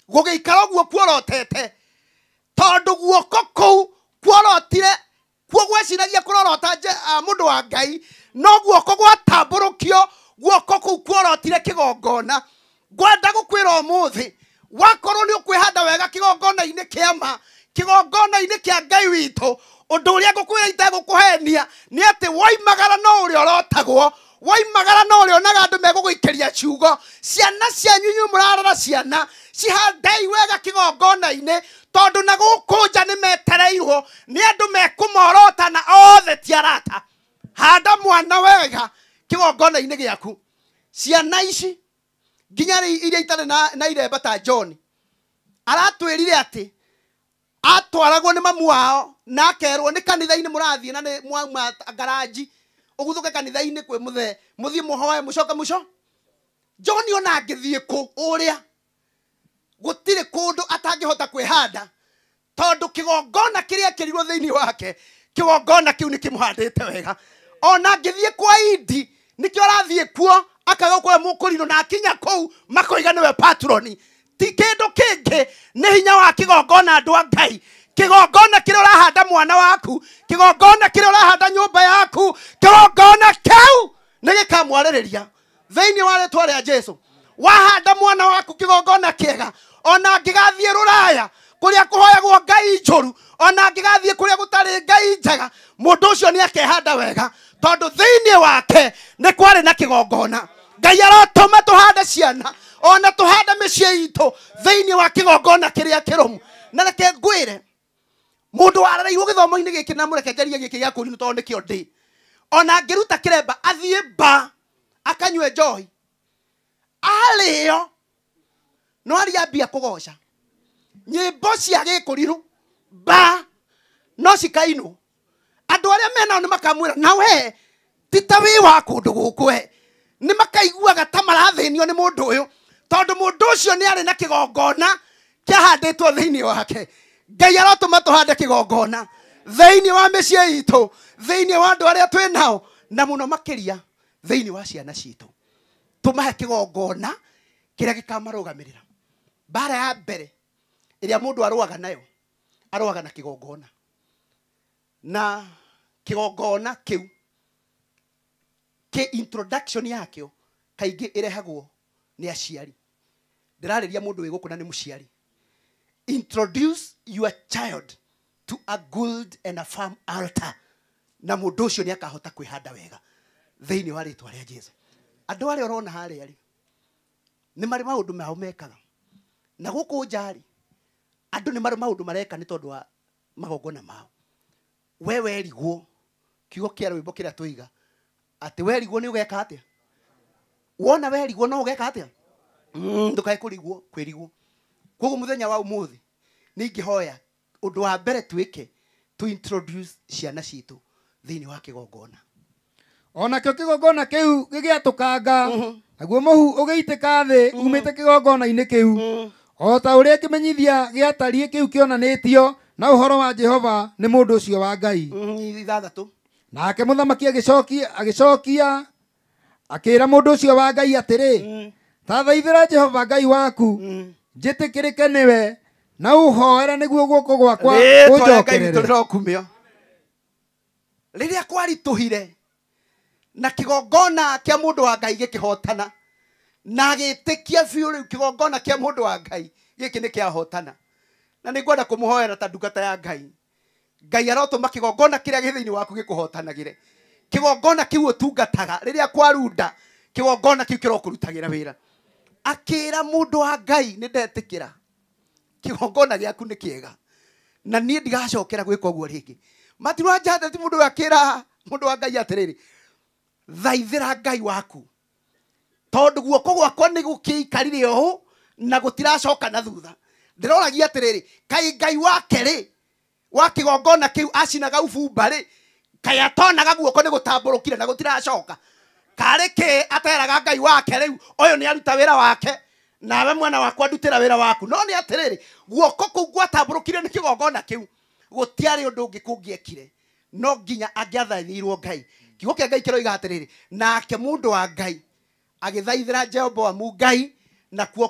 gũgĩikara ũguo kuorotete, tondũ guoko kũu kuorotire kuo gweciragia kũrorota mũndũ wa Ngai, no guoko gwatambũrũkio guoko kũu kuorotire kĩgongona. Ngwenda gũkwĩra ũmũthĩ, wakorwo nĩ ũkwĩhanda wega kĩgongona-inĩ kĩa ma, kĩgongona-inĩ kĩa Ngai witũ, ũndũ ũrĩa ngũkwĩra itegũkũhenia nĩ atĩ woimagara no ũrĩa ũrotagwo, woimagara no ũrĩa onaga andũ megũgũikĩria ciugo. Ciana cianyu inyuĩ mũrarora ciana, cihandei wega kĩgongona-inĩ, tondũ na gũkũ nja nĩ metereirwo nĩ andũ mekũmorota na othe ti arata. Handa mwana wega kĩgongona-inĩ gĩaku. Ciana ici nginya iria itarĩ na iremba ta John aratwĩrire atĩ atwaragwo nĩ mamu wao na akerwo nĩ kanitha-inĩ mũrathiĩ na nĩ mwauma ngaranji ũguthũke kanitha-inĩ kwĩ mũthee, mũthiĩ mũhoe mũcoke mũco. John ona angĩthiĩ kũ ũrĩa gũtirĩ kũndũ atangĩhota kwĩhanda, tondũ kĩgongona kĩrĩa kĩrirwo thĩinĩ wake, kĩgongona kĩu nĩ kĩmũhandĩte wega. Ona angĩthiĩ kwa Indi nĩkĩo arathiĩ kuo akaga gũkũra mũkũrinũ, na akinya kũu makoiga nĩwe patroni. Ti kĩndũ kĩngĩ, nĩ hinya wa kĩgongona andũ a Ngai. Kĩgongona kĩrĩa ũrahanda mwana waku, kĩgongona kĩrĩa ũrahanda nyũmba yaku, kĩgongona kĩu nĩ gĩkamwarĩrĩria thĩinĩ wa rĩtwa rĩa Jesu. Wahanda mwana waku kĩgongona kĩega, ona angĩgathiĩ rũraya kũrĩa kũhoyagwo Ngai njũru, ona angĩgathiĩ kũrĩa gũtarĩ Ngai njega, mũndũ ũcio nĩ akehanda wega, tondũ thĩinĩ wake nĩ kwarĩ na kĩgongona. Ngai arotũma tũhande ciana ona tũhande mĩciĩ itũ thĩinĩ wa kĩgongona kĩrĩa kĩrũmu. Na reke ngwĩre, mũndũ warereirwo gĩthomo-inĩ gĩkĩ na mũreke njarie gĩkĩ gĩa kũrinũ tondũ nĩkĩo ndĩ, ona angĩruta kĩremba athiĩ mba akanyue njohi arĩo, no ariambia kũgoca nyĩmbo cia gĩkũrirũ mba no cikainwo. Andũ arĩa menao nĩ makamwĩra na we ti ta wĩ wa kũndũ gũkũ we, nĩ makaiguaga ta marathĩnio nĩ mũndũ ũyũ, tondũ mũndũ ũcio nĩ arĩ na kĩgongona kĩahandĩtwo thĩinĩ wake. Ngai arotũma tũhande kĩgongona thĩinĩ wa mĩciĩ itũ, thĩinĩ wa andũ arĩa twĩ nao, na mũno makĩria Thĩinĩ wa ciana citũ tũmahe kĩgongona kĩrĩa gĩkamarũgamĩrĩra. Mbara ya mbere ĩrĩa mũndũ arũaga nayo, arũaga na kĩgongona, na kĩgongona kĩu kĩ introduction yakĩo kaingĩ ĩrehagwo nĩ aciari. Ndĩrarĩria mũndũ wĩ gũkũ na nĩ mũciari. Introduce your child to a good and a firm altar, na mũndũ ũcio nĩ akahota kwĩhanda wega thĩinĩ wa rĩtwa rĩa Jesu. Andũ arĩa ũrona harĩa rĩ, nĩ marĩ maũndũ mao mekaga, na gũkũ nja rĩ, andũ nĩ marĩ maũndũ mareka nĩ tondũ wa magongona mao. We werigwo kiugo kĩa rwĩmbo kĩrĩa tũiga atĩ werigwo nĩ ũgeka atĩa? Wona werigwo no ũgeka atĩa? Ndũkae kũrigwo kwĩrigwo. Koguo mũthenya wa ũmũthĩ nĩ ingĩhoya ũndũ wa mbere twĩke to introduce ciana citũ thĩinĩ wa kĩgongona. Onakĩo kĩgongona kĩu gĩgĩatũkanga, naguo mũhu ũgĩitĩka thĩ umĩte kĩgongona-inĩ kĩu, o ta ũrĩa kĩmenyithia gĩatariĩ kĩu kĩonanĩtio na ũhoro wa Jehova nĩ mũndũ ũcio wa Ngai. 6. Nake mũthamaki agĩcokia akĩra mũndũ ũcio wa Ngai atĩrĩ, ta thaithĩra Jehova Ngai waku, njĩtĩkĩrĩke nĩwe, na ũhoere nĩguo guoko gwakwa kũnjokerere. Rĩrĩa kwaritũhire na kĩgongona kĩa mũndũ wa Ngai gĩkĩhotana, na agĩtĩkia biũ rĩu kĩgongona kĩa mũndũ wa Ngai gĩkĩ nĩ kĩahotana. Na nĩ ngwenda kũmũhoera ta ndungata ya Ngai, Ngai arotũma kĩgongona kĩrĩa gĩ thĩinĩ waku gĩkũhotanagĩre. Kĩgongona kĩu ũtungataga rĩrĩa kwarunda, kĩgongona kĩu kĩrokũrutagĩra wĩra. Akĩra mũndũ wa Ngai, nĩ ndetĩkĩra kĩgongona gĩaku nĩ kĩega, na niĩ ndigacokera gwĩka ũguo rĩngĩ. Matirwa njate ti mũndũ akĩra mũndũ wa Ngai atĩrĩrĩ, thaithĩra Ngai waku, tondũ guoko gwakwa nĩ gũkĩikarire ũũ na gũtiracoka na thutha. Ndĩroragia atĩrĩrĩ, kaĩ Ngai wake rĩ wa kĩgongona kĩu acinaga ubumba rĩ, kaĩ atonaga guoko nĩ gũtambũrũkire na gũtiracoka? Karĩ kĩ ateraga Ngai wake rĩu ũyũ nĩ aruta wĩra wake, nawe mwana wakwa ndutĩra wĩra waku? No nĩ atĩrĩrĩ, guoko kũu gwatambũrũkire nĩ kĩgongona kĩu, gũtiarĩ ũndũ ũngĩ kũngĩekire, no nginya angĩathaithĩirwo Ngai. Kiugo kĩa Ngai kĩroiga atĩrĩrĩ, nake mũndũ wa Ngai agĩthaithĩra Jeroboamu Ngai, nakuo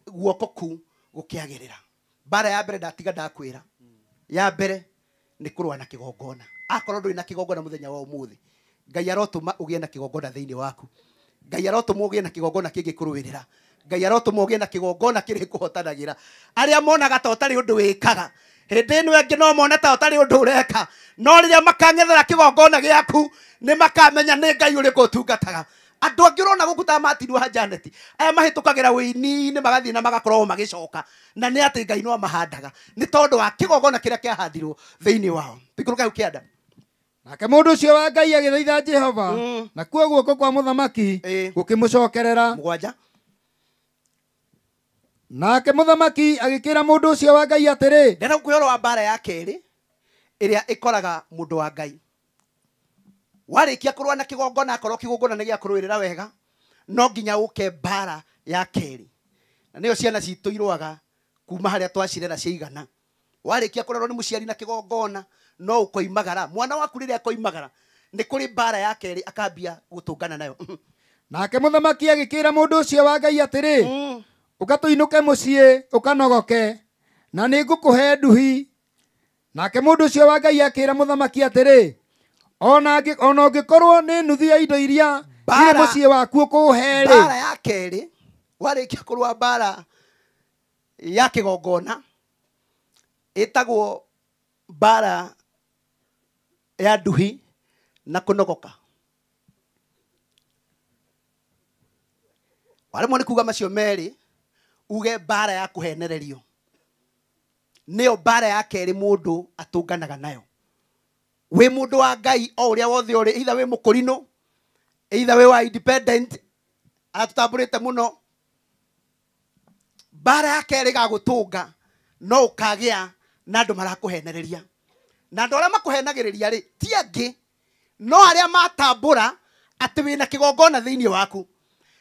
guoko kũu gũkĩagĩrĩra. Mbara ya mbere ndatiga ndakwĩra, ya mbere nĩ kũrũa na kĩgongona. Akorwo ndũrĩ na kĩgongona mũthenya wa ũmũthĩ, Ngai arotũma ũgĩe na kĩgongona thĩinĩ waku. Ngai arotũma ũgĩe na kĩgongona kĩngĩkũrũĩrĩra. Ngai arotũma ũgĩe na kĩgongona kĩrĩkũhotanagĩra. Arĩa monaga ta ũtarĩ ũndũ wĩkaga, hĩndĩ ĩno ĩngĩ no mone ta ũtarĩ ũndũ ũreka, no rĩrĩa makang'ethera kĩgongona gĩaku nĩ makamenya nĩ Ngai ũrĩkũ ũtungataga. Andũ angĩ ũrona gũkũ ta Martin wa Janet, aya mahĩtũkagĩra wĩini-inĩ magathiĩ na magakorwo magĩcoka, na nĩ atĩ Ngai no amahandaga nĩ tondũ wa kĩgongona kĩrĩa kĩahandirwo thĩinĩ wao. Tũikũrũke hau kĩanda. Nake mũndũ ũcio wa Ngai agĩthaitha Jehova, nakuo guoko kwa mũthamaki gũkĩmũcokerera. 7. Nake mũthamaki agĩkĩra mũndũ ũcio wa Ngai atĩrĩ, ndĩrenda gũkũhe ũhoro wa mbara ya kerĩ ĩrĩa ĩkoraga mũndũ wa Ngai. Warĩkia kũrũa na kĩgongona, akorwo kĩgongona nĩ gĩakũrũĩrĩra wega, no nginya ũke mbara ya kerĩ, na nĩyo ciana citũ irũaga kuma harĩa twacirera ciaigana. Warĩkia kũrerwo nĩ mũciari na kĩgongona, no ũkoimagara. Mwana waku rĩrĩa akoimagara, nĩ kũrĩ mbara ya kerĩ akambia gũtũngana nayo. Nake mũthamaki agĩkĩra mũndũ ũcio wa Ngai atĩrĩ, ũka tũinũke mũciĩ ũkanogoke, na nĩ ngũkũhe nduhi. Nake mũndũ ũcio wa Ngai akĩra mũthamaki atĩrĩ, ona ũngĩkorwo nĩ nuthu ya indo iria irĩ mũciĩ waku ũkũhe rĩ. Mbara ya kerĩ, warĩkia kũrũa mbara ya kĩgongona, ĩtagwo mbara ya nduhi na kũnogoka. Waremwo nĩ kuga macio merĩ, uge mbara ya kũhenererio. Nĩyo mbara ya kerĩ mũndũ atũnganaga nayo. Wĩ mũndũ wa Ngai o ũrĩa wothe ũrĩ, either wĩ mũkũrinũ, either wĩ wa independent, aratũtambũrĩte mũno. Mbara ya kerĩ gagũtũnga, no ũkagĩa na andũ marakũhenereria. Na andũ arĩa makũhenagĩrĩria rĩ, ti angĩ, no arĩa matambũra atĩ wĩna kĩgongona thĩinĩ waku.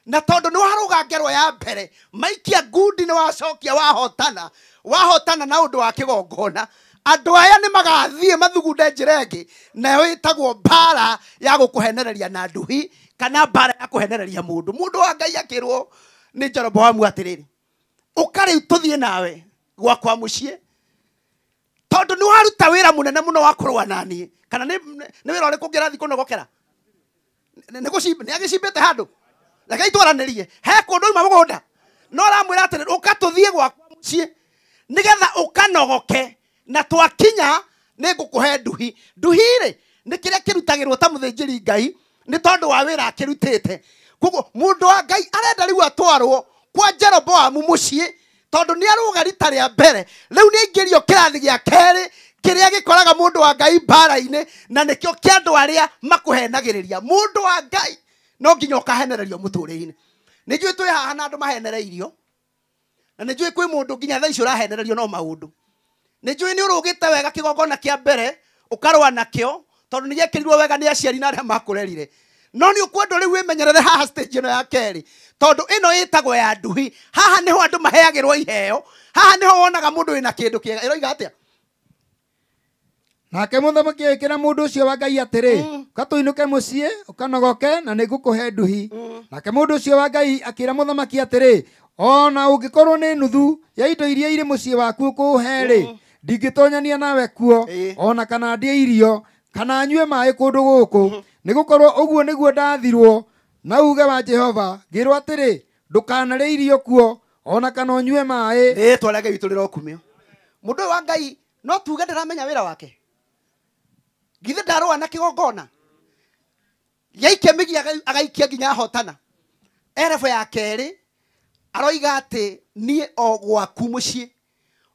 Na tondũ nĩ warũga ngerwa ya mbere, maikia ngundi nĩ wacokia wahotana, wahotana na ũndũ wa kĩgongona, andũ aya nĩ magathiĩ mathugunde njĩra ĩngĩ, nayo ĩtagwo mbara ya gũkũhenereria na nduhi Kana mbara ya kũhenereria mũndũ. Mũndũ wa Ngai akĩrwo nĩ Jeroboamu atĩrĩrĩ, ũka rĩu tũthiĩ nawe gwakwa mũciĩ, tondũ nĩ waruta wĩra mũnene mũno wa kũrũa naniĩ. Kana nĩ wĩra ũrĩkũ ũngĩ ũrathiĩ kũnogokera? Nĩ agĩcimbĩte handũ? Reke itwaranĩrie. He kũndũ oima mũgũnda. No aramwĩra atĩrĩrĩ, ũka tũthiĩ gwakwa mũciĩ nĩgetha ũkanogoke, na twakinya nĩ ngũkũhe nduhi. Nduhi rĩ nĩ kĩrĩa kĩrutagĩrwo ta mũthĩnjĩri Ngai nĩ tondũ wa wĩra akĩrutĩte. Koguo mũndũ wa Ngai arenda rĩu atwarwo kwa Jeroboamu mũciĩ, tondũ nĩ arũga rita rĩa mbere. Rĩu nĩ aingĩrio kĩrathi gĩa kerĩ kĩrĩa gĩkoraga mũndũ wa Ngai mbara-inĩ, na nĩkĩo kĩa andũ arĩa makũhenagĩrĩria. Mũndũ wa Ngai no nginya ũkahenererio mũtũrĩre-inĩ. Nĩ njũĩ twĩ haha na andũ mahenereirio, na nĩ njũĩ kwĩ mũndũ nginya thaa ici ũrahenererio no maũndũ. Nĩ njũĩ nĩ ũrũgĩte wega kĩgongona kĩa mbere ũkarũa nakĩo, tondũ nĩ gĩekĩrirwo wega nĩ aciari na arĩa makũrerire. No nĩ ũkwendwo rĩu wĩmenyerere haha stage ĩno ya kerĩ, tondũ ĩno ĩtagwo ya nduhi. Haha nĩho andũ maheagĩrwo iheo, haha nĩho wonaga mũndũ wĩna kĩndũ kĩega. Ĩroiga atĩa? Nake mũthamaki agĩkĩra mũndũ ũcio wa Ngai atĩrĩ, ũka tũinũke mũciĩ ũkanogoke na nĩngũkũhe nduhi. Nake mũndũ ũcio wa Ngai akĩra mũthamaki atĩrĩ, ona ũngĩkorwo nĩ nuthu ya indo iria irĩ mũciĩ waku ũkũhe-rĩ, ndingĩtonyania nawe kuo, ona kana ndĩe irio kana nyue maĩ kũndũ gũkũ, nĩgũkorwo ũguo nĩguo ndathirwo na uge wa Jehova ngĩrwo atĩrĩ, ndũkanarĩe irio kuo ona kana ũnyue maĩ. Rĩtwa rĩa Ngai witũ rĩrokumio. Mũndũ ũyũ wa Ngai no tuge ndaramenya wĩra wake. Githĩ ndarũa na kĩgongona, yaikia mĩgi agaikia nginya ahotana. Erebo ya kerĩ aroiga atĩ niĩ o gwaku mũciĩ,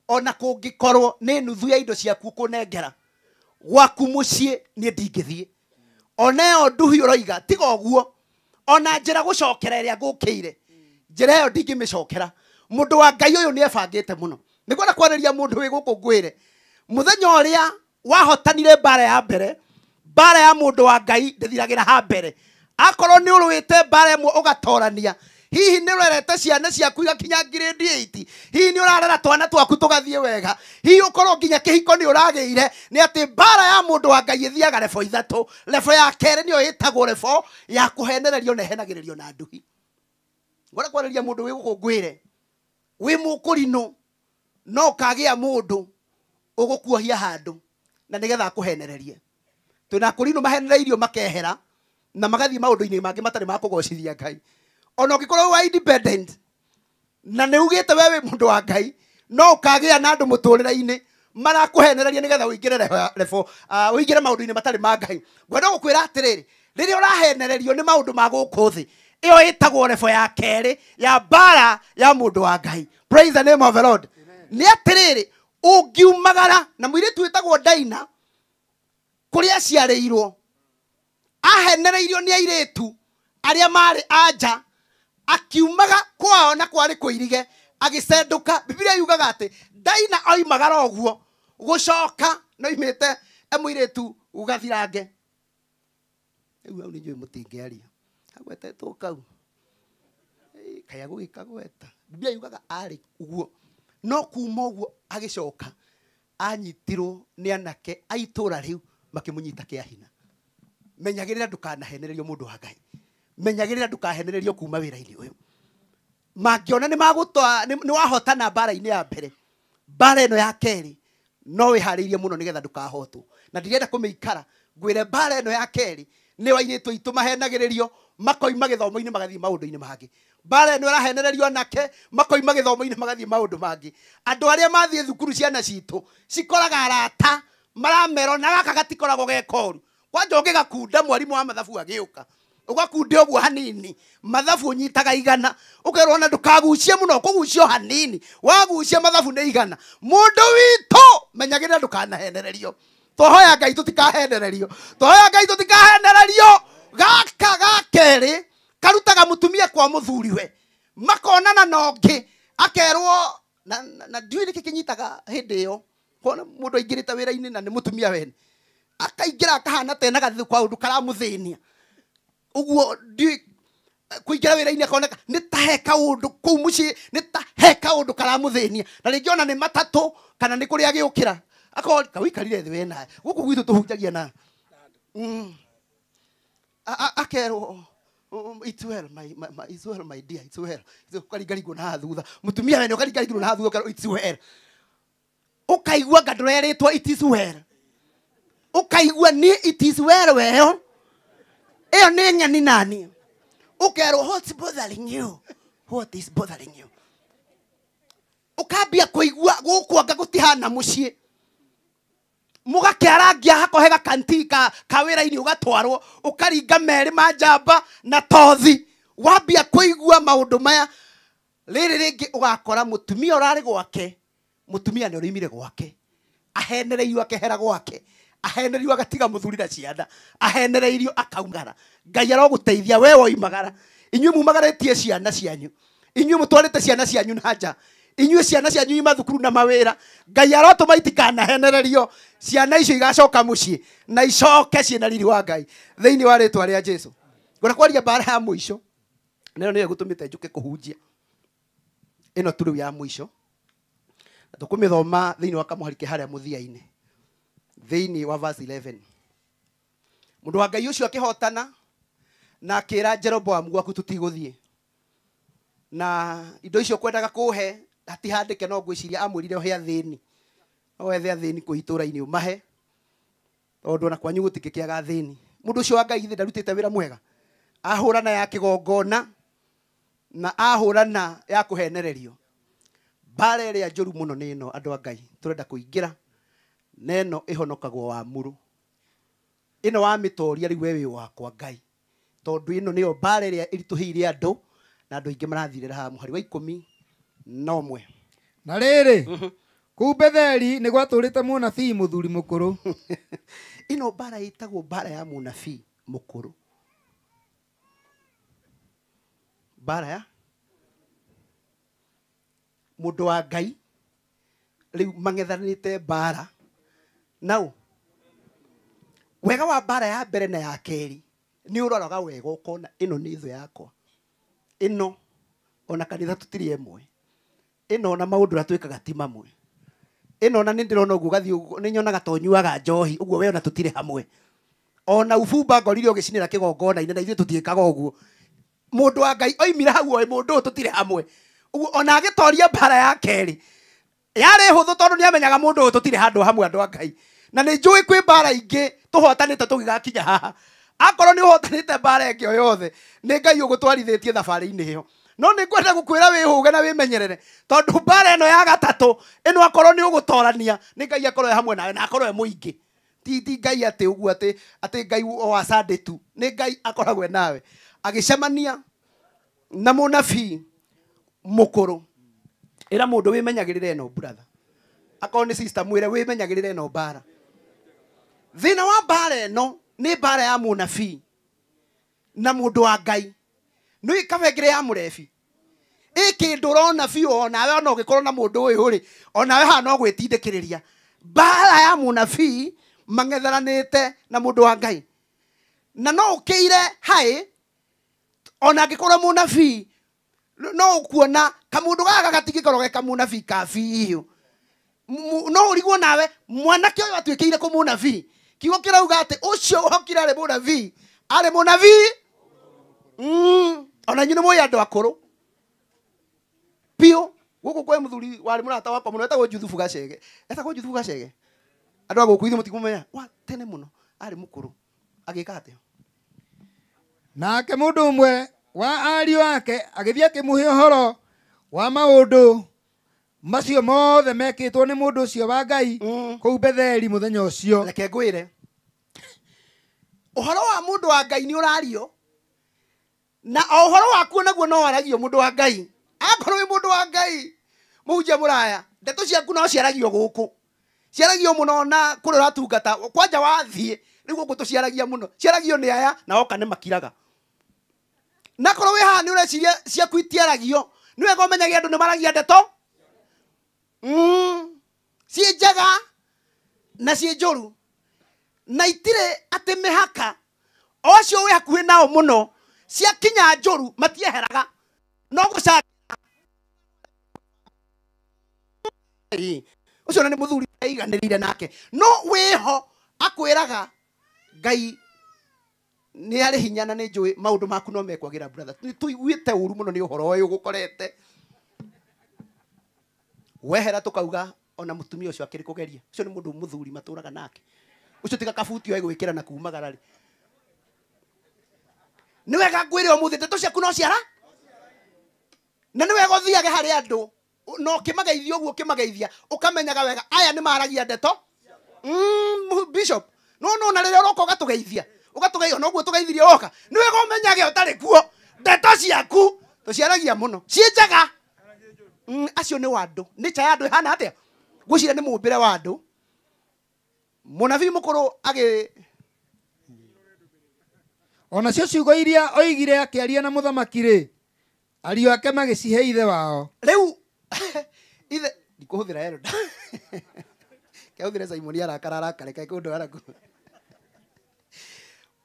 ona kũngĩkorwo nĩ nuthu ya indo ciaku kũnengera, gwaku mũciĩ niĩ ndingĩthiĩ. Ona ĩyo nduhi ũroiga tiga ũguo, ona njĩra gũcokera ĩrĩa ngũkĩire, njĩra ĩyo ndingĩmĩcokera. Mũndũ wa Ngai ũyũ nĩ ebangĩte mũno. Nĩngwenda kwarĩria mũndũ wĩ gũkũ ngwĩre, mũthenya ũrĩa wahotanire mbara ya mbere, mbara ya mũndũ wa Ngai ndĩthiragĩra ha mbere. Akorwo nĩ ũrũĩte mbara ĩmwe ũgatorania, hihi nĩ ũrerete ciana ciaku igakinya grade 8, hihi nĩ ũrarera twana twaku tũgathiĩ wega, hihi ũkorwo nginya kĩhiko nĩ ũragĩire, nĩ atĩ mbara ya mũndũ wa Ngai ĩthiaga rebo ithatũ. Rebo ya kerĩ nĩyo ĩtagwo rebo ya kũhenererio na ĩhenagĩrĩrio na nduhi. Ngwenda kwarĩria mũndũ wĩ gũkũ ngwĩre, wĩ mũkũrinũ no ũkagĩa mũndũ ũgũkuohia handũ na nĩgetha akũhenererie. Twĩna akũrinũ mahenereirio makehera na magathiĩ maũndũ-inĩ mangĩ matarĩ ma kũgocithia Ngai. Ona ũngĩkorwo wĩ independent na nĩ ugĩte we wĩ mũndũ wa Ngai, no ũkagĩa na andũ mũtũrĩre-inĩ marakũhenereria nĩgetha ũingĩre rebo, ũingĩre maũndũ-inĩ matarĩ ma Ngai. Ngwenda gũkwĩra atĩrĩrĩ, rĩrĩa ũrahenererio nĩ maũndũ ma gũkũ thĩ, ĩyo ĩtagwo rebo ya kerĩ ya mbara ya mũndũ wa Ngai. Praise the name of the Lord. Nĩ atĩrĩrĩ, ũngiumagara na mũirĩtu wĩtagwo Daina kũrĩa aciarĩirwo, ahenereirio nĩ airĩtu arĩa marĩ anja, akiumaga kwao na kwarĩ kũirige agĩcendũka. Bibilia yugaga atĩ Daina oimagara ũguo gũcoka no imĩte mũirĩtu ũgathirange. Rĩu hau nĩ njũĩ mũtingĩaria, agwetetwo kau kaya gũgĩkagweta. Bibilia yugaga arĩ ũguo, no kuma ũguo agĩcoka anyitirwo nĩ anake a itũũra rĩu makĩmũnyita kĩa hinya. Menyagĩrĩra ndũkanahenererio mũndũ wa Ngai. Menyagĩrĩra ndũkahenererio kuma wĩra-inĩ ũyũ. Mangĩona nĩ wahotana mbara-inĩ ya mbere, mbara ĩno ya kerĩ no wĩharĩirie mũno nĩgetha ndũkahotwo. Na ndirenda kũmĩikara ngwĩre mbara ĩno ya kerĩ nĩ airĩtu aitũ mahenagĩrĩrio makoima gĩthomo-inĩ magathiĩ maũndũ-inĩ mangĩ. Mbara ĩno ĩrahenererio anake makoima gĩthomo-inĩ magathiĩ maũndũ mangĩ. Andũ arĩa mathiĩ thukuru ciana citũ cikoraga arata maramero na gaka gatikoragwo ge koru. Kwanja ũngĩgakunda mwarimũ wa mathabu agĩũka, ũgakunde ũguo hanini, mathabu ũnyitaga igana, ũkerwo ona ndũkagucie mũno, ũkũgucia o hanini, wagucia mathabu nĩ igana. Mũndũ witũ menyagĩrĩra ndũkanahenererio. Twahoya Ngai tũtikahenererio, twahoya Ngai tũtikahenererio. Gaka ga kerĩ karutaga mũtumia kwa mũthuriwe, makonana na ũngĩ akerwo na ndiũĩ nĩkĩ kĩnyitaga hĩndĩ ĩyo, kuona mũndũ aingĩrĩte wĩra-inĩ na nĩ mũtumia wene, akaingĩra akahana tena gathĩ kwa ũndũ karamũthĩnia ũguo, ndiũĩ kũingĩra wĩra-inĩ akoneka nĩ ta he kaũndũ kũu mũciĩ, nĩ ta he kaũndũ karamũthĩnia, na rĩngĩ ona nĩ matatũ kana nĩ kũrĩa agĩũkĩra akorwo kawĩikarire thĩ we nawe gũkũ gwitũ tũhunjagia na akerwo It's well my, my, my it's well my dear, it's well. Ũkaringaringwo na haha thutha mũtumia wene ũkaringaringwo na haha thutha ũkerwo it's well. Ũkaigua nga ndũrerĩtwo it is well. Ũkaigua niĩ it is well weyo ĩyo nĩ ng'eni nani. Ũkerwo what's bothering you, what is bothering you. Ũkambia kũigua gũkũ anga gũtihana mũciĩ. Mũgakĩarangia hakohe gakanti ka kawĩra-inĩ ũgatwarwo ũkaringa merĩ ma njamba na tothi. Wambia kũigua maũndũ maya rĩrĩ rĩngĩ ũgakora mũtumia ũrarĩ gwake, mũtumia nĩ ũrĩimire gwake, ahenereirio akehera gwake, ahenereirio agatiga mũthuri na ciana, ahenereirio akaumagara. Ngai arogũteithia we woimagara. Inyuĩ mumagarĩtie ciana cianyu, inyuĩ mũtwarĩte ciana cianyu na nja, inyuĩ ciana cianyu ima thukuru na mawĩra. Ngai arotũma itikanahenererio, ciana icio igacoka mũciĩ na icoke ciĩna riri wa Ngai thĩinĩ wa rĩtwa rĩa Jesu. Ngwenda kwaria mbara ya mũico, na ĩno nĩyo ĩgũtũmĩte njũke kũhunjia ĩno tu rĩu ya mũico, na tũkũmĩthoma thĩinĩ wa kamũhari ke harĩa mũthia-inĩ thĩinĩ wa verse 11. Mũndũ wa Ngai ũcio akĩhotana na akĩra Jeroboamu, gwaku tũtigũthiĩ na indo icio kwendaga kũhe hatihandĩke, no ngwĩciria amwĩrire ũhe athĩni, no wethe athĩni kũu itũũra-inĩ ũmahe, tondũ ona kwanyu gũtingĩkĩaga athĩni. Mũndũ ũcio wa Ngai githĩ ndarutĩte wĩra mwega? Ahũrana ya kĩgongona na ahũrana ya kũhenererio. Mbara ĩrĩa njũru mũno nĩ ĩno, andũ a Ngai tũrenda kũingĩra na ĩno ĩhonokagwo wa mũrũ. Ĩno wamĩtoria rĩu we wĩ wakwa Ngai, tondũ ĩno nĩyo mbara ĩrĩa ĩritũhĩire andũ na andũ aingĩ marathirĩra haha mũhari wa 11. Na rĩrĩ, kũu Betheli nĩ gwatũũrĩte mũnabii mũthuri mũkũrũ. Ĩno mbara ĩtagwo mbara ya mũnabii mũkũrũ. Mbara ya mũndũ wa Ngai rĩu mang'ethanĩte mbara nau. Wega wa mbara ya mbere na ya kerĩ nĩ ũroraga wega ũkona ĩno nĩ thũ yakwa, ĩno ona kanitha tũtirĩ ĩmwe, ĩno ona maũndũ ũrĩa twĩkaga ti mamwe, ĩno ona nĩ ndĩrona ũguo ũgathiĩ ũguo nĩ nyonaga ta ũnyuaga njohi ũguo we ona tũtirĩ hamwe, ona ubumba ngorire ũgĩcinĩra kĩgongona-inĩ na ithuĩ tũtiĩkaga ũguo. Mũndũ wa Ngai oimire hau oĩ mũndũ ũyũ tũtirĩ hamwe ũguo, ona agĩtoria mbara ya kerĩ yarĩ hũthũ tondũ nĩamenyaga mũndũ ũyũ tũtirĩ handũ hamwe. Andũ a Ngai, na nĩ njũĩ kwĩ mbara ingĩ tũhotanĩte tũgĩgakinya haha. Akorwo nĩ ũhotanĩte mbara ĩngĩ o yothe, nĩ Ngai ũgũtwarithĩtie thabarĩ-inĩ ĩyo. No nĩ ngwenda gũkwĩra wĩhũge na wĩmenyerere, tondũ mbara ĩno ya gatatũ ĩno akorwo nĩ ũgũtorania, nĩ Ngai akorwo e hamwe nawe na akorwo e mũingĩ. Ti Ngai atĩ ũguo atĩ Ngai o wa Sunday tu, nĩ Ngai akoragwo e nawe. Agĩcemania na mũnabii mũkũrũ. Ĩra mũndũ wĩmenyagĩrĩre ĩno brother, akorwo nĩ sister mwĩre wĩmenyagĩrĩre ĩno mbara. Thĩna wa mbara ĩno nĩ mbara ya mũnabii na mũndũ wa Ngai. Nĩ kabengere ya mũrebi ĩ kĩndũ ũrona biũ, onawe ona ũngĩkorwo na mũndũ ũyũ rĩ, onawe haha no gwĩtindĩkĩrĩria. Mbara ya mũnabii mang'etheranĩte na mũndũ wa Ngai, na no ũkĩire haĩ ona angĩkorwo mũnabii no ũkuona kamũndũ gaka gatingĩkorwo ge kamũnabii ka biũ. No ũrigwo nawe mwanake ũyũ atuĩkĩire kũ mũnabii. Kiugo kĩrauga atĩ ũcio ũhokire arĩ mũnabii, arĩ mũnabii. Ona inyuĩ nĩ mũĩ andũ akũrũ biũ. Gũkũ kwĩ mũthuri warĩ mũrata wakwa mũno etagwo Juthubu Gacege, etagwo Juthubu Gacege. Andũ a gũkũ ithuĩ mũtikũmenya, wa tene mũno arĩ mũkũrũ. Agĩka atĩa? Nake mũndũ ũmwe wa ariũ ake agĩthiĩ akĩmũhe ũhoro wa maũndũ macio mothe mekĩtwo nĩ mũndũ ũcio wa Ngai kũu Betheli mũthenya ũcio. Reke ngwĩre, ũhoro wa mũndũ wa Ngai nĩ ũrario, na o ũhoro waku naguo no waragio mũndũ wa Ngai. Akorwo wĩ mũndũ wa Ngai mũhunjia mũraya, ndeto ciaku no ciaragio gũkũ, ciaragio mũno na kũrĩa ũratungata. Kwanja wathiĩ rĩu gũkũ tũciaragia mũno, ciaragio nĩ aya na oka nĩ makiraga. Na korwo wĩ haha nĩ ũreciria ciaku itiaragio, nĩ wega ũmenyage andũ nĩ maragia ndeto ciĩ njega na ciĩ njũru, na itirĩ atĩ mĩhaka. O acio wĩ hakuhĩ nao mũno ciakinya njũru matieheraga, no gũcangĩra. Ũcio ona nĩ mũthuri aiganĩrĩire nake, no wĩho akwĩraga Ngai Nĩ arĩ hinya na nĩ njũĩ maũndũ maku no mekwagĩra brother. Nĩ tũiguĩte ũru mũno nĩ ũhoro ũyũ gũkorete. Wehera tũkauga ona mũtumia ũcio akĩrĩ kũgeria. Ũcio nĩ mũndũ mũthuri matũraga nake. Ũcio tiga kabuti oe gwĩkĩra na kumagara rĩ. Nĩ wega ngwĩre ũmũthĩ ndeto ciaku no ciara. Na nĩ wega ũthiage harĩ andũ no ũkĩmageithia ũguo ũkĩmageithia ũkamenyaga wega aya nĩ maragia ndeto. Bishop no no na rĩrĩa ũroka ũgatũgeithia ũgatũgeithia noguo tũgeithirie woka nĩ wega ũmenyage ũtarĩ kuo ndeto ciaku tũciaragia mũno ciĩ njega. Acio nĩ wa andũ nĩ cha ya andũ ĩhana atĩa ngwĩciria nĩ mũmbĩre wa andũ. Mũnabii mũkũrũ agĩ onacio ciugo iria oigire akĩaria na mũthamaki rĩ ariũ ake magĩcihe ithe wao. Rĩu ithe ndikũhũthĩra Elda kĩahũthĩre Simoni arakara arakare kaĩ kũndũ araku.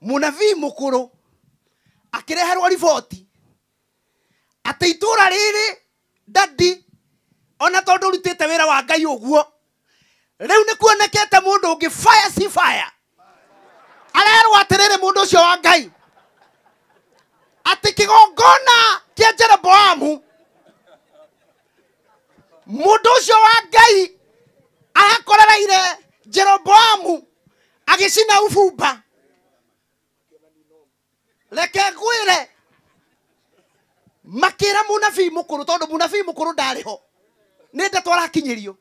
Mũnabii mũkũrũ akĩreherwo riboti atĩ itũra rĩrĩ dadi ona tondũ ũrutĩte wĩra wa Ngai ũguo rĩu nĩ kuonekete mũndũ ũngĩ fire si fire. Arerwo atĩrĩrĩ mũndũ ũcio wa Ngai atĩ kĩgongona kĩa Jeroboamu mũndũ ũcio wa Ngai arakorereire Jeroboamu agĩcina ubumba. Reke ngwĩre makĩra mũnabii mũkũrũ tondũ mũnabii mũkũrũ ndarĩ ho nĩ ndeto arakinyĩrio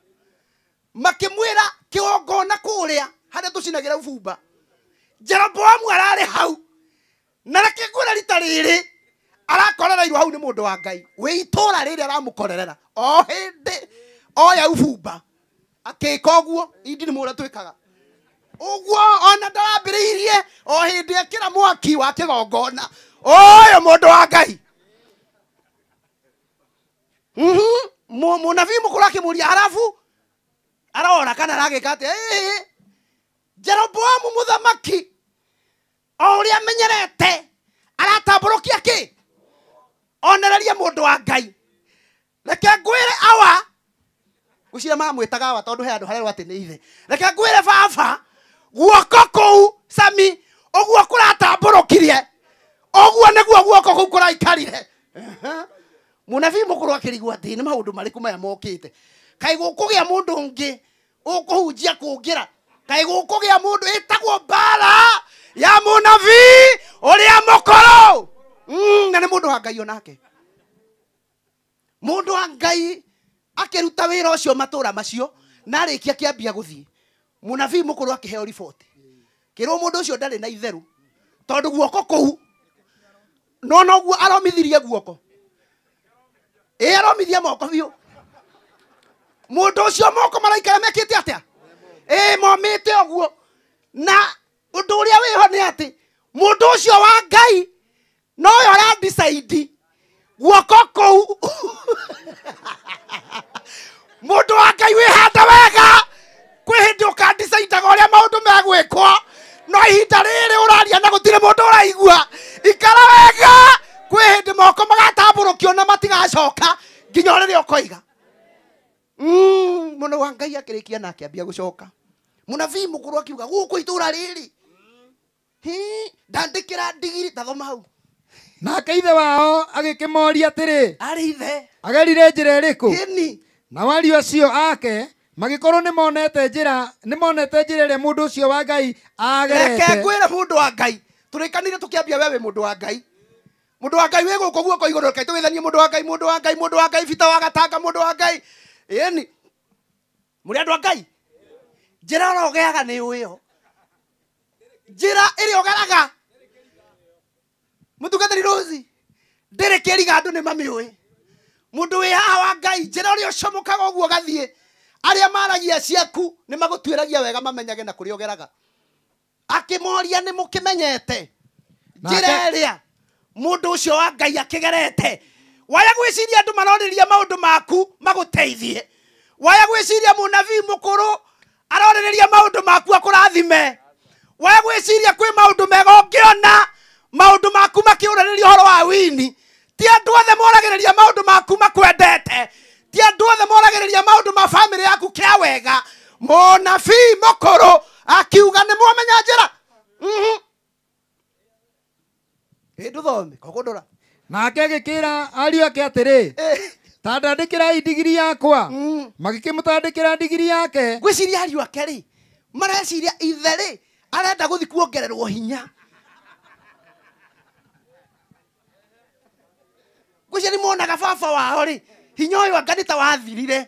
makĩmwĩra kĩgongona kũrĩa harĩa tũcinagĩra ubumba Jeroboamu ararĩ hau na reke ngwĩre rita rĩrĩ arakorereirwo hau nĩ mũndũ wa Ngai wĩ itũra rĩrĩ aramũkorerera o hĩndĩ oya ubumba akĩka ũguo indi nĩ mũrĩa twĩkaga ũguo ona ndarambĩrĩirie o hĩndĩ ekĩra mwaki wa kĩgongona ũyũ mũndũ wa Ngai. Mũnabii mũkũrũ akĩmũria harabu arora kana aragĩka atĩa ĩĩ Jeroboamu mũthamaki o ũrĩa amenyerete aratambũrũkia kĩ onereria mũndũ wa Ngai. Reke ngwĩre awa ngwĩciria mamwĩtaga awa tondũ he handũ harerwo atĩ nĩ ithe. Reke ngwĩre baba guoko kũu Sami ũguo kũratambũrũkirie ũguo nĩguo guoko kũu kũraikarire. Mũnabii mũkũrũ akĩrigwo atĩ nĩ maũndũ marĩkũ maya mokĩte kaĩ gũkũgĩa mũndũ ũngĩ ũkũhunjia kũngĩra kaĩ gũkũgĩa mũndũ ĩtagwo mbara ya mũnabii ũrĩa mũkũrũ. Na nĩ mũndũ wa Ngai onake mũndũ wa Ngai akĩruta wĩra ũcio matũra macio na arĩkia kĩambia gũthiĩ mũnabii mũkũrũ akĩheo riboti kĩrwo mũndũ ũcio ndarĩ na itheru tondũ guoko kũu no noguo aromithirie guoko ĩ aromithia moko biũ mũndũ ũcio moko maraikara mekĩte atĩa ĩ momĩte ũguo. Na ũndũ ũrĩa wĩho nĩ atĩ mũndũ ũcio wa Ngai noyo aradecide guoko kũu mũndũ wa Ngai wĩhanda wega kwĩ hĩndĩ ũkandicaidaga ũrĩa maũndũ megwĩkwo no ihinda rĩrĩ ũraria na gũtirĩ mũndũ ũraigua ikara wega kwĩ hĩndĩ moko magatambũrũkio na matigacoka nginya rĩrĩa ũkoiga. Mũndũ wa Ngai akĩrĩkia na akĩambia gũcoka mũnabii mũkũrũ akiuga gũkũ itũra rĩrĩ ndandĩkĩra ndigiri tathoma hau. Nake ithe wao agĩkĩmoria atĩrĩ arĩ ithe agerire njĩra ĩrĩkũ? Nao ariũ acio ake magĩkorwo nĩmonete njĩra ĩrĩa mũndũ ũcio wa Ngai agerete. Reke ngwĩre mũndũ wa Ngai tũrĩkanire tũkĩambia we wĩ mũndũ wa Ngai mũndũ wa Ngai wĩ gũkũ guoko igũrũ reke tũgĩthanie mũndũ wa Ngai mũndũ wa Ngai mũndũ wa Ngai Bita wa Gatanga mũndũ wa Ngai ĩni mũrĩ andũ a Ngai njĩra ĩrĩa ũgeaga nĩ ũĩyo njĩra ĩrĩa ũgeraga mũtungatĩri Rose ndĩrĩ kĩriga andũ nĩ mamĩũĩ mũndũ wĩ haha wa Ngai njĩra ũrĩa ũcomokaga ũguo ũgathiĩ arĩa maragia ciaku nĩ magũtuĩragia wega mamenyage na kũrĩa ũgeraga. Akĩmoria nĩ mũkĩmenyete njĩra ĩrĩa mũndũ ũcio wa Ngai akĩgerete. Waya gwĩciria andũ marorĩria maũndũ maku magũteithie waya gwĩciria mũnabii mũkũrũ arorĩrĩria maũndũ maku akũrathime waya gwĩciria kwĩ maũndũ mega ũngĩona maũndũ maku makĩũrĩrĩria ũhoro wa wini ti andũ othe moragĩrĩria maũndũ maku makwendete ti andũ othe moragĩrĩria maũndũ ma famĩlĩ yaku kĩa wega. Mũnabii mũkũrũ akiuga nĩ mwamenya njĩra. Ĩ ndũthome koguo ndũra. Nake agĩkĩra ariũ ake atĩrĩ, ta ndandĩkĩrai ndigiri yakwa. Magĩkĩmũtandĩkĩra ndigiri yake. Ngwĩciria ariũ ake rĩ mareciria ithe rĩ arenda gũthi kuongererwo hinya. Ngwĩciria nĩ monaga baba wao rĩ hinya ũyũ anga nĩ ta wathirire,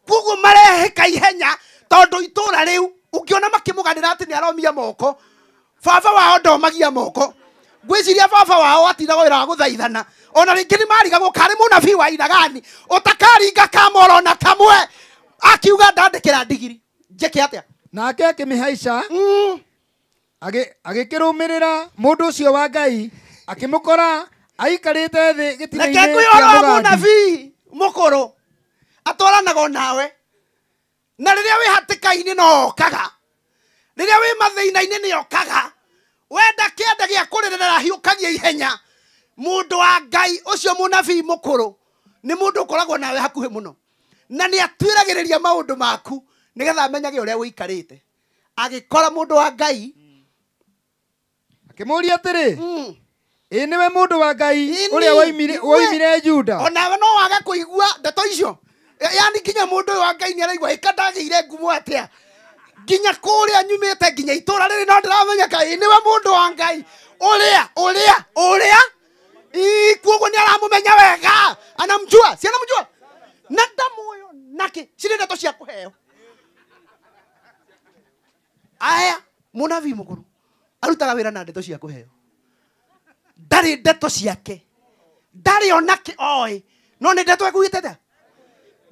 koguo marehĩka ihenya tondũ itũra rĩu ũngĩona makĩmũganĩra atĩ nĩ aromia moko, baba wao ndomagia moko. Ngwĩciria baba wao atindaga wĩra wa gũthaithana, ona rĩngĩ nĩ marigagwo karĩ mũnabii wa iragani ũtakaringa kamoro na kamwe, akiuga ndandĩkĩra ndigiri njĩke atĩa? Nake akĩmĩhaica, agĩkĩrũmĩrĩra mũndũ ũcio wa Ngai, akĩmũkora aikarĩte thĩ gĩtina-inĩ Reke ngwĩre kĩa ũhoro wa mũgandi. Mũnabii mũkũrũ atwaranaga onawe, na rĩrĩa wĩ hatĩka-inĩ no okaga, rĩrĩa wĩ mathĩna-inĩ nĩ okaga, wenda kĩanda gĩa kũrĩrĩra hiũkagia ihenya. Mũndũ wa Ngai ũcio mũnabii mũkũrũ nĩ mũndũ ũkoragwo nawe hakuhĩ mũno, na nĩ atuĩragĩrĩria maũndũ maku nĩgetha amenyage ũrĩa ũikarĩte. Agĩkora mũndũ wa Ngai. Akĩmũũria atĩrĩ, ĩ nĩwe mũndũ wa Ngai ũrĩa woimire Juda? Onawe no wage kũigua ndeto icio. Yani nginya mũndũ ũyũ wa Ngai nĩ araigua ĩka ndagĩire ngumo atĩa nginya kũrĩa nyumĩte nginya itũra rĩrĩ no ndĩramenya kaĩ nĩwe mũndũ wa Ngai ũrĩa ũrĩa ũrĩa. Ii, kuoguo nĩ aramũmenya wega, anamjua, si anamjua na ndamũyo nake cirĩ ndeto cia kũheo. Aya mũnabii mũkũrũ arutaga wĩra na ndeto cia kũheo, ndarĩ ndeto ciake, ndarĩ onake oĩ, no nĩ ndeto ekuugĩte atĩa.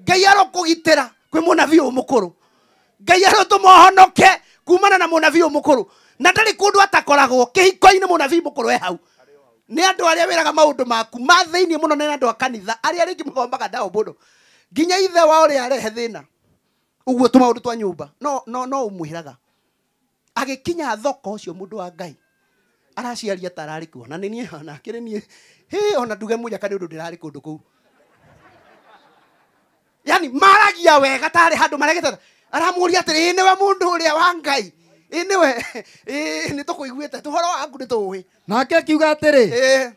Ngai arokũgitĩra kwĩ mũnabii ũyũ mũkũrũ, Ngai arotũma ũhonoke kumana na mũnabii ũyũ mũkũrũ, na ndarĩ kũndũ atakoragwo kĩhiko-inĩ. Mũnabii mũkũrũ e hau nĩ andũ arĩa wĩraga maũndũ maku ma thĩinĩ mũno, nĩ andũ a kanitha arĩa rĩngĩ mũthomaga nao mũno, nginya ithe wa ũrĩa arehe thĩna ũguo tũmaũndũ twa nyũmba no ũmwĩraga. Agĩkinya thoko ũcio mũndũ wa Ngai araciaria ta ararĩ kuo, na nĩ niĩ ona akĩrĩ niĩ hĩ ona nduge mũnyaka nĩ ũndũ ndĩrarĩ kũndũ kũu. Yani maragia wega tarĩ handũ maregete. Aramũria atĩrĩ, ĩ nĩwe mũndũ ũrĩa wa Ngai? Ĩ nĩwe? Ĩ nĩ tũkũiguĩte tũhoro waku nĩ tũĩ. Nake akiuga atĩrĩ,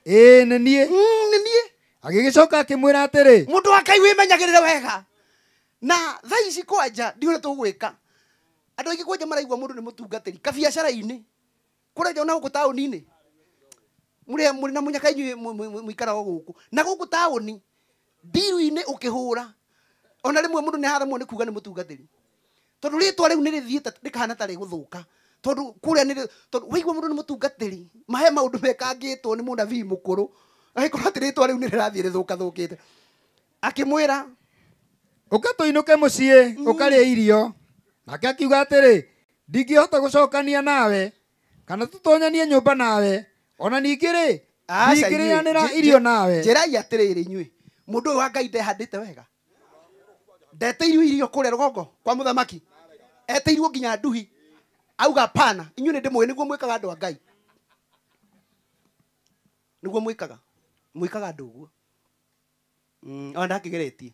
ĩĩ nĩ niĩ. Nĩ niĩ. Agĩgĩcoka akĩmwĩra atĩrĩ, Mũndũ wa Ngai wĩmenyagĩrĩre wega na thaa ici kwanja ndiũrĩa tũgwĩka. Andũ aingĩ kwanja maraigua mũndũ nĩ mũtungatĩri kabiacara-inĩ kũrĩa ona gũkũ taũni-inĩ mũrĩ mũrĩ na mũnyaka inyuĩ mũikaraga gũkũ na gũkũ taũni ndiru-inĩ ũkĩhũra ona rĩmwe mũndũ nĩ haremwo nĩ kuga nĩ mũtungatĩri, tondũ rĩtwa rĩu nĩ rĩthiĩte rĩkahana ta rĩgũthũka, tondũ kũrĩa nĩ tondũ waigua mũndũ nĩ mũtungatĩri mahe maũndũ mekangĩtwo nĩ mũnabii mũkũrũ, agĩkorwo atĩ rĩtwa rĩu nĩ rĩrathiĩ rĩthũkathũkĩte. Akĩmwĩra, ũka tũinũke mũciĩ ũkarĩe irio. Nake akiuga atĩrĩ, ndingĩhota gũcokania nawe kana tũtonyanie nyũmba nawe, ona ningĩ rĩ Aca, ndingĩrĩanĩra inyuĩ, irio nawe. Njĩrai atĩrĩrĩ, inyuĩ mũndũ ũyũ wa Ngai ndehandĩte wega, ndetĩirwo irio kũrĩa rũgongo kwa mũthamaki, etĩirwo nginya nduhi, auga pana. Inyuĩ nĩ ndĩmũĩ nĩguo mwĩkaga andũ a Ngai, nĩguo mwĩkaga andũ ũguo. Ona ndakĩgeretie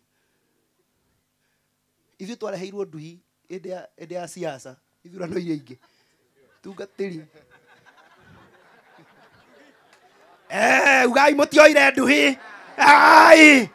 ithuĩ twareheirwo nduhi hĩndĩ ya siasa ithurano iria ingĩ tungatĩri. Ugai mũtioire nduhi ai.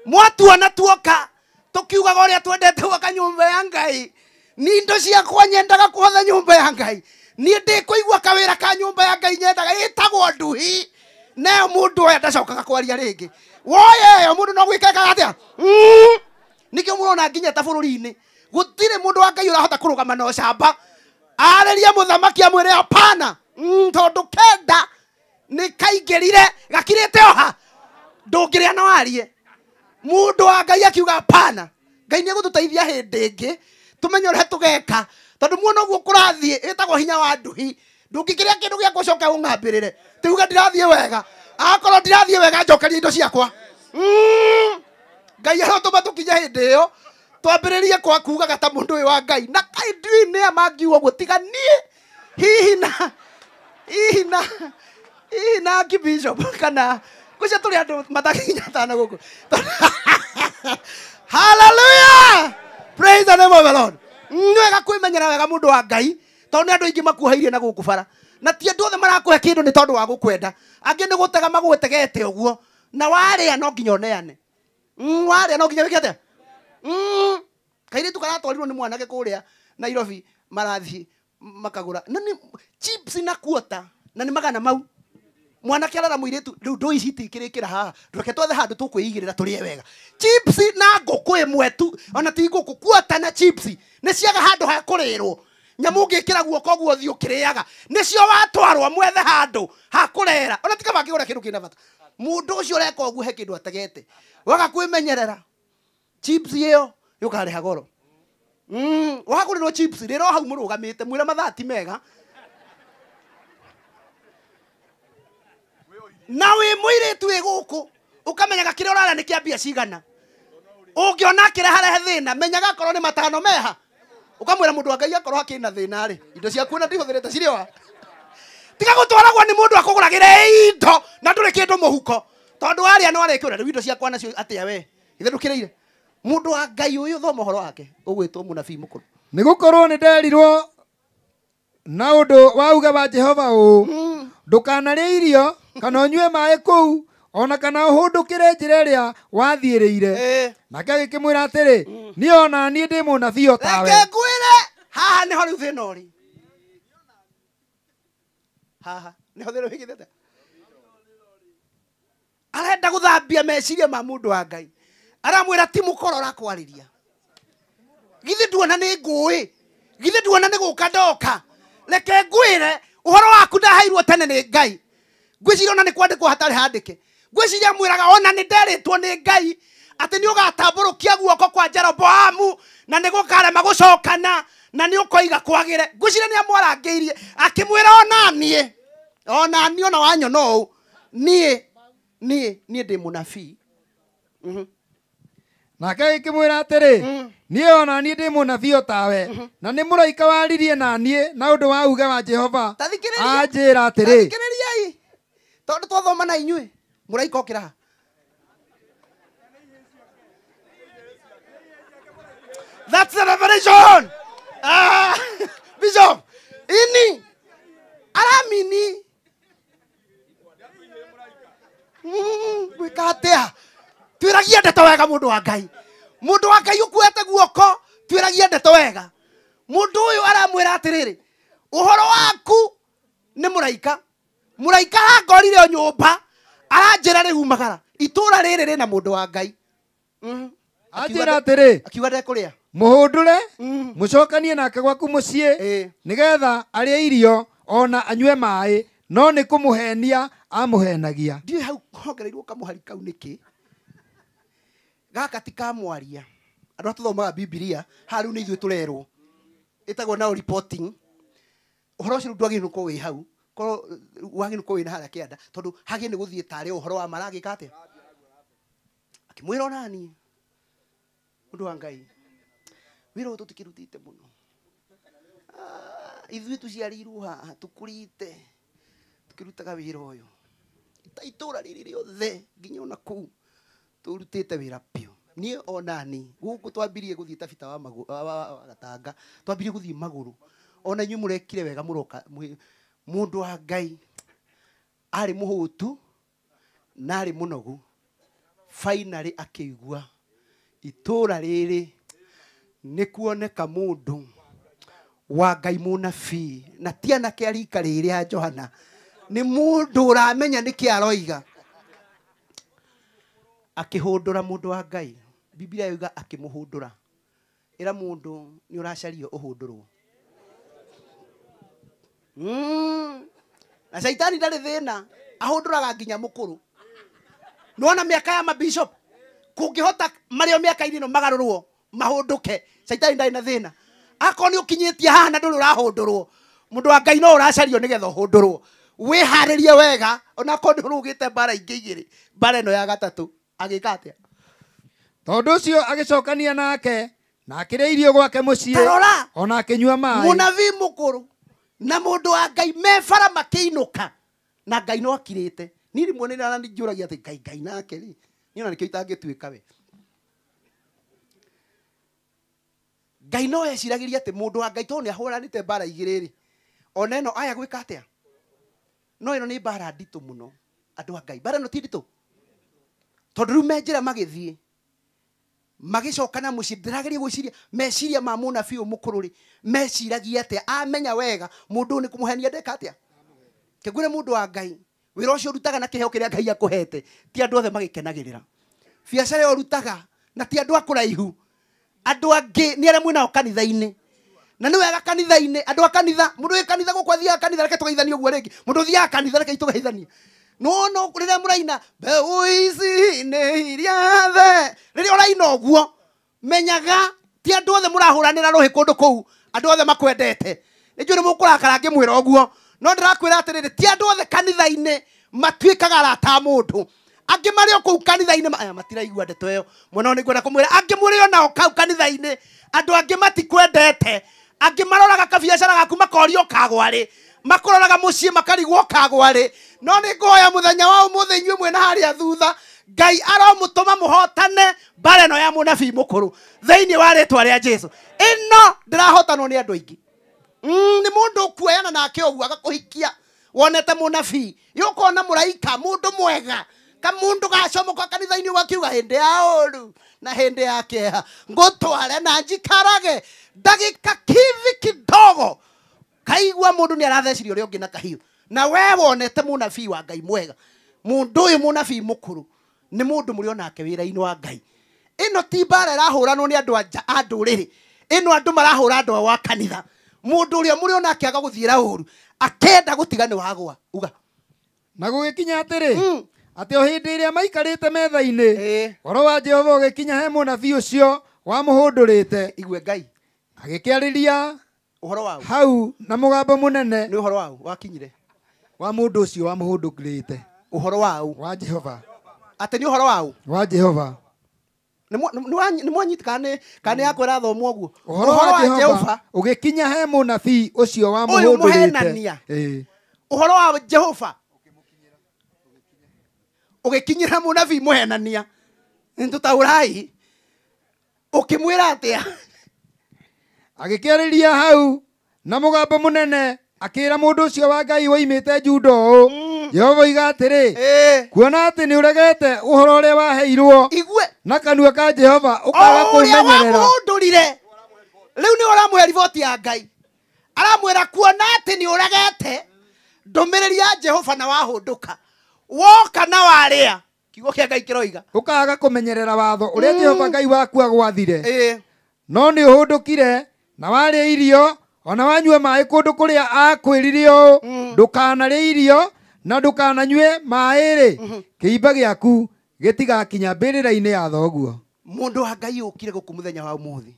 Mwatuona tuoka tukiugaga ũrĩa twendete gwaka nyũmba ya Ngai, ni indo ciakwa nyendaga kũhotha nyũmba ya Ngai, niĩ ndĩkũigua kawĩra ka nyũmba ya Ngai nyendaga ĩtagwo nduhi, nayo mũndũ ũyũ ndacokaga kwaria rĩngĩ. Woye ĩyo mũndũ no gwĩka atĩa? Nĩkĩo mũrona nginya ta bũrũri-inĩ gũtirĩ mũndũ wa Ngai ũrahota kũrũgama na ũcamba arĩrie mũthamaki amwĩre hapana. Tondũ kenda nĩ kaingĩrire gakirĩte oha ndũngĩrĩa na warie. Mũndũ wa Ngai akiuga hapana. Ngai nĩ egũtũteithia hĩndĩ ĩngĩ tũmenye ũrĩa tũgeka, tondũ muona ũguo kũrathiĩ ĩtagwo hinya wa nduhi. Ndũngĩkĩrĩa kĩndũ gĩa gũcoka ũng'ambĩrĩre tiuga ndirathiĩ wega, akorwo ndirathiĩ wega njokeria indo ciakwa. Ngai arotũma tũkinye hĩndĩ ĩyo twambĩrĩrie kwa kugaga ta mũndũ ũyũ wa Ngai, na kaĩ ndiũĩ nĩa mangiuga ũguo tiga niĩ, hihi na Archbishop kana kũcio tũrĩ andũ matakinya tano gũkũ. Hallelujah, praise the name of the Lord. Nĩ wega kwĩmenyera wega mũndũ wa Ngai, tondũ nĩ andũ aingĩ makuoheirie na gũkũ bara. Na ti andũ othe marakũhe kĩndũ nĩ tondũ wa gũkwenda. Angĩ nĩ gũtega magũtegete ũguo. Na warĩa no nginya ũneane. Warĩa no nginya wĩke atĩa? Kairĩtu karatwarirwo nĩ mwanake kũrĩa Nairobi marathiĩ makagũra. Na nĩ chips na kuota na nĩ magana mau. Mwanake arara mũirĩtu rĩu ndũ ici itikĩrĩkĩra haha. Reke twethe handũ tũkwĩigĩrĩra tũrĩe wega. Chips na ngũkũ ĩmwe tu, ona ti ngũkũ, kuota na chips nĩ ciaga handũ ha kũrĩrwo. Nyamũ ũngĩkĩra guoko guo ũthiĩ ũkĩrĩaga. Nĩcio watwarwo mwethe handũ ha kũrera. Ona ti kaba angĩgũra kĩndũ kĩna bata. Mũndũ ũcio ũreka ũguo he kĩndũ ategete. Waga kwĩmenyerera. Chips ĩyo yũkarĩha goro. Wagũrĩrwo chips rĩra o hau mũrũgamĩte mwĩre mathaa ti mega. Na wĩ mũirĩtu wĩ gũkũ ũkamenyaga kĩrĩa ũrarĩa nĩ kĩa mbia cigana. Ũngĩona akĩreharehe thĩna menyaga akorwo nĩ matano meha. Ũkamwĩra mũndũ wa Ngai akorwo hakĩrĩ na thĩna rĩ, indo ciaku ona ndihũthĩrĩte cirĩ wa. Tiga gũtwaragwo nĩ mũndũ akũgũragĩre indo na ndũrĩ kĩndũ mũhuko. Tondũ warĩa no arĩkĩũra rĩu indo ciakwa nacio atĩa we. Ithe ndũkĩrĩire. Mũndũ wa Ngai ũyũ thoma ũhoro wake ũgwĩtwo mũnabii mũkũrũ. Nĩ gũkorwo nĩ nderirwo na ũndũ wa uga wa Jehova ũũ, ndũkanarĩe irio kana ũnyue maĩ kũu ona kana ũhũndũkĩre njĩra ĩrĩa wathiĩrĩire. Nake agĩkĩmwĩra atĩrĩ, niĩ ona niĩ ndĩ mũnabii o tawe. Reke ngwĩre haha nĩho rĩu thĩna ũrĩ. Haha nĩho thĩna wĩkĩte. Arenda gũthambia meciria ma mũndũ wa Ngai. Aramwĩra ti mũkoro ũrakwarĩria. Githĩ nduona nĩ ngũĩ? Githĩ nduona nĩ gũka ndoka? Reke ngwĩre ũhoro waku ndaheirwo tene nĩ Ngai. Ngwĩciria ona nĩ kwandĩkwo hatarĩ handĩke. Ngwĩciria mwĩraga ona nĩ nderĩtwo nĩ Ngai atĩ nĩ ũgatambũrũkia guoko kwa Jeroboamu na nĩ gũkarema gũcokana na nĩ ũkoiga kwagĩre. Ngwĩciria nĩ amwarangĩirie akĩmwĩra ona niĩ, ona niĩ ona wanyona ũũ, niĩ niĩ niĩ ndĩ mũnabii. Nake agĩkĩmwĩra atĩrĩ, niĩ ona niĩ ndĩ mũnabii o tawe, na nĩ mũraika waririe na niĩ na ũndũ wa uge wa Jehova anjĩra atĩrĩ. Tathikĩrĩriai tondũ twathoma na inyuĩ mũraika okĩra haha. That's the revelation. Bishop, ini aramini gwĩka atĩa? Twĩragie ndeto wega mũndũ wa Ngai. Mũndũ wa Ngai ũkuĩte guoko, twĩragie ndeto wega. Mũndũ ũyũ aramwĩra atĩrĩrĩ, ũhoro waku nĩ mũraika. Mũraika arangorire o nyũmba, aranjĩra rĩu magara. Itũra rĩrĩ rĩna mũndũ wa Ngai. Anjĩra atĩrĩ, akiuga ndekũrĩa. Mũhũndũre, mũcokanie nake gwaku mũciĩ, nĩgetha arĩe irio ona anyue maĩ, no nĩ kũmũhenia amũhenagia. Ndiũĩ hau hongereirwo kamũhari kau nĩkĩ. Gaka ti kamwaria. Andũ arĩa tũthomaga Bibilia, haha rĩu nĩ ithuĩ tũrerwo. Ĩtagwo now reporting. Ũhoro ũcio rĩu ndwagĩrĩirwo gũkorwo wĩ hau. Korwo wagĩrĩirwo gũkorwo wĩna harĩa kĩanda, tondũ hagĩrĩire nĩ gũthiĩ tarĩ ũhoro wa maragĩka atĩa. Akĩmwĩra ona niĩ, mũndũ wa Ngai, wĩra ũyũ tũtikĩrutĩte mũno. Ithuĩ tũciarĩirwo haha, tũkũrĩte, tũkĩrutaga wĩra ũyũ. Itũra rĩrĩ rĩothe nginya ona kũu tũrutĩte wĩra biũ. Niĩ ona niĩ gũkũ twambirie gũthiĩ tabita wa Gatanga, twambirie gũthiĩ magũrũ. Ona inyuĩ mũrekire wega mũroka. Mũndũ wa Ngai arĩ mũhũtu na arĩ mũnogu. Finally akĩigua itũra rĩrĩ nĩ kuoneka mũndũ wa Ngai mũnabii, na ti anake a rika rĩrĩ a Johana, nĩ mũndũ ũramenya nĩkĩ aroiga. Akĩhũndũra mũndũ wa Ngai. Biblia yuga akĩmũhũndũra. Ĩra mũndũ nĩ ũracario ũhũndũrwo. Na caitani ndarĩ thĩna, ahũndũraga nginya mũkũrũ. Nĩwona mĩaka ya mabishop kũngĩhota marĩ o mĩaka-inĩ ĩno magarũrwo mahũndũke, caitani ndarĩ na thĩna. Akorwo nĩ ũkinyĩtie haha na ndũrĩ ũrahũndũrwo, mũndũ wa Ngai no ũracario nĩgetha ũhũndũrwo. Wĩharĩrie wega, onakorwo nĩ ũrũgĩte mbara ingĩ igĩrĩ, mbara ĩno ya gatatũ agĩka atĩa? Tondũ ũcio agĩcokania nake na akĩrĩa irio gwake mũciĩ, ona akĩnyua maĩ. Mũnabii mũkũrũ na mũndũ wa Ngai me bara makĩinũka, na Ngai no akirĩte. Niĩ rĩmwe nĩ njũragia atĩ Ngai Ngai nake rĩ, niĩ ona nĩkĩo itangĩtuĩka we. Ngai no eciragĩria atĩ mũndũ wa Ngai tondũ nĩ ahũranĩte mbara igĩrĩ rĩ, ona ĩno aya gwĩka atĩa? No ĩno nĩ mbara nditũ mũno andũ a Ngai. Mbara ĩno ti nditũ tondũ rĩu me njĩra magĩthiĩ magĩcoka na mũciĩ. Ndĩrageria gwĩciria meciria ma mũnabii ũyũ mũkũrũ rĩ, meciragia atĩa? Amenya wega mũndũ ũyũ nĩ kũmũhenia ndeka atĩa. Kĩngwĩre mũndũ wa Ngai, wĩra ũcio ũrutaga na kĩheo kĩrĩa Ngai akũhete ti andũ othe magĩkenagĩrĩra. Biacara ĩyo ũrutaga na ti andũ a kũraihu, andũ angĩ nĩ arĩa mwĩnao kanitha-inĩ. Na nĩ wega kanitha-inĩ, andũ a kanitha, mũndũ wĩ kanitha gũkũ athiaga kanitha, reke tũgeithanie ũguo rĩngĩ. Mũndũ ũthiaga kanitha, reke tũgeithanie. No no rĩrĩa mũraina mbeũ ici nĩ iria the, rĩrĩa ũraina ũguo menyaga ti andũ othe mũrahũranĩra rũhĩ kũndũ kũu, andũ othe makwendete. Nĩ njũĩ nĩ mũkũrakara ngĩmwĩra ũguo, no ndĩrakwĩra atĩrĩrĩ, ti andũ othe kanitha-inĩ matuĩkaga arata a mũndũ. Angĩ marĩ o kũu kanitha-inĩ, aya matiraigua ndeto ĩyo mũno, nĩ ngwenda kũmwĩra angĩ mũrĩ o nao kau kanitha-inĩ, andũ angĩ matikwendete. Angĩ maroraga kabiacara gaku makorio kagwa rĩ, makũroraga mũciĩ makarigwo kagwa rĩ. No nĩ ngũhoya mũthenya wa ũmũthĩ inyuĩ mwĩna harĩa thutha, Ngai aromũtũma mũhotane mbara ĩno ya mũnabii mũkũrũ thĩinĩ wa rĩtwa rĩa Jesu. Ĩno ndĩrahotanwo nĩ andũ aingĩ. Nĩ mũndũ ũkuoyana nake ũguo agakũhikia wonete mũnabii, yũkona mũraika, mũndũ mwega, kamundu gacomoka kanitha-inĩ ũgakiuga hĩndĩ ya ũru na hĩndĩ ya kĩeha ngũtware na njikarage ndagĩka kivi kidogo, kaigua mũndũ nĩ aratheciria ũrĩa ũngĩ na kahiũ. Na we wonete mũnabii wa Ngai mwega, mũndũ ũyũ mũnabii mũkũrũ nĩ mũndũ mũrĩ onake wĩra-inĩ wa Ngai. Ĩno ti mbara ĩrahũranwo nĩ andũ a ndũrĩrĩ, ĩno andũ marahũra andũ a kanitha. Mũndũ ũrĩa mũrĩ onake aga gũthiĩra ũru akenda gũtiga nĩ wagwa uga. Na gũgĩkinya atĩrĩ, atĩ o hĩndĩ ĩrĩa maikarĩte metha-inĩ, ũhoro wa Jehova ũgĩkinya he mũnabii ũcio wamũhũndũrĩte. Igue Ngai agĩkĩarĩria ũhoro wau hau na mũgambo mũnene. Nĩ ũhoro wau wakinyire wa mũndũ ũcio wamũhũndũrĩte. Ũhoro wau wa Jehova. Atĩ nĩ ũhoro wau wa Jehova. Nĩ mwanyita kana nĩ yakwa ĩrathomwo ũguo? Ũhoro wa Jehova ũgĩkinya he mũnabii ũcio Ũyũ mũhenania. wamũhũndũrĩte. Ũhoro wa Jehova ũgĩkinyĩra mũnabii mũhenania, nĩtũtaũrai ũkĩmwĩra atĩa? Agĩkĩarĩria hau na mũgambo mũnene akĩra mũndũ ũcio wa Ngai woimĩte Juda ũũ, Jehova oiga atĩrĩ, kuona atĩ nĩ ũregete ũhoro ũrĩa waheirwo igue na kanua ka Jehova ũkaga ũrĩa kũmenyerera. wamũhũndũrire. Rĩu nĩ ũramũhe riboti ya Ngai, aramwĩra kuona atĩ nĩ ũregete ndũmĩrĩri ya Jehova na wahũndũka woka na warĩa, kiugo kĩa Ngai kĩroiga ũkaga kũmenyerera watho ũrĩa Jehova Ngai waku agwathire, no nĩ ũhũndũkire na warĩa irio ona wanyua maĩ kũndũ kũrĩa akwĩrire ũũ, ndũkanarĩe irio na ndũkananyue maĩ-rĩ, kĩimba gĩaku gĩtigakinya mbĩrĩra-inĩ ya thoguo. Mũndũ wa Ngai ũkire gũkũ mũthenya wa ũmũthĩ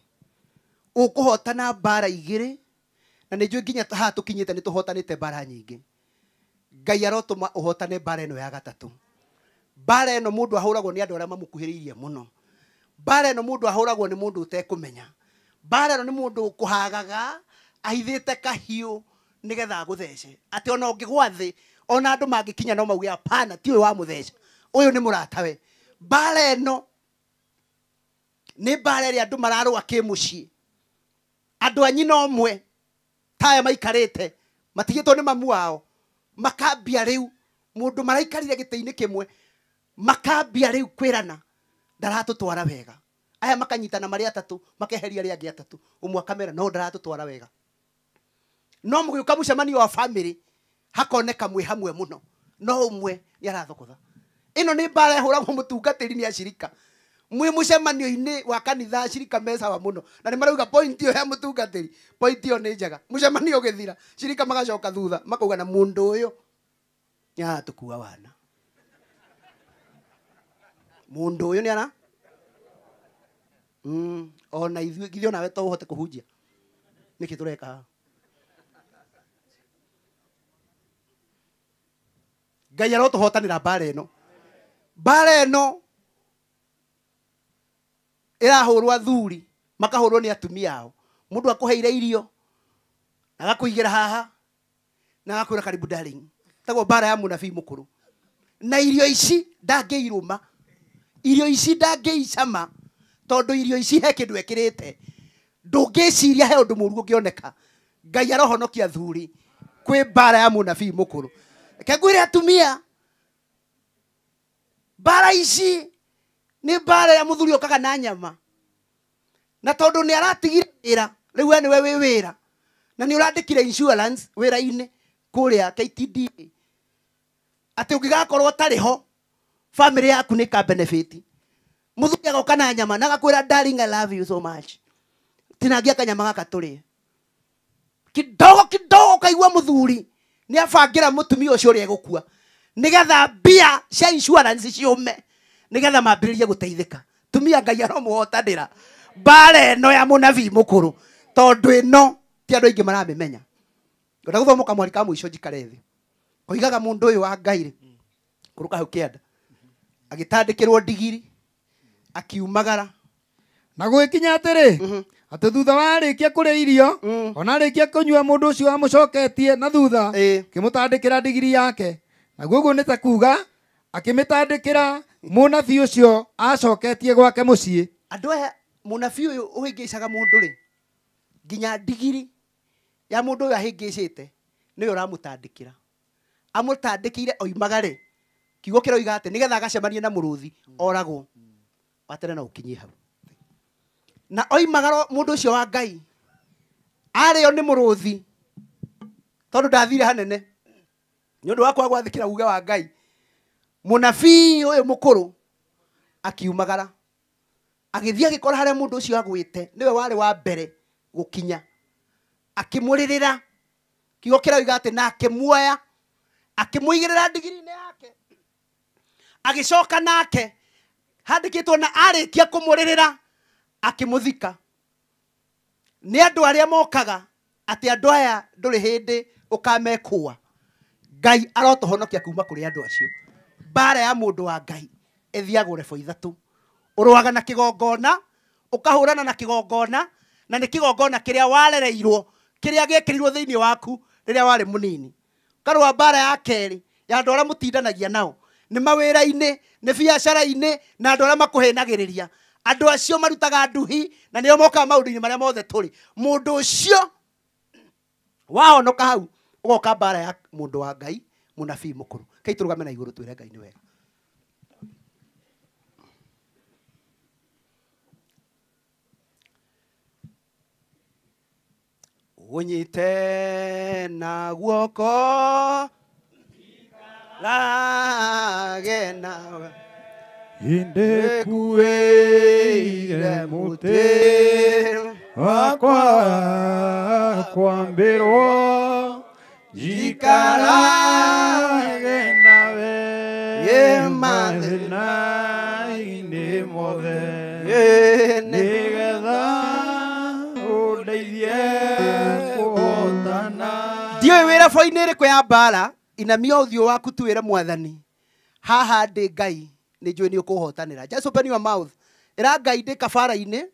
ũkũhotana mbara igĩrĩ, na nĩ njũĩ nginya haha tũkinyĩte nĩ tũhotanĩte mbara nyingĩ. Ngai arotũma ũhotane mbara ĩno ya gatatũ. Mbara ĩno mũndũ ahũragwo nĩ andũ arĩa mamũkuhĩrĩirie mũno. Mbara ĩno mũndũ ahũragwo nĩ mũndũ ũtekũmenya. Mbara ĩno nĩ mũndũ ũkũhagaga ahithĩte kahiũ nĩgetha agũthece, atĩ ona ũngĩgwa thĩ ona andũ mangĩkinya no mauge hapana, ti ũyũ wamũtheca, ũyũ nĩ mũratawe. Mbara ĩno nĩ mbara ĩrĩa andũ mararũa kĩmũciĩ, andũ a nyina ũmwe taya maikarĩte matigĩtwo nĩ mamu wao, makambia rĩu mũndũ maraikarire gĩtĩ-inĩ kĩmwe, makambia rĩu kwĩrana ndaratũtwara wega. Aya makanyitana marĩ atatũ, makeheria arĩa angĩ atatũ, ũmwe akamera no ndaratũtwara wega. No mũgĩũka mũcemanio wa family hakoneka mwĩ hamwe mũno, no ũmwe nĩ arathokotha. Ĩno nĩ mbara ĩhũragwo mũtungatĩri nĩ acirika. Mwĩ mũcemanio-inĩ wa kanitha acirika me sawa mũno, na nĩ marauga point ĩyo ya mũtungatĩri, point ĩyo nĩ njega. Mũcemanio ũgĩthira, cirika magacoka thutha makauga na mũndũ ũyũ nĩ aratũkua wana, mũndũ ũyũ nĩ ara ona ithuĩ githĩ onawe to ũhote kũhunjia, nĩkĩ tũreka haha? Ngai arotũhotanĩra mbara ĩno. Mbara ĩno ĩrahũrwo athuri makahũrwo nĩ atumia ao. Mũndũ akũheire irio agakũigĩra haha na agakwĩra karibu darling. Tagwo mbara ya mũnabii mũkũrũ. Na irio ici ndangĩirũma, irio ici ndangĩicama, tondũ irio ici he kĩndũ ekĩrĩte ndũngĩciria he ũndũ mũru ũngĩoneka. Ngai arohonokia athuri kwĩ mbara ya mũnabii mũkũrũ. Reke ngwĩre atumia, mbara ici nĩ mbara ya mũthuri ũkaga na nyama. Na tondũ nĩ aratigire wĩra, rĩu we nĩwe wĩ wĩra. Na nĩ ũrandĩkire insurance wĩra-inĩ kũrĩa KTDA. Atĩ ũngĩgakorwo ũtarĩ ho, family yaku nĩ ka benefit. Mũthuri agoka na nyama na agakwĩra darling I love you so much. Tinangia kanyama gaka tũrĩe. Kidogo kidogo kaigua mũthuri nĩ abangira mũtumia ũcio ũrĩa egũkua nĩgetha mbia cia insurance ciũme nĩgetha mambĩrĩrie gũteithĩka. Tumia Ngai aromũhotanĩra mbara ĩno ya mũnabii mũkũrũ tondũ ĩno ti andũ aingĩ maramĩmenya. Ngwenda gũthoma kamwari ka mũico njikare thĩ. Koigaga mũndũ ũyũ wa Ngai rĩ, kũrũka hau kĩanda agĩtandĩkĩrwo ndigiri akiumagara. Na gwĩkinya atĩrĩ, atĩ thutha wa arĩkia kũrĩa irio, ona arĩkia kũnyua mũndũ ũcio amũcoketie na thutha, kĩmũtandĩkĩra ndigiri yake. Naguo ũguo nĩ ta kuga akĩmĩtandĩkĩra mũnabii ũcio acoketie gwake mũciĩ. Andũ aya mũnabii ũyũ ũhĩngĩcaga mũndũ rĩ, nginya ndigiri ya mũndũ ũyũ ahĩngĩcĩte nĩwe ũramũtandĩkĩra. Amũtandĩkĩire oimagare, kiugo kĩroiga atĩ nĩgetha agacemanie na mũrũthi oragwo. Watere na ũkinyie hau. Na oimagaro mũndũ ũcio wa Ngai arĩo nĩ mũrũthi tondũ ndathire hanene nĩ ũndũ wa kwaga gwathĩkĩra uge wa Ngai. Mũnabii ũyũ mũkũrũ akiumagara agĩthiĩ agĩkora harĩa mũndũ ũcio agwĩte nĩwe warĩ wa mbere gũkinya, akĩmũrĩrĩra. Kiugo kĩroiga atĩ na akĩmuoya akĩmũigĩrĩra ndigiri-inĩ yake agĩcoka nake handĩkĩtwo na arĩkia kũmũrĩrĩra akĩmũthika. Nĩ andũ arĩa mokaga atĩ andũ aya ndũrĩ hĩndĩ ũkamekũa. Ngai arotũhonokia kuma kũrĩ andũ acio. Mbara ya mũndũ wa Ngai ĩthiagwo rebo ithatũ. Ũrũaga na kĩgongona, ũkahũrana na kĩgongona, na nĩ kĩgongona kĩrĩa warereirwo, kĩrĩa gĩekĩrirwo thĩinĩ waku rĩrĩa warĩ mũnini. Ũkarũa mbara ya kerĩ ya andũ arĩa mũtindanagia nao, nĩ mawĩra-inĩ, nĩ biacara-inĩ, na andũ arĩa makũhenagĩrĩria. Andũ acio marutaga nduhi na nĩo mokaga maũndũ-inĩ marĩa mothe tũrĩ. Mũndũ ũcio wahonoka hau ũgoka mbara ya mũndũ wa Ngai mũnabii mũkũrũ. Kai tũrũgame na igũrũ twĩre Ngai nĩ wega. Ũnyite na guoko lage nawe Indekueire mũtĩ wakwa kwambĩrwo njikarage nawe mathĩna-inĩ mothe nĩgetha ũndeithie kũhotana. Ndiũĩ wĩra boinĩ ĩrĩkũ ya mbara, inamia ũthiũ waku tuĩre Mwathani haha ndĩ Ngai nĩ njũĩ nĩ ũkũhotanĩra. Just open your mouth. Ĩra Ngai ndĩ kabara-inĩ,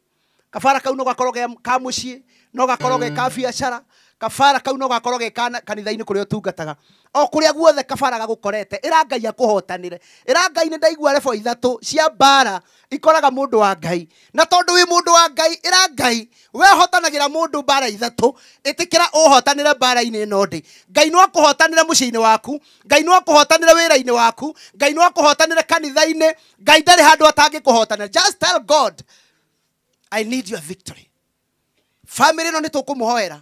kabara kau no gakorwo ge ka mũciĩ, no gakorwo ge ka biacara, kabara kau no gakorwo ge ka kanitha-inĩ kũrĩa ũtungataga. O kũrĩa guothe kabara gagũkorete, ĩra Ngai akũhotanĩre. Ĩra Ngai nĩ ndaigua rebo ithatũ cia mbara ikoraga mũndũ wa Ngai. Na tondũ wĩ mũndũ wa Ngai, ĩra Ngai we ũhotanagĩra mũndũ mbara ithatũ, ĩtĩkĩra ũhotanĩre mbara-inĩ ĩno ndĩ. Ngai no akũhotanĩre mũciĩ-inĩ waku, Ngai no akũhotanĩre wĩra-inĩ waku, Ngai no akũhotanĩre kanitha-inĩ, Ngai ndarĩ handũ atangĩkũhotanĩra. Just tell God, I need your victory. Family ĩno nĩ tũkũmũhoera.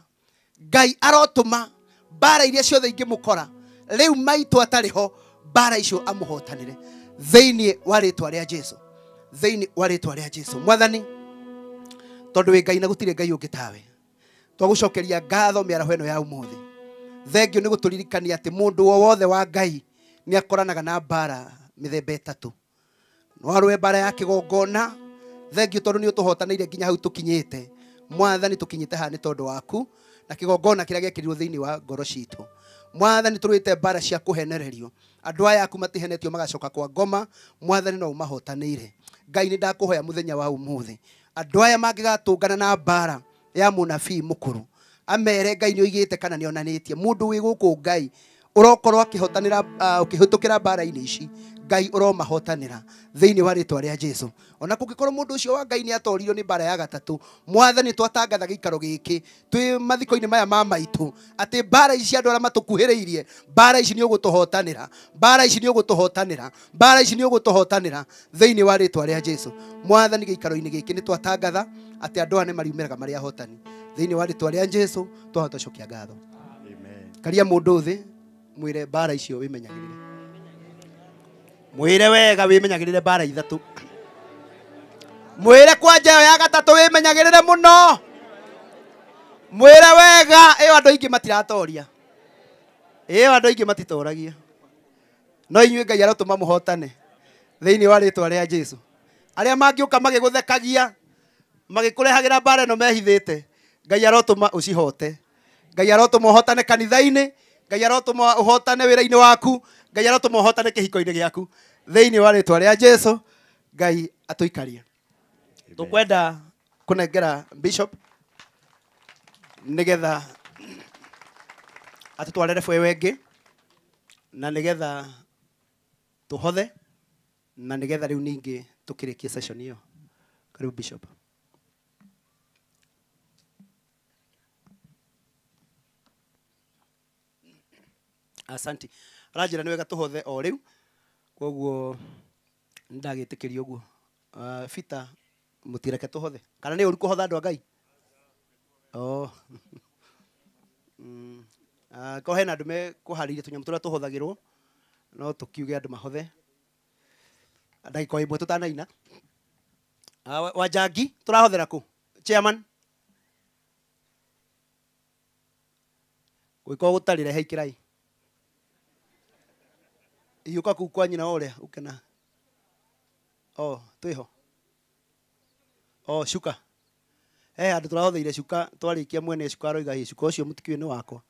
Ngai arotũma mbara iria ciothe ingĩmũkora rĩu maitũ atarĩ ho, mbara icio amũhotanĩre thĩinĩ wa rĩtwa rĩa Jesu, thĩinĩ wa rĩtwa rĩa Jesu. Mwathani, tondũ wĩ Ngai na gũtirĩ Ngai ũngĩ tawe, twagũcokeria ngatho mĩaraho ĩno ya ũmũthĩ. Thengio nĩ gũtũririkania atĩ mũndũ o wothe wa Ngai nĩ akoranaga na mbara mĩthemba ĩtatũ. No arũe mbara ya kĩgongona. Thengio tondũ nĩ ũtũhotanĩire nginya hau tũkinyĩte. Mwathani, tũkinyĩte haha nĩ tondũ waku na kĩgongona kĩrĩa gĩekĩrirwo thĩinĩ wa ngoro citũ. Mwathani, tũrũĩte mbara cia kũhenererio. Andũ aya aku matihenetio magacoka kwa ngoma. Mwathani, no ũmahotanĩire. Ngai, nĩ ndakũhoya mũthenya wa ũmũthĩ, andũ aya mangĩgatũngana na mbara ya mũnabii mũkũrũ, amere Ngai nĩ oigĩte kana nĩ onanĩtie mũndũ wĩ gũkũ Ngai ũrokorwo akĩhotanĩra, ũkĩhĩtũkĩra mbara-inĩ ici, Ngai ũromahotanĩra thĩinĩ wa rĩtwa rĩa Jesu. Ona kũngĩkorwo mũndũ ũcio wa Ngai nĩ atoririo nĩ mbara ya gatatũ, mwathani twatangatha gĩikaro gĩkĩ twĩ mathiko-inĩ maya ma maitũ atĩ mbara ici andũ arĩa matũkuhĩrĩirie, mbara ici nĩ ũgũtũhotanĩra, mbara ici nĩ ũgũtũhotanĩra, mbara ici nĩ ũgũtũhotanĩra thĩinĩ wa rĩtwa rĩa Jesu. Mwathani gĩikaro-inĩ gĩkĩ nĩ twatangatha atĩ andũ aya nĩ mariumĩraga marĩ ahotani thĩinĩ wa rĩtwa rĩa Jesu. Twahota cokia ngatho. Karia mũndũ thĩ mwĩre mbara icio wĩmenyagĩrĩre, mwĩre wega wĩmenyagĩrĩre mbara ithatũ, mwĩre kwanja ĩyo ya gatatũ wĩmenyagĩrĩre mũno, mwĩre wega ĩyo andũ aingĩ matiratoria, ĩyo andũ aingĩ matitoragia, no inyuĩ Ngai arotũma mũhotane thĩinĩ wa rĩtwa rĩa Jesu. Arĩa mangĩũka magĩgũthekagia magĩkũrehagĩra mbara ĩno mehithĩte, Ngai arotũma ũcihote. Ngai arotũma ũhotane kanitha-inĩ, Ngai arotũma ũhotane wĩra-inĩ waku, Ngai arotũma ũhotane kĩhiko-inĩ gĩaku thĩinĩ wa rĩtwa rĩa Jesu. Ngai atũikarie. Tũkwenda kũnengera bishop nĩgetha atũtwarĩre bwewe ĩngĩ, na nĩgetha tũhothe, na nĩgetha rĩu ningĩ tũkĩrĩkie session ĩyo. Karibu bishop. Asanti. Aranjĩra nĩ wega tũhothe o rĩu, koguo nĩndagĩtĩkĩria ũguo. Peter, mũtireke tũhothe kana nĩ ũru kũhotha andũ a Ngai? Oh. Ko hena andũ mekũharĩirie tũnyamũ tũrĩa tũhothagĩrwo, no tũkiuge andũ mahothe ndagĩka ĩmwe tũtanaina. Wanjangi tũrahothera kũ? Chairman, gwĩka gũtarĩ rehe ikĩrai iuka kuu kwa nyina ũrĩa ukena. Oh, twĩho. Oh, cuka. Andũ tũrahotheire cuka, twarĩkia mwene cuka aroiga hĩ cuka ũcio mũtikĩũĩ nĩ wakwa.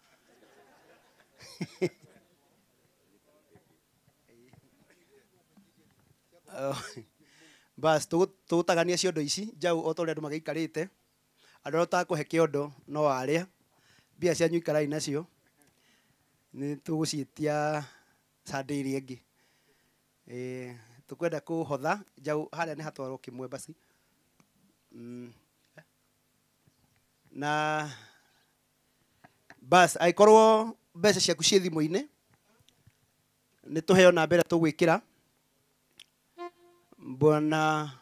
Bas tũgũtagania ciondo ici njaũ o ta ũrĩa andũ magĩikarĩte. Andũ arĩa ũtakũhe kĩondo no arĩa, mbia cianyu ikarai nacio, nĩ tũgũciĩtia Sunday ĩrĩa ĩngĩ. Tũkwenda kũhotha njaũ harĩa nĩ hatwarwo kĩmwe basi. Na bas angĩkorwo mbeca ciaku ciĩ thimũ-inĩ nĩ tũheo namba ĩrĩa tũgwĩkĩra. Bwana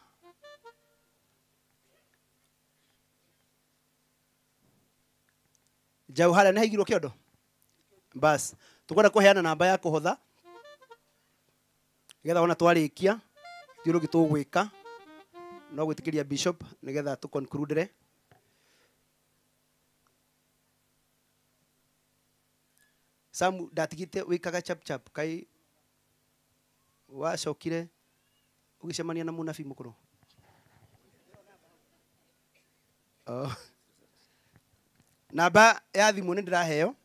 njaũ harĩa nĩ haigirwo kĩondo. Bas tũkwenda kũheana namba ya kũhotha nĩgetha wona twarĩkia ti ũndũ ũngĩ tũgwĩka no gwĩtĩkĩria bishop nĩgetha tũ conclude. Sam ndatigite wĩkaga chap chap kai wacokire ũgĩcemania na mũnabii mũkũrũ. Oh. Namba ya thimũ nĩ ndĩraheo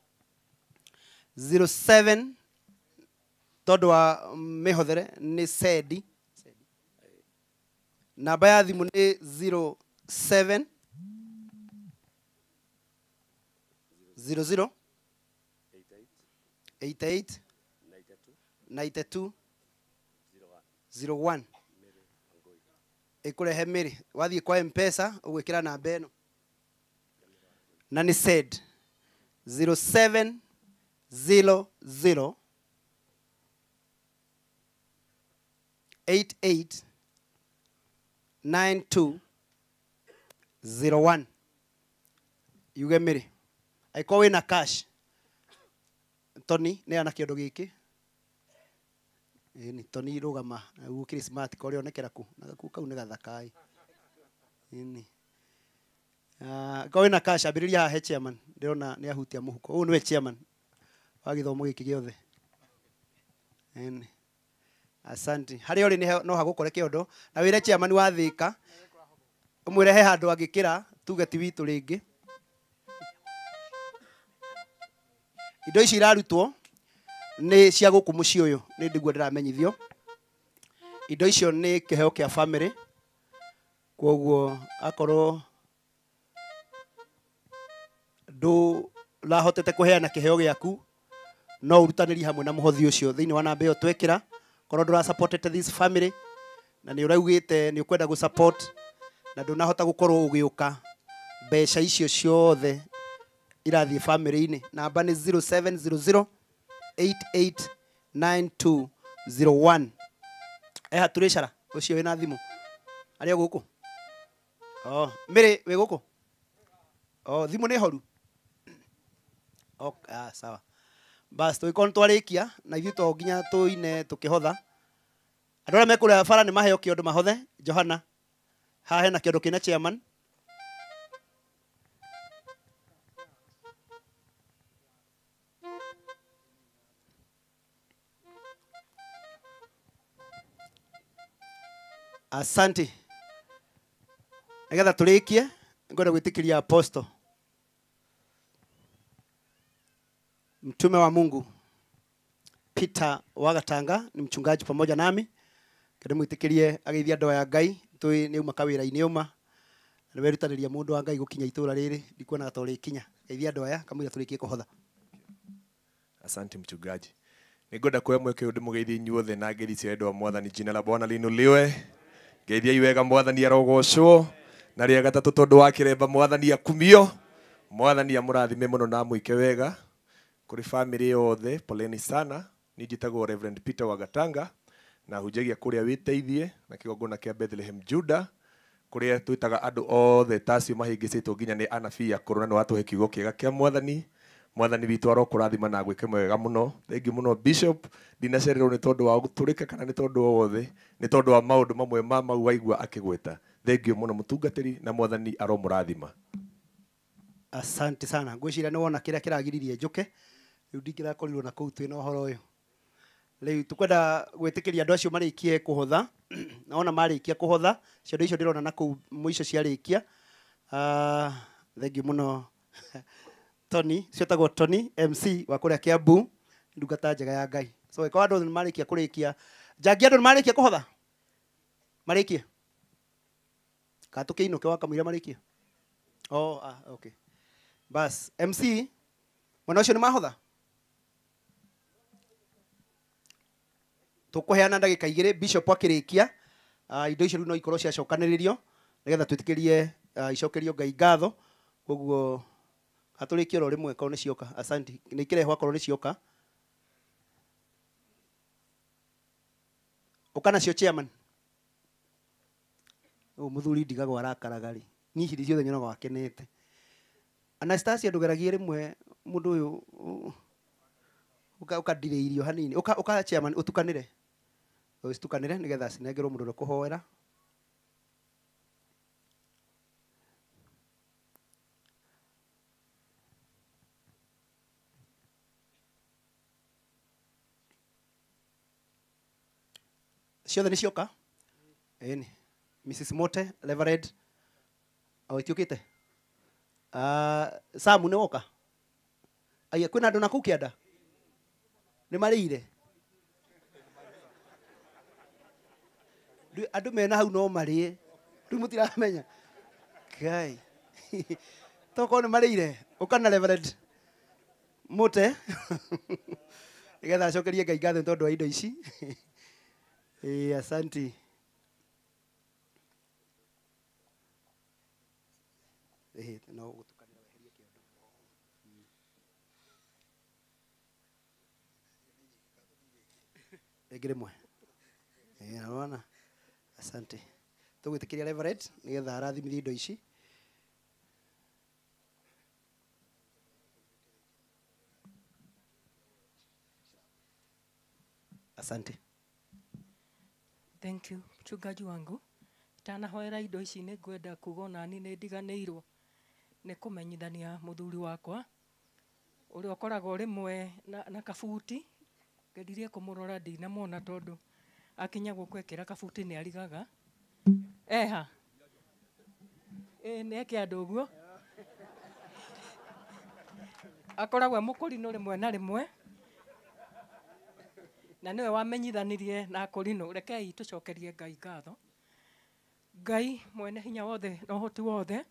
07 tondũ wa mĩhothere nĩ sendi. Namba ya thimũ nĩ 07 00 88 92 01. Ĩkũrehe mĩrĩ wathiĩ kwa M-Pesa ũgwĩkĩra namba ĩno na nĩ said 07 00 88 92 01. Yuge mĩrĩ angĩkorwo wĩna cash Tony neana kĩondo gĩkĩ. Ĩni Tony rũgama gũkĩrĩ smart ko rĩonekera kũ na gakuo kau nĩ gathaka. Ĩni ko wĩna cash ambĩrĩria haha he chairman, ndĩrona nĩ ahutia mũhuko. Ũyũ nĩwe chairman wa gĩthomo gĩkĩ gĩothe. Ĩni asante. Harĩa ũrĩ no hagũkore kĩondo na wĩre chairman wa Thĩka ũmwĩre he handũ angĩkĩra tuge ti witũ rĩngĩ. Indo ici irarutwo nĩ cia gũkũ mũciĩ ũyũ nĩ ndiguo ndĩramenyithio. Indo icio nĩ kĩheo kĩa family, koguo akorwo ndũrahotete kũheana kĩheo gĩaku no ũrutanĩrie hamwe na mũhothi ũcio thĩinĩ wa namba ĩyo twekĩra Korwo ndũra supportete this family na nĩ ũraugĩte nĩ ũkwenda gũ support na ndũnahota gũkorwo ũgĩũka, mbeca icio ciothe irathiĩ family-inĩ. Namba nĩ 0700 889201. Eha tũrĩcara ũcio wĩna thimũ arĩ o gũkũ. Oh, Mary wĩ gũkũ? Oh, thimũ nĩ horu? Okay, ah, sawa. Bas tũgĩkorwo nĩ twarĩkia na ithuĩ to nginya tũine tũkĩhotha. Andũ arĩa mekũrĩa bara nĩ maheo kĩondo mahothe. Johana haha hena kĩondo kĩna chairman. Asante. Nigetha tũrĩkie ngwenda gwĩtĩkĩria apostle mtume wa Mungu Peter Wagatanga ni mchungaji pamoja nami. Kende mwĩtĩkĩrie ageithia andũ aya Ngai tũĩ nĩ uma kawĩra-inĩ uma na werutanĩria mũndũ wa Ngai gũkinya itũra rĩrĩ ndikuonaga ta ũrĩkinya. Geithia andũ aya kamũira tũrĩkie kũhotha. Asante mchungaji. Nĩngwenda kuoya mweke ũyũ ndĩmũgeithie inyuothe na ngeithi cia wendo wa Mwathani. Jina la Bwana liinuliwe. Ngeithiai wega Mwathani arogocwo. Na rĩa gatatũ tondũ wa kĩremba Mwathani akumio. Mwathani amũrathime mũno na amwĩke wega. Kũrĩ family yothe poleni sana. Niĩ njĩtagwo Reverend Peter Wagatanga na hunjagia kũrĩa wĩteithie na kĩgongona kĩa Bethlehem Judah kũrĩa twĩtaga andũ othe ta acio mahĩngĩcĩtwo nginya nĩ anabii akũrũ na nĩ watũhe kiugo kĩega kĩa Mwathani. Mwathani witũ arokũrathima na agwĩke wega mũno. Thengiũ mũno Bishop, ndinacererwo nĩ tondũ wa gũtũrĩka kana nĩ tondũ o wothe, nĩ tondũ wa maũndũ mamwe ma mau waigua akĩgweta. Thengiũ mũno mũtungatĩri na Mwathani aromũrathima. Asante sana. Ngwĩciria nĩ wona kĩrĩa kĩragiririe njũke. Rĩu ndingĩrakorirwo na kũu twĩna ũhoro ũyũ. Rĩu tũkwenda gwĩtĩkĩria andũ acio marĩkie kũhotha. Naona marĩkia kũhotha, ciondo icio ndĩrona na kũu mũico ciarĩkia. Thengiũ mũno Tony, ciĩtagwo Tony MC wa kũrĩa Kiambu, ndungata njega ya Ngai. So ĩkorwo andũ nĩ marĩkia kũrĩkia. Njangi andũ nĩ marĩkia kũhotha? Marĩkie? Kana tũkĩinũke wakamũira marĩkie? Oh, ah, okay. Bas, MC, mwena ũcio nĩ mahotha? Tũkũheana ndagĩka igĩrĩ Bishop akĩrĩkia. Indo icio rĩu no ikorwo ciacokanĩrĩrio nĩgetha twĩtĩkĩrie icokerio Ngai ngatho. Koguo atũrĩkie oro rĩmwe korwo nĩ cioka. Asante. Nĩ ikĩrehwo akorwo nĩ cioka. Ũka nacio chairman. Ũyũ mũthuri ndigagwo arakaraga rĩ. Niĩ hĩndĩ ciothe nyonaga akenete. Anastasia ndũgeragie rĩmwe mũndũ ũyũ ũkandirĩ irio hanini. Ũka chairman ũtukanĩre. Ũcitukanĩre nĩgetha cinengerwo mũndũ ũrĩa ũkũhoera. Ciothe nĩ cioka? Ĩni. Mrs. Mote, Reverend, o itiũkĩte? Samu nĩ woka? Aya, kwĩna andũ na kũu kĩanda? Nĩ marĩire? Andũ mena hau no marĩe. Rĩu mũtiramenya. Ngai. Tokorwo nĩ marĩire. Ũka na Reverend Mote. Nĩgetha acokerie Ngai ngatho nĩ tondũ wa indo ici. Asante. No gũtukanĩra weherie kĩondo. Rĩngĩ rĩmwe. Naona. Asante. Tũgwĩtĩkĩria Reverend nĩgetha arathimithie indo ici. Asante. Thank you, mchungaji wangu. Tanahoera indo ici nĩ ngwenda kuga ona niĩ nĩ ndiganĩirwo nĩ kũmenyithania mũthuri wakwa ũrĩa ũkoragwo rĩmwe na kabuti. Ngeririe kũmũrora ndinamwona tondũ akinya gũkũ ekĩra kabuti nĩ arigaga. Eha. Nĩ eke andũ ũguo. Akoragwo e mũkũrinũ rĩmwe na rĩmwe. Na nĩwe wamenyithanirie na akũrinũ. Rekei tũcokerie Ngai ngatho. Ngai mwene hinya wothe na ũhoti wothe,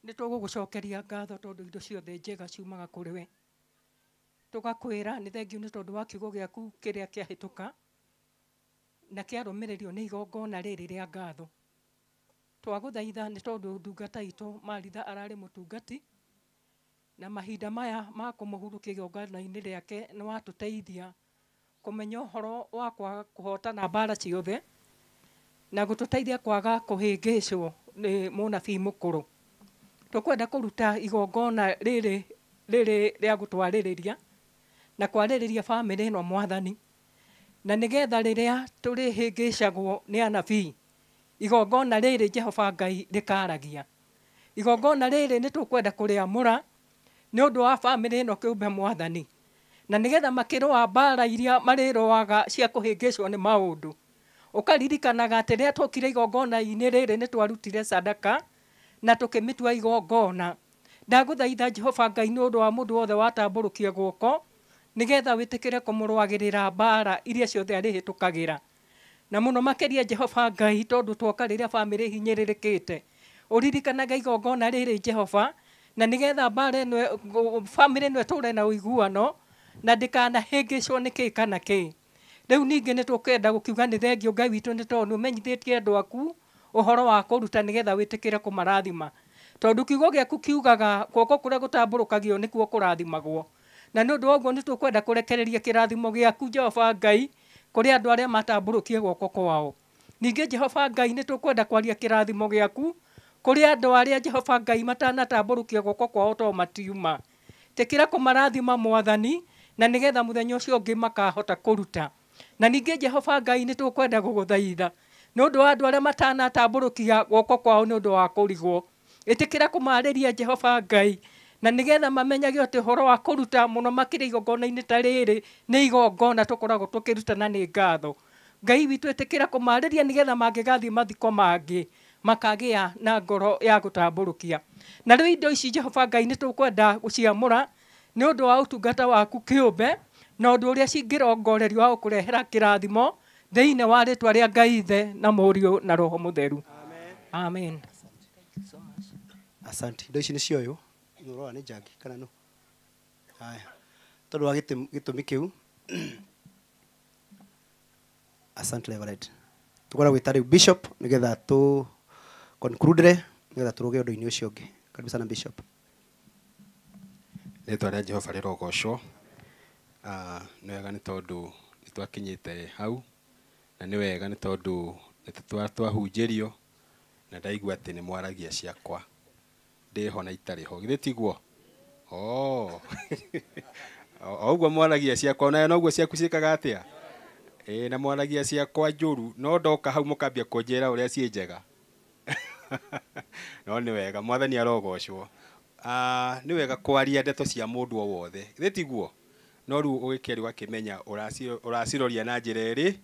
nĩ tũgũgũcokeria ngatho tondũ indo ciothe njega ciumaga kũrĩ we. Tũgakwĩra nĩ thengiũ nĩ tondũ wa kiugo gĩaku kĩrĩa kĩahĩtũka. Na kĩarũmĩrĩrio nĩ igongona rĩrĩ rĩa ngatho. Twagũthaitha nĩ tondũ ndungata itũ Maritha ararĩ mũtungati, na mahinda maya ma kũmũhurũkia igongona-inĩ rĩake nĩ watũteithia kũmenya ũhoro wa kwaga kũhotana mbara ciothe na gũtũteithia kwaga kũhĩngĩcwo nĩ mũnabii mũkũrũ. Tũkwenda kũruta igongona rĩrĩ rĩrĩ rĩa gũtwarĩrĩria na kwarĩrĩria bamĩrĩ ĩno Mwathani, na nĩgetha rĩrĩa tũrĩhĩngĩcagwo nĩ anabii igongona rĩrĩ Jehova Ngai rĩkaragia. Igongona rĩrĩ nĩ tũkwenda kũrĩamũra nĩ ũndũ wa bamĩrĩ ĩno kĩũmbe Mwathani, na nĩgetha makĩrũa mbara iria marĩrũaga cia kũhĩngĩcwo nĩ maũndũ. Ũkaririkanaga atĩ rĩrĩa twokire igongona-inĩ rĩrĩ nĩ twarutire sadaka na tũkĩmĩtua igongona. Ndagũthaitha Jehova Ngai nĩ ũndũ wa mũndũ wothe watambũrũkia guoko nĩgetha wĩtĩkĩre kũmũrũagĩrĩra mbara iria ciothe arĩhĩtũkagĩra. Na mũno makĩria Jehova Ngai tondũ twoka rĩrĩa bamĩrĩ hinyĩrĩrĩkĩte, ũririkanaga igongona rĩrĩ Jehova, na nĩgetha mbara ĩno bamĩrĩ ĩno ĩtũre na ũiguano na ndĩkanahĩngĩcwo nĩ kĩ kana kĩ. Rĩu ningĩ nĩ tũkwenda gũkiuga nĩ thengio Ngai witũ nĩ tondũ nĩ ũmenyithĩtie andũ aku ũhoro wa kũruta nĩgetha wĩtĩkĩre kũmarathima, tondũ kiugo gĩaku kiugaga guoko kũrĩa gũtambũrũkagio nĩkuo kũrathimagwo. Na nĩ ũndũ wa ũguo nĩ tũkwenda kũrekereria kĩrathimo gĩaku Jehova Ngai kũrĩ andũ arĩa matambũrũkie guoko kwao. Ningĩ Jehova Ngai nĩ tũkwenda kwaria kĩrathimo gĩaku kũrĩ andũ arĩa Jehova Ngai matanatambũrũkia guoko kwao tondũ matiuma. Tĩkĩra kũmarathima Mwathani, na nĩgetha mũthenya ũcio ũngĩ makahota kũruta. Na ningĩ Jehova Ngai nĩ tũkwenda gũgũthaitha nĩ ũndũ wa andũ arĩa matanatambũrũkia guoko kwao nĩ ũndũ wa kũrigwo. Ĩtĩkĩra kũmarĩria Jehova Ngai, na nĩgetha mamenyage atĩ ũhoro wa kũruta mũno makĩria igongona-inĩ ta rĩrĩ nĩ igongona tũkoragwo tũkĩruta na nĩ ngatho. Ngai witũ ĩtĩkĩra kũmarĩria nĩgetha mangĩgathiĩ mathiko mangĩ makagĩa na ngoro ya gũtambũrũkia. Na rĩu indo ici Jehova Ngai nĩ tũkwenda gũciamũra nĩ ũndũ wa ũtungata waku kĩũmbe na ũndũ ũrĩa cingĩrongorerio wa gũkũrehera kĩrathimo thĩinĩ wa rĩtwa rĩa Ngai Ithe na Mũriũ na Roho Mũtheru. Amen. Asante. Indo ici nĩ cioywo nĩ ũrora nĩ njangi kana no? Haya, tondũ wa gĩtũmi kĩu. Asante Reverend. Tũkoragwo gwĩta rĩu Bishop nĩgetha tũ conclude nĩgetha tũrũge ũndũ-inĩ ũcio ũngĩ. Karibu sana Bishop. Rĩtwa rĩa Jehova rĩrogocwo. Nĩ wega nĩ tondũ nĩ twakinyĩte hau, na nĩ wega nĩ tondũ nĩ twahunjĩrio na ndaigua atĩ nĩ mwaragia ciakwa ndĩho na itarĩ ho. Githĩ tiguo? Oh. O ũguo mwaragia ciakwa nayo noguo ciaku ciĩkaga atĩa? Ĩĩ, na mwaragia ciakwa njũru no ndoka hau mũkambia kũnjĩra ũrĩa ciĩ njega. No nĩ wega, Mwathani arogocwo. Nĩ wega kwaria ndeto cia mũndũ o wothe. Githĩ tiguo? No rĩu ũgĩkĩaria ũgakĩmenya ũraciroria na njĩra ĩrĩ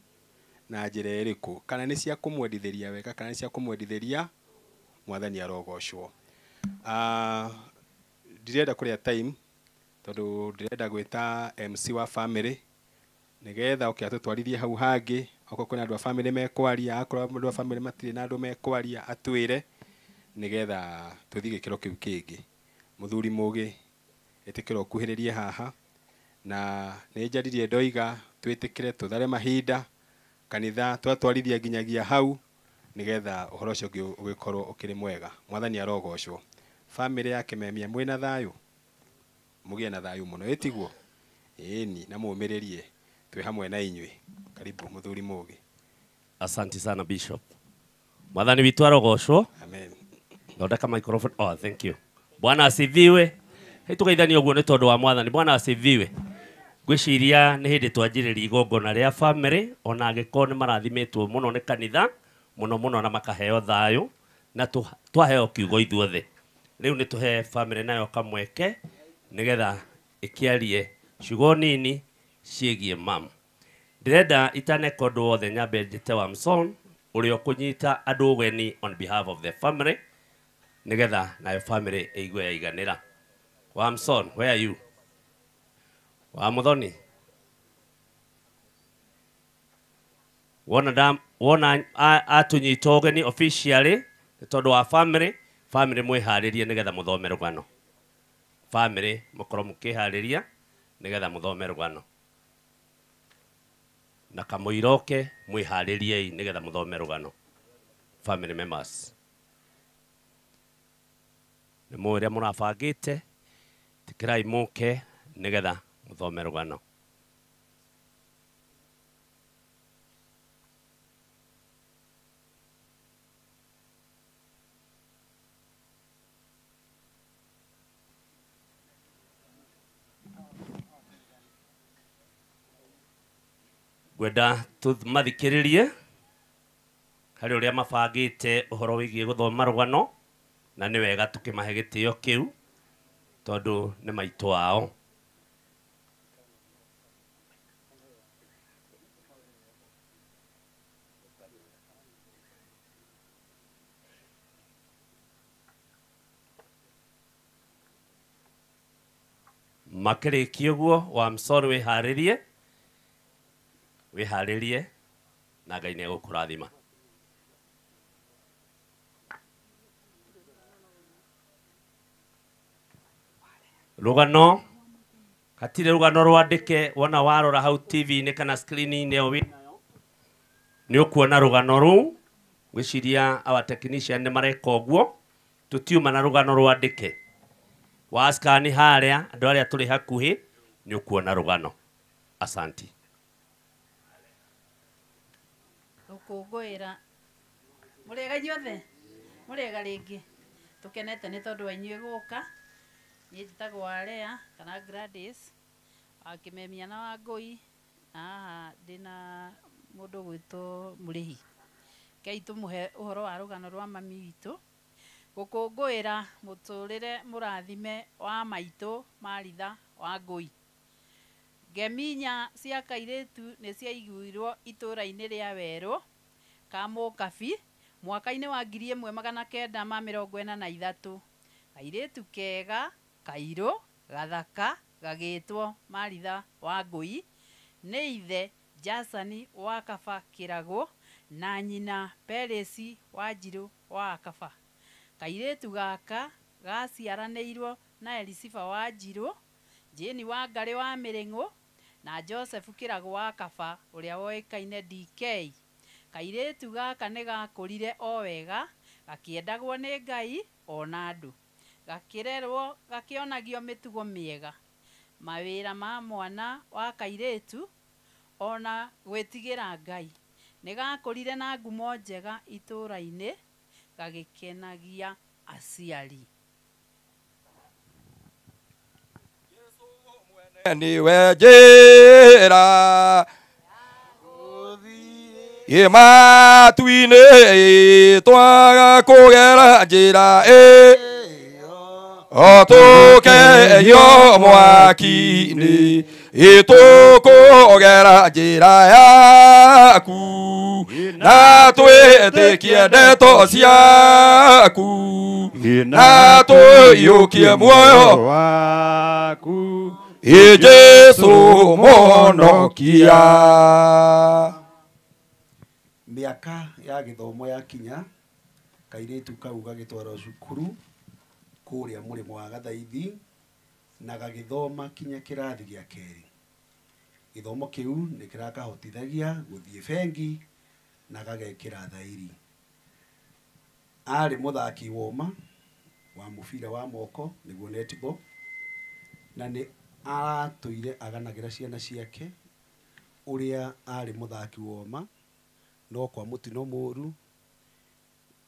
na njĩra ĩrĩkũ, kana nĩ cia kũmwendithĩria wega kana nĩ cia kũmwendithĩria. Mwathani arogocwo. Ndirenda kũrĩa time tondũ ndĩrenda gwĩta MC wa family nĩgetha oke atũtwarithie hau hangĩ. Okorwo kwĩna andũ a family mekwaria, akorwo andũ a family matirĩ na andũ mekwaria atwĩre nĩgetha tũthiĩ gĩkĩro kĩu kĩngĩ. Mũthuri mũgĩ, ĩtĩkĩra ũkuhĩrĩrie haha, na nĩ njaririe ndoiga twĩtĩkĩre tũthare mahinda kanitha twatwarithia nginyagia hau nĩgetha ũhoro ũcio ũngĩ ũgĩkorwo ũkĩrĩ mwega. Mwathani arogocwo. Family ya Kĩmemia mwĩna thayũ, mũgĩe na thayũ mũno, ĩtiguo? Ĩni, na mũmĩrĩrie, twĩ hamwe na inyuĩ. Karibu mũthuri mũgĩ. Asante sana Bishop. Mwathani witũ arogocwo. Amen. Thondeka microphone. Oh, thank you. Bwana asifiwe. Hei tũgeithanie ũguo nĩ tondũ wa Mwathani. Bwana asifiwe. Ngwĩciria nĩ hĩndĩ twanjĩrĩria igongona rĩa family, ona angĩkorwo nĩ marathimĩtwo mũno nĩ kanitha mũno mũno na makaheo thayũ na twaheo kiugo ithuothe. Rĩu nĩ tũhe family nayo kamweke nĩgetha ĩkĩarie ciugo nini ciĩgiĩ mam. Ndĩrenda itaneka ũndũ wothe nyambe njĩte Wamson ũrĩa ũkũnyita andũ ũgeni on behalf of the family nĩgetha nayo family ĩigue yaiganĩra. Wamson, where are you? Wa Muthoni. Wona wona atũnyita ũgeni officially nĩ tondũ wa family, family mwĩharĩrie nĩgetha mũthome rũgano. Family mũkorwo mũkĩharĩria nĩgetha mũthome rũgano. Na kamũiroke mwĩharĩriei nĩgetha mũthome rũgano. Family members, nĩ mũĩ ũrĩa mũrabangĩte, tĩkĩrai mũke nĩgetha mũthome rũgano. Ngwenda tũmathikĩrĩrie harĩ ũrĩa mabangĩte ũhoro wĩgiĩ gũthoma rũgano, na nĩ wega tũkĩmahe gĩtĩo kĩu tondũ nĩ maitũ ao. Makĩrĩkia ũguo, Wamsor wĩharĩrie, wĩharĩrie na Ngai nĩ egũkũrathima. Rũgano hatirĩ rũgano rwandĩke, wona warora hau TV-inĩ kana screen-inĩ ĩyo wĩnayo nĩ ũkuona rũgano rũu. Ngwĩciria our technician nĩ mareka ũguo, tũtiuma na rũgano rwandĩke. Wascan harĩa andũ arĩa tũrĩ hakuhĩ nĩ ũkuona rũgano. Asanti. Gũkũngũĩra mũrĩega inyuothe, mũrĩega rĩngĩ, tũkenete nĩ tondũ wa inyuĩ gũka. Niĩ njĩtagwo Alea kana Gladys wa Kĩmemia na Wangũi, na haha ndĩna mũndũ ũgwĩtwo Mũrĩhi. Rekei tũmũhe ũhoro wa rũgano rwa mami witũ. Gũkũngũĩra mũtũrĩre mũrathime wa maitũ Maritha Wangũi. Ngemi inya cia kairĩtu nĩ ciaiguirwo itũũra-inĩ rĩa Werũ Kamũkabi mwaka-inĩ wa 1943. Kairĩtu kega kairũ gathaka gagĩtwo Maritha Wangũi nĩ ithe Jasani wa Kaba Kĩragũ na nyina Peresi Wanjirũ wa Kaba. Kairĩtu gaka gaciaranĩirwo na Elisiba Wanjirũ, Jane Wangarĩ wa Mĩrĩng'ũ na Joseph Kĩragũ wa Kaba ũrĩa woĩkaine DK. Kairĩtu gaka nĩ gakũrire o wega, gakĩendagwo nĩ Ngai ona andũ, gakĩrerwo gakĩonagio mĩtugo mĩega, mawĩra ma mwana wa kairĩtu ona gwĩtigĩra Ngai. Nĩ gakũrire na ngumo njega itũũra-inĩ, gagĩkenagia aciari. Niwe njĩra ĩ matu-inĩ, twaga kũgera njĩra ĩyo, o tũkeyo mwaki-inĩ, ĩtũkũgera njĩra yaku, na twĩtĩkie ndeto ciaku, na tũiyũkie muoyo waku, ĩ Jesũ mũhonokia. Mĩaka ya gĩthomo yakinya, kairĩtu kau gagĩtwarwo cukuru kũrĩa mũrĩmo wa Gathaithi na gagĩthoma kinya kĩrathi gĩa kerĩ. Gĩthomo kĩu nĩ kĩrakahotithagia gũthiĩ bengi na gagekĩra thairi. Arĩ mũthaki woma wa mũbira wa moko nĩguo netball, na nĩ aratũire aganagĩra ciana ciake ũrĩa arĩ mũthaki woma, no kwa mũtino mũru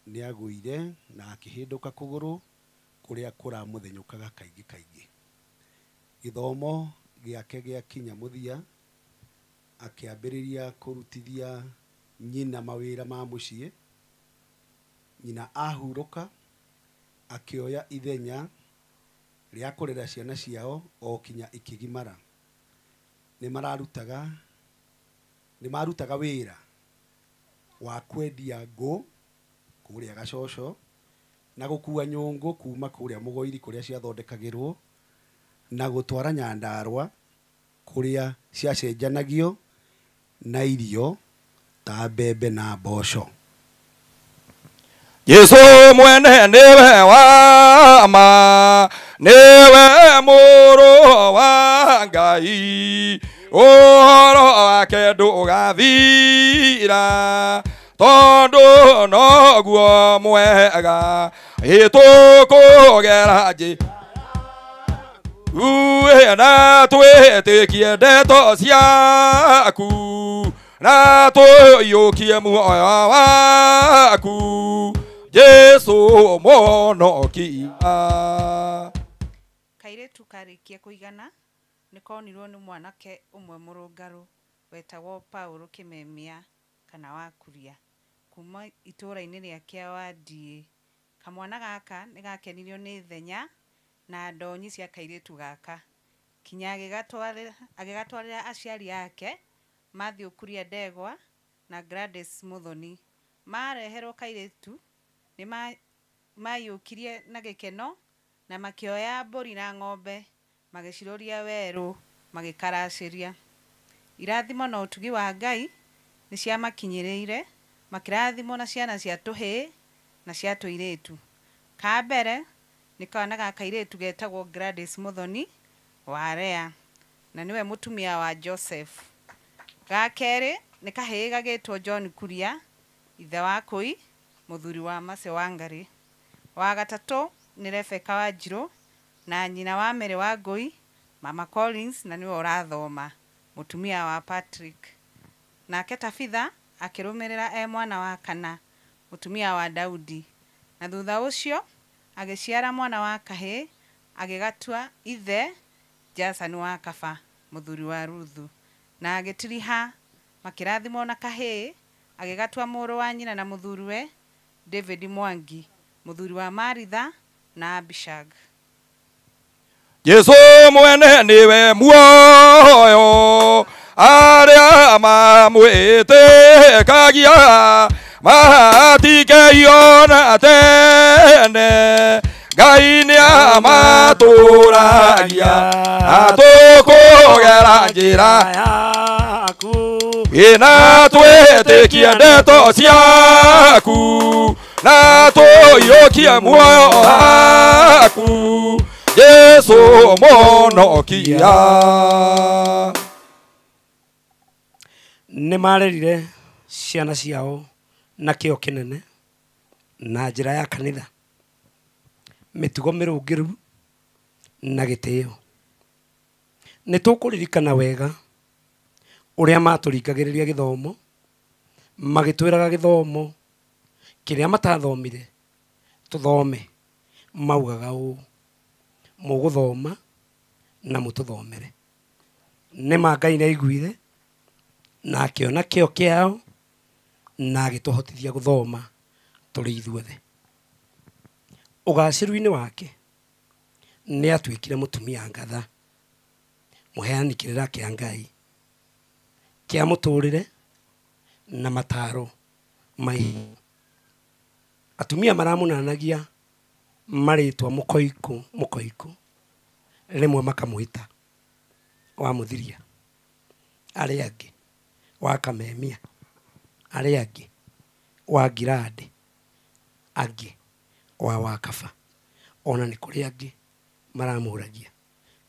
nĩ agũire na akĩhĩndũka kũgũrũ kũrĩa kũramũthenyũkaga kaingĩ kaingĩ. Gĩthomo gĩake gĩakinya mũthia, akĩambĩrĩria kũrutithia nyina mawĩra ma mũciĩ. Nyina ahurũka akĩoya ithenya rĩa kũrera ciana ciao o kinya ikĩgimara. Nĩ marutaga wĩra wa kwendia ngũ kũrĩa Gacoco na gũkua nyũngũ kuma kũrĩa Mũgoiri kũrĩa ciathondekagĩrwo na gũtwara Nyandarũa kũrĩa ciacenjanagio na irio ta mbembe na mboco. Jesũ mwene nĩwe wa ma, nĩwe mũrũ wa Ngai, Ũhoro wake ndũgathira tondũ noguo mwega ĩtũkũgera njĩra uwe na twĩtĩkie ndeto ciaku na tũiyũkie muoyo waku Jesu mũhonokia. Kairĩtu karĩkia kũigana nĩkonirwo nĩ mwanake ũmwe mũrũngarũ wetagwo Paulo Kĩmemia kana wa Kuria kuma itũũra-inĩ rĩa Kĩawandiĩ. Kamwana gaka nĩgakenirio nĩ thenya na ndonyi cia kairĩtu gaka kinya agĩgatwarĩra aciari ake Matthew Kuria Ndegwa na Gladys Muthoni. Mareherwo kairĩtu nĩ maiyũkirie na gĩkeno na makĩoya mbũri na ng'ombe magĩciroria werũ magĩkaracĩria. Irathimo na ũtugi wa Ngai nĩ ciamakinyĩrĩire makĩrathimwo na ciana cia tũhĩĩ na cia tũirĩtu. Ka mbere nĩ kana ga kairĩtu getagwo Gladys Muthoni wa Rea na nĩwe mũtumia wa Joseph. Ga kerĩ nĩ kahĩĩ gagĩtwo John Kuria ithe wa Kũi mũthuri wa Mercy Wangari. Wa gatatũ nĩ Rebecca Wanjirũ na nyina wa Mary Wangũi Mama Collins na nĩwe ũrathoma mũtumia wa Patrick. Nake Tabitha akĩrũmĩrĩra e mwana wa kana mũtumia wa Daudi na thutha ũcio agĩciara mwana wa kahĩĩ agĩgatua ithe Jason wa Kaba mũthuri wa Ruthu na agĩtiriha makĩrathimwo na kahĩĩ agĩgatua mũrũ wa nyina na mũthuriwe David Mwangi mũthuri wa Maritha na Abishag. Jesu mwene niwe muoyo arĩa mamwĩtĩkagia matikeiona tene Ngai nĩamatũragia atũkũgera njĩra yaku ĩna twĩtĩkie ndeto ciaku na tũiyũkie muoyo waku Jesu mũhonokia. Nĩ marerire ciana ciao na kĩo kĩnene na njĩra ya kanitha mĩtugo mĩrũngĩru na gĩtĩo. Nĩ tũkũririkana wega ũrĩa matũringagĩrĩria gĩthomo magĩtwĩraga gĩthomo kĩrĩa matathomire tũthome maugaga ũũ mũgũthoma na mũtũthomere. Nĩ ma Ngai nĩaiguire na akĩona kĩo kĩao na agĩtũhotithia gũthoma tũrĩ ithuothe. Ũgacĩru-inĩ wake nĩ atuĩkire mũtumia ngatha mũheani kĩrĩra kĩa Ngai kĩa mũtũrĩre na mataro mahiũ. Atumia maramũnanagia marĩtwa mũkoikũ mũkoikũ rĩmwe makamwĩta wa mũthiria arĩa angĩ wa kamemia arĩa angĩ wa ngirandĩ angĩ wa wakaba ona nĩ kũrĩ angĩ maramũragia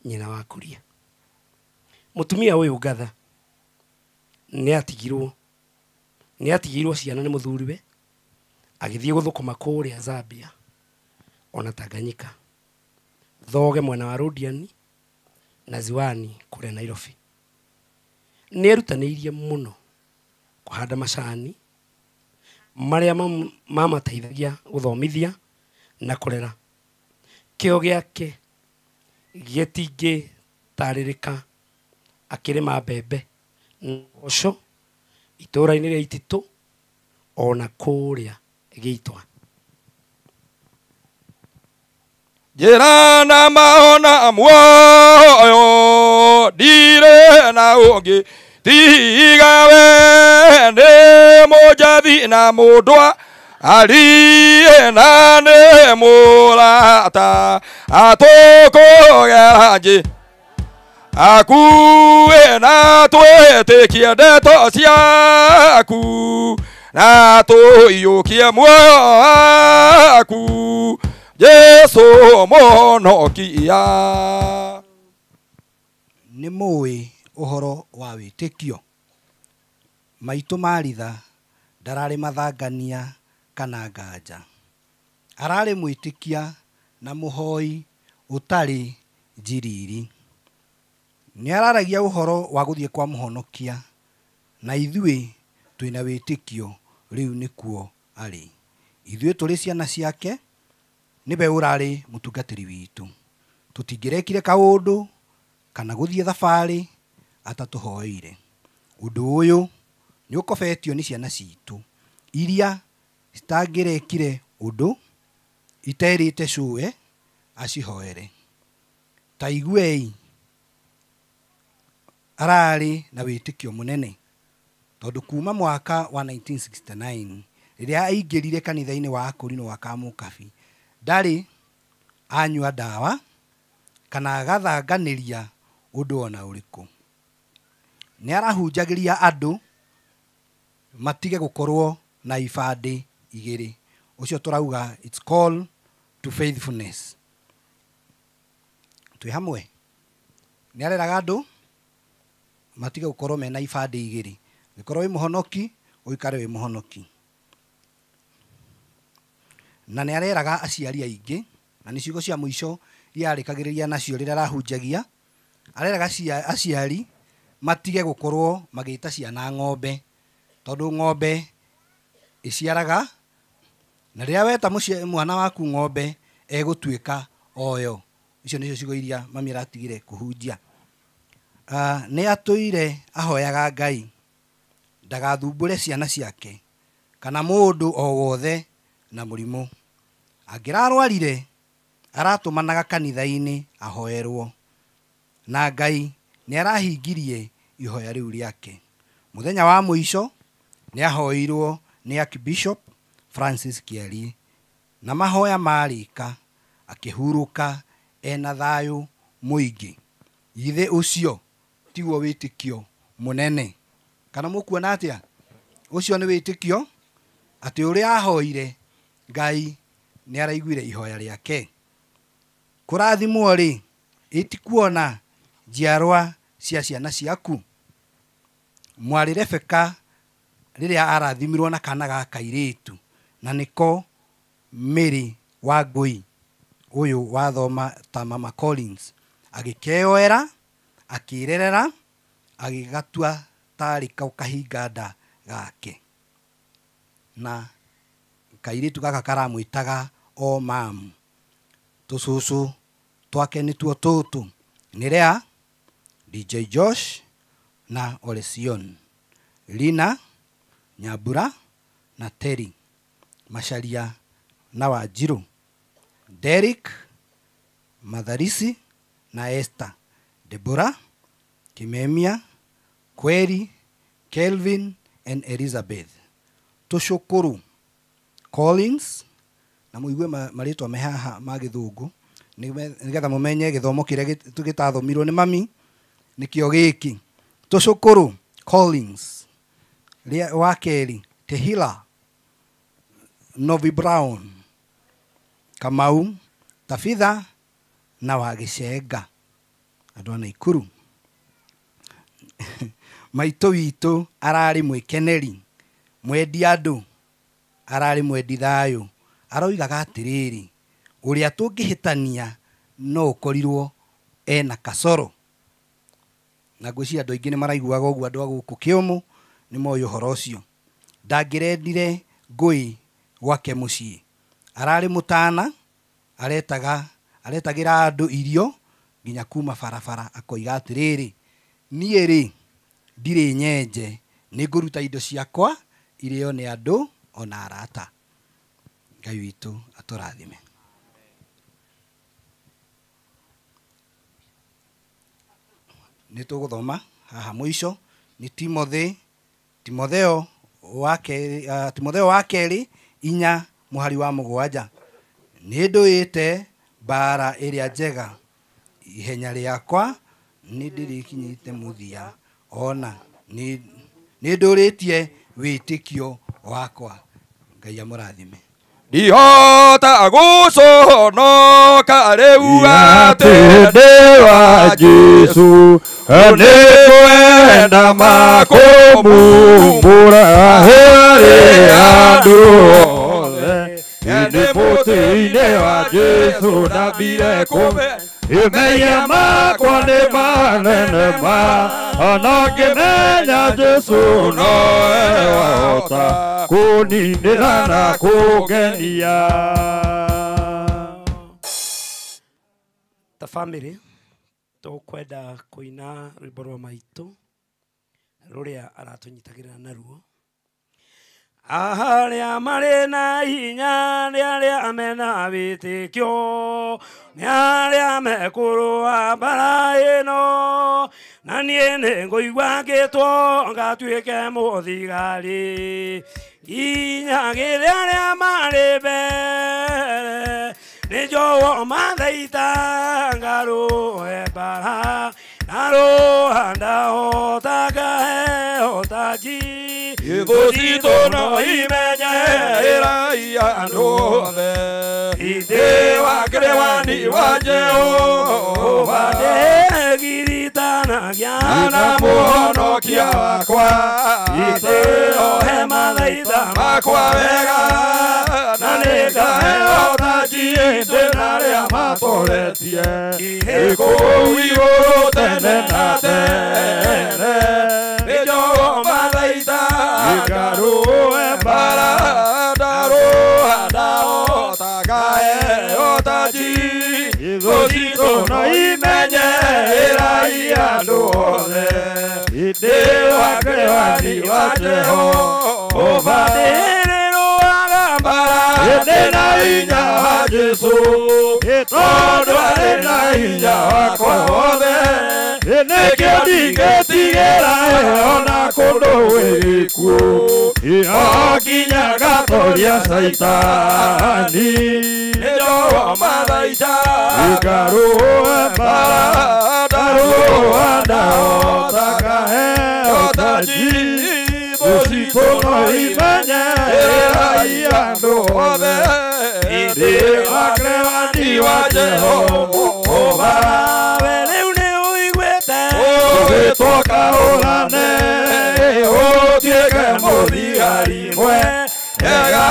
nyina wa Kuria. Mũtumia ũyũ ngatha nĩ atigirwo ciana nĩ mũthuriwe agĩthiĩ gũthũkũma kũrĩa Zambia ona Tanganyika thoge mwena wa Rodiani na Ziwani kũrĩa Nairobi. Nĩ erutanĩirie mũno kũhanda macani marĩa mamateithagia gũthomithia na kũrera. Kĩo gĩake gĩtingĩtarĩrĩka akĩrĩma mbembe mboco itũũra-inĩ rĩa Ititũ ona kũrĩa Gĩitwa. Njĩra na maona muoyo ndirĩ na ũngĩ tiga we nĩ mũnjathi na mũndũ ariĩ na nĩ mũrata atũkũgera njĩra akuĩ na twĩtĩkie ndeto ciaku na tũiyũkie muoyo waku Jesu mũhonokia. Nĩ mũĩ ũhoro wa wĩtĩkio. Maitũ Maritha ndararĩ mathangania kana nganja, ararĩ mwĩtĩkia na mũhoi ũtarĩ njiriri. Nĩ araragia ũhoro wa gũthiĩ kwa mũhonokia, na ithuĩ twĩna wĩtĩkio rĩu nĩkuo arĩ. Ithuĩ tũrĩ ciana ciake, nĩwe ũrarĩ mũtungatĩri witũ. Tũtingĩrekire kaũndũ kana gũthiĩ thabarĩ atatũhoeire. Ũndũ ũyũ nĩ ũkobetio nĩ ciana citũ iria citangĩrekire ũndũ iterĩte cũwe acihoere. Ta iguei, ararĩ na wĩtĩkio mũnene tondũ kuma mwaka wa 1969 rĩrĩa aingĩrire kanitha-inĩ wa Akorino wa Kamũkabi ndarĩ anyua ndawa kana agathanganĩria ũndũ ona ũrĩkũ. Nĩ arahunjagĩria andũ matige gũkorwo na ibandĩ igĩrĩ. Ũcio tũrauga it's call to faithfulness. Twĩ hamwe. Nĩ areraga andũ matige gũkorwo mena ibandĩ igĩrĩ. Ũngĩkorwo wĩ mũhonoki, ũikare wĩ mũhonoki. Na nĩ areraga aciari aingĩ, na nĩ ciugo cia mũico iria arĩkagĩrĩria nacio rĩrĩa arahunjagia, areraga aciari matige gũkorwo magĩta ciana ng'ombe, tondũ ng'ombe ĩciaraga, na rĩrĩa weta mwana waku ng'ombe egũtuĩka oyo. Icio nĩcio ciugo iria mami aratigire kũhunjia. Nĩ atũire ahoyaga Ngai ndagathumbũre ciana ciake kana mũndũ o wothe na mũrimũ. Angĩrarwarire aratũmanaga kanitha-inĩ ahoerwo, na Ngai nĩ arahingirie ihoya rĩu rĩake. Mũthenya wa mũico nĩ ahoeirwo nĩ Archbishop Francis Kĩarie, na mahoya marĩka akĩhurũka ena thayũ mũingĩ. Githĩ ũcio tiguo wĩtĩkio mũnene? Kana mũkuona atĩa? Ũcio nĩ wĩtĩkio atĩ ũrĩa ahoire Ngai nĩ araiguire ihoya rĩake. Kũrathimwo rĩ, ĩtikuona njiarwa cia ciana ciaku. Mwarĩ Rebeka rĩrĩa arathimirwo na kana ga kairĩtu, na nĩko Mary wa Ngũi ũyũ wathoma ta Mama Collins, agĩkeoera, akĩrerera, agĩgatua tarĩ kahinga nda gake. Na kairĩtu gaka karamwĩtaga o mamu. Tũcũcũ twake nĩtuo tũtũ, nĩ Lea, DJ Josh na Olesion, Lina, Nyambura na Terry, Macharia na Wanjirũ, Derrick, Matharisi na Esther, Deborah, Kimemia, Kweri, Kelvin and Elizabeth. Tũcũkũrũ Collins, na mũigue marĩtwa me haha ma gĩthũngũ nĩgetha mũmenye gĩthomo kĩrĩa gĩtathomirwo nĩ mami nĩkĩo gĩkĩ. Tũcũkũrũ Collins, wa kerĩ Tehila, Novi Brown, Kamau, Tabitha na Wagĩcenga, andũ a Naikuru. Maitũ witũ ararĩ mwĩkeneri, mwendi andũ, ararĩ mwendi thayũ. Aroigaga atĩrĩrĩ, ũrĩa tũngĩhĩtania no ũkorirwo ena kasoro. Na ngwĩciria andũ aingĩ nĩ maraiguaga ũguo, andũ a gũkũ Kĩũmũ nĩ moĩ ũhoro ũcio. Ndangĩrendire ngũĩ gwake mũciĩ. Ararĩ mũtana, aretagĩra andũ irio nginya kuma barabara, akoiga atĩrĩrĩ, niĩ rĩ ndirĩ nyenje, nĩ ngũruta indo ciakwa irĩo nĩ andũ ona arata. Ngai witũ atũrathime. Nĩ tũgũthoma haha mũico nĩ Timotheo wa kerĩ 4 mũhari wa 7. Nĩ ndũĩte mbara ĩrĩa njega, ihenya rĩakwa nĩ ndĩrĩkinyĩte mũthia, ona nĩ ndũrĩtie wĩtĩkio wakwa. Ngai amũrathime. Ndihota gũconoka rĩu atĩ ndĩ wa Jesũ, Nĩngwenda makũmumbũra harĩ andũ othe. Nĩ mũtĩ-inĩ wa Jesũ ndambire kũmenya mehia makwa nĩ manene ma, ona ngĩmenya Jesũ nowe wahota kũninĩra na kũngenia. Ta family tũkwenda kũina rwĩmbo rwa maitũ rũrĩa aratũnyitagĩrĩra naruo. Arĩa marĩ na hinya nĩ arĩa mena wĩtĩkio, nĩ arĩa mekũrũa mbara ĩno, na niĩ nĩngũigua ngĩtwo ngatuĩke mũthigari nginyagĩre arĩa marĩ mbere. Nĩnjowo mathaita ngarũe mbara, ndarũa ndahota ngaheo taji. Thũ citũ no imenye ĩraia andũ othe, ndĩ wa kĩrĩwani wa Jehova, ndĩgiritanagia na mũhonokia wakwa, ndĩohe mathaitha makwa wega, na nĩngaheo taji ndĩ na arĩa matoretie kũu igũrũ tene na tene. Nĩnjowo mathaita ngarũe mbara, ndarũa ndahota ngaheo taji. Thũ citũ no imenye ĩraia andũ othe, ndĩ wa kĩrĩwani wa Jehova, ndĩrĩrũaga mbara ndĩ na hinya wa Jesũ, tondũ arĩ na hinya wakwa wothe. Nĩkĩo ndingĩtigĩra ona kũndũ gwĩ gĩkuũ, o nginya ngatoria Caitani. Nĩnjowo mathaita ngarũe mbara, ndarũa ndahota ngaheo taji. Thũ citũ no imenye ĩraia andũ othe, ndĩ wa kĩrĩwani wa Jehova. We rĩu nĩũiguĩte ũgĩtwo kaũrane, ũtuĩke mũthigari mwega.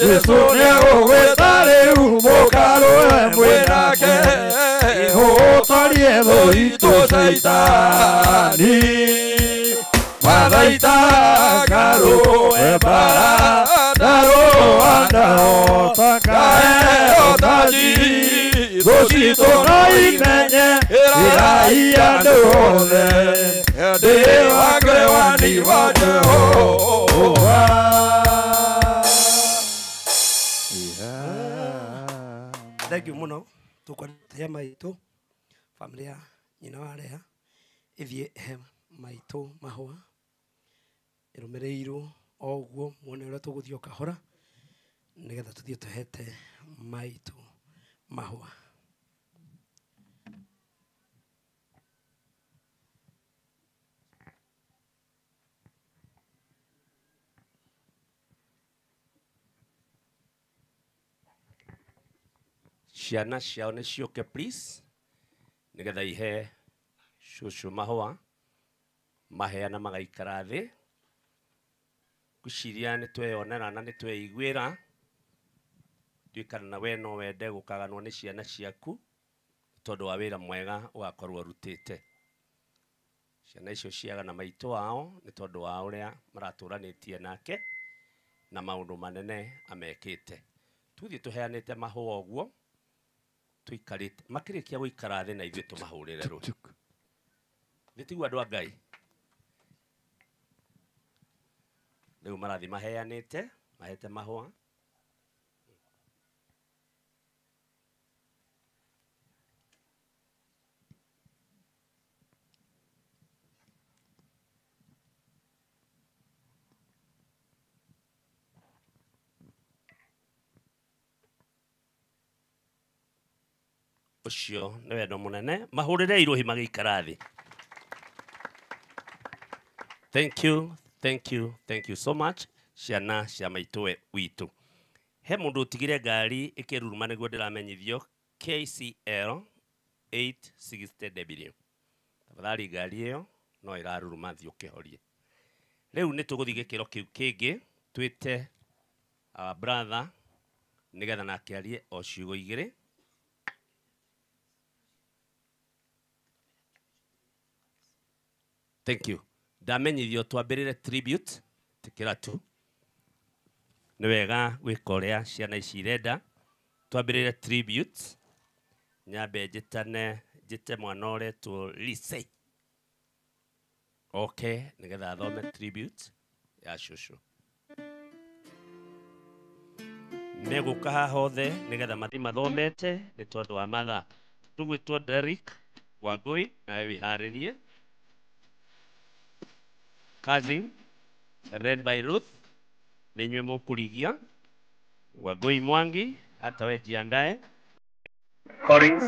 Jesũ nĩegũgwĩta rĩu mũkarũe mwĩ nake, ũtorie thũ itũ Caitani. Mathaita ngarũe mbara, ndarũa ndahota ngaheo taji. Thũ citũ no imenye ĩraia andũ othe, ndĩ wa kĩrĩwani wa Jehova. Thank you mũno. Tũkwenda maitũ family ya nyina wa Leah ĩthiĩ he maitũ mahũa ĩrũmĩrĩirwo o ũguo muone ũrĩa tũgũthiĩ o kahora nĩgetha tũthiĩ tũhete maitũ mahũa. Ciana ciao nĩ ciũke please nĩgetha ihe cũcũ mahũa maheana magaikara thĩ. Ngwĩciria nĩ tweyonera na nĩ tweiguĩra. Ndirikana na we no wende gũkaganwo nĩ ciana ciaku tondũ wa wĩra mwega ũgakorwo ũrutĩte. Ciana icio ciagana maitũ wao nĩ tondũ wa ũrĩa maratũranĩtie nake na maũndũ manene amekĩte. Tuthiĩ tũheanĩte mahũa ũguo tuikarĩte makĩrĩkia gũikara thĩ na ithuĩ tũmahũrĩre rũhĩ. Nĩ tiguo andũ a Ngai? Rĩu marathiĩ maheanĩte mahete mahũa. Ũcio nĩ wendo mũnene. Mahũrĩre irũhi magĩikara thĩ. Thank you, thank you, thank you so much ciana cia maitũ witũ. He mũndũ ũtigire ngari ĩkĩruruma nĩguo ndĩramenyithio KCL 860W. Tafadhali ngari ĩyo no ĩraruruma, thiĩ ũkĩhorie. Rĩu nĩ tũgũthiĩ gĩkĩro kĩu kĩngĩ, twĩte our brother nĩgetha nake arie o ciugo igĩrĩ. Thank you. Ndamenyithio twambĩrĩre tribute tĩkĩra tu. Nĩ wega gwĩka ũrĩa ciana ici irenda. Twambĩrĩre tribute. Nyambe njĩtane, njĩte mwana ũretwo Lise. Okay, nĩgetha athome tribute ya cũcũ. Megũka haha othe nĩgetha mathiĩ mathomete nĩ tondũ wa mathaa. Tũgwĩtwo Derrick Wangui, nawe wĩharĩrie. Cousin, read by Ruth, nĩ inyuĩ mũkũrigia. Wangui Mwangi, hata we jiandae. Collins.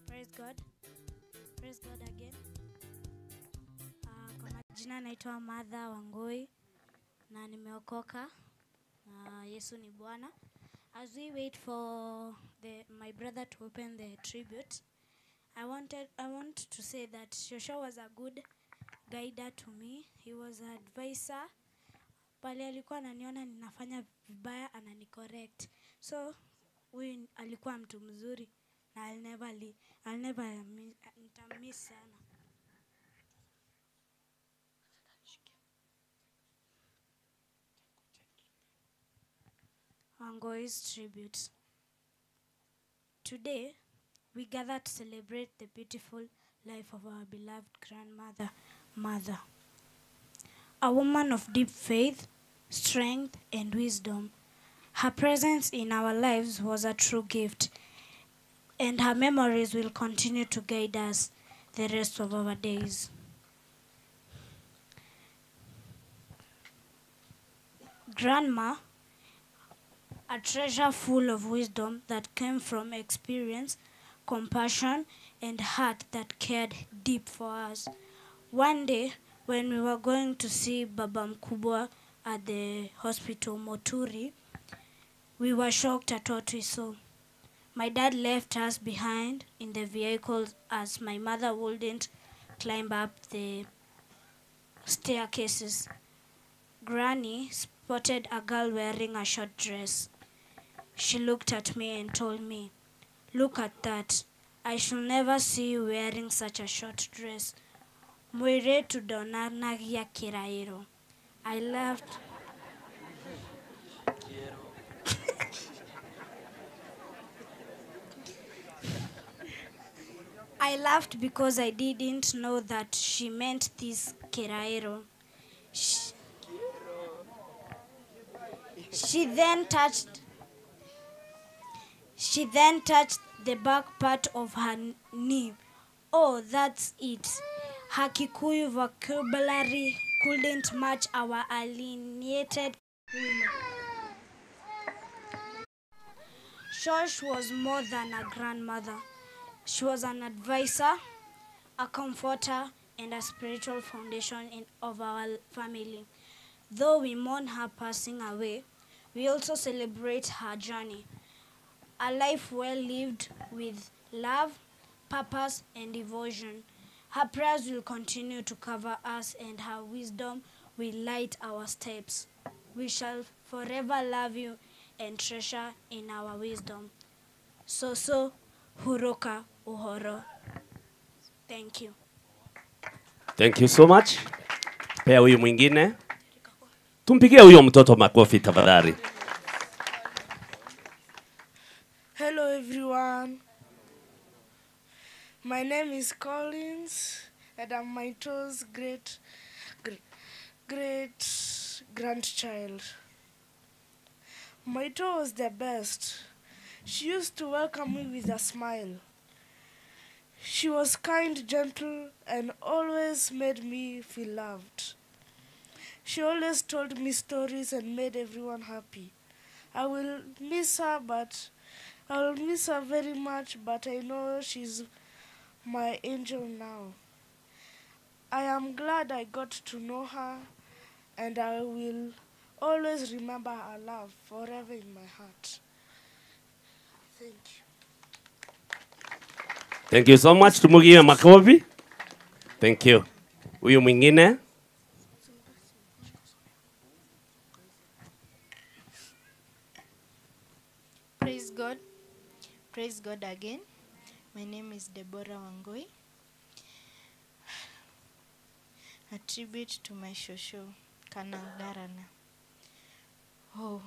Praise God. Praise God again. Kwa majina naitwa Martha Wangui na nimeokoka na Yesu ni Bwana. As we wait for my brother to open the tribute, I want to say that Shosho was a good guider to me. He was an advisor. Pale alikuwa ananiona ninafanya vibaya ananicorrect. So huyu alikuwa mtu mzuri na I'll never nitamiss sana. Wangui's tribute. Today, we gather to celebrate the beautiful life of our beloved grandmother, Mother. A woman of deep faith, strength, and wisdom. Her presence in our lives was a true gift, and her memories will continue to guide us the rest of our days. Grandma, a treasure full of wisdom that came from experience, compassion, and heart that cared deep for us. One day, when we were going to see Baba Mkubwa at the hospital Moturi, we were shocked at what we saw. My dad left us behind in the vehicle as my mother wouldn't climb up the staircases. Granny spotted a girl wearing a short dress. She looked at me and told me, "Look at that. I shall never see you wearing such a short dress. Mwiretu ndonanagia kirairo." I laughed. I laughed because I didn't know that she meant this kirairo. She then touched the back part of her knee. Oh, that's it. Her Kikuyu vocabulary couldn't match our alienated women. Shosh was more than a grandmother. She was an advisor, a comforter, and a spiritual foundation of our family. Though we mourn her passing away, we also celebrate her journey, a life well lived with love, purpose, and devotion. Her prayers will continue to cover us, and her wisdom will light our steps. We shall forever love you and treasure in our wisdom. Soso Huroka Uhoro. Thank you. Thank you so much. Pea huyu mwingine. Tumpigie huyo mtoto makofi tafadhali. Hello everyone. My name is Collins and I'm my toes great great grandchild. Maito was the best. She used to welcome me with a smile. She was kind, gentle, and always made me feel loved. She always told me stories and made everyone happy. I will miss her, but I will miss her very much, but I know she's my angel now. I am glad I got to know her, and I will always remember her love forever in my heart. Thank you. Thank you so much. Tumugie makofi. Thank you. Huyu mwingine. Praise God. Praise God again. My name is Deborah Wangoi. A tribute to my shosho, Kanangarana. Oh,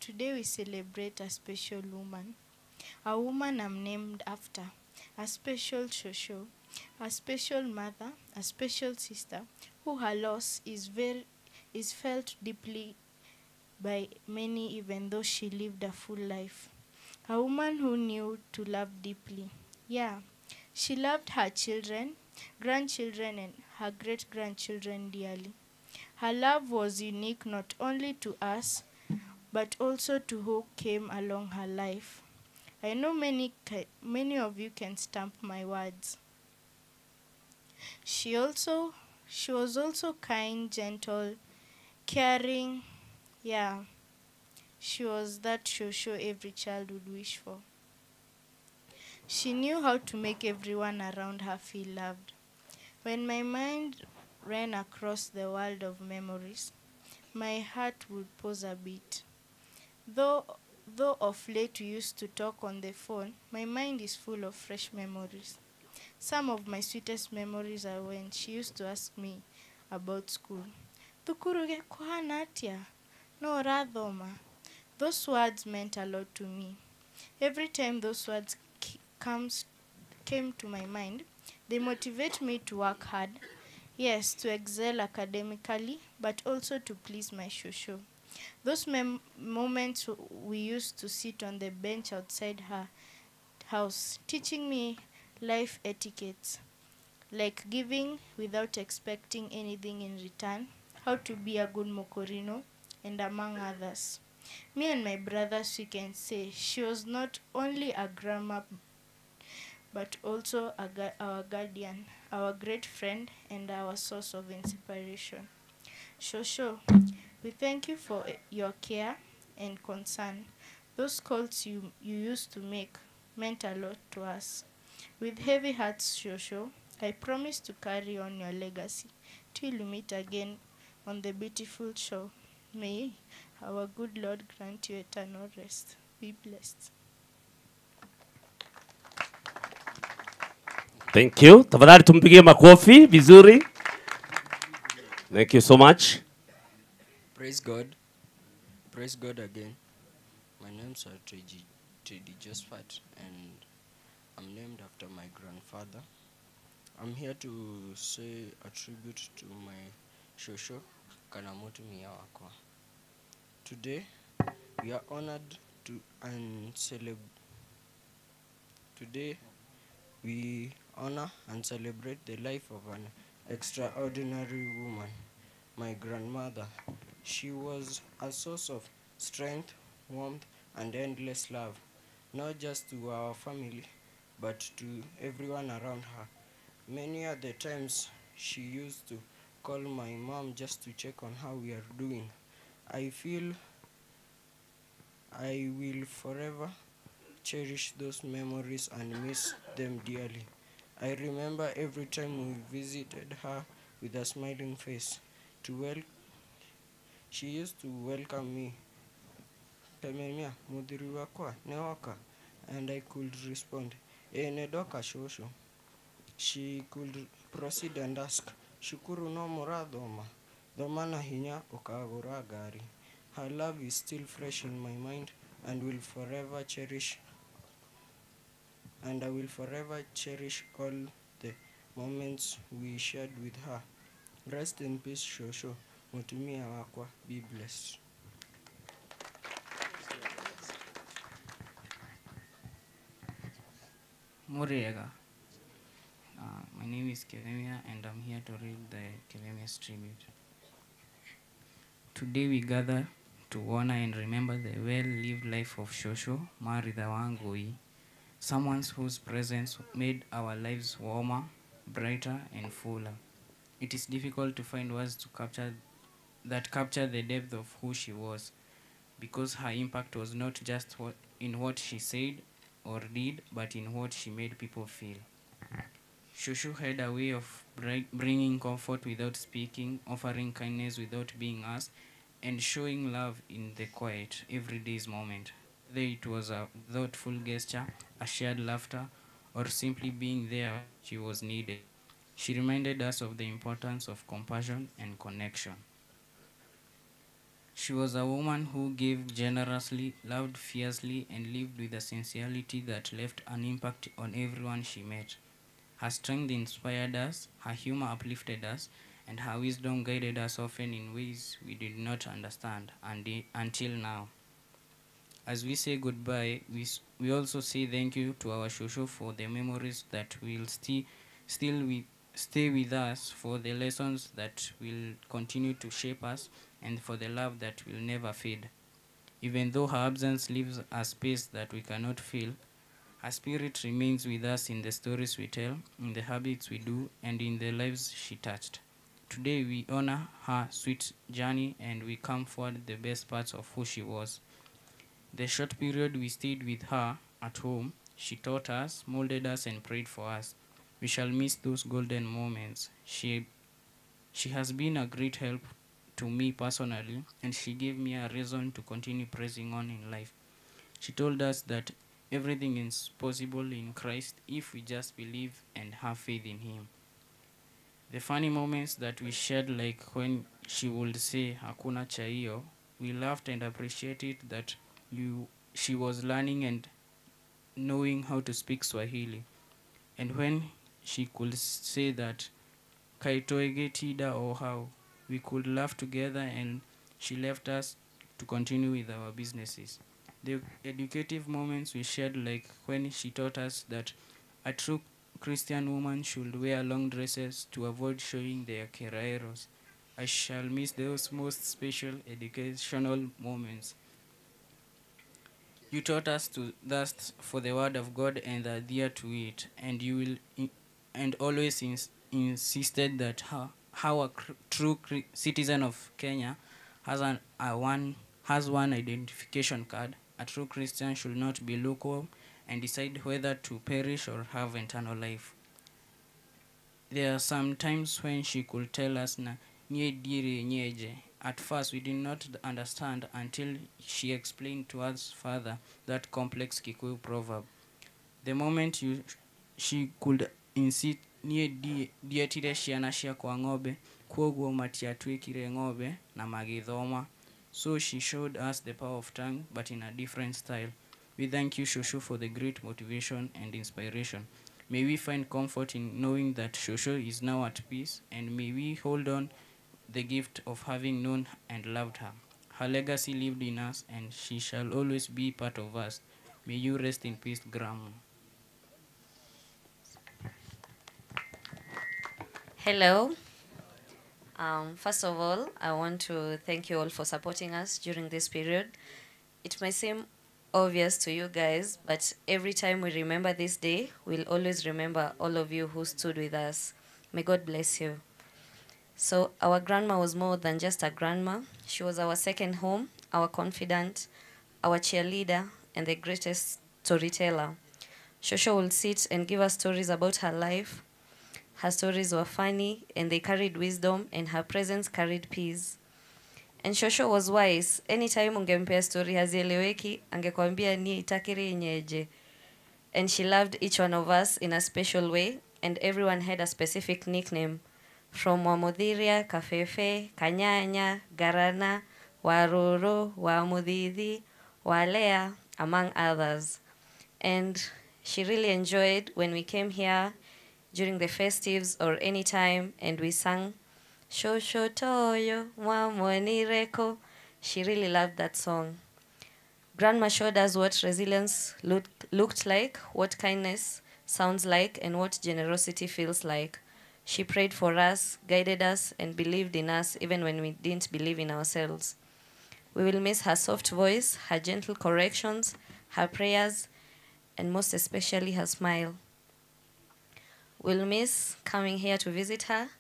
today we celebrate a special woman. A woman I'm named after. A special shosho, a special mother, a special sister, who her loss is felt deeply by many, even though she lived a full life. A woman who knew to love deeply. Yeah, she loved her children, grandchildren, and her great-grandchildren dearly. Her love was unique not only to us, but also to who came along her life. I know many of you can stamp my words. She was also kind, gentle, caring. Yeah, she was that shosho every child would wish for. She knew how to make everyone around her feel loved. When my mind ran across the world of memories, my heart would pause a bit. Though of late we used to talk on the phone, my mind is full of fresh memories. Some of my sweetest memories are when she used to ask me about school. Thukuruge kuhana atia? No rathoma. Those words meant a lot to me. Every time those words came to my mind, they motivate me to work hard. Yes, to excel academically, but also to please my shosho. Those moments we used to sit on the bench outside her house, teaching me life etiquettes, like giving without expecting anything in return, how to be a good mokorino, and among others. Me and my brothers, we can say she was not only a grandma, but also our guardian, our great friend, and our source of inspiration. Shosho, we thank you for your care and concern. Those calls you used to make meant a lot to us. With heavy hearts, Shosho, I promise to carry on your legacy till we meet again on the beautiful shore. May our good Lord grant you eternal rest. Be blessed. Thank you. Tafadhali tumpigie makofi vizuri. Thank you so much. Praise God. Praise God again. My name's Tridi Josephat, and I'm named after my grandfather. I'm here to say a tribute to my shosho, Kanamoto Miyawakwa. Today, we are honored to and celebrate. Today, we honor and celebrate the life of an extraordinary woman, my grandmother. She was a source of strength, warmth, and endless love, not just to our family, but to everyone around her. Many are the times she used to call my mom just to check on how we are doing. I feel I will forever cherish those memories and miss them dearly. I remember every time we visited her with a smiling face. She used to welcome me. Pememia, mudhiri wakwa, neoka, and I could respond, E nedoka shosho. She could proceed and ask, Shukuru no murathoma, thoma na hinya ukagura gari. Her love is still fresh in my mind and will forever cherish. And I will forever cherish all the moments we shared with her. Rest in peace, Shosho. Mutumia wakwa, be blessed. Muriega. My name is Kevemia and I'm here to read the Kevemia's tribute. Today we gather to honor and remember the well-lived life of Shosho Maritha Wangui, someone whose presence made our lives warmer, brighter, and fuller. It is difficult to find words to capture the depth of who she was, because her impact was not just in what she said or did, but in what she made people feel. Shosho had a way of bringing comfort without speaking, offering kindness without being asked, and showing love in the quiet, everyday's moment. Whether it was a thoughtful gesture, a shared laughter, or simply being there she was needed. She reminded us of the importance of compassion and connection. She was a woman who gave generously, loved fiercely, and lived with a sincerity that left an impact on everyone she met. Her strength inspired us, her humor uplifted us, and her wisdom guided us often in ways we did not understand until now. As we say goodbye, we also say thank you to our Shosho for the memories that will stay with us, for the lessons that will continue to shape us, and for the love that will never fade. Even though her absence leaves a space that we cannot fill, her spirit remains with us in the stories we tell, in the habits we do, and in the lives she touched. Today we honor her sweet journey and we come forward the best parts of who she was. The short period we stayed with her at home, she taught us, molded us, and prayed for us. We shall miss those golden moments. She has been a great help to me personally, and she gave me a reason to continue pressing on in life. She told us that everything is possible in Christ if we just believe and have faith in Him. The funny moments that we shared, like when she would say, Hakuna chaiyo, we laughed and appreciated that she was learning and knowing how to speak Swahili. And when she could say that, Kaitoege tida or how, we could laugh together, and she left us to continue with our businesses. The educative moments we shared, like when she taught us that a true Christian woman should wear long dresses to avoid showing their keraeros. I shall miss those most special educational moments. You taught us to thirst for the word of God and adhere to it, and you will, and always insisted that how a true citizen of Kenya has one identification card. A true Christian should not be lukewarm and decide whether to perish or have eternal life. There are some times when she could tell us na nye dire nyeje. At first we did not understand until she explained to us further that complex Kikuyu proverb. The moment she could insist nie dietire ciana ciakwa ng'ombe kwoguo matiatuĩkire ng'ombe na magĩthoma. So she showed us the power of tongue, but in a different style. We thank you, Shosho, for the great motivation and inspiration. May we find comfort in knowing that Shosho is now at peace, and may we hold on the gift of having known and loved her. Her legacy lived in us, and she shall always be part of us. May you rest in peace, Grandma. Hello. First of all, I want to thank you all for supporting us during this period. It may seem obvious to you guys, but every time we remember this day, we'll always remember all of you who stood with us. May God bless you. So our grandma was more than just a grandma. She was our second home, our confidant, our cheerleader, and the greatest storyteller. Shosho would sit and give us stories about her life. Her stories were funny, and they carried wisdom, and her presence carried peace. And Shosho was wise. Anytime ungempea story hazieleweki, angekwambia ni itakiri nyeje. And she loved each one of us in a special way, and everyone had a specific nickname. From Wamuthiria, Kafefe, Kanyanya, Garana, Waroro, Wamuthithi, Walea, among others. And she really enjoyed when we came here during the festives or any time, and we sang Shosho toyo mwamonireko. She really loved that song. Grandma showed us what resilience looked like, what kindness sounds like, and what generosity feels like. She prayed for us, guided us, and believed in us even when we didn't believe in ourselves. We will miss her soft voice, her gentle corrections, her prayers, and most especially her smile. We'll miss coming here to visit her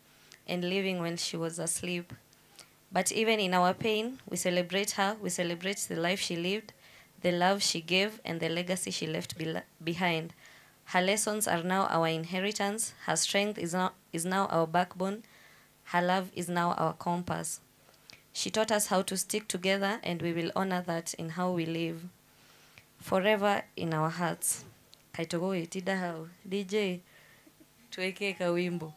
and leaving when she was asleep. But even in our pain, we celebrate her, we celebrate the life she lived, the love she gave, and the legacy she left behind. Her lessons are now our inheritance, her strength is now our backbone, her love is now our compass. She taught us how to stick together, and we will honor that in how we live. Forever in our hearts. Kaitogo itida hau. DJ, tuweke kawimbo.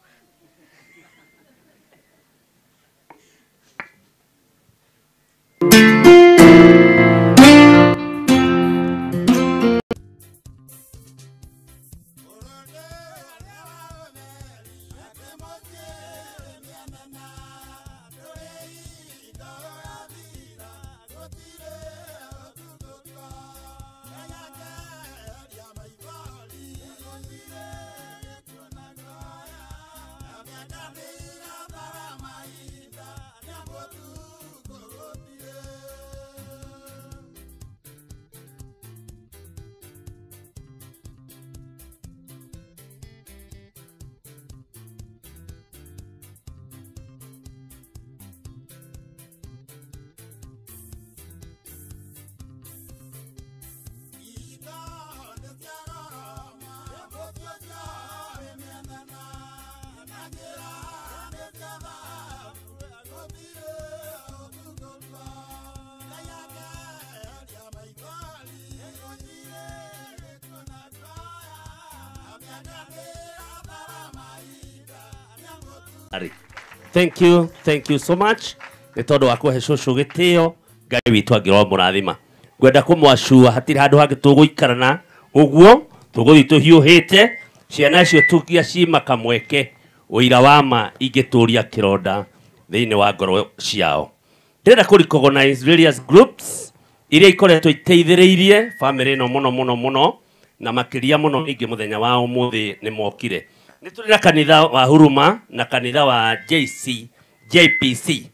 Thank you so much. Nĩ tondũ wa kũhe cũcũ gĩtĩo, Ngai witũ angĩrwo mũrathima. Ngwenda kũmwacua hatirĩ handũ hangĩ tũgũikarana ũguo, tũgũthiĩ tũhiũhĩte, ciana icio tũgia cima kamweke, ũira wa ma ingĩtũria kĩronda thĩinĩ wa ngoro ciao. Ndĩrenda kũ recognize various groups iria ikoretwo iteithĩrĩirie family ĩno mũno mũno mũno, na makĩria mũno ningĩ mũthenya wa ũmũthĩ nĩ mokire. Nĩ tũrĩ na kanitha wa Huruma na kanitha wa JPC.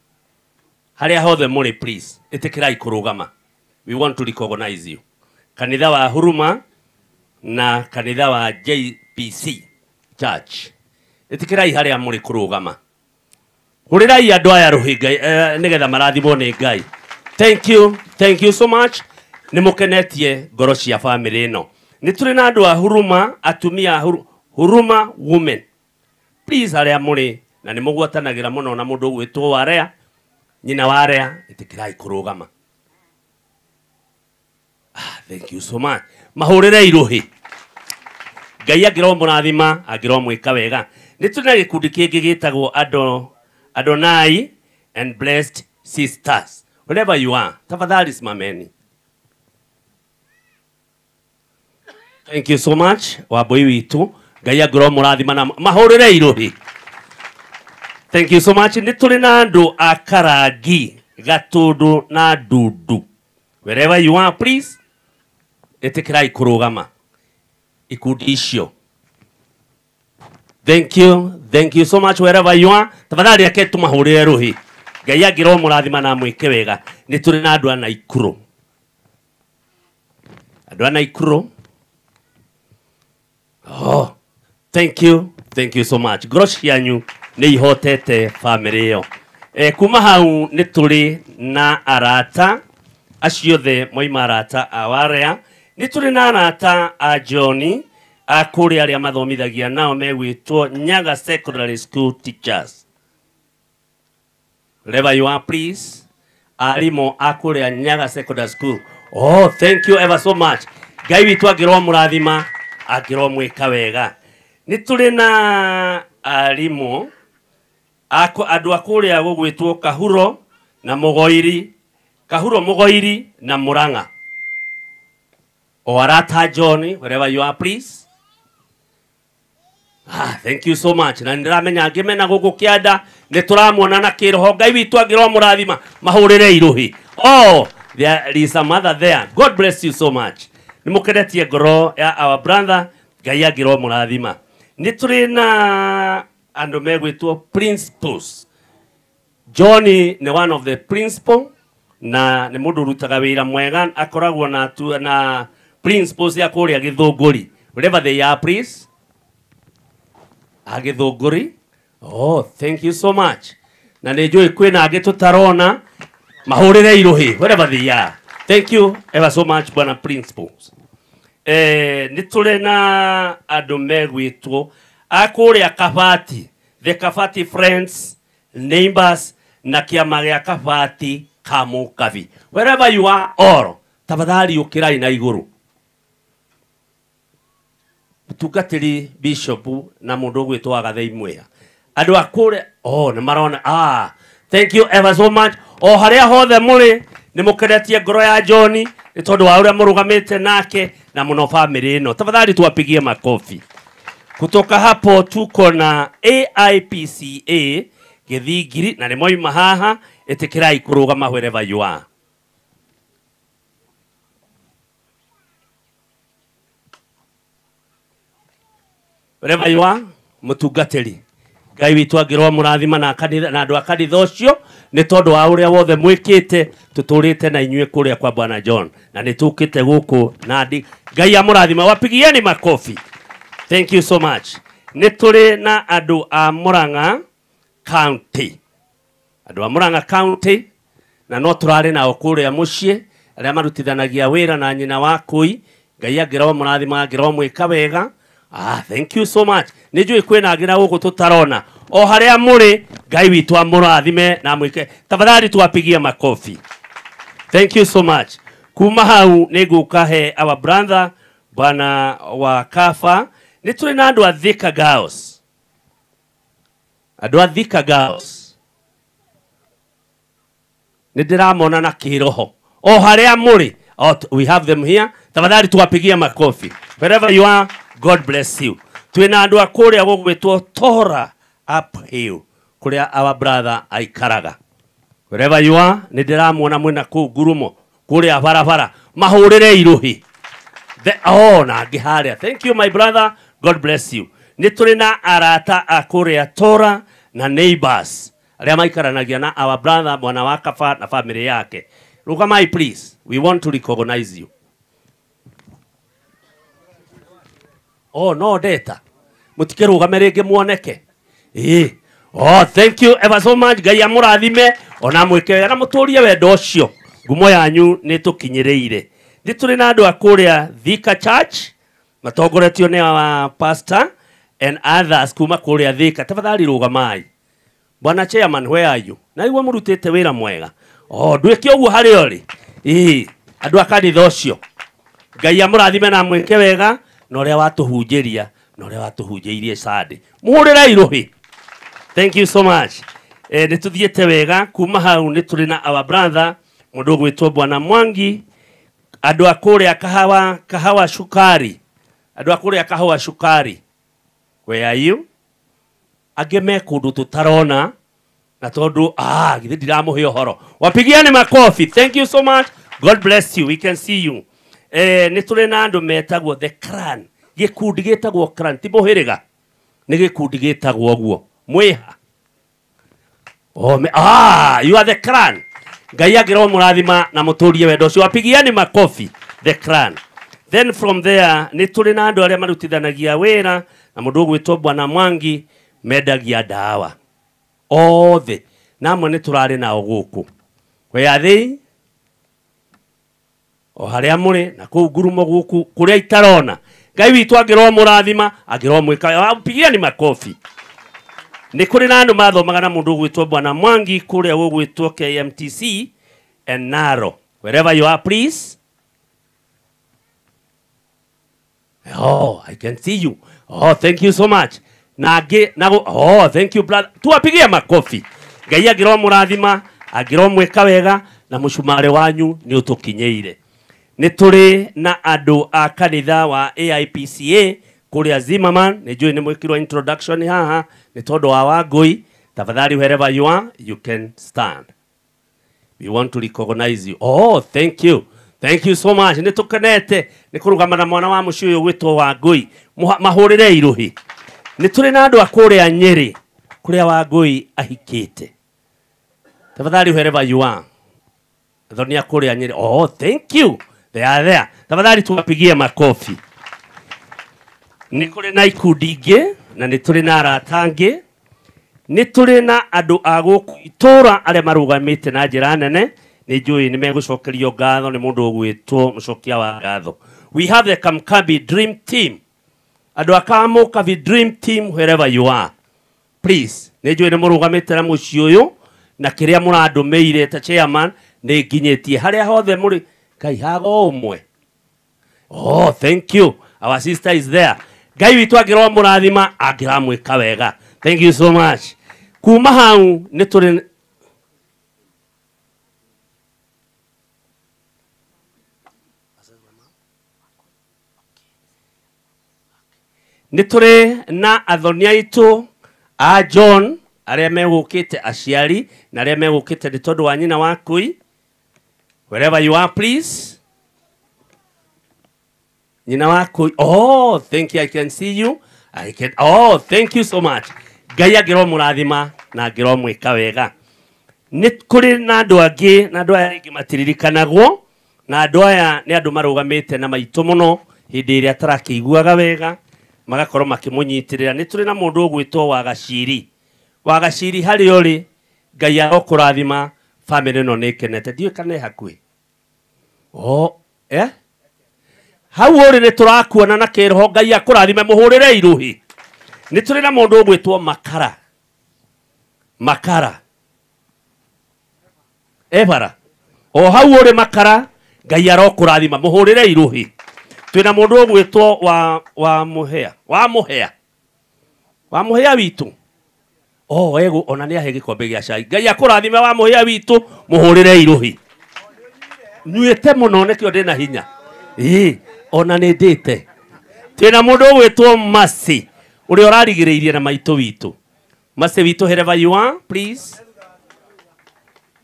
Harĩa hothe mũrĩ, please ĩtĩkĩrai kũrũgama. We want to recognize you. Kanitha wa Huruma na kanitha wa JPC Church. Ĩtĩkĩrai harĩa mũrĩ kũrũgama. Hũrĩrai andũ aya rũhĩ nĩgetha marathimwo nĩ Ngai. Thank you so much. Nĩ mũkenetie ngoro cia family ĩno. Nĩ tũrĩ na andũ a Huruma, atumia a Huruma women. Please harĩa mũrĩ na nĩ mũgwatanagĩra mũno na mũndũ ũgwĩtwo Warea, nyina Warea, ĩtĩkĩrai kũrũgama. Thank you so much. Mahũrĩrei rũhĩ. Ngai angĩrwo mũrathima, angĩrwo mwĩka wega. Nĩ tũrĩ na gĩkundi kĩngĩ gĩtagwo Adonai and Blessed Sisters. Wherever you are, tafadhali simameni. Thank you so much, wambui witũ. Ngai angĩrwo mũrathima na mahũrĩrei rũhĩ. Thank you so much. Nĩ tũrĩ na andũ a Karangi, Gatũndũ na Ndundu. Wherever you are, please ĩtĩkĩrai kũrũgama ikundi icio. Thank you so much wherever you are. Tafadhali reke tũmahũrĩre rũhĩ. Ngai angĩrwo mũrathima na mwĩke wega. Nĩ tũrĩ na andũ a Naikuru. Andũ a Naikuru. Oh, thank you so much. Ngoro cianyu nĩ ihotete family ĩyo. Kuma hau nĩ tũrĩ na arata acio othe moima arata a Warea. Nĩ tũrĩ na arata a John a kũrĩa arĩa mathomithagia nao megwĩtwo Nyaga Secondary School Teachers. Wherever you are, please. Arimũ a kũrĩa Nyaga Secondary School. Oh, thank you ever so much. Ngai witũ angĩrwo mũrathima, angĩrwo mwĩka wega. Nĩ tũrĩ na arimũ andũ a kũrĩa gũgwĩtwo Kahuro na Mũgoiri, Kahuro Mũgoiri na Murang'a. O arata John, wherever you are, please. Ah, thank you so much. Na nĩndĩramenya angĩ mena gũkũ kĩanda nĩ tũramuona na kĩroho. Ngai witũ angĩrwo mũrathima mahũrĩre irũhi. Oh, there is a mother there. God bless you so much. Nĩ mũkenetie ngoro ya our brother. Ngai angĩrwo mũrathima. Nĩ tũrĩ na andũ megwĩtwo principals. Johnny nĩ one of the principal na nĩ mũndũ ũrutaga wĩra mwega, akoragwo na na principals ya kũrĩa Gĩthũngũri. Wherever they are, please. Agĩthũngũri. Oh, thank you so much. Na nĩ njũĩ kwĩna angĩ tũtarona, mahũrĩre irũhi wherever they are. Thank you ever so much, bwana principals. Nĩ tũrĩ na andũ megwĩtwo a kũrĩa Kabati, the Kabati friends, neighbors na kĩama gĩa Kabati Kamũkabi. Wherever you are all, tafadhali ũkĩrai na igũrũ. Mũtungatĩri bishop na mũndũ ũgwĩtwo Agathei Mwea. Andũ a kũrĩa, oh, nĩ marona. Ah, thank you ever so much. O harĩa hothe mũrĩ, nĩ mũkenetie ngoro ya John nĩ tondũ wa ũrĩa mũrũgamĩte nake na mũno family ĩno. Tafadhali tuwapigie makofi. Kutoka hapo tuko na AIPCA Gĩthingiri na nĩ moima haha, ĩtĩkĩrai kũrũgama wherever you are. Wherever you are, mũtungatĩri Ngai witũ angĩrwo mũrathima na kanitha na andũ a kanitha ũcio nĩ tondũ wa ũrĩa wothe mwĩkĩte, tũtũrĩte na inyuĩ kũrĩa kwa Bwana John na nĩ tũkĩte gũkũ Nandi. Ngai amũrathima, wapigieni makofi. Thank you so much. Nĩ tũrĩ na andũ a Murang'a County. Andũ a Murang'a County na no tũrarĩ nao kũrĩa mũciĩ arĩa marutithanagia wĩra na nyina wa Kũi. Ngai angĩrwo mũrathima, angĩrwo mwĩka wega. Ah, thank you so much. Nĩ njũĩ kwĩna angĩ na gũkũ tũtarona. O harĩa mũrĩ, Ngai witũ amũrathime na amwĩke. Tafadhali tuwapigie makofi. Thank you so much. Kuma hau nĩ ngũka he our brother bwana wa Kafa. Nĩ tũrĩ na andũ a Thika Girls. Andũ a Thika Girls. Nĩ ndĩramona na kĩroho. O harĩa mũrĩ, oh, we have them here. Tafadhali tuwapigie makofi. Wherever you are, God bless you. Twĩna andũ a kũrĩa gũgwĩtwo Tora Uphill, kũrĩa our brother aikaraga. Wherever you are, nĩ ndĩramuona mwĩna kũu ngurumo, kũrĩa barabara, mahũrĩre irũhi. Oh, na angĩ harĩa. Thank you my brother, God bless you. Nĩ tũrĩ na arata a kũrĩa Tora na neighbors arĩa maikaranagia na our brother mwana wa Kaba na family yake. Rũgamai please, we want to recognize you. Oh, no data. Mũtikĩrũgame rĩngĩ muoneke. Ĩĩ. Oh, thank you ever so much. Ngai amũrathime ona mwĩke wega na mũtũrie wendo ũcio. Ngumo yanyu nĩ tũkinyĩrĩire. Nĩ tũrĩ na andũ a kũrĩa Thika Church matongoretio nĩ our pastor and others kuma kũrĩa Thika. Tafadhali rũgamai. Bwana chairman, where are you? Na igua mũrutĩte wĩra mwega. Oh, ndwĩke ũguo harĩa ũrĩ. Ĩĩ, andũ a kanitha ũcio. Ngai amũrathime na amwĩke wega na ũrĩa watũhunjĩria na ũrĩa watũhunjĩirie Sunday. Mũhũrĩre irũhi. Thank you so much. Nĩ tũthiĩte wega kuma hau nĩ tũrĩ na our brother mũndũ ũgwĩtwo Bwana Mwangi, andũ a kũrĩa kahawa cukari. Andũ a kũrĩa kahawa cukari. Where are you? Angĩ me kũndũ tũtarona na tondũ githĩ ndiramũhe ũhoro. Wapigiane makofi. Thank you so much. God bless you. We can see you. Nĩ tũrĩ na andũ metagwo the clan. Gĩkundi gĩtagwo clan, ti mũhĩrĩga. Nĩ gĩkundi gĩtagwo ũguo. Mwĩha. Oh, you are the clan. Ngai angĩrwo mũrathima na mũtũrie wendo ũcio. Wapigiane makofi. The clan. Then from there nĩ tũrĩ na andũ arĩa marutithanagia wĩra na mũndũ ũgwĩtwo Bwana Mwangi mendagia ndawa. Othe. Na amwe nĩ tũrarĩ nao gũkũ. Where are they? O harĩa mũrĩ na kũu ngurumo gũkũ kũrĩa itarona. Ngai witũ angĩrwo mũrathima, angĩrwo mwĩka. Wapigiani makofi. Nĩ kũrĩ na andũ mathomaga na mũndũ ũgwĩtwo Bwana Mwangi kũrĩa gũgwĩtwo KMTC and Naro. Wherever you are, please. Oh, I can see you. Oh, thank you so much. Na angĩ na oh, thank you brother. Tuwapigie makofi. Ngai angĩrwo mũrathima, angĩrwo mwĩka wega na mũcumarĩ wanyu nĩ ũtũkinyĩire. Nĩ tũrĩ na andũ a kanitha wa AIPCA Kũrĩa Zimmerman nĩ njũĩ nĩ mwĩkirwo introduction haha nĩ tondũ wa Wangũi. Tafadhali, wherever you are, you can stand. We want to recognize you. Oh, thank you. Thank you so much. Nĩ tũkenete nĩ kũrũgama na mwana wa mũciĩ ũyũ gwĩtwo Wangũi. Mahũrĩre irũhi. Nĩ tũrĩ na andũ a kũrĩa Nyĩrĩ kũrĩa Wangũi ahikĩte. Tafadhali, wherever you are. Thonia kũrĩa Nyĩrĩ. Oh, thank you. They are there. Tafadhali tuwapigie makofi. Nĩ kũrĩ na ikundi ingĩ na nĩ tũrĩ na arata angĩ. Nĩ tũrĩ na andũ a gũkũ itũra arĩa marũgamĩte na njĩra nene. Nĩ njũĩ nĩ megũcokerio ngatho nĩ mũndũ ũgwĩtwo mũcokia wa ngatho. We have the Kamkabi Dream Team. Andũ a Kamkabi Dream Team, wherever you are, please. Nĩ njũĩ nĩ mũrũgamĩte na mũciĩ ũyũ na kĩrĩa mũrandũmĩire ta chairman nĩ nginyĩtie harĩa hothe mũrĩ. Ngai haga o ũmwe. Oh, thank you. Our sister is there. Ngai witũ angĩrwo mũrathima angĩramwĩka wega. Thank you so much. Kuma hau nĩ tũrĩ na athoni aitũ a John arĩa megũkĩte aciari na arĩa megũkĩte nĩ tondũ wa nyina wa Kui. Wherever you are, please. Nyina wa Kui. Oh, thank you. I can see you. I can. Oh, thank you so much. Ngai angĩrwo mũrathima na angĩrwo mwĩka wega. Nĩ kũrĩ na andũ angĩ na andũ aya rĩngĩ matiririkanagwo na andũ aya nĩ andũ marũgamĩte na maitũ mũno hĩndĩ ĩrĩa atarakĩiguaga wega magakorwo makĩmũnyitĩrĩra. Nĩ tũrĩ na mũndũ ũgwĩtwo Wagaciri. Wagaciri harĩa ũrĩ, Ngai arokũrathima. Famĩlĩ ĩno nĩ ĩkenete. Ndiũĩ kana ĩ hakuhĩ. Oh, eh? Hau ũrĩ nĩ tũrakuona na kĩroho. Ngai akũrathime, mũhũrĩre irũhi. Nĩ tũrĩ na mũndũ ũgwĩtwo Makara. Makara. Ebara. O hau ũrĩ Makara, Ngai arokũrathima, mũhũrĩre irũhi. Twĩna mũndũ ũgwĩtwo wa Mũhĩa. Wa Mũhĩa. Wa Mũhĩa witũ. Oh, ego ona nĩ ahe gĩkombe gĩa cai. Ngai akũrathime wa Mũhĩa witũ, mũhũrĩre irũhi. Nyuĩte mũno nĩkĩo ndĩna hinya. Ĩĩ, ona nĩ ndĩte. Twĩna mũndũ ũgwĩtwo Masi ũrĩa ũrarigĩrĩirie na maitũ witũ. Masi witũ, wherever you are, please.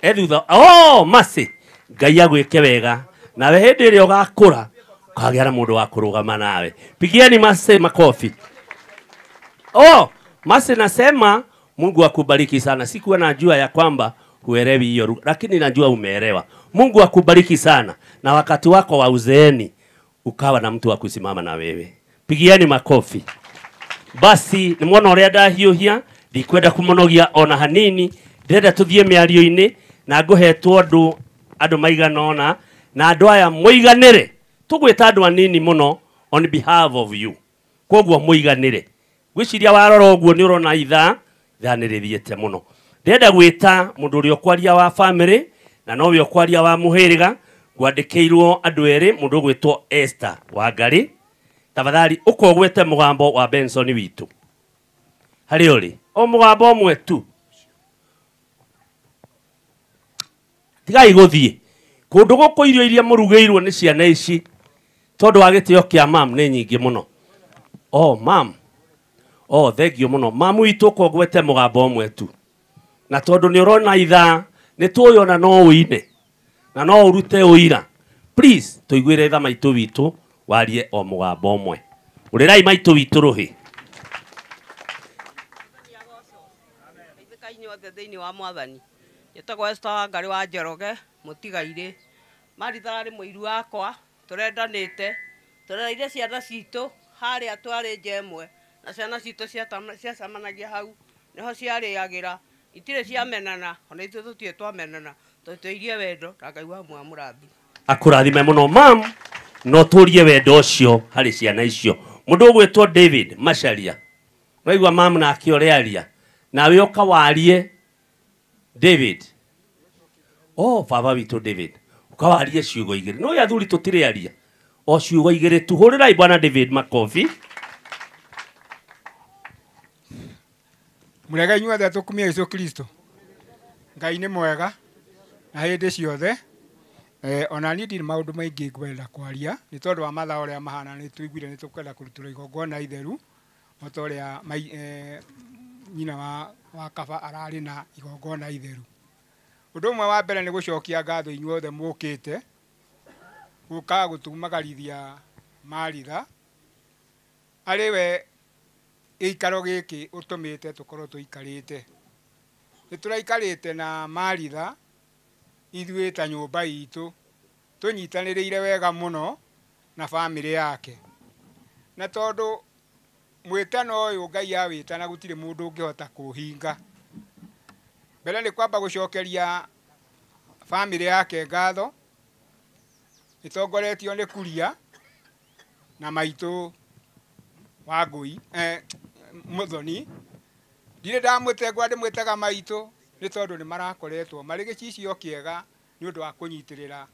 Ethutha. Oh, Masi. Ngai agwĩke wega. Nawe hĩndĩ ĩrĩa ũgakũra ũkagĩa na mũndũ wa kũrũgama nawe. Pigieni Masi makofi. Oh, Masi nasema Mungu akubariki sana. Sikuwa najua ya kwamba huelewi hiyo lugha, lakini najua umeelewa. Mungu akubariki sana na wakati wako wa uzeeni ukawa na mtu wa kusimama na wewe. Pigieni makofi. Basi ni mwana ũrĩa ndahiũhia, ndikwenda kũmũnogia ona hanini, ndĩrenda tũthiĩ mĩario-inĩ na ngũhetwo andũ maigana ũna na andũ aya mũiganĩre. Tũgwĩta andũ anini mũno on behalf of you. Koguo mũiganĩre. Ngwĩciria warora ũguo nĩ ũrona ithaa nĩ rĩthiĩte mũno. Ndĩrenda gwĩta mũndũ ũrĩa ũkwaria wa family na nowe ũkwaria wa mũhĩrĩga. Ngwandĩkĩirwo andũ erĩ, mũndũ ũgwĩtwo Esther Wangari. Tafadhali ũkogwete mũgambo wa Benson witũ. Harĩa ũrĩ o mũgambo ũmwe tu. Tigai gũthiĩ kũndũ gũkũ, irio iria mũrugĩirwo nĩ ciana ici tondũ wa gĩtĩo kĩa mam nĩ nyingĩ mũno. Oh, mam. Oh, thank you mũno. Mamu witũ ũkogwete mũgambo ũmwe tu. Na tondũ nĩ ũrona ithaa nĩ tũĩ ona no ũine na no ũrute ũira. Please tũiguĩre tha maitũ witũ warie o mũgambo ũmwe. Ũrĩrai maitũ witũ rũhĩ. Inyuothe thĩinĩ wa Mwathani. Njĩtagwo Esther Wangari wa Njoroge mũtigairĩ. Maritha arĩ mũiru wakwa, tũrendanĩte, tũrereire ciana citũ harĩa twarĩ nja ĩmwe na ciana citũ ciacemanagia hau nĩho ciarĩagĩra. Itirĩ ciamenana, ona ithuĩ tũtirĩ twamenana, tũtũirie wendo na Ngai wa mũrathime. Akũrathime mũno mam, no tũrie wendo ũcio harĩ ciana icio. Mũndũ ũgwĩtwo David Macharia. Waigua mam nake ũrĩa aria. Nawe ũkawarie David. Oh, baba witũ David. Ũkawarie ciugo igĩrĩ. No athuri tũtirĩ aria. O ciugo igĩrĩ tu. Hũrĩrai bwana David makofi. Mũrega inyuothe tũkumia Jesũ Kristo. Ngai nĩ mwega na hĩndĩ ciothe. Ona niĩ ndirĩ maũndũ maingĩ ngwenda kwaria nĩ tondũ wa mathaa ũrĩa mahana, nĩ tũiguire nĩ tũkwenda kũrutĩrwo igongona itheru o ta ũrĩa nyina wa kaba ararĩ na igongona itheru. Ũndũ ũmwe wa mbere nĩ gũcokia ngatho inyuothe mũkĩte gũka gũtumagarithia Maritha arĩ we gĩikaro gĩkĩ ũtũmĩte tũkorwo tũikarĩte. Nĩ tũraikarĩte na Maritha ithuĩ ta nyũmba itũ tũnyitanĩrĩire wega mũno na bamĩrĩ yake, na tondũ mwĩtano ũyũ Ngai awĩtana gũtirĩ mũndũ ũngĩhota kũũhinga. Mbere nĩ kwamba gũcokeria bamĩrĩ yake ngatho ĩtongoretio nĩ Kuria na maitũ wa Ngũi, Mũthoni. Ndirĩ ndamwĩte ndĩmwĩtaga maitũ nĩ tondũ nĩ marakoretwo marĩ gĩcicio kĩega nĩ ũndũ wa kũnyitĩrĩra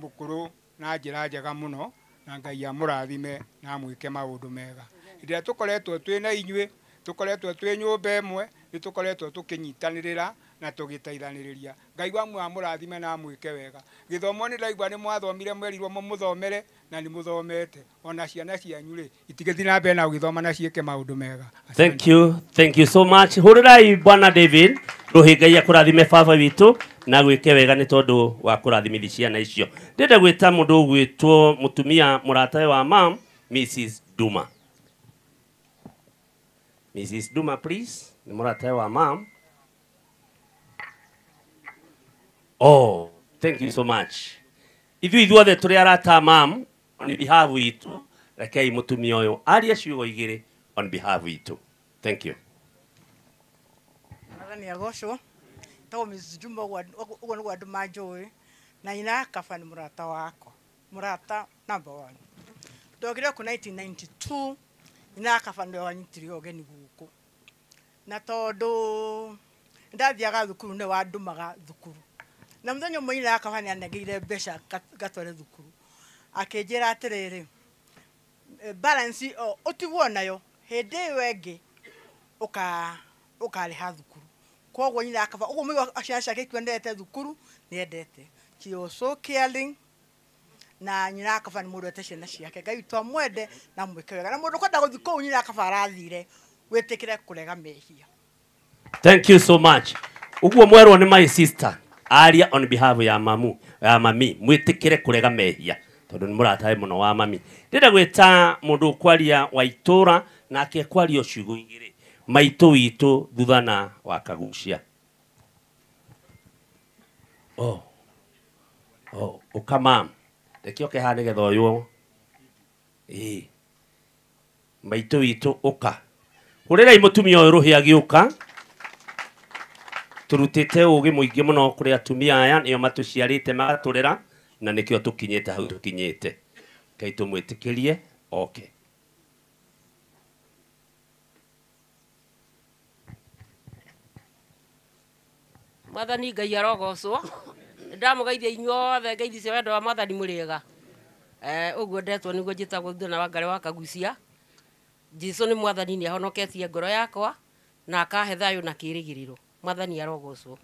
mũkũrũ na njĩra njega mũno, na Ngai amũrathime na amwĩke maũndũ mega. Hĩndĩ ĩrĩa tũkoretwo twĩ na inyuĩ, tũkoretwo twĩ nyũmba ĩmwe, nĩ tũkoretwo tũkĩnyitanĩrĩra na tũgĩteithanĩrĩria. Ngai wa muoyo amũrathime na amwĩke wega. Gĩthomo nĩ ndaigua nĩ mwathomire, mwerirwo mũmũthomere na nĩ mũthomete. Ona ciana cianyu rĩ itigĩthiĩ na mbere na gũgĩthoma na ciĩke maũndũ mega. Thank you, thank you so much. Hũrĩrai Bwana David rũhĩ, Ngai akũrathime baba witũ na gwĩke wega nĩ tondũ wa kũrathimithia ciana icio. Ndĩrenda gwĩta mũndũ ũgwĩtwo mũtumia mũratawe wa mam, Mrs. Duma. Mrs. Duma please, nĩ mũratawe wa mam. Oh, thank you so much. Ithuĩ ithuothe tũrĩ arata a mam on behalf witũ, rekei mũtumia ũyũ arie ciugo igĩrĩ on behalf witũ. Thank you. Mwathani agocwo. Tagwo Mrs. Juma, ũguo nĩguo andũ manjũĩ, na nyina ya kaba nĩ mũrata wakwa, mũrata number one. Ndokire kũ 1992, nyina ya kaba nĩwe wanyitire ũgeni gũkũ, na tondũ ndathiaga thukuru nĩwe wandũmaga thukuru, na mũthenya ũmwe nyina ya kaba nĩanengeire mbeca ngatware thukuru, akĩnjĩra atĩrĩrĩ, balance ũtigwo nayo hĩndĩ ĩyo ĩngĩ ũkarĩha thukuru. Koguo nyina ya kaba ũguo mũigua ciana ciake ikuendete thukuru nĩendete. She was so caring, na nyina ya kaba nĩ mũndũ wendete ciana ciake. Ngai witũ amwende na amwĩke wega, na mũndũ ũkwenda gũthiĩ kũu nyina ya kaba arathire wĩtĩkĩre kũrega mehia. Thank you so much. Ũguo mwerwo nĩ my sister aria on behalf ya mamu ya mami, mwĩtĩkĩre kũrega mehia tondũ nĩ mũratawe mũno wa mami. Ndĩrenda gwĩta mũndũ ũkwaria wa itũra nake kwaria ciugo igĩrĩ, maitũ witũ Thuthana wa Kagucia. Oh. Oh, ũka mam. Reke ũke haha nĩgetha ũywo. Ĩĩ. Maitũ witũ ũka. Hũrĩrai mũtumia ũyũ rũhĩ agĩũka. Tũrutĩte ũgĩ mũingĩ mũno kũrĩ atumia aya, nĩo matũciarĩte magatũrera, na nĩkĩo tũkinyĩte hau tũkinyĩte. Ngai tũmwĩtĩkĩrie oke. Mwathani Ngai arogocwo. Ndamũgeithia inyuothe, ngeithi cia wendo wa Mwathani mũrĩega. Ũguo ndetwo nĩguo njĩtagwo Thuthana wa Ngarĩ wa Kagucia. Jesũ nĩ Mwathani, nĩ ahonoketie ngoro yakwa na akahe thayũ na kĩĩrĩgĩrĩro. Mwathani arogocwo.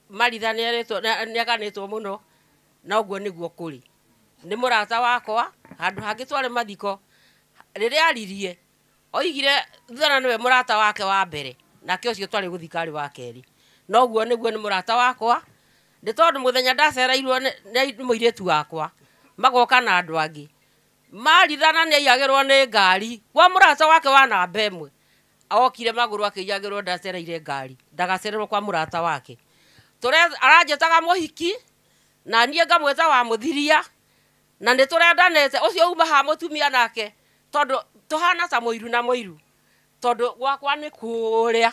Maritha nĩaganĩtwo mũno, na ũguo nĩguo kũrĩ. Nĩ mũrata wakwa, handũ hangĩ twarĩ mathiko, rĩrĩa aririe, oigire Thuthana nĩwe mũrata wake wa mbere, nake ũcio twarĩ gũthika arĩ wa kerĩ. Na ũguo nĩguo nĩ mũrata wakwa, nĩ tondũ mũthenya ndacereirwo nĩ mũirĩtu wakwa, magoka na andũ angĩ. Marithana nĩ aiyagĩrwo nĩ ngari, kwa mũrata wake wa namba ĩmwe. Okire magũrũ akĩiyagĩrwo ndacereire ngari, ndagacererwo kwa mũrata wake. Aranjĩtaga mũhiki, na niĩ ngamwĩta wa mũthiria, na nĩ tũrendanĩte. Ũcio uma haha mũtumia nake, tondũ tũhana ta mũiru na mũiru, tondũ gwakwa nĩ kũrĩa.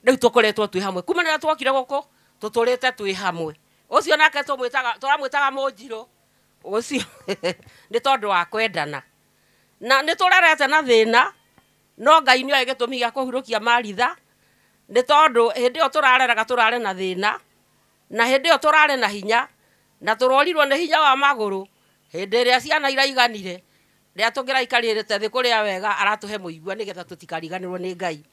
Rĩu tũkoretwo twĩ hamwe kuma rĩrĩa twokire gũkũ, tũtũrĩte twĩ hamwe. Ũcio nake tũramwĩtaga mũnjirũ ũcio nĩ tondũ wa kwendana, na nĩ tũrerete na thĩna, no Ngai nĩoĩ gĩtũmi gĩa kũhurũkia Maritha, nĩ tondũ hĩndĩ ĩyo tũrareraga tũrarĩ na thĩna, na hĩndĩ ĩyo tũrarĩ na hinya, na tũrorirwo nĩ hinya wa magũrũ. Hĩndĩ ĩrĩa ciana iraiganire, rĩrĩa tũngĩraikarĩte thĩ kũrĩa wega, aratũhe mũigua nĩgetha tũtikariganĩrwo nĩ Ngai.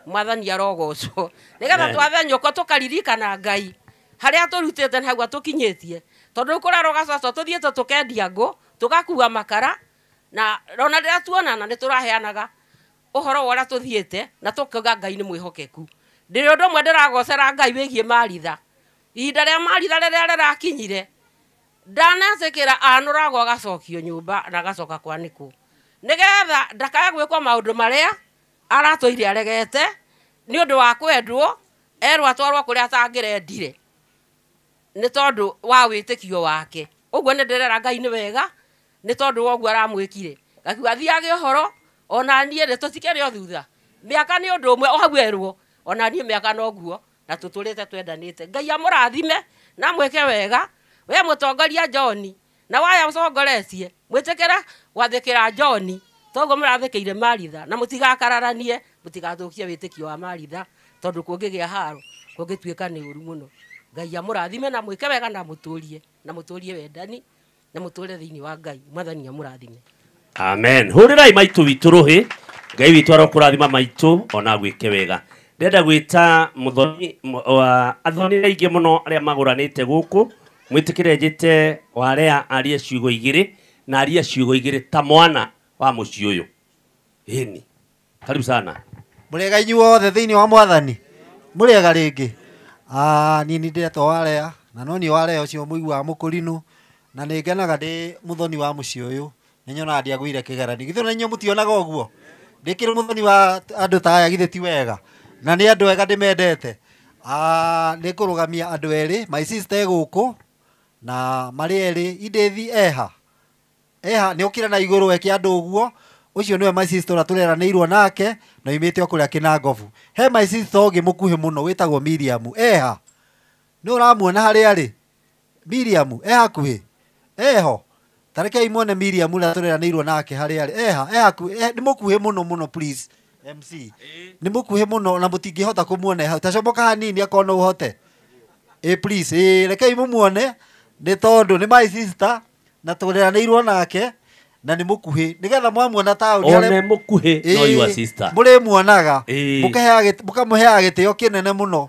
Mwathani arogocwo. Nĩgetha Amen. twathe nyũkwa tũkaririkana Ngai. Harĩa atũrutĩte nĩ hau atũkinyĩtie. Tondũ rĩu kũrerwo gacoco tũthiĩte tũkendia ngũ, tũgakua makara, na ona rĩrĩa tuonana nĩ tũraheanaga ũhoro wa ũrĩa tũthiĩte na tũkauga Ngai nĩ mwĩhokeku. Ndĩrĩ ũndũ ũmwe ndĩragocera Ngai wĩgiĩ Maritha. Ihinda rĩa Maritha rĩrĩa rĩrakinyire, ndanetĩkĩra anũragwo agacokio nyũmba na agacoka kwanĩkwo. Nĩgetha ndakae gwĩkwo maũndũ marĩa aratũire aregete nĩ ũndũ wa kwendwo, erwo atwarwo kũrĩa atangĩrendire nĩ tondũ wa wĩtĩkio wake. Ũguo nĩ ndĩrera Ngai nĩ wega nĩ tondũ wa ũguo aramwĩkire. Ngakiuga thiage ũhoro ona niĩ rĩ tũtikĩrĩ o thutha. Mĩaka nĩ ũndũ ũmwe o hau erwo, ona niĩ mĩaka noguo na tũtũrĩte twendanĩte. Ngai amũrathime na amwĩke wega. We mũtongoria John na waya ũcongoretie mwĩtĩkĩre gwathĩkĩra John toguo mũrathĩkĩire Maritha na mũtigakararanie, mũtigathũkie wĩtĩkio wa Maritha tondũ kũngĩgĩa haro kũngĩtuĩka nĩ ũru mũno. Ngai amũrathime na mwĩke wega na mũtũrie, na mũtũrie wendani na mũtũre thĩinĩ wa Ngai. Mwathani amũrathime. Amen. Hũrĩrai maitũ witũ rũhĩ. Ngai witũ arokũrathima maitũ ona gwĩke wega. Ndĩrenda gwĩta mũthoni wa athoni aingĩ mũno arĩa magũranĩte gũkũ, mwĩtĩkĩre njĩte warea arie ciugo igĩrĩ na arie ciugo igĩrĩ ta mwana wa mũciĩ ũyũ. Ĩni. Karibu sana. Mũrĩega inyuothe thĩinĩ wa Mwathani. Mũrĩega rĩngĩ. Niĩ nĩ ndĩretwo Warea na no niĩ Warea ũcio mũiguaga mũkũrinũ na nĩ ngenaga ndĩ mũthoni wa mũciĩ ũyũ. Nĩ nyonaga ndiagũire kĩgeranio. Githĩ ona inyuĩ mũtionaga ũguo? Ndĩkĩrĩ mũthoni wa andũ ta aya githĩ ti wega? Na nĩ andũ ega ndĩmendete. Nĩ ngũrũgamia andũ erĩ, my sister e gũkũ na marĩ erĩ, Indĩthi eha. Eha nĩ ũkĩra na igũrũ eke andũ ũguo. Ũcio nĩwe my sister ũrĩa tũreranĩirwo nake na oimĩte o kũrĩa Kĩnangobu. He my sister ũngĩ mũkuhĩ mũno wĩtagwo Miriam. Eha. Nĩ ũramuona harĩa arĩ? Miriam, e hakuhĩ? Eho. Ta rekei muone Miriam ũrĩa tũreranĩirwo nake harĩa arĩ. Eha, e hakuhĩ, nĩ mũkuhĩ mũno mũno please. MC. Nĩ mũkuhĩ mũno na mũtingĩhota kũmuona hau. Ta comoka hanini akorwo no ũhote. Please, rekei mũmuone nĩ tondũ nĩ my sister na tũreranĩirwo nake na nĩ mũkuhĩ. Nĩgetha mwamuona taũni One mũkuhĩ no your sister. Mũrĩmuonaga. Mũkamũheaga gĩtĩo kĩnene mũno.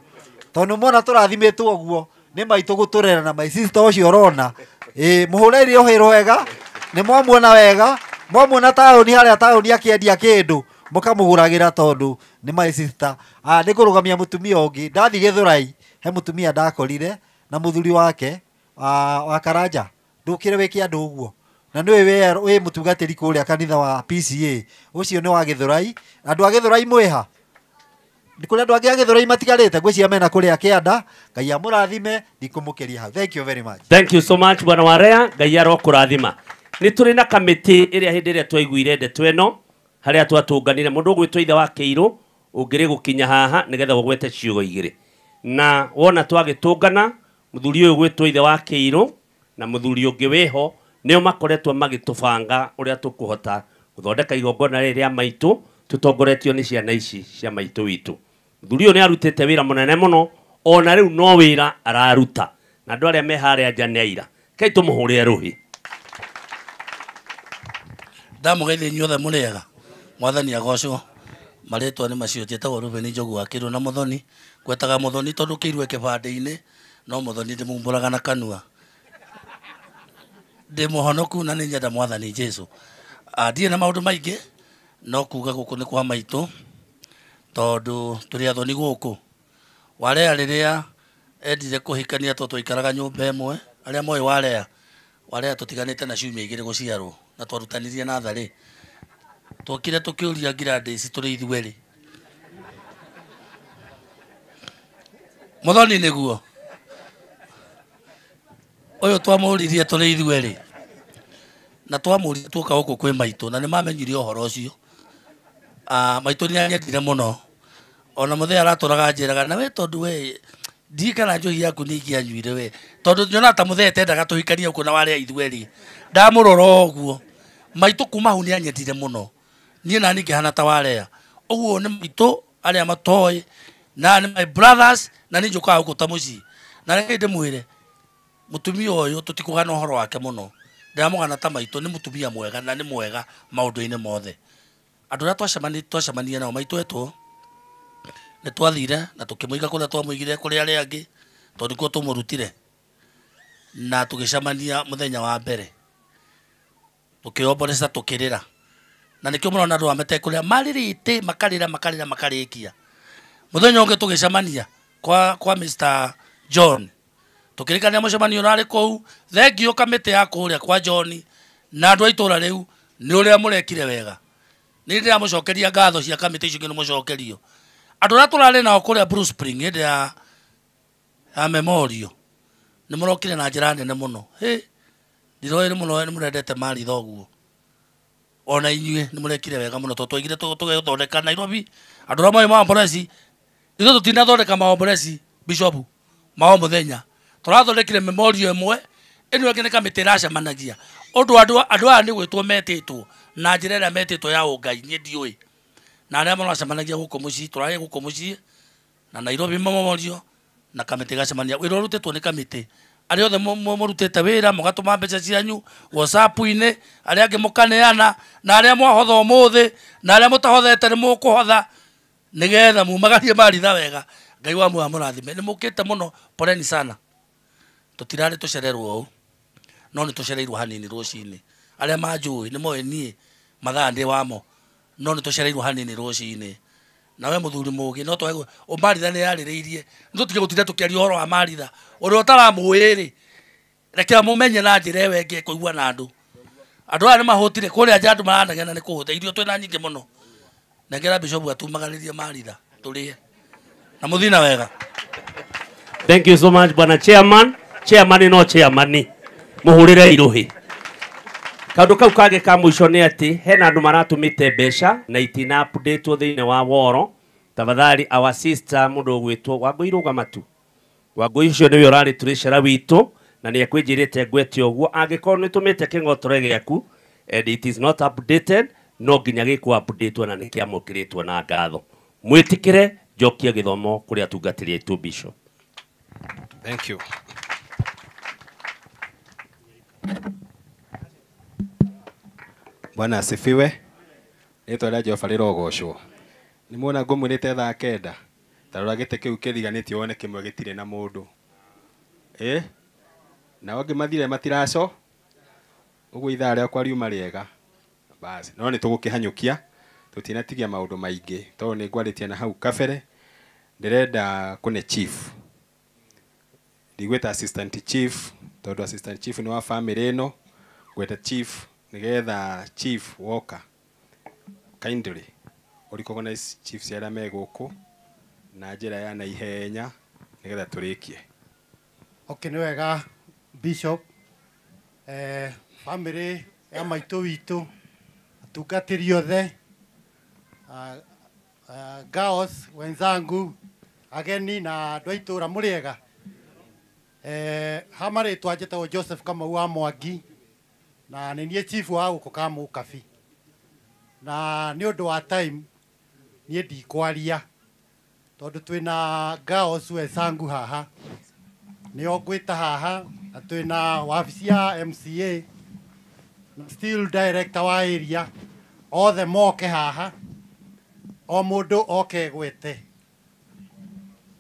Tondũ mwana tũrathimĩtwo ũguo nĩ maitũ gũtũrera na my sister ũcio ũrona. Mũhũrĩre rũhĩ rwega, nĩ mwamuona wega, mwamuona taũni harĩa taũni akĩendia kĩndũ, mũkamũgũragĩra tondũ nĩ my sister. Nĩ ngũrũgamia mũtumia ũngĩ. Ndathiĩ Gĩthũrai, he mũtumia ndakorire na mũthuri wake wa Karanja. Ndũkĩre wĩke andũ ũguo. Na nĩwe wĩ mũtungatĩri kũrĩa kanitha wa PCA. Ũcio nĩ wa Gĩthũrai. Andũ a Gĩthũrai mwĩha? Nĩ kũrĩ andũ angĩ a Gĩthũrai matigarĩte, ngwĩciria mena kũrĩa kĩanda. Ngai amũrathime, ndikũmũkĩria hau. Thank you very much. Thank you so much bwana Warea, Ngai arokũrathima. Nĩ tũrĩ na kamĩtĩ ĩrĩa hĩndĩ ĩrĩa twaiguire ndeto ĩno harĩa twatũnganire mũndũ ũgwĩtwo ithe wa Kĩirũ ũngĩrĩ gũkinya haha nĩgetha ũgwete ciugo igĩrĩ. Na wona twagĩtũngana mũthuri ũyũ ũgwĩtwo ithe wa Kĩirũ na mũthuri ũngĩ wĩho nĩo makoretwo magĩtũbanga ũrĩa tũkũhota gũthondeka igongona rĩrĩ rĩa maitũ tũtongoretio nĩ ciana ici cia maitũ witũ. Mũthuri ũyũ nĩ arutĩte wĩra mũnene mũno ona rĩu no wĩra araruta na andũ arĩa me harĩa nja nĩ aira. Rekei tũmũhũrĩre rũhĩ. Ndamũgeithia inyuothe mũrĩega. Mwathani agocwo. Marĩtwa nĩ macio, njĩtagwo Reuben Njogu wa Kĩirũ na Mũthoni. Ngwetaga Mũthoni tondũ Kĩirũ e kĩbandĩ-inĩ, no Mũthoni ndĩmumbũraga na kanua. Ndĩ mũhonoku na nĩ nyenda Mwathani Jesũ. Ndirĩ na maũndũ maingĩ, no kuga gũkũ nĩ kwa maitũ, tondũ tũrĩ athoni gũkũ. Warea rĩrĩa endire kũhikania tondũ twaikaraga nyũmba ĩmwe, arĩa moĩ Warea, Warea tũtiganĩte na ciumia igĩrĩ gũciarwo, na twarutanirie natharĩ. Twokire tũkĩũria Gladys tũrĩ ithuerĩ. Mũthoni nĩguo. Ũyũ twamũririe tũrĩ ithuerĩ. Na twamũririe tuoka gũkũ kwĩ maitũ, na nĩmamenyire ũhoro ũcio. Maitũ nĩanyendire mũno. Ona mũthee aratũraga anjĩraga, na we tondũ we ndiĩ kana njohi yaku nĩ ingĩanyuire we. Tondũ nyonaga ta mũthee tendaga tũhikanie gũkũ na warĩa ithuerĩ. Ndamũrora ũguo. Maitũ kuma hau nĩanyendire mũno. Niĩ nani ngĩhana ta Warea. Ũguo nĩ maitũ arĩa matoĩ, na nĩ my brothers, na nĩ njũkaga gũkũ ta mũciĩ. Na reke ndĩmwĩre, mũtumia ũyũ tũtikũgana ũhoro wake mũno. Ndĩramũgana ta maitũ, nĩ mũtumia mwega na nĩ mwega maũndũ-inĩ mothe. Andũ arĩa twacemania nao maitũ etwo, nĩ twathire na tũkĩmũiga kũrĩa twamũigire kũrĩ arĩa angĩ, Tondũ nĩkuo tũmũrutire na tũgĩcemania mũthenya wa mbere tũkĩomboreca tũkĩrĩra na nĩkĩo mũrona andũ a metekũrĩra marĩrĩte makarĩra makarĩra makarĩkia. Mũthenya ũngĩ tũgĩcemania kwa Mr John tũkĩrĩkania mũcemanio ũrarĩ kũu. Thengio kamĩtĩ ya kũrĩa kwa John na andũ a itũra rĩu nĩ ũrĩa mũrekire wega. Nĩ ndĩramũcokeria ngatho cia kamĩtĩ icio ingĩ nĩ mũcokerio. Andũ arĩa tũrarĩ nao kũrĩa Blue Spring hĩndĩ ya memorial nĩ mũrokire na njĩra nene mũno. Hĩ, ndiroĩ nĩ mũno nĩ mũrendete Maritha ũguo. Ona inyuĩ nĩ mũrekire wega mũno tondũ twaigire tũgĩthondeka Nairobi. Andũ arĩa moĩ maomboreci, ithuĩ tũtinathondeka maomboreci Bishop ma o mũthenya. Tũrathondekire memorial ĩmwe, ĩno ĩngĩ nĩ kamĩtĩ ĩracemanagia. Ũndũ andũ aya nĩ gwĩtwo metĩtwo na njĩra ĩrĩa metĩtwo ya ũngai niĩ ndiũĩ. Na arĩa maracemanagia gũkũ mũciĩ, tũrarĩ gũkũ mũciĩ na Nairobi memorial na kamĩtĩ ĩgacemania. Wĩra ũrutĩtwo nĩ kamĩtĩ. Arĩa othe mũrutĩte wĩra mũgatũma mbeca cianyu WhatsApp-inĩ, arĩa angĩ mũkaneana, na arĩa mwahotha ũmũthĩ, na arĩa mũtahothete nĩ mũkũhotha nĩgetha mumagarie Maritha wega. Ngai wa muoyo amũrathime. Nĩ mũkĩte mũno, poleni sana. Tũtirarĩ tũcererwo ũũ, no nĩ tũcereirwo hanini rũcinĩ. Arĩa manjũĩ nĩ moĩ niĩ mathaa ndĩ wamo, no nĩ tũcereirwo hanini rũcinĩ. Nawe mũthuri mũgĩ no twage Maritha nĩ yarĩrĩirie, nĩ tũtige gũtinda tũkĩaria ũhoro wa Maritha. Ũrĩa ũtaramũĩ rĩ, reke amũmenye na njĩra ĩyo ĩngĩ ĩkũigua na andũ. Andũ aya nĩ mahũtire kũrĩa nja, andũ maranegena nĩ kũhũta irio twĩna nyingĩ mũno. Nengera Bishop atumagarĩrie Maritha tũrĩe na mũthina wega. Thank you so much bwana chairman. Chairman no chairman muhurire iruhi. Kaundu kau kangĩ ka mũico nĩ atĩ hena andũ maratũmĩte mbeca na itina update thĩinĩ wa woro. Tafadhali our sister mũndũ ũgwĩtwo Wangũi rũgama tu. Wangũi ũcio nĩwe ũrarĩ treasurer witũ na nĩ ekwĩnjĩrĩte ngwete ũguo. Angĩkorwo nĩ ũtũmĩte kĩng'otore gĩaku and it is not updated, no nginya gĩkwo update na nĩ kĩamũkĩrĩtwo na ngatho. Mwĩtĩkĩre njokie gĩthomo kũrĩ atungatĩri aitũ Bishop. Thank you. Bwana asifiwe. Rĩtwa rĩa Jehova rĩrogocwo. Nĩ muona ngũmwĩrĩte thaa 9. Ta rora gĩtĩ kĩu kĩriganĩtie wone kĩmwe gĩtirĩ na mũndũ. Nao angĩ mathire matiraco. Ũguo ithaa rĩakwa riuma rĩega. Basi, no nĩ tũgũkĩhanyũkia. Tũtinatigia maũndũ maingĩ tondũ nĩ ngwarĩtie na hau kabere. Ndĩrenda kũne chief. Ndigwĩta assistant chief tondũ assistant chief nĩ wa family ĩno. Ngwĩta chief nĩgetha chief woka kindly recognize chiefs arĩa me gũkũ na njĩra ya naihenya nĩgetha tũrĩkie. Okay, nĩ wega Bishop. Family ya maitũ witũ, atungatĩri othe, girls wenzangu, ageni na andũ a itũra, mũrĩega. Ha marĩtwa njĩtagwo Joseph Kamau wa Mwangi na nĩ niĩ chief wa gũkũ Kamũkabi. Na nĩ ũndũ wa time niĩ ndikwaria tondũ twĩna girls wenzangu haha, nĩo ngwĩta haha, na twĩna wabici ya MCA na still director wa area, othe moke haha, o mũndũ oke gwete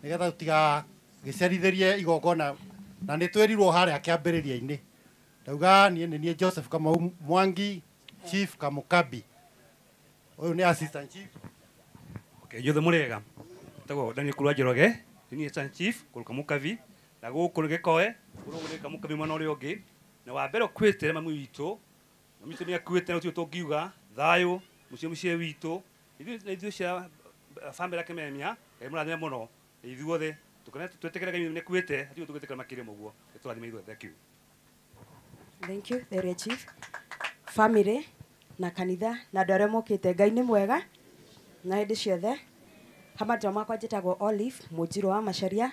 nĩgetha tũtigagĩcerithĩrie igongona. Na nĩ twĩrirwo harĩa kĩambĩrĩria-inĩ. Ndauga niĩ nĩ niĩ Joseph Kamau Mwangi, Chief Kamukabi. Ũyũ nĩ assistant chief. Okay, inyuothe mũrĩega. Njĩtagwo Daniel Kurwa Njoroge, nĩ niĩ assistant chief kũrũ Kamukabi, na gũkũ nĩ Gĩkoe, kũrũ nĩ Kamukabi mwena ũrĩa ũngĩ. Na wa mbere ũkuĩte mami witũ, mami witũ nĩ akuĩte na gũtirĩ tũngiuga, thayũ, mũciĩ mũciĩ witũ. Ithuĩ cia family ya Kĩmemia, Ngai mũrathime mũno, ithuothe twĩtĩkĩre Ngai nĩ akuĩte, hatirĩ tũngĩtĩkĩra makĩria ma ũguo. Nĩ tũrathime ithuothe. Thank you. Thank you, the area chief. Family na kanitha na andũ arĩa mokĩte, Ngai nĩ mwega na hĩndĩ ciothe. Hamatwa makwa njĩtagwo Olive Mũnjirũ wa Macharia.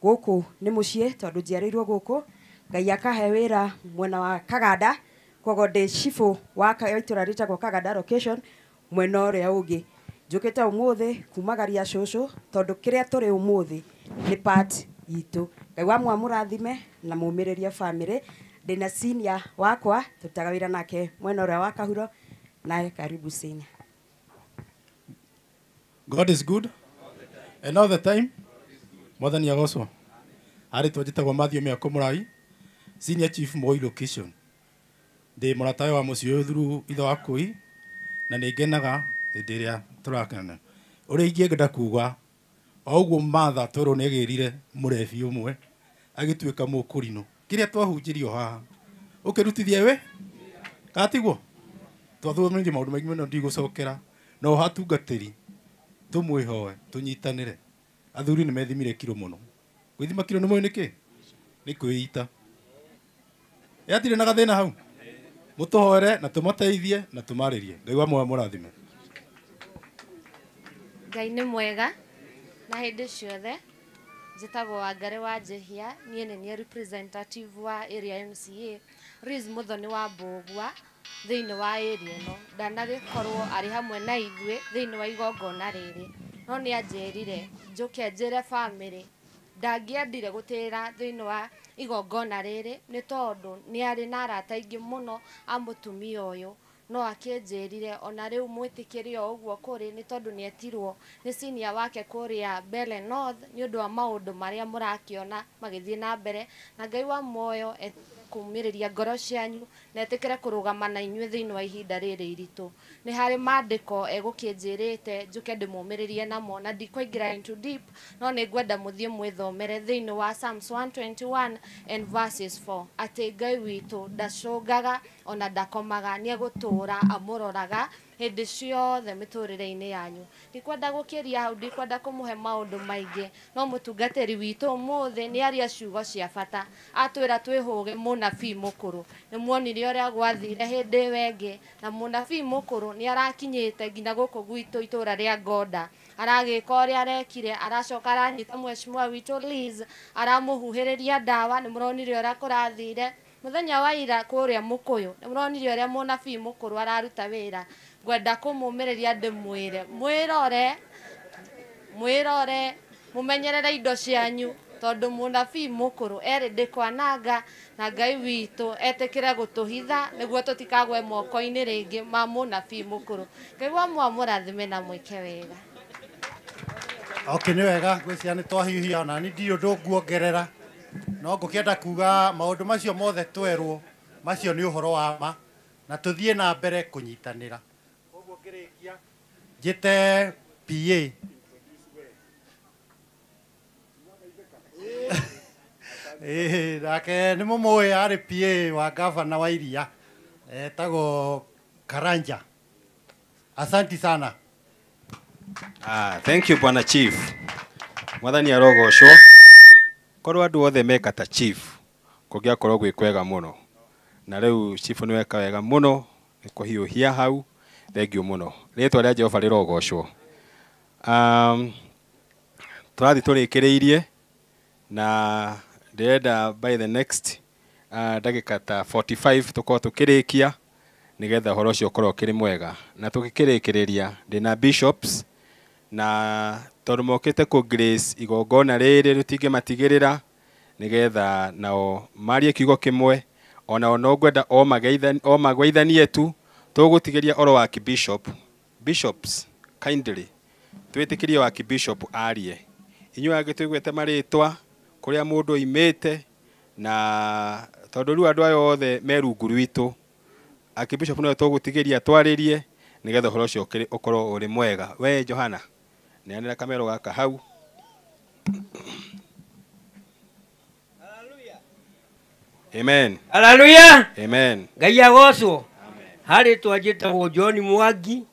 Gũkũ nĩ mũciĩ tondũ njiarĩirwo gũkũ. Ngai akahe wĩra mwena wa Kaganda, koguo ndĩ cibũ wa itũra rĩtagwo Kaganda location mwena ũrĩa ũngĩ. Njũkĩte ũmũthĩ kumagaria cũcũ tondũ kĩrĩa tũrĩ ũmũthĩ nĩ part itũ. Ngai wa mũrathime na mũmĩrĩrie family. Ndĩna senior wakwa tũrutaga wĩra nake mwena ũrĩa wa Kahuro, naye karibu senior. God is good and all the time. Mwathani agocwo. Harĩtwa njĩtagwo Matthew Mĩako Mũrai, senior chief Moi location. Ndĩ mũratawe wa mũciĩ ũyũ through ithe wa kũi, na nĩ ngenaga hĩndĩ ĩrĩa tũrakena. Ũrĩa ingĩenda kuga, o ũguo Martha twerwo nĩ agĩrire mũrebi ũmwe, agĩtuĩka mũkũrinũ. Kĩrĩa twahunjĩrio haha, ũkĩrutithia we? Kana tiguo? Twathomirie maũndũ maingĩ mũno ndigũcokera, no hatungatĩri tũmwĩhoe, tũnyitanĩre. Athuri nĩ methimire kiro mũno. Gwĩthima kiro nĩ mũĩ nĩkĩ? Nĩ kwĩita. Yatirĩ na gathĩna hau? Mũtũhoere na tũmateithie na tũmarĩrie. Ngai wa muoyo mũrathime. Ngai nĩ mwega na hĩndĩ ciothe. Njĩtagwo Wangari wa Njehia, niĩ nĩ niĩ representative wa area MCA, Liz Muthoni wa Mbũgua thĩinĩ wa area ĩno. Ndanagĩkorwo arĩ hamwe na ithuĩ thĩinĩ wa igongona rĩrĩ, no nĩ anjĩrire njũke njĩre family ndangĩendire gũtĩra thĩinĩ wa igongona rĩrĩ nĩ tondũ nĩ arĩ na arata aingĩ mũno a mũtumia ũyũ, no akĩnjĩrire ona rĩu mwĩtĩkĩre o ũguo kũrĩ nĩ tondũ nĩ etirwo nĩ senior wake kũrĩa Mbere North nĩ ũndũ wa maũndũ marĩa mũrakĩona magĩthiĩ na mbere, na Ngai wa muoyo etĩkĩre kũmĩrĩria ngoro cianyu na etĩkĩre kũrũgama na inyuĩ thĩinĩ wa ihinda rĩrĩ iritũ. Nĩ harĩ mandĩko egũkĩnjĩrĩte njũke ndĩmũmĩrĩrie namo na ndikũingĩra into deep, no nĩ ngwenda mũthiĩ mwĩthomere thĩinĩ wa Psalms 121 and verses 4 atĩ Ngai witũ ndacũngaga ona ndakomaga, nĩ egũtũra amũroraga hĩndĩ ciothe mĩtũrĩre-inĩ yanyu. Ndikwenda gũkĩria hau, ndikwenda kũmũhe maũndũ maingĩ, no mũtungatĩri witũ ũmũthĩ nĩ aria ciugo cia bata, atwĩra twĩhũge mũnabii mũkũrũ. Nĩ muonire ũrĩa gwathire hĩndĩ ĩyo ĩngĩ, na mũnabii mũkũrũ nĩ arakinyĩte nginya gũkũ gwitũ itũra rĩa Ngonda, aragĩka ũrĩa arekire, aracoka aranyita mheshimiwa witũ Liz, aramũhuhĩrĩria ndawa. Nĩ mũronire ũrĩa kũrathire mũthenya wa ira kũrĩa Mũkũyũ, nĩ mũronire ũrĩa mũnabii mũkũrũ araruta wĩra. Ngwenda kũmũmĩrĩria ndĩmwĩre mwĩrore, mwĩrore, mũmenyerere indo cianyu, tondũ mũnabii mũkũrũ erĩ ndĩkwananga, na Ngai witũ etĩkĩre gũtũhitha nĩguo tũtikagwe moko-inĩ rĩngĩ ma mũnabii mũkũrũ. Ngai wa mũamũrathime na mwĩke wega. Okay, nĩ wega ngwĩciria nĩ twahiũhia ona niĩ ndirĩ ũndũ nguongerera, no ngũkĩenda kuga maũndũ macio mothe twerwo macio nĩ ũhoro wa ma, na tũthiĩ na mbere kũnyitanĩra. Koguo ngĩrĩkia njĩte PA nake nĩ mũmũĩ, arĩ PA wa gavana wa Iria, etagwo Karanja. Asanti sana. Thank you Bwana Chief. Mwathani arogocwo. Korwo andũ othe meka ta chief, kũngĩakorwo gwĩ kwega mũno. Na rĩu chief nĩ weka wega mũno, nĩ kũhiũhia hau, thank you mũno. Rĩtwa rĩa Jehova rĩrogocwo. Tũrathiĩ tũrĩkĩrĩirie na ndĩrenda by the next ndagĩka ta 45 tũkorwo tũkĩrĩkia nĩgetha ũhoro ũcio ũkorwo ũkĩrĩ mwega. Na tũgĩkĩrĩkĩrĩria ndĩna bishops, na tondũ mokĩte kũ grace igongona rĩrĩ rĩtingĩmatigĩrĩra nĩgetha nao marie kiugo kĩmwe, onao no ngwenda o magweithanie tu, tũgũtigĩria oro wa bishop. Bishops kindly twĩtĩkĩrie wa bishop arie. Inyuĩ angĩ tũiguĩte marĩtwa kũrĩa mũndũ oimĩte, na tondũ rĩu andũ aya othe me rungu rwitũ, Archbishop no tũgũtigĩria twarĩrie nĩgetha ũhoro ũcio ũkorwo ũrĩ mwega. We Johana, neanĩra kamero gaka hau. Amen. Hallelujah. Amen. Ngai agocwo. Harĩ twanjĩtagwo John Mwangi,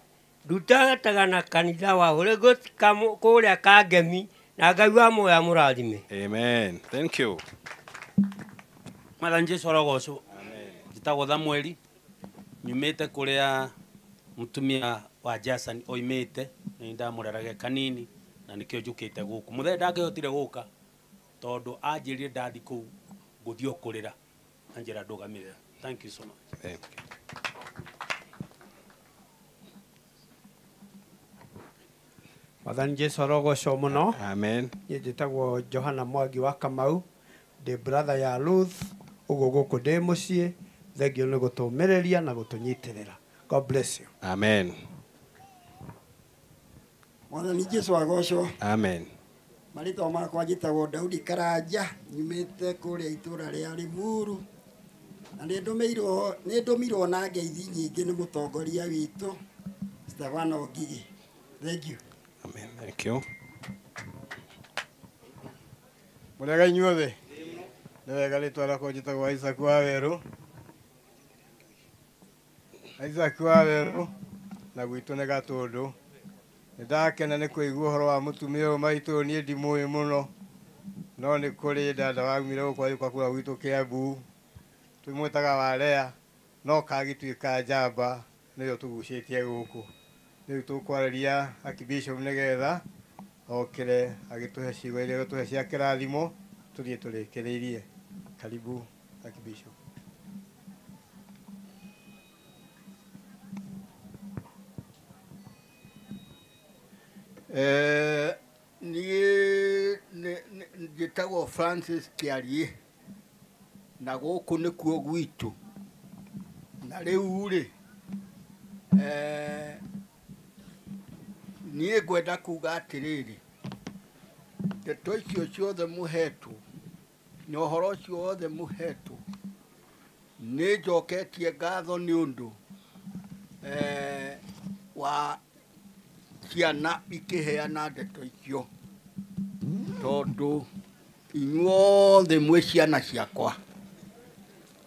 ndutagataga na kanitha wa Holy Ghost kũrĩa Kangemi, na Ngai wa muoyo amũrathime. Amen. Thank you. Mwathani Jesu arogocwo. Njĩtagwo Samueli, nyumĩte kũrĩa mũtumia wa Jason oimĩte, nĩ ndamũrerage kanini na nĩkĩo njũkĩte gũkũ. Mũthee ndangĩhotire gũka tondũ anjĩrire ndathi kũu ngũthiĩ o kũrĩra, anjĩra ndũgamĩrĩra. Thank you so much. Thank you. Mwathani Jesu arogocwo mũno. Amen. Niĩ njĩtagwo Johana Mwangi wa Kamau, ndĩ brother ya Ruth, ũguo gũkũ ndĩ mũciĩ. Thengiũ nĩ gũtũmĩrĩria na gũtũnyitĩrĩra. God bless you. Amen. Mwathani Jesu agocwo. Amen. Marĩtwa makwa njĩtagwo Daudi Karanja, nyumĩte kũrĩa itũra rĩa Limuru. Na nĩ ndũmirwo na ngeithi nyingĩ nĩ mũtongoria witũ Stefano Ngigĩ. Thank you. Amen. Thank you. Mũrĩega inyuothe? Nĩ wega. Rĩtwa rĩakwa njĩtagwo Isaac wa Werũ, Isaac wa Werũ, na gwitũ nĩ Gatũndũ. Nĩ ndakena nĩ kũigua ũhoro wa mũtumia ũyũ maitũ. Niĩ ndimũĩ mũno, no nĩ kũrĩ dada waumire gũkũ agĩũka kũrĩa gwitũ Kĩambu, twĩmwĩtaga Warea, no kagĩtuĩka njamba nĩyo tũgucĩtie gũkũ. Rĩu tũkwarĩria Archbishop nĩgetha okĩre agĩtũhe ciugo iria egũtũhe cia kĩrathimo tũthiĩ tũrĩkĩrĩirie. Karibu, Archbishop. Niĩ njĩtagwo Francis Kĩariĩ, na gũkũ nĩkuo gwitũ. Na rĩu rĩ, niĩ ngwenda kuga atĩrĩrĩ, ndeto icio ciothe mũhetwo na ũhoro ũcio wothe mũhetwo, nĩ njoketie ngatho nĩ ũndũ wa ciana ikĩheana ndeto icio, tondũ inyuothe mwĩ ciana ciakwa,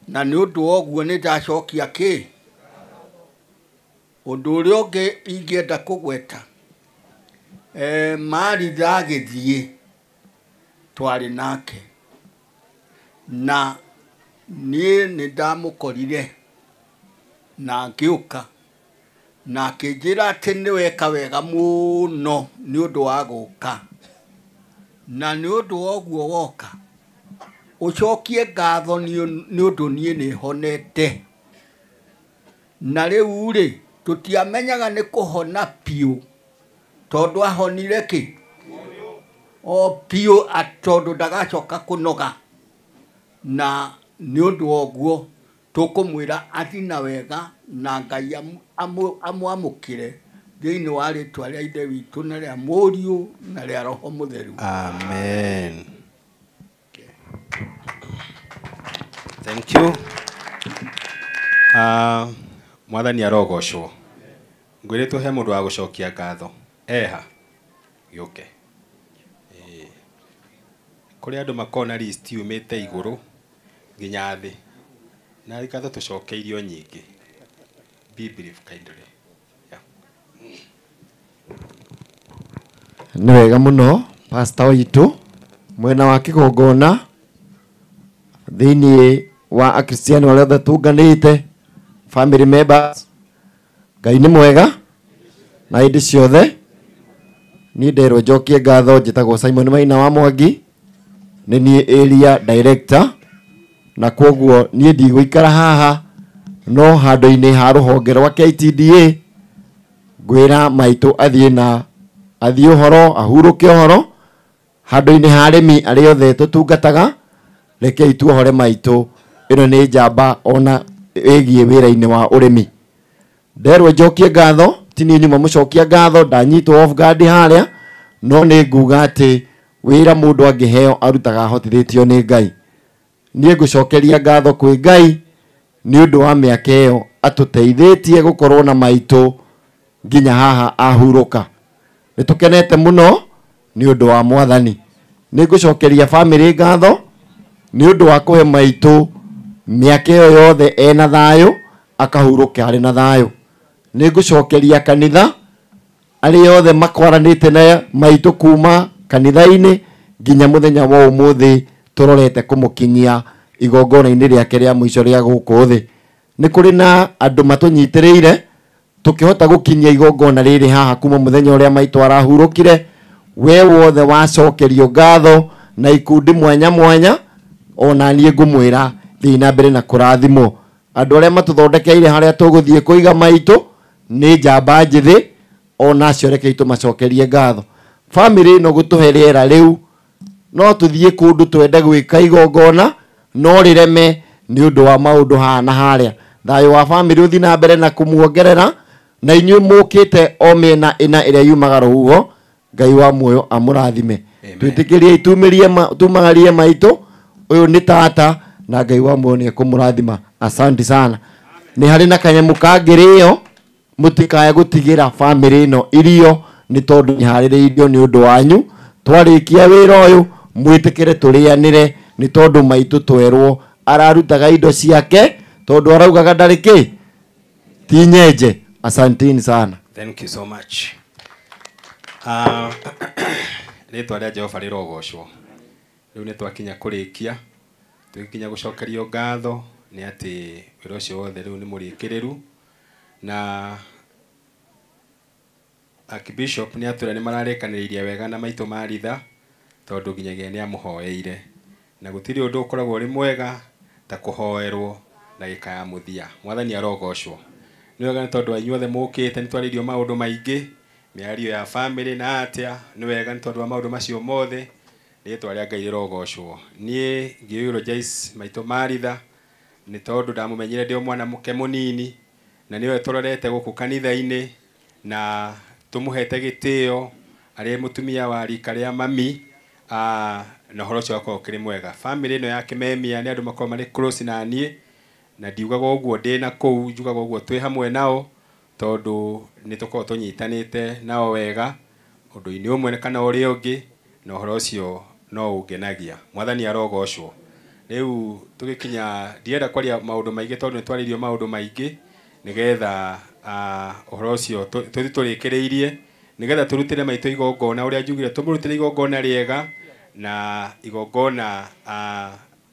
na nĩ ũndũ wa ũguo nĩ ndacokia kĩ ũndũ ũrĩa ũngĩ ingĩenda kũgweta. Maritha agĩthiĩ twarĩ nake, na niĩ nĩ ndamũkorire na ngĩũka na akĩnjĩra atĩ nĩ weka wega mũno nĩ ũndũ wa gũka, na nĩ ũndũ wa ũguo woka ũcokie ngatho nĩ ũndũ niĩ nĩ honete. Na rĩu rĩ, tũtiamenyaga nĩ kũhona piũ, tondũ ahonire kĩ o piũ, tondũ ndagacoka kũnoga. Na nĩ ũndũ wa ũguo tũkũmwĩra athiĩ na wega na Ngai amwamũkĩre thĩinĩ wa rĩtwa rĩa Ithe witũ na rĩa Mũriũ na rĩa Roho Mũtheru. Amen. Thank you. Mwathani arogocwo. Ngwĩrĩtwo he mũndũ wa gũcokia ngatho. Eha gĩũke. Ĩĩ. Kũrĩ andũ makoragwo na list yumĩte igũrũ nginya thĩ, na ngatho tũcokeirio nyingĩ. Be brief kindly. Yeah. Nĩ wega mũno, pastor witũ mwena wa kĩgongona thĩinĩ wa akristiano arĩa othe tũnganĩte, family members, Ngai nĩ mwega na hĩndĩ ciothe. Niĩ nderwo njokie ngatho. Njĩtagwo Simon Maina wa Mwangi, nĩ niĩ area director, na kwoguo niĩ ndigũikara haha, no handũ-inĩ ha rũhonge rwa KTDA ngwĩra maitũ athiĩ na athiĩ ũhoro ahurũke ũhoro. Handũ-inĩ ha arĩmi arĩa othe tũtungataga, rekei tuohore maitũ. Ĩno nĩ njamba ona ĩgiĩ wĩra-inĩ wa ũrĩmi. Nderwo njokie ngatho, ti niĩ nyuma mũcokia ngatho, ndanyitwo off guard harĩa, no nĩ nguga atĩ wĩra mũndũ angĩheo arutaga ahotithĩtio nĩ Ngai. Niĩ ngũcokeria ngatho kwĩ Ngai nĩ ũndũ wa mĩaka ĩyo atũteithĩtie gũkorwo na maitũ nginya haha ahurũka. Nĩ tũkenete mũno nĩ ũndũ wa Mwathani. Nĩ ngũcokeria bamĩrĩ ngatho nĩ ũndũ wa kũhe maitũ mĩaka ĩyo yothe ena thayũ, akahurũka arĩ na thayũ. Nĩ ngũcokeria kanitha arĩa othe makwaranĩte na maitũ kuma kanitha-inĩ nginya mũthenya wa ũmũthĩ tũrorete kũmũkinyia igongona-inĩ rĩake rĩa mũico rĩa gũkũ thĩ. Nĩ kũrĩ na andũ matũnyitĩrĩire tũkĩhota gũkinyia igongona rĩrĩ haha kuma mũthenya ũrĩa maitũ arahurũkire. We wothe wacokerio ngatho na ikundi mwanya mwanya, ona niĩ ngũmwĩra thiĩ na mbere na kũrathimwo. Andũ arĩa matũthondekeire harĩa tũgũthiĩ kũiga maitũ nĩ njamba njĩthĩ, ona acio rekei tũmacokerie ngatho. Bamĩrĩ ĩno gũtũhe rĩera rĩu, no tũthiĩ kũndũ twende gwĩka igongona no rĩreme nĩ ũndũ wa maũndũ haha na harĩa. Thayũ wa bamĩrĩ ũthiĩ na mbere na kũmuongerera, na inyuĩ mũkĩte o mĩena ĩna ĩrĩa yumaga rũhuho, Ngai wa muoyo amũrathime. Twĩtĩkĩrie itumirie tumagarie maitũ ũyũ nĩ tata na Ngai wa muoyo nĩ ekũmũrathima. Asante sana. Nĩ harĩ na kanyamũ kangĩrĩo mũtikae gũtigĩra bamĩrĩ ĩno irio nĩ tondũ nĩharĩrĩirio nĩ ũndũ wanyu. Twarĩkia wĩra ũyũ mwĩtĩkĩre tũrĩanĩre nĩ tondũ maitũ twerwo ararutaga indo ciake tondũ araugaga ndarĩ kĩ ti nyenje. Asanteni sana. Thank you so much. Rĩtwa rĩa Jehova rĩrogocwo. Rĩu nĩ twakinya kũrĩkia, tũgĩkinya gũcokerio ngatho nĩ atĩ wĩra ũcio wothe rĩu nĩ mũrĩkĩrĩru na Archbishop nĩ atwĩra nĩ mararĩkanĩrĩirie wega na maitũ Maritha tondũ nginyagia nĩ amũhoeire na gũtirĩ ũndũ ũkoragwo ũrĩ mwega ta kũhoerwo ndagĩka ya mũthia. Mwathani arogocwo. Nĩ wega nĩ tondũ inyuothe mũkĩte nĩ twarĩirio maũndũ maingĩ, mĩario ya family na atĩa, nĩ wega nĩ tondũ wa maũndũ macio mothe rĩtwa rĩa Ngai rĩrogocwo. Niĩ ngĩ-eulogize maitũ Maritha nĩ tondũ ndamũmenyire ndĩ o mwana mũke mũnini na nĩwe tũrorete gũkũ kanitha-inĩ na tũmũhete gĩtĩo arĩ mũtumia wa rika rĩa mami na ũhoro ũcio wakorwo ũkĩrĩ mwega. Family ĩno ya Kĩmemia nĩ andũ makoragwo marĩ close na niĩ na ndiugaga ũguo ndĩ na kũu, njugaga ũguo twĩ hamwe nao tondũ nĩ tũkoragwo tũnyitanĩte nao wega ũndũ-inĩ ũmwe kana ũrĩa ũngĩ na ũhoro ũcio no ũngenagia. Mwathani arogocwo. Rĩu tũgĩkinya ndienda kwaria maũndũ maingĩ tondũ nĩ twarĩirio maũndũ maingĩ nĩgetha ũhoro ũcio tũthiĩ tũrĩkĩrĩirie nĩgetha tũrutĩre maitũ igongona ũrĩa njugire tũmũrutĩre igongona rĩega na igongona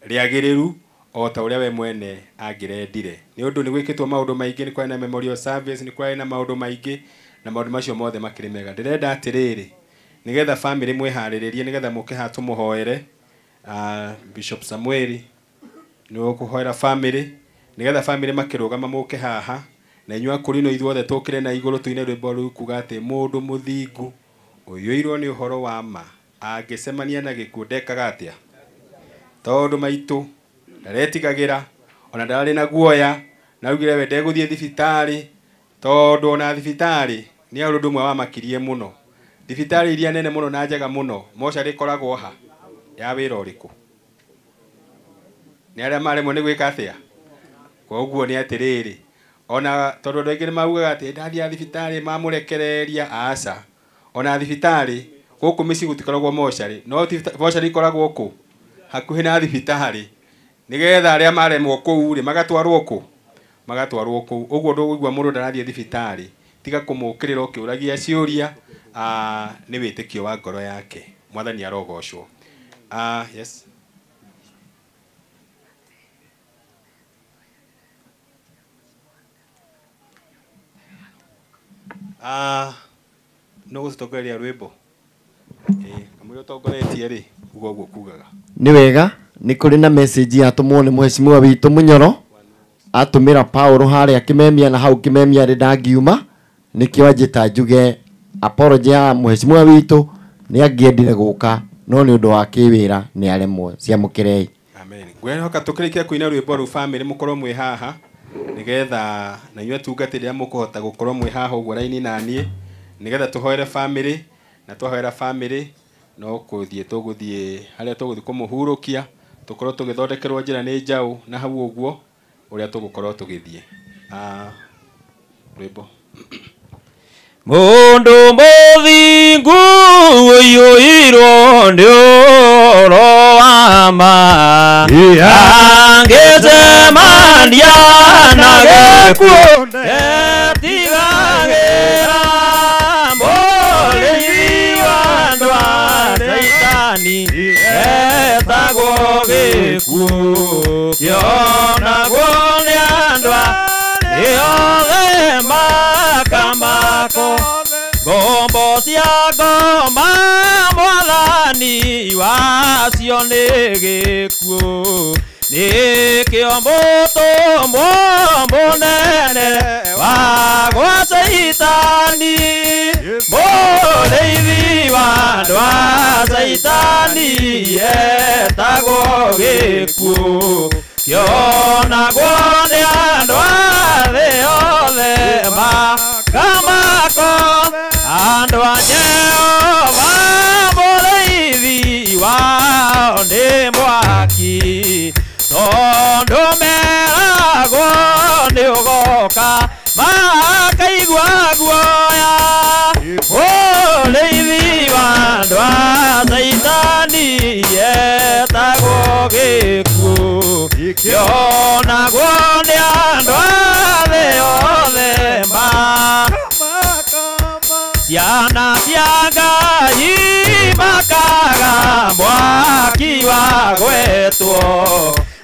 rĩagĩrĩru o ta ũrĩa we mwene angĩrendire. Nĩ ũndũ nĩ gwĩkĩtwo maũndũ maingĩ, nĩ kwarĩ na memorial service, nĩ kwarĩ na maũndũ maingĩ na maũndũ macio mothe makĩrĩ mega. Ndĩrenda atĩrĩrĩ nĩgetha family mwĩharĩrĩrie nĩgetha mũke haha tũmũhoere. Bishop Samuel nĩ ũkũhoera family nĩgetha family makĩrũgama mũke haha na inyuĩ akũrinũ ithuothe tũkĩre na igũrũ tũine rwĩmbo rũu kuga atĩ mũndũ mũthingu ũiyũirwo nĩ ũhoro wa ma angĩcemania na gĩkuũ ndekaga atĩa tondũ maitũ ndaretigagĩra ona ndararĩ na guoya na augire we ndegũthiĩ thibitarĩ tondũ ona thibitarĩ nĩ ũndũ ũmwe wamakirie mũno. Thibitarĩ iria nene mũno na njega mũno mocarĩ ĩkoragwo ha ya wĩra ũrĩkũ nĩ arĩa maremwo nĩ gwĩka atĩa. Koguo nĩ atĩrĩrĩ ona tondũ andũ aingĩ nĩ maugaga atĩ ndathiĩ thibitarĩ mamũrekereria, aca. Ona thibitarĩ gũkũ mĩciĩ gũtikoragwo mocarĩ, no mocarĩ ikoragwo kũ hakuhĩ na thibitarĩ nĩgetha arĩa maremwo kũu rĩ magatwarwo kũ magatwarwo kũu. Ũguo ndũkũigua mũndũ ndarathiĩ thibitarĩ tiga kũmũkĩrĩra ũkĩũragia ciũria nĩ wĩtĩkio wa ngoro yake. Mwathani arogocwo. Yes. No gũcitongoreria rwĩmbo kamũira ũtongoretie rĩ uga ũguo kugaga. Nĩ wega nĩ kũrĩ na message yatũmwo nĩ mheshimiwa witũ Mũnyoro atũmĩra Paul harĩa Kĩmemia na hau Kĩmemia rĩ ndangiuma nĩkĩo anjĩta njuge apology ya mheshimiwa witũ nĩ angĩendire gũka no nĩ ũndũ wa kĩwĩra nĩ aremwo. Ciamũkĩrei. Amen. Ngwehoka tũkĩrĩkia kũina rwĩmbo rũu family mũkorwo mwĩ haha nĩgetha na inyuĩ atungatĩri arĩa mũkũhota gũkorwo mwĩ haha ũguo raini na niĩ nĩgetha tũhoere family na twahoera family no kũthiĩ tũgũthiĩ harĩa tũgũthiĩ kũmũhurũkia tũkorwo tũgĩthondekerwo njĩra nĩ njaũ na hau ũguo ũrĩa tũgũkorwo tũgĩthiĩ. Rwĩmbo. Mũndũ mũthingu ũiyũirwo nĩ ũhoro wa ma angĩcemania na gĩkuũ ndetigagĩra mũrĩithi wa andũ a Caitani etagwo gĩkuũ kĩonagwo nĩ andũ othe makamako ngombo cia ngoma mwathani wacio nĩ gĩkuũ nĩkĩo mũtũmwo mũnene wa gwa Caitani mũrĩithi wa andũ a Caitani etagwo gĩkuũ kĩonagwo nĩ andũ a thĩ yothe makamako andũ a Jehova mũrĩithi Makaigua guoya ũrĩithi wa andũ a Caitani etagwo gĩkuũ kĩonagwo nĩ andũ a thĩ yothe ma ciana cia Ngai makaga mwaki wa gwetwo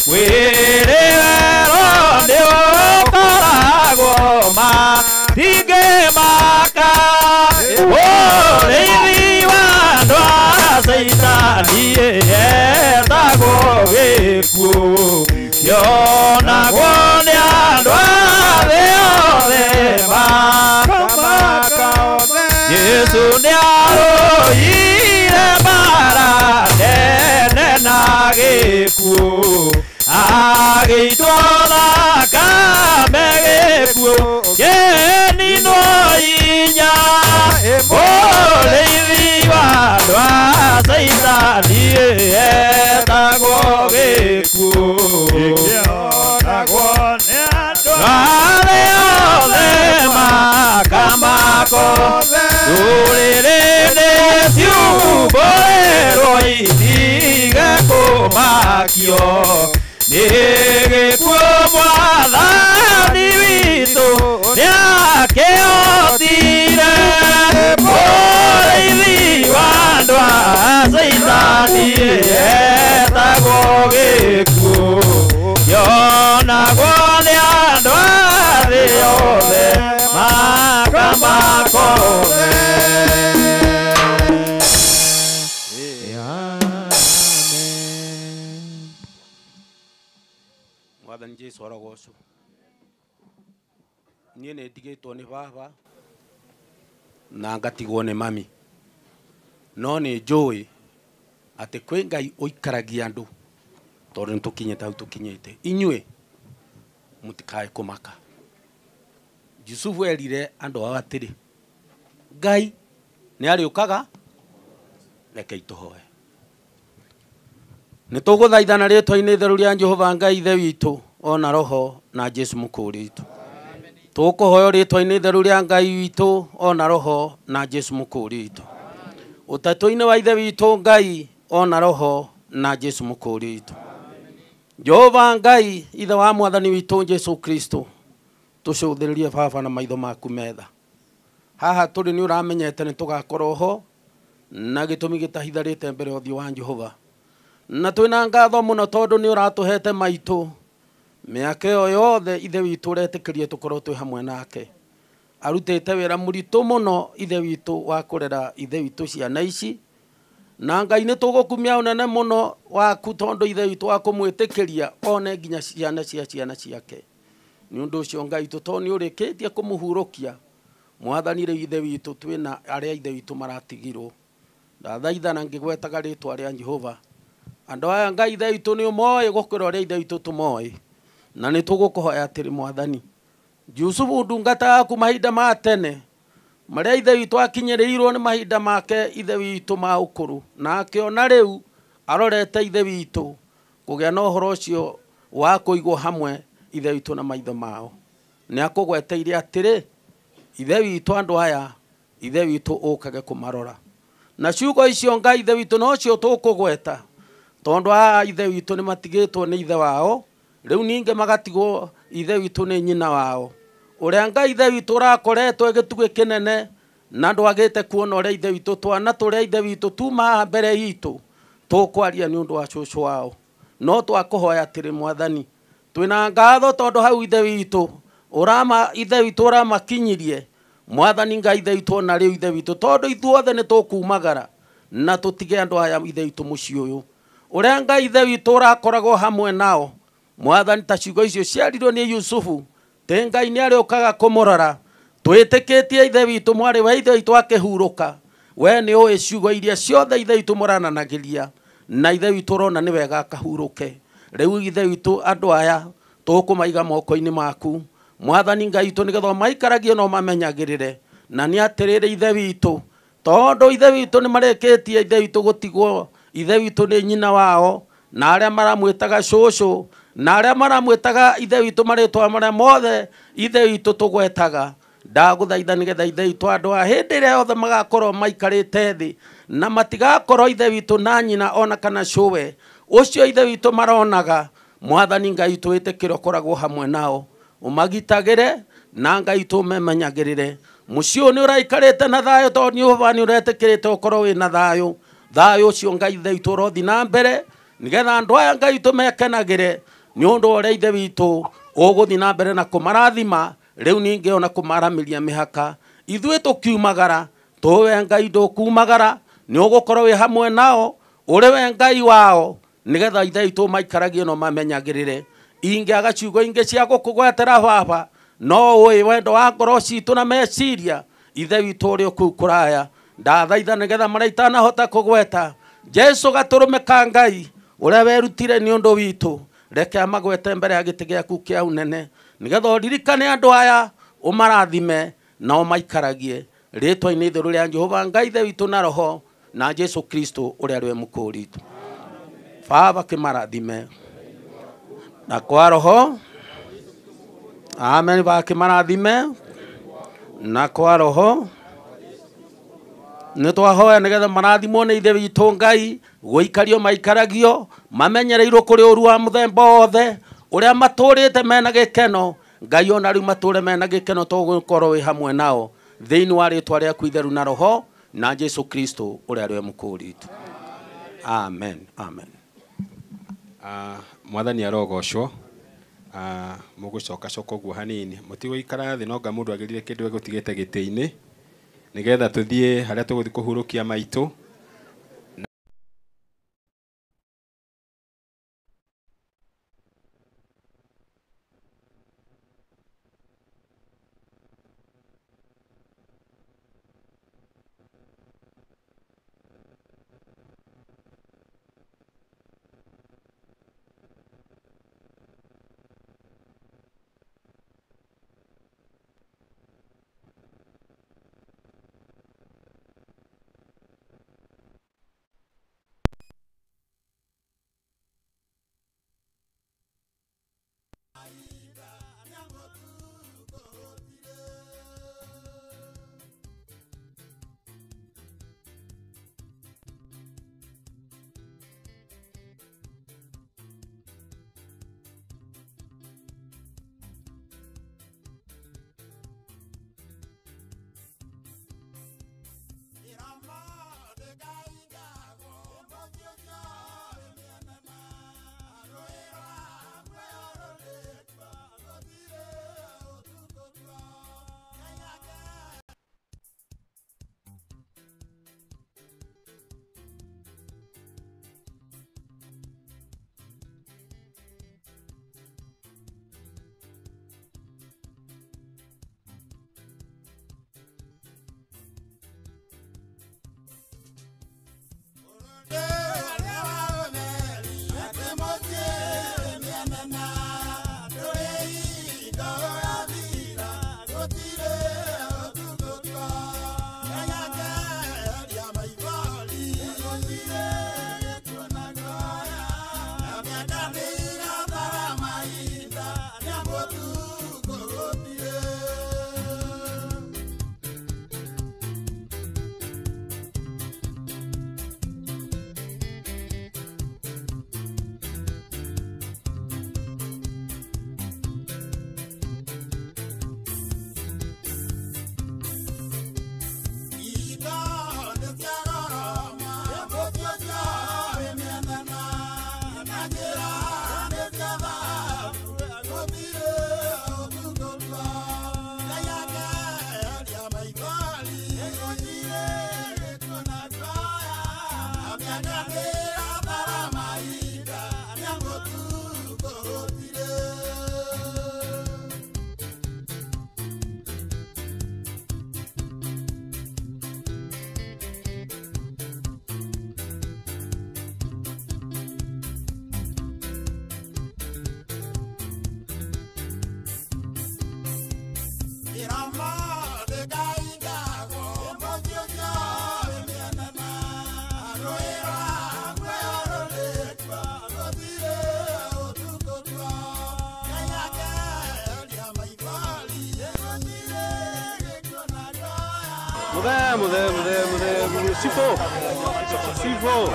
mwĩrĩ werũ nĩ ũkoragwo matingĩmaka ũrĩithi wa andũ a Caitani etagwo gĩkuũ kĩonagwo nĩ andũ a thĩ yothe Yesu nĩarũire mbara nene na gĩkuũ agĩitwo thakame gĩkuũ kĩninwo hinya ũrĩithi wa andũ a Caitani etagwo gĩkuũ kĩonagwo nĩ andũ a thĩ yothe makamako ndũrĩrĩ nĩciumbũrĩrwo itige kũmakio nĩ gĩkuũ mwathani witũ nĩakĩhotire mũrĩithi wa andũ a Caitani etagwo gĩkuũ kĩonagwo nĩ andũ a thĩ yothe makamako. Mwathani Jesu arogocwo. Niĩ nĩ ndigĩtwo nĩ baba na ngatigwo nĩ mami, no nĩ njũĩ atĩ kwĩ Ngai ũikaragia andũ tondũ nĩ tũkinyĩte hau tũkinyĩte. Inyuĩ mũtikae kũmaka. Jusufu erire andũ ao atĩrĩ, Ngai nĩ arĩũkaga, rekei tũhoe. Nĩ tũgũthaithana rĩtwa-inĩ itheru rĩa Jehova Ngai Ithe witũ ona Roho na Jesu mũkũũri witũ. Tũkũhoya rĩtwa-inĩ itheru rĩa Ngai witũ ona Roho na Jesu mũkũũri witũ. Ũtatũ-inĩ wa Ithe witũ Ngai ona Roho na Jesu mũkũũri witũ. Jehova Ngai Ithe wa Mwathani witũ Jesu Kristo, tũcũthĩrĩrie baba na maitho maku metha. Haha tũrĩ nĩ ũramenyete nĩ tũgakorwo ho na gĩtũmi gĩtahitharĩte mbere ya ũthiũ wa Jehova. Na twĩna ngatho mũno tondũ nĩ ũratũhete maitũ mĩaka ĩyo yothe Ithe witũ ũretĩkĩrie tũkorwo twĩ hamwe nake. Arutĩte wĩra mũritũ mũno Ithe witũ wa kũrera Ithe witũ ciana ici, na Ngai nĩ tũgũkumia ũnene mũno waku tondũ Ithe witũ wa kũmwĩtĩkĩria one nginya ciana cia ciana ciake. Nĩ ũndũ ũcio Ngai witũ tondũ nĩ ũrĩkĩtie kũmũhurũkia Mwathani rĩu Ithe witũ twĩna arĩa Ithe witũ maratigirwo. Ndathaithana ngĩgwetaga rĩtwa rĩa Jehova. Andũ aya Ngai Ithe witũ nĩ ũmoĩ gũkĩra ũrĩa Ithe witũ tũmoĩ, na nĩ tũgũkũhoya atĩrĩ Mwathani, Jusufu ndungata yaku mahinda ma tene marĩa Ithe witũ akinyĩrĩirwo nĩ mahinda make Ithe witũ ma ũkũrũ, na akĩona rĩu arorete Ithe witũ kũgĩa na ũhoro ũcio wa kũigwo hamwe Ithe witũ na maitho mao. Nĩ akũgweteire atĩrĩ, Ithe witũ andũ aya Ithe witũ ũkage kũmarora. Na ciugo icio Ngai Ithe witũ nocio tũkũgweta tondũ aya Ithe witũ nĩ matigĩtwo nĩ ithe wao, rĩu ningĩ magatigwo Ithe witũ nĩ nyina wao. Ũrĩa Ngai Ithe witũ ũrakoretwo gĩtugĩ kĩnene na ndwagĩte kuona ũrĩa Ithe witũ twana tũrĩa Ithe witũ tuma haha mbere itũ tũkwaria nĩ ũndũ wa cũcũ wao. No twakũhoya atĩrĩ Mwathani, twĩna ngatho tondũ hau Ithe witũ ũrama Ithe witũ ũramakinyirie Mwathani Ngai Ithe witũ ona rĩu Ithe witũ tondũ ithuothe nĩ tũkumagara na tũtige andũ aya Ithe witũ mũciĩ ũyũ. Ũrĩa Ngai Ithe witũ ũrakoragwo hamwe nao Mwathani, ta ciugo icio ciarirwo nĩ Yusufu tĩ Ngai nĩ arĩũkaga kũmũrora. Twĩtĩkĩtie Ithe witũ mwarĩ wa Ithe witũ akĩhurũka, we nĩ ũĩ ciugo iria ciothe Ithe witũ mũrananagĩria na Ithe witũ ũrona nĩ wega akahurũke. Rĩu Ithe witũ andũ aya tũkũmaiga moko-inĩ maku Mwathani Ngai witũ nĩgetha maikaragie na ũmamenyagĩrĩre. Na nĩ atĩrĩrĩ Ithe witũ, tondũ Ithe witũ nĩ marĩkĩtie Ithe witũ gũtigwo Ithe witũ nĩ nyina wao na arĩa maramwĩtaga cũcũ Na arĩa maramwĩtaga ithe witũ marĩtwa marĩa mothe ithe witũ tũgwetaga, ndagũthaitha nĩgetha ithe witũ andũ a hĩndĩ ĩrĩa yothe magakorwo maikarĩte thĩ na matigakorwo ithe witũ na nyina ona kana cũwe ũcio ithe witũ maronaga, mwathani Ngai witũ wĩtĩkĩre ũkoragwo hamwe nao, ũmagitagĩre na Ngai witũ ũmemenyagĩrĩre. Mũciĩ ũyũ nĩ ũraikarĩte na thayũ tondũ nĩ ũba nĩ ũretĩkĩrĩte ũkorwo wĩna thayũ. Thayũ ũcio Ngai ithe witũ ũrothi na mbere nĩgetha andũ aya Ngai witũ mekenagĩre nĩ ũndũ wa ũrĩa ithe witũ ũgũthiĩ na mbere na kũmarathima rĩu ningĩ ona kũmaramĩria mĩhaka. Ithuĩ tũkiumagara tũwe Ngai ndũkumagara, nĩ ũgũkorwo wĩ hamwe nao ũrĩ we Ngai wao nĩgetha ithe witũ maikaragie na mamenyagĩrĩre. Ingĩaga ciugo ingĩ cia gũkũgwetera baba, no ũĩ wendo wa ngoro citũ na meciria ithe witũ ũrĩ kũu kũraya, ndathaitha nĩgetha marĩa itanahota kũgweta Jesu gatũrũme ka Ngai ũrĩa werutire nĩ ũndũ witũ, reke amagwete mbere ya gĩtĩ gĩaku kĩa ũnene nĩgetha ũririkane andũ aya ũmarathime na ũmaikaragie rĩtwa-inĩ itheru rĩa Jehova Ngai ithe witũ na roho na Jesu Kristo ũrĩa arĩ we mũkũũri witũ. Baba kĩmarathime na kwa roho. Amen. Baba kĩmarathime na kwa roho. Nĩ twahoya nĩgetha marathimwo nĩ ithe witũ Ngai, gũikario maikaragio mamenyereirwo kũrĩ ũru wa mũthemba wothe ũrĩa matũrĩte mena gĩkeno. Ngai ona rĩu matũre mena gĩkeno tũgũkorwo wĩ hamwe nao thĩinĩ wa rĩtwa rĩaku itheru na roho na Jesu Kristo ũrĩa arĩ we mũkũũri witũ. Amen. Amen. Mwathani arogocwo. Mũgũcoka coka ũguo hanini, mũtigũikara thĩ no nga mũndũ agĩrire kĩndũ egũtigĩte gĩtĩ-inĩ nĩgetha tũthiĩ harĩa tũgũthiĩ kũhurũkia maitũ. Rama. Vamos, vamos, vamos, vamos. Sifo. Sifo.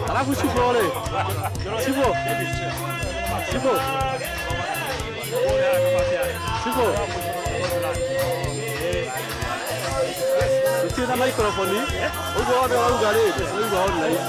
Alafu Sifo ole. Sifo. Sifo. Sifo. Tũtirĩ na microphone ũguo wothe wauga rĩ tũraigua online.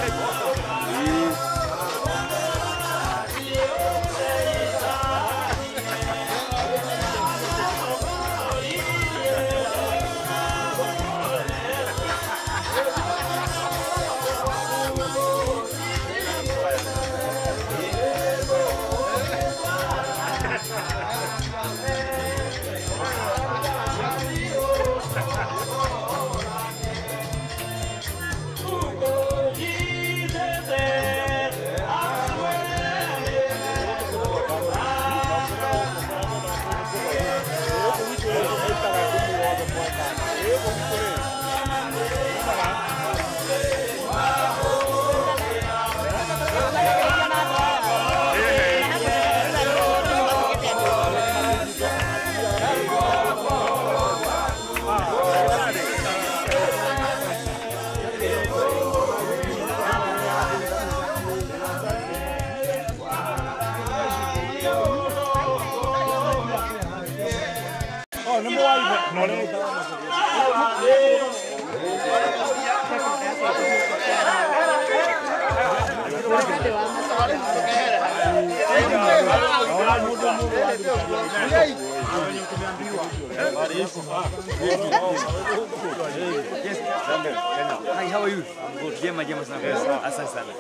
Hi, how are you? I'm good. Jema, jema sana. Asante sana.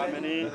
Amen.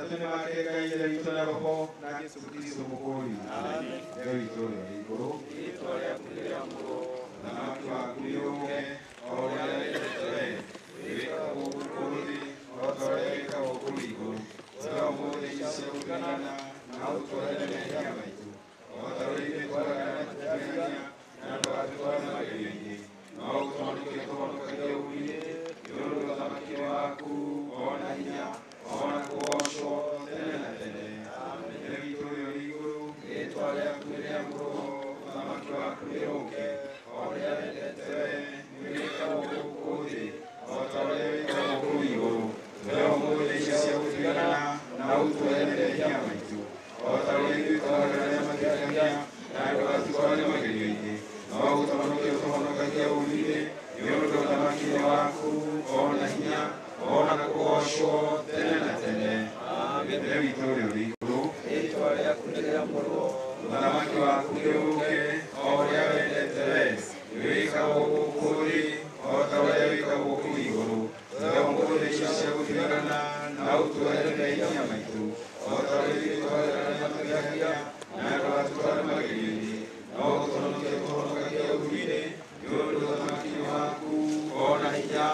wĩkagwo gũkũ thĩ o ta ũrĩa wĩkagwo kũu igũrũ. Tũhe ũmũthĩ irio cia gũtũigana, na ũtuohere mehia maitũ o ta ũrĩa ithuĩ twoheraga arĩa matwĩhagia, na ndũgatũtware magerio-inĩ, no ũtũhonokie tũhonokagie ũũru-inĩ, nĩ ũndũ ũthamaki nĩ waku, o na hinya,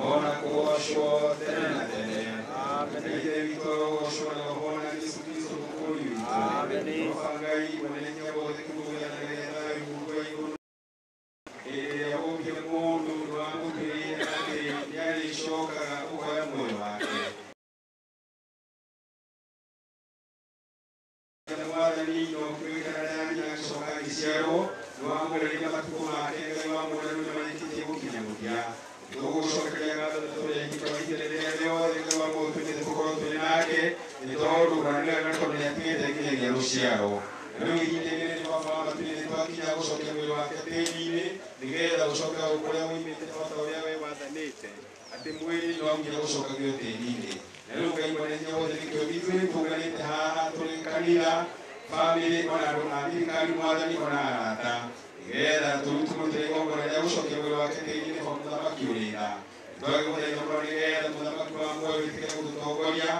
o na kũgoocwo tene na tene. Amen. Ithe witũ arogocwo na Roho na Jesũ Kristũ Mũkũũri witũ. Amen. Baba Ngai mwene hinya wothe kũgĩa na thayũ wa igũrũ. Hĩndĩ ĩrĩa wombire mũndũ nĩwamũtuĩrĩire atĩ nĩarĩcokaga kũhoya muoyo wake. Mwathani no kwĩrĩkana nginya agĩcoka agĩciarwo, nĩwamũrereire matukũ make Ngai wa muoyo rĩu nĩmarĩkĩtie gũkinya mũthia. Tũgũcokeria ngatho nĩ tondũ ihinda rĩrĩa rĩothe Ngai wa muoyo tũmĩte tũkorwo tũrĩ nake, nĩ tondũ na nĩ wega tondũ nĩatigĩte nginyagia rũciaro. Rĩu ihinda-inĩ rĩrĩ Baba wa matu-inĩ nĩtwakinya gũcokia mwĩrĩ wake tĩri-inĩ, nĩgetha ũcoke o kũrĩa woimĩte o ta ũrĩa we wathanĩte, atĩ mwĩrĩ no nginya gũcokagio tĩri-inĩ. Na rĩu Ngai mwene hinya wothe, nĩkĩo ithuĩ tũnganĩte haha tũrĩ kanitha, bamĩrĩ, ona andũ a thirikari, Mwathani, ona arata, nĩgetha tũrutũrutĩre igongona rĩa gũcokia mwĩrĩ wake tĩri-inĩ ho mũthamaki ũrĩ tha. Twagũthaitha mũno nĩgetha mũthamaki wa muoyo wĩtĩkĩre gũtũtongoria,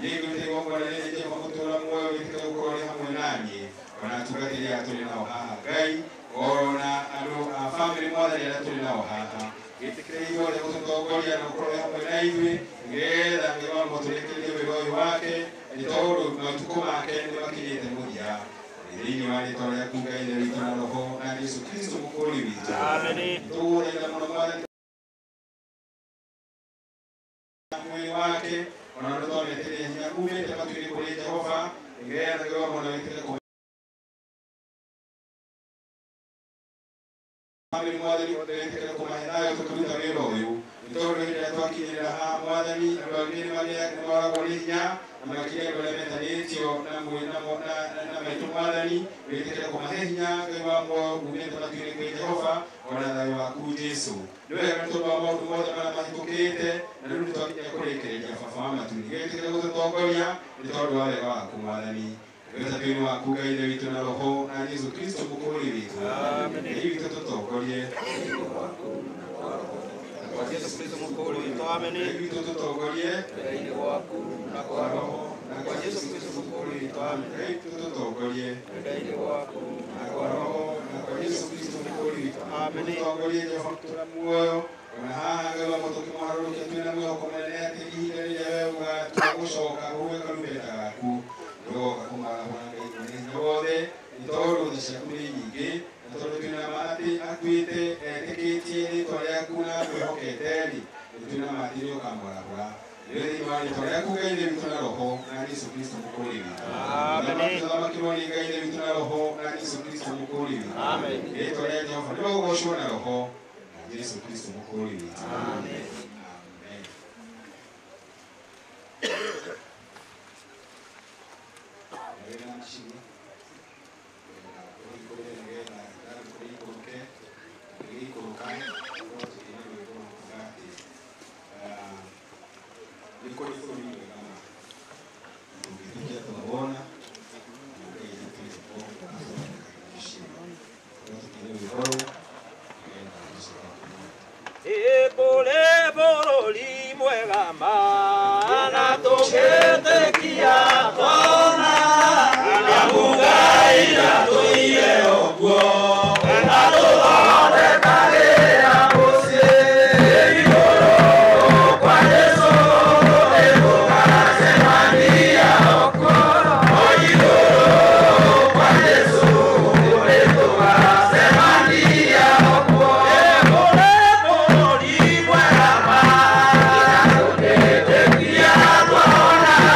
niĩ ngũrute igongona rĩrĩ Jehova mũtũũra muoyo wĩtĩkĩre gũkorwo ũrĩ hamwe naniĩ, ona atungatĩri aya tũrĩ nao haha Ngai, ona andũ a bamĩrĩ Mwathani arĩa tũrĩ nao haha. Gĩtĩkĩre ithuothe gũtũtongoria na gũkorwo hamwe na ithuĩ, nĩgetha Ngai wa muoyo tũrĩkĩrĩrie wĩra ũyũ wake, nĩ tondũ matukũ make nĩ makinyĩte mũthia. Thĩinĩ wa rĩĩtwa rĩaku Ngai Ithe witũ na Roho na Jesũ Kristũ Mũkũũri witũ. Tũgũthaitha mũno Mwathani mwĩrĩ wake, ona nĩ twametĩria hinya umĩte matu-inĩ kũrĩ Jehova, nĩgetha Ngai wa muoyo wĩtĩkĩre bamĩrĩ Mwathani othe wĩtĩkĩre kũmahe thayũ tũkĩruta wĩra ũyũ. Nĩ tondũ hĩndĩ ĩrĩa twakinyĩrĩra haha Mwathani, andũ angĩ nĩmoragwo nĩ hinya, na makĩria andũ arĩa metanĩtio na maitũ Mwathani, wĩtĩkĩre kũmahe hinya Ngai wa muoyo umĩte matu-inĩ kwĩ Jehova, ona thayũ waku Jesũ. Nĩ wega nĩ tondũ wa maũndũ mothe marĩa mahĩtũkĩte, na rĩu nĩtwakinya kũrĩkĩrĩria Baba wa matu-inĩ. Wĩtĩkĩre gũtũtongoria nĩ tondũ wa wega waku Mwathani. Wĩtĩkĩre waku Ngai Ithe witũ na Roho na Jesũ Kristũ Mũkũũri witũ. Ngai witũ tũtongorie. Ngai witũ tũtongorie. Na kwa Roho na kwa Jesũ Kristũ Mũkũũri witũ. Ngai witũ tũtongorie. Na kwa Roho na kwa Jesũ Kristũ Mũkũũri witũ. Tũtongorie Jehova mũtũũra muoyo. Ona haha Ngai wa muoyo tũkĩmũharũrũkia twĩna mwĩhoko mũnene atĩ ihinda rĩrĩa we ũgatua gũcoka ũhuhe karumbeta gaku, nĩũgoka kũmarahũra Ngai mwene hinya wothe, nĩ tondũ tha ciaku nĩ nyingĩ, na tondũ twĩna ma atĩ akuĩte etĩkĩtie rĩĩtwa rĩaku na akwĩhokete-rĩ, nĩ twĩna ma atĩ nĩũkamwarahũra. Nĩ thĩinĩ wa rĩĩtwa rĩaku Ngai Ithe witũ na Roho na Jesũ Kristũ Mũkũũri witũ. Tũthamakĩrwo nĩ Ngai Ithe witũ na Roho na Jesũ Kristũ Mũkũũri witũ. Rĩĩtwa rĩa Jehova nĩrĩgocwo na Roho na Jesũ Kristũ Mũkũũri witũ. Amen. Kũrĩ bũrũri mwega ma na tũgĩtĩkia twona amu Ngai atũire ũguo atũthondekagĩra mũciĩ igũrũ kwa Jesũ nĩtũgacemania kuo o igũrũ kwa Jesũ nĩtũgacemania kuo. Kũrĩ bũrũri mwega ma na tũgĩtĩkia twona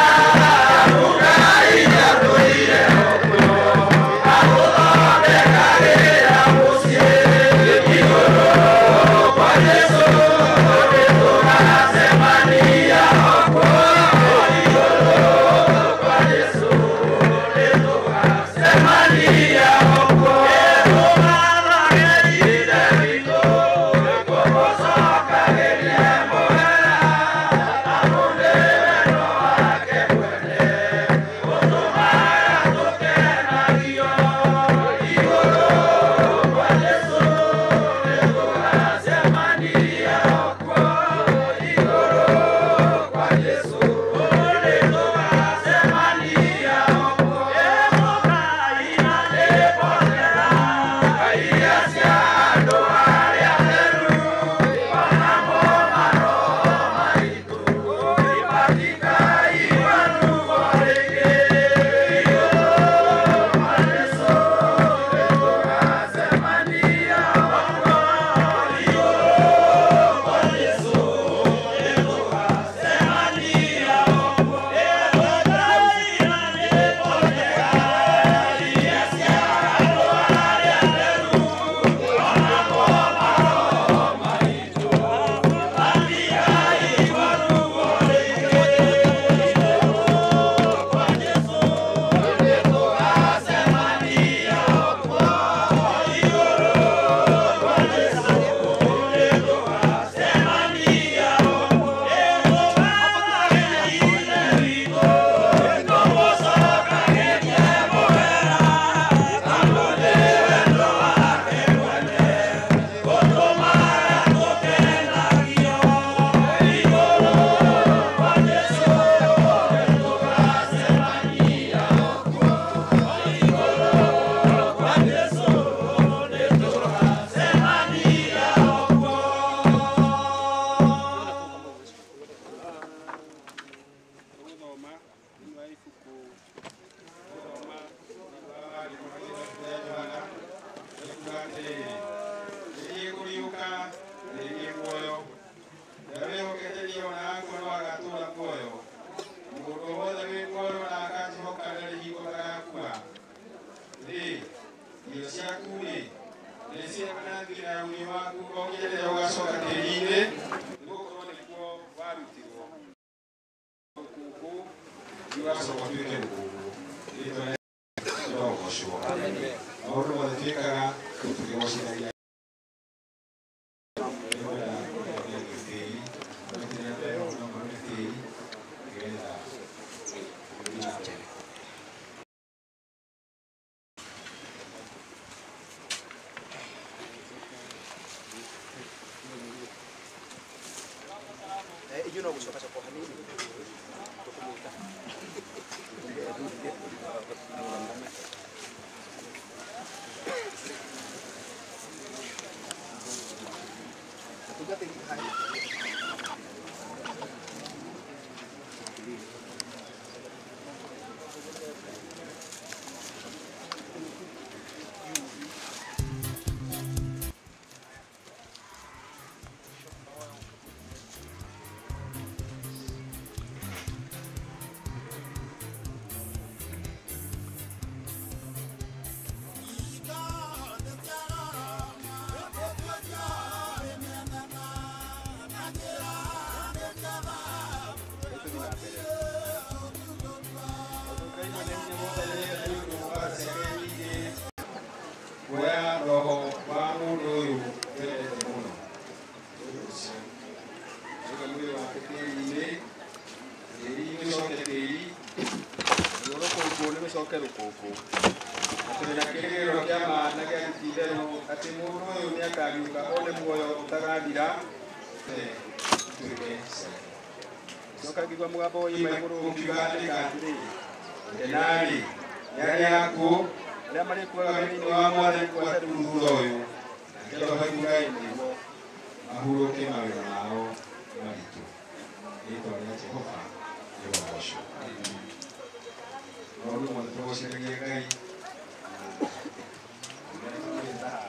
O nginya rĩrĩa ũgaacoka tĩĩri-inĩ, nĩgũkorwo nĩkuo warutirwo. Rũkũngũ nĩũgacooka ũtuĩke rũkũngũ. Rĩĩtwa rĩa rĩrogocwo. Maũndũ mothe twĩkaga tũkĩgocithagia Inyuĩ no gũcoka coka hanini tũkũmwĩta. Atungatĩri haha. Kuoya roho wa mũndũ ũyũ wendete mũno. Ũndũ ũcio. Aiga mwĩrĩ wake tĩĩri-inĩ, tĩĩri ũcoke tĩĩri, naruo rũkũngũ nĩ rũcoke rũkũngũ. Na tũrĩ na kĩĩrĩgĩrĩro kĩa ma na gĩa ti-itherũ atĩ mũndũ ũyũ nĩakariũka one muoyo ũtagathira, ituĩke ciake. Coka ngĩigua mũgambo woima igũrũ ũkiuga andĩka atĩrĩ, kenarĩ nĩ arĩa akuũ arĩa marĩkuaga thĩinĩ wa Mwathani gwata rĩu thutha ũyũ, nake Roho Ngai nĩguo mahurũke mawĩra mao maritũ. Rĩĩtwa rĩa Jehova rĩrogocwo. Maũndũ mothe tũgocithagia Ngai na rĩrĩa tũkĩte haha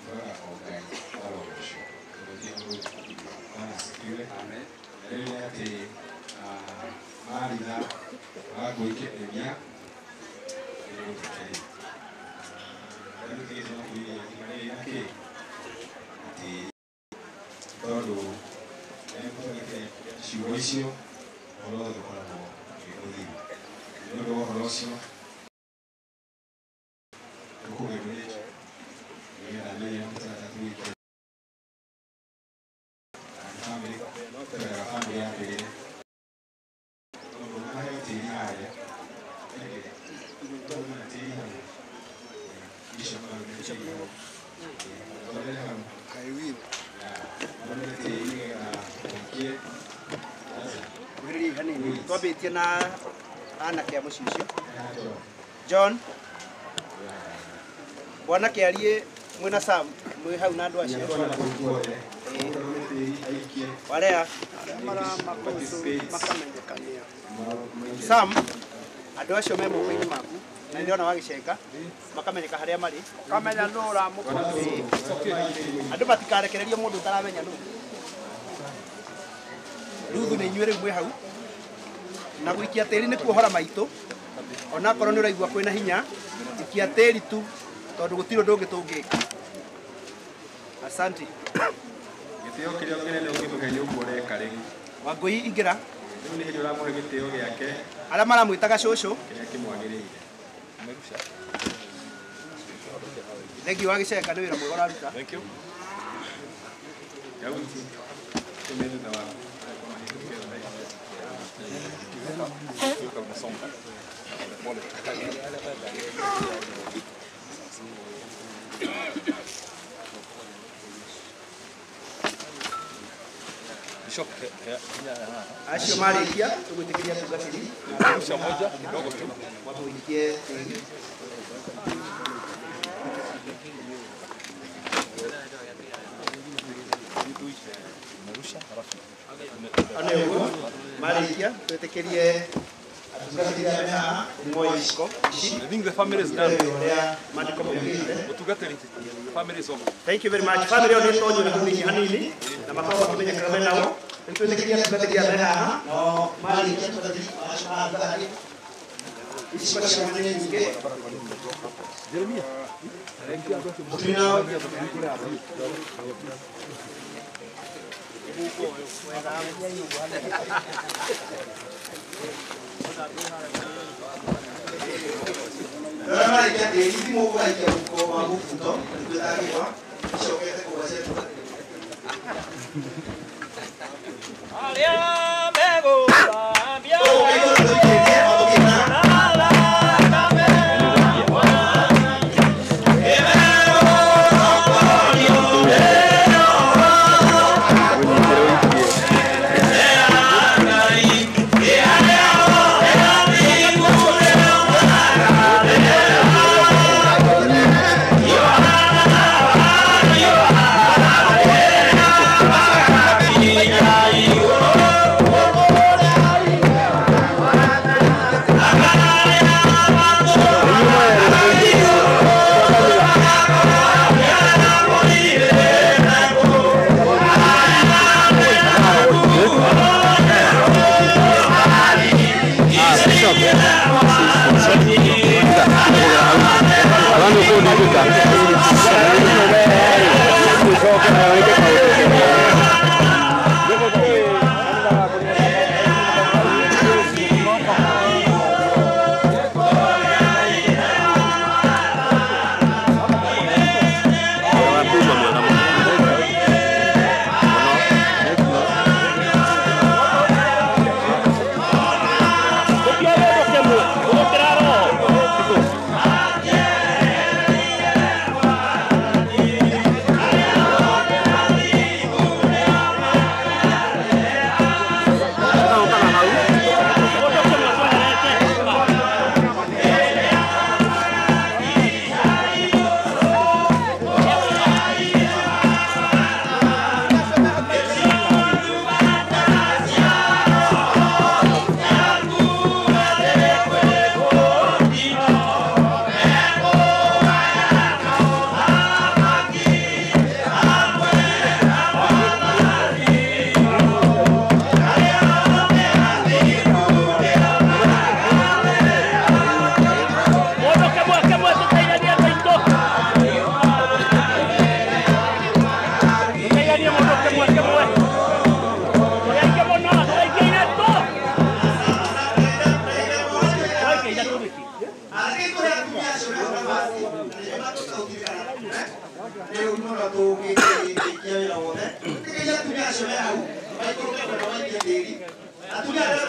twaga o Ngai arogocwo. Tũgũthiĩ ũndũ Bwana asifiwe. Na rĩu nĩ atĩ Maritha wa Ngũi-Kĩemia tondũ ciugo icio ũhoro wothe ũkoragwo wĩ mũthiru. Nĩ ũndũ wa ũhoro ũcio tũkũgerio nĩgetha amenye mũtaratara tuwĩke bamĩrĩ twendaga bamĩrĩ yambĩrĩre tondũ maheo tĩri harĩa Kuhĩrĩria hanini twambĩtie na anake a mũciĩ ũcio John mwanake ariĩ mwĩna Sam mwĩ hau na andũ acio warea makamenyekania. Sam andũ acio me moko-inĩ maku na nĩ ndĩrona wagĩcenga makamenyeka harĩa marĩ Ũkamenya nũ ũramũkora. Andũ matikarekererio mũndũ ũtaramenya nũ. Ruthu nĩ inyuĩ rĩu mwĩ hau na gũikia tĩri nĩ kuohora maitũ onakorwo nĩ ũraigua kwĩna hinya ikia tĩri tu tondũ gũtirĩ ũndũ ũngĩ tũngĩka. Asante. Gĩtĩo kĩrĩa kĩnene ũngĩmũhe nĩ ũguo ũreka rĩu. Wangũi ingĩra. Rĩu nĩ hĩndĩ ũramũhe gĩtĩo gĩake Arĩa maramwĩtaga cũcũ kĩrĩa kĩmwagĩrĩire. Thengiũ wa gĩcenga nĩ wĩra mwega ũraruta. Thank you. Daudi, tũme thutha waku. Acio marĩkia tũgwĩtĩkĩria atungatĩri matũikie tĩri. Ona ũguo marĩkia twĩtĩkĩrie atungatĩri arĩa me haha moe iciko ici. I think the family is done. Ũrĩa maandĩko maugĩte. Mũtungatĩri, the family is over. Thank you very much. Family ĩyo nĩ ĩtonywo na hau thĩinĩ hanini na makorwo makĩmenyekana me nao. Rĩu twĩtĩkĩrie atungatĩri arĩa me haha nao marĩkia atungatĩri acio. Iciko cia nĩ nyingĩ. Mũtumia arĩa maraikia tĩri thimũ ũgaikia mũhuko wa mũbuto nĩguo ĩtangĩgwa icokete kũgwa ciatuka. Arĩa megũthambia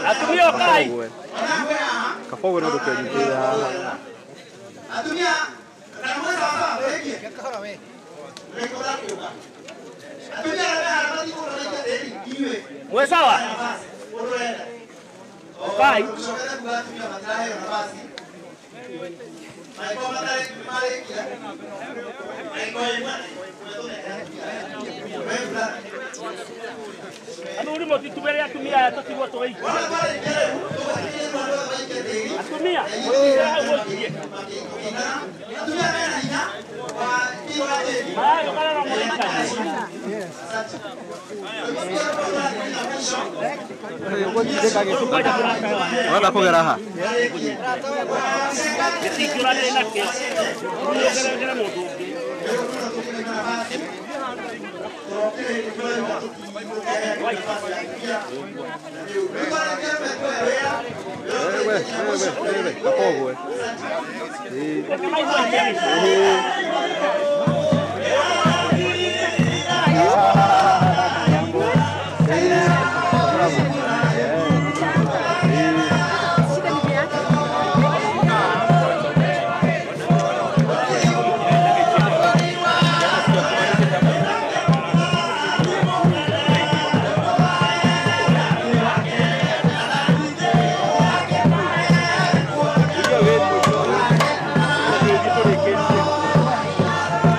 Atumia okai. Kabogo no ndũkenyitĩrĩre haha. Atumia kana mwena wa baba wĩgie. Reke ũrakũga. Atumia arĩa me haha mathiĩ kũgũra maikie tĩri inyuĩ. Mwĩ sawa? Mũndũ ũrenda. Okai. Tũcokete kuga atumia matiraheo nafasi. Angĩkorwo matarĩ marĩkia. Angĩkorwo ĩmwe Athuri mũtitubĩre atumia aya tũtigwo tũgĩikie. Atumia mũtigĩre hau mũikie. Maragĩũkana na mũrĩkani. Ũrenda kũgera ha? Gĩtingĩũranĩre nakĩo. Ũngeregere mũndũ ũngĩ. Wewe, wewe, wewe, Kabogo. Thank you.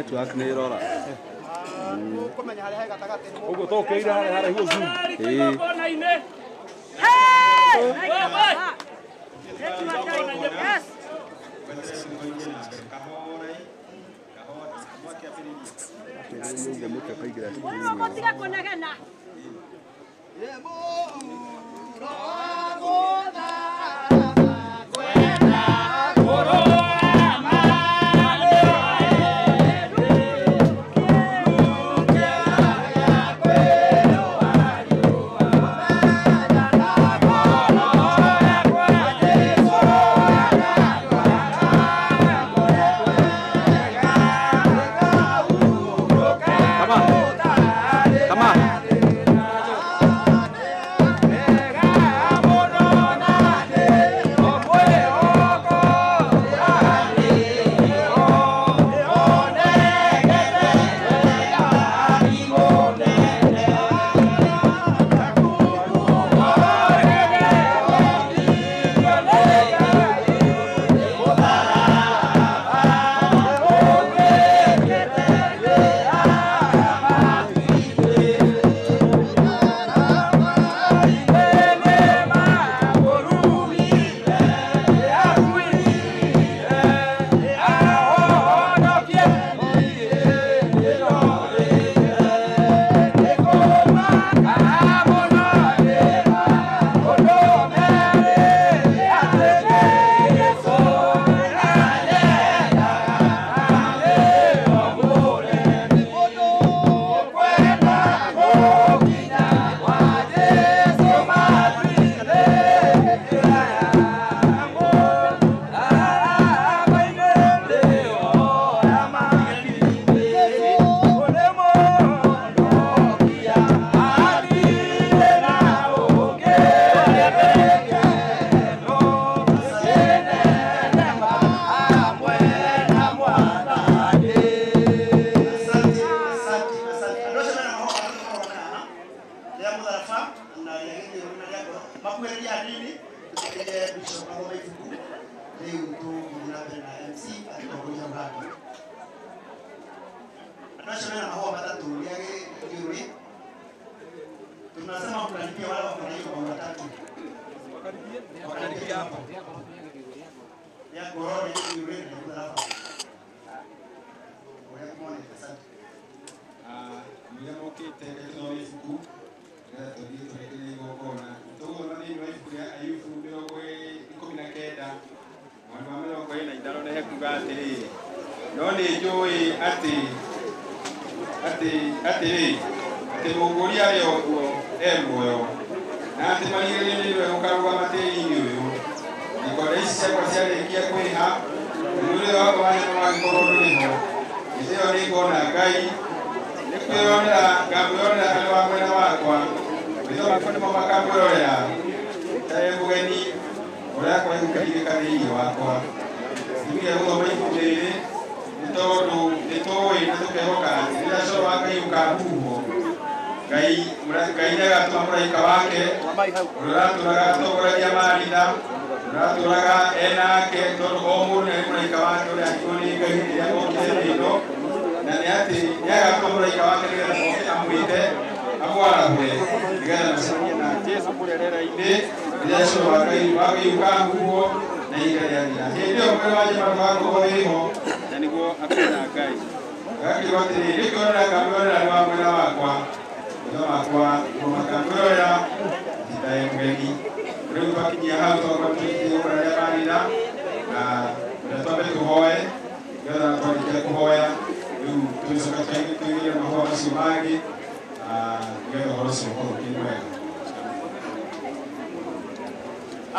Network nĩ ĩrora. Kũmenya harĩa he gatagatĩ. Ũguo tũkĩire harĩa haraihu zoom. Ĩĩ. Yes. Tiga kũnegena.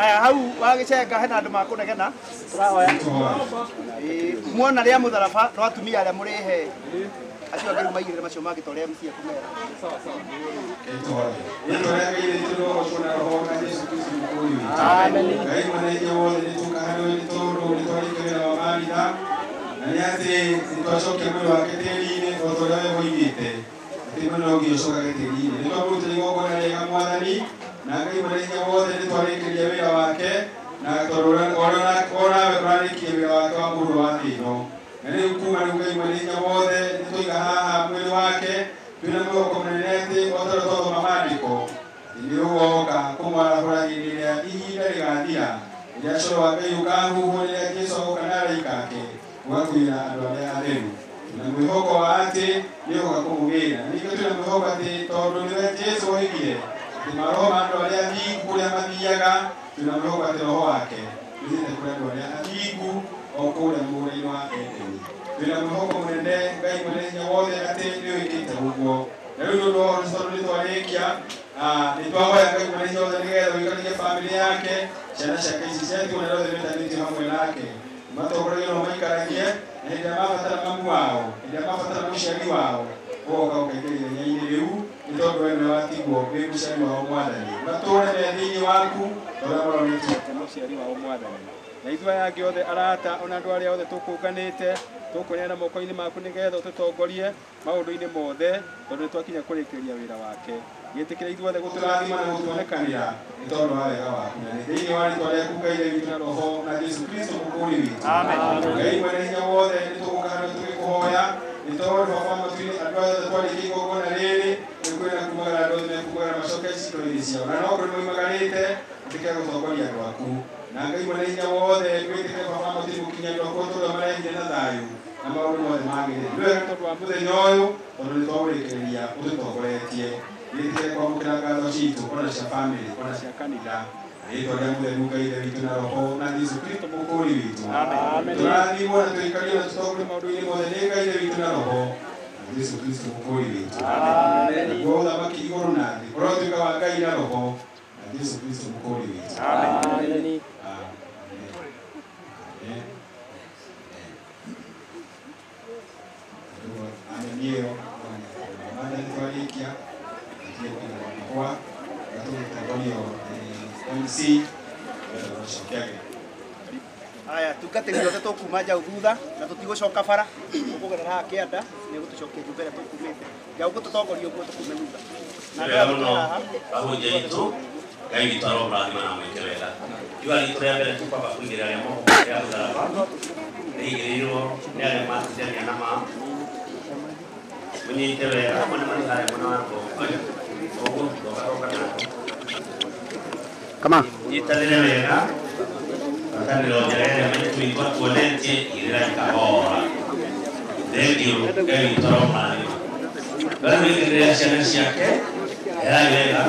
Aya hau wagĩcenga hena andũ makũnegena tũrahoya muona rĩa mũtharaba no atumia arĩa mũrĩhe acio angĩ rĩu maigĩrĩre macio mangĩ ta ũrĩa MC ekũmera. Na nĩ atĩ nĩtwacokia mwĩrĩ wake tĩri-inĩ o ta ũrĩa we woigĩte atĩ mwĩrĩ no nginya ũcokage tĩri-inĩ. Nĩtwamũrutĩra igongona rĩega Mwathani na Ngai mwene hinya wothe nĩtwarĩkĩria wĩra wake na tondũ onawe ũrarĩkia wĩra wake wa mũhuro wa thĩ ĩno. Na rĩu kuma rĩu Ngai mwene hinya wothe nĩtwaiga haha mwĩrĩ wake twĩna mwĩhoko mũnene atĩ o ta ũrĩa twathoma maandĩko nĩ ũgoka kũmwarahũra hĩndĩ ĩrĩa ihinda rĩgathira rĩrĩa coro wa Ngai ũkahuhwo rĩrĩa Jesũ agoka na araika ake gũgakuĩra andũ arĩa atheru. Twĩna mwĩhoko wa atĩ nĩ ũgoka kũmũgĩra. Na ningĩ twĩna mwĩhoko atĩ tondũ nĩwe Jesũ oigire atĩ maroho ma andũ arĩa athingu kũrĩa mathiaga, twĩna mwĩhoko atĩ roho wake ũthiĩte kũrĩ andũ arĩa athingu o kũrĩa mũgũnda-inĩ wa Edeni. Twĩna mwĩhoko mũnene Ngai mwene hinya wothe atĩ nĩ wĩkĩte ũguo. Na rĩu nĩ ũndũ wa ũhoro ũcio tondũ nĩtwarĩkia, nĩtwahoya Ngai mwene hinya wothe nĩgetha ũikarĩrie bamĩrĩ yake, ciana ciake ici ciatigwo na arĩa othe metanĩtio hamwe nake. Matongoragie na ũmaikaragie, na hĩndĩ ĩrĩa mabatara mamu wao, hĩndĩ ĩrĩa mabatara mũciari wao, ũgoka ũkaingĩra ithenya-inĩ rĩu, nĩ tondũ we nĩwe watigwo wĩ mũciari wao Mwathani. Matũũre me thĩinĩ waku, ta ũrĩa maronetio mũciari wao Mwathani. Na ithuĩ aya angĩ othe arata ona andũ arĩa othe tũkũnganĩte tũkũneana moko-inĩ maku nĩgetha ũtũtongorie maũndũ-inĩ mothe tondũ nĩtwakinya kũrĩkĩrĩria wĩra wake. Gĩtĩkĩra ithuothe gũtũrathima na gũtuonekanĩra nĩ tondũ wa wega waku na nĩ thĩinĩ wa rĩtwa rĩaku Ngai Ithe witũ na Roho na Jesũ Kristo mũkũũri witũ. Ngai mwene hinya wothe nĩtũgũka harĩwe tũgĩkũhoya nĩ tondũ Baba wa matu-inĩ andũ aya othe twarĩkia igongona rĩrĩ nĩ kwĩra kumagara andũ othe mekumagara macoke ciikaro-inĩ ciao na no kũrĩ moimagarĩte ĩtĩkĩra gũtongoria andũ aku. Na Ngai mwene hinya wothe wĩtĩkĩre Baba wa matu-inĩ gũkinya andũ aku o ta ũrĩa marehire na thayũ na maũndũ mothe magĩrĩire. Nĩ wega tondũ wa mũthenya ũyũ tondũ nĩtwaũrĩkĩrĩria ũtũtongoretie. Gĩtĩkĩre kwamũkĩra ngatho citũ ona cia bamĩrĩ ona cia kanitha rĩtwa rĩa mũtheru Ngai Ithe witũ na Roho na Jesũ Kristo mũkũũri witũ. Tũrathimwo na tũikario na tũtongorio maũndũ-inĩ mothe nĩ Ngai Ithe witũ na Roho na Jesũ Kristo mũkũũri witũ. Naguo ũthamaki igũrũ na thĩ ũrotuĩka wa Ngai na Roho na Jesũ Kristo mũkũũri witũ. Amen. Amen. Amen ĩyo Mwathani twarĩkia kwa gatũgĩtongorio MC gũcokia. Aya tungatĩri othe tũkuma njaũ thutha na tũtigũcoka bara tũkũgerera haha kĩanda nĩ gũtũcokia nyũmba ĩrĩa tũkumĩte njaũ gũtũtongoria ũguo tũkume thutha na andũ Wega aya mũno tũrĩ haha ahunjia aitũ Ngai witũ aromũrathima na mwĩke wega. Iwa ritũ rĩa mbere tũkwamba kũigĩrĩra rĩa moko rĩa mũtharaba rĩigĩrĩirwo nĩ arĩa matindania na ma mũnyite wega amwe nĩ marĩ harĩa mwena wa ng'ongo ũguo ngoka ngoka nako Kama nyitanĩre wega ngwatanĩro njega ĩrĩa maitũ witũ atuonetie igĩrĩra ikahora. Thengiũ Ngai witũ aromũrathima. Rĩu wĩigĩrĩra ciana ciake erai wega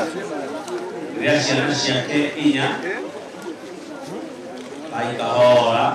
rĩrĩa ciana ciake inya aikahora.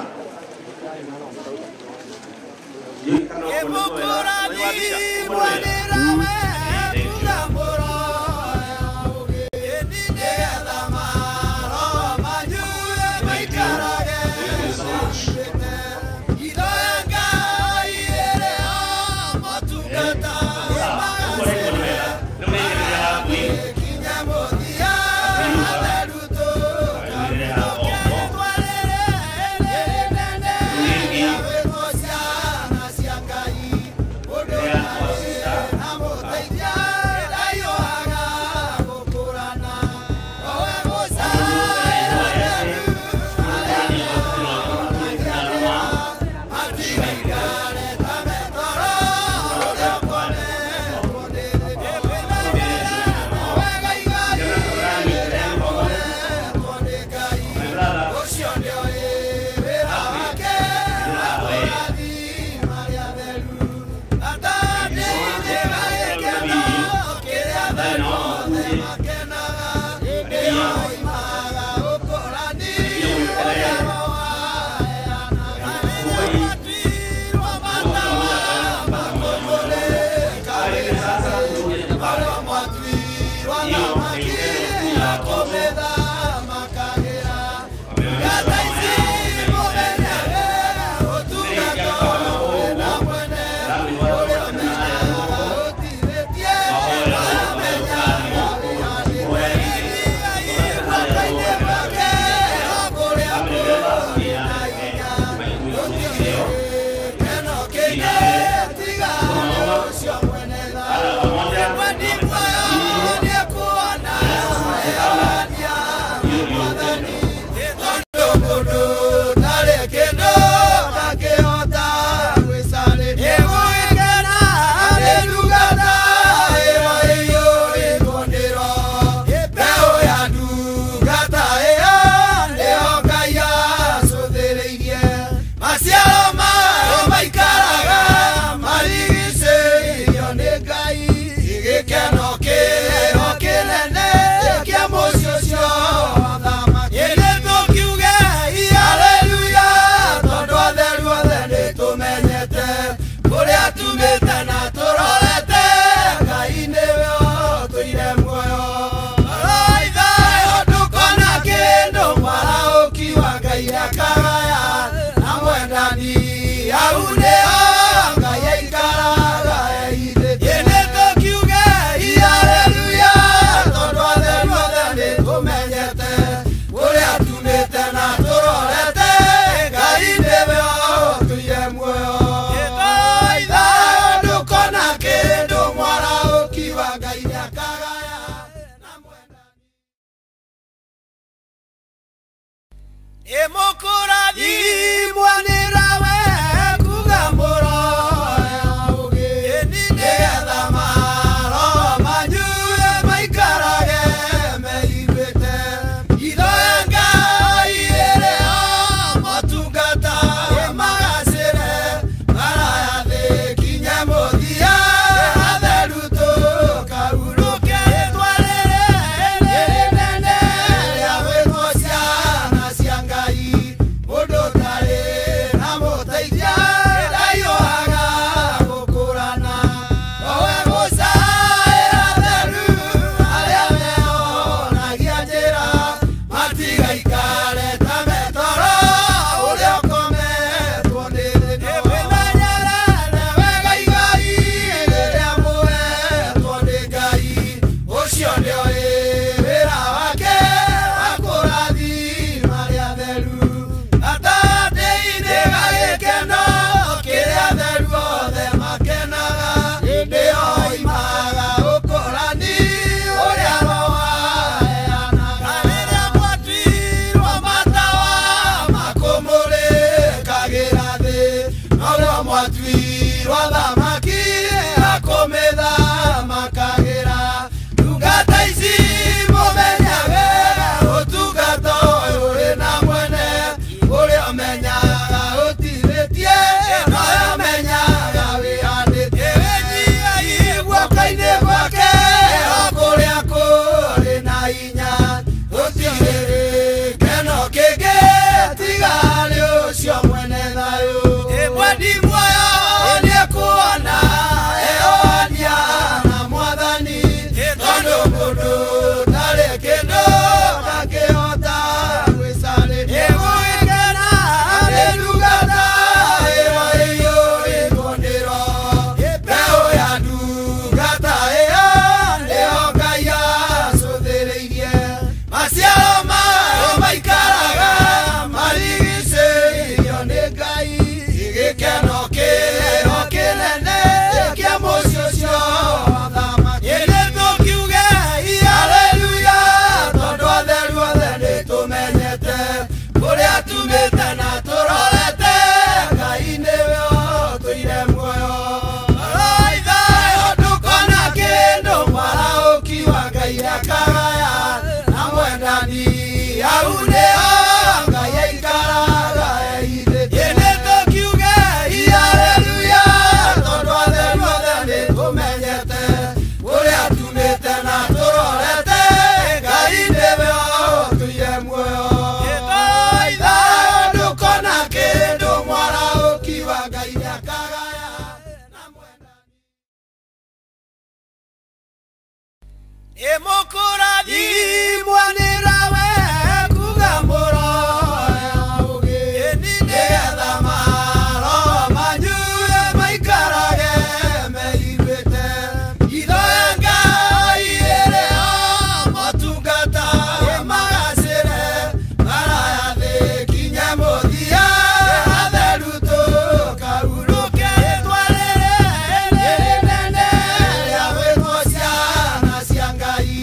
Ĩmũkũrathimwo nĩ rawe kuga mũroya ũgĩ nĩgetha maroho manyu maikarage meiguĩte. Hitho ya Ngai ĩrĩ o motungata magacĩre maraya thĩ kinye mũthia atheru tũkahurũke twarĩre rĩrĩ nene rĩa gwĩtwo ciana cia Ngai.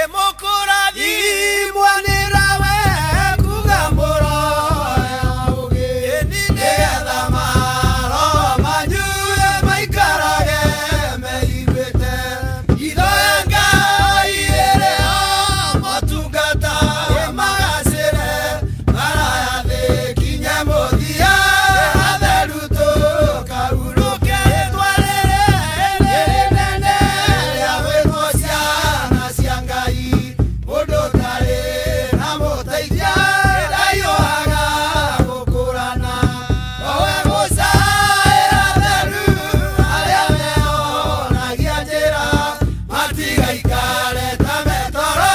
Ĩmũkũrathimwo nĩ rawe kuga mũroya ũgĩ nĩgetha maroho manyu maikarage meiguĩte. Hitho ya Ngai ĩrĩ ho motungata magacĩre maraya thĩ kinye mũthia atheru tũkahurũke twarĩre rĩrĩ rĩa gwĩtwo ciana cia Ngai. Mũndũ ũtarĩ na mũteithia ndahiũhaga gũkũrana owe gũcaĩra theru arĩa meonagia njĩra matigaikare ta metoro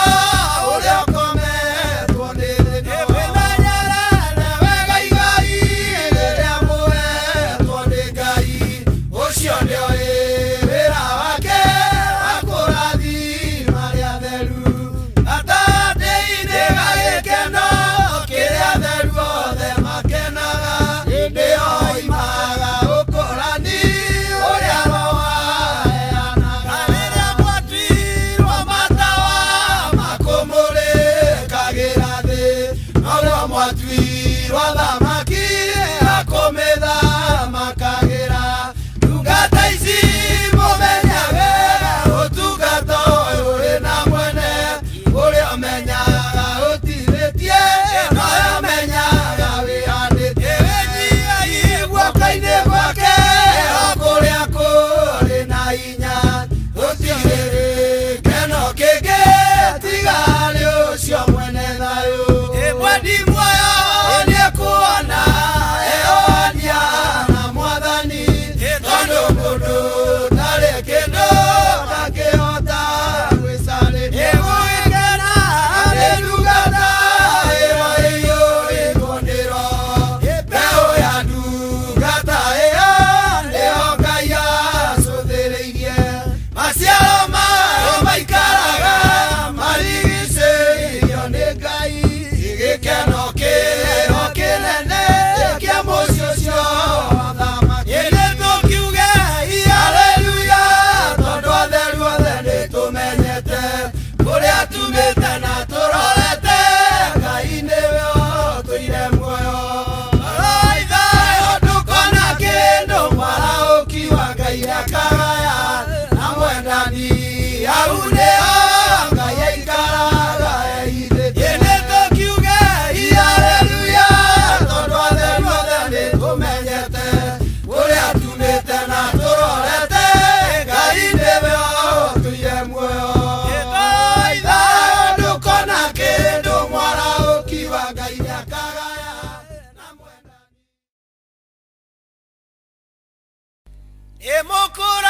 ũrĩa ũkometwo nĩ thĩ. Wĩmenyerere wega igai rĩrĩa mũhetwo nĩ Ngai ũcio nĩoĩ wĩra wake wa kũrathima arĩa atheru. Gatagatĩ-inĩ ga gĩkeno kĩrĩa atheru othe makenaga hĩndĩ ĩyo oimaga ũkũrani ũrĩa Roho aheanaga. Rĩrĩa mwatuirwo matawa makũmũrĩkagĩra thĩ noguo mwatuirwo athamaki a kũmĩthamakagĩra. Ndungata ici mũmenyage ũtungata ũyũ ũrĩ na mwene ũrĩa ũmenyaga ũtithĩtie nowe ũmenyaga wĩhandĩtie. Wĩnyihagie guoko-inĩ gwake o kũrĩa kũrĩ na hinya gũtirĩ gĩkeno kĩngĩ tiga harĩ ũcio mwene thayũ. Mwendi muoyo nĩekuona eonia na Mwathani tondũ mũndũ ndarĩ kĩndũ ndangĩhota gwĩcarĩria. Ĩgũgĩkena nĩ ndungata ĩyo ĩiyũrĩtwo nĩ Roho. Mbeũ ya ndungata ĩyo nĩyo Ngai acũthĩrĩirie. Maciaro mayo maikaraga marigicĩirio nĩ Ngai. Gĩkeno kĩo kĩnene kĩa mũciĩ ũcio wa thamaki. Ĩndĩ tũkiuge haleluya tondũ atheru othe nĩtũmenyete kũrĩa tumĩte na tũrorete Ngai nĩwe ũtũire muoyo. Roho thayũ ndũkona kĩndũ mwarahũki wa Ngai akagaya na mwendani hau nĩho Ngai aikaraga ehithĩtie. Ĩndĩ tũkiuge haleluya tondũ atheru othe nĩtũmenyete kũrĩa tumĩte na tũrorete Ngai nĩwe ũtũire muoyo. Thayũ ndũkona kĩndũ mwarahũki wa Ngai akagaya. Ĩmũkũra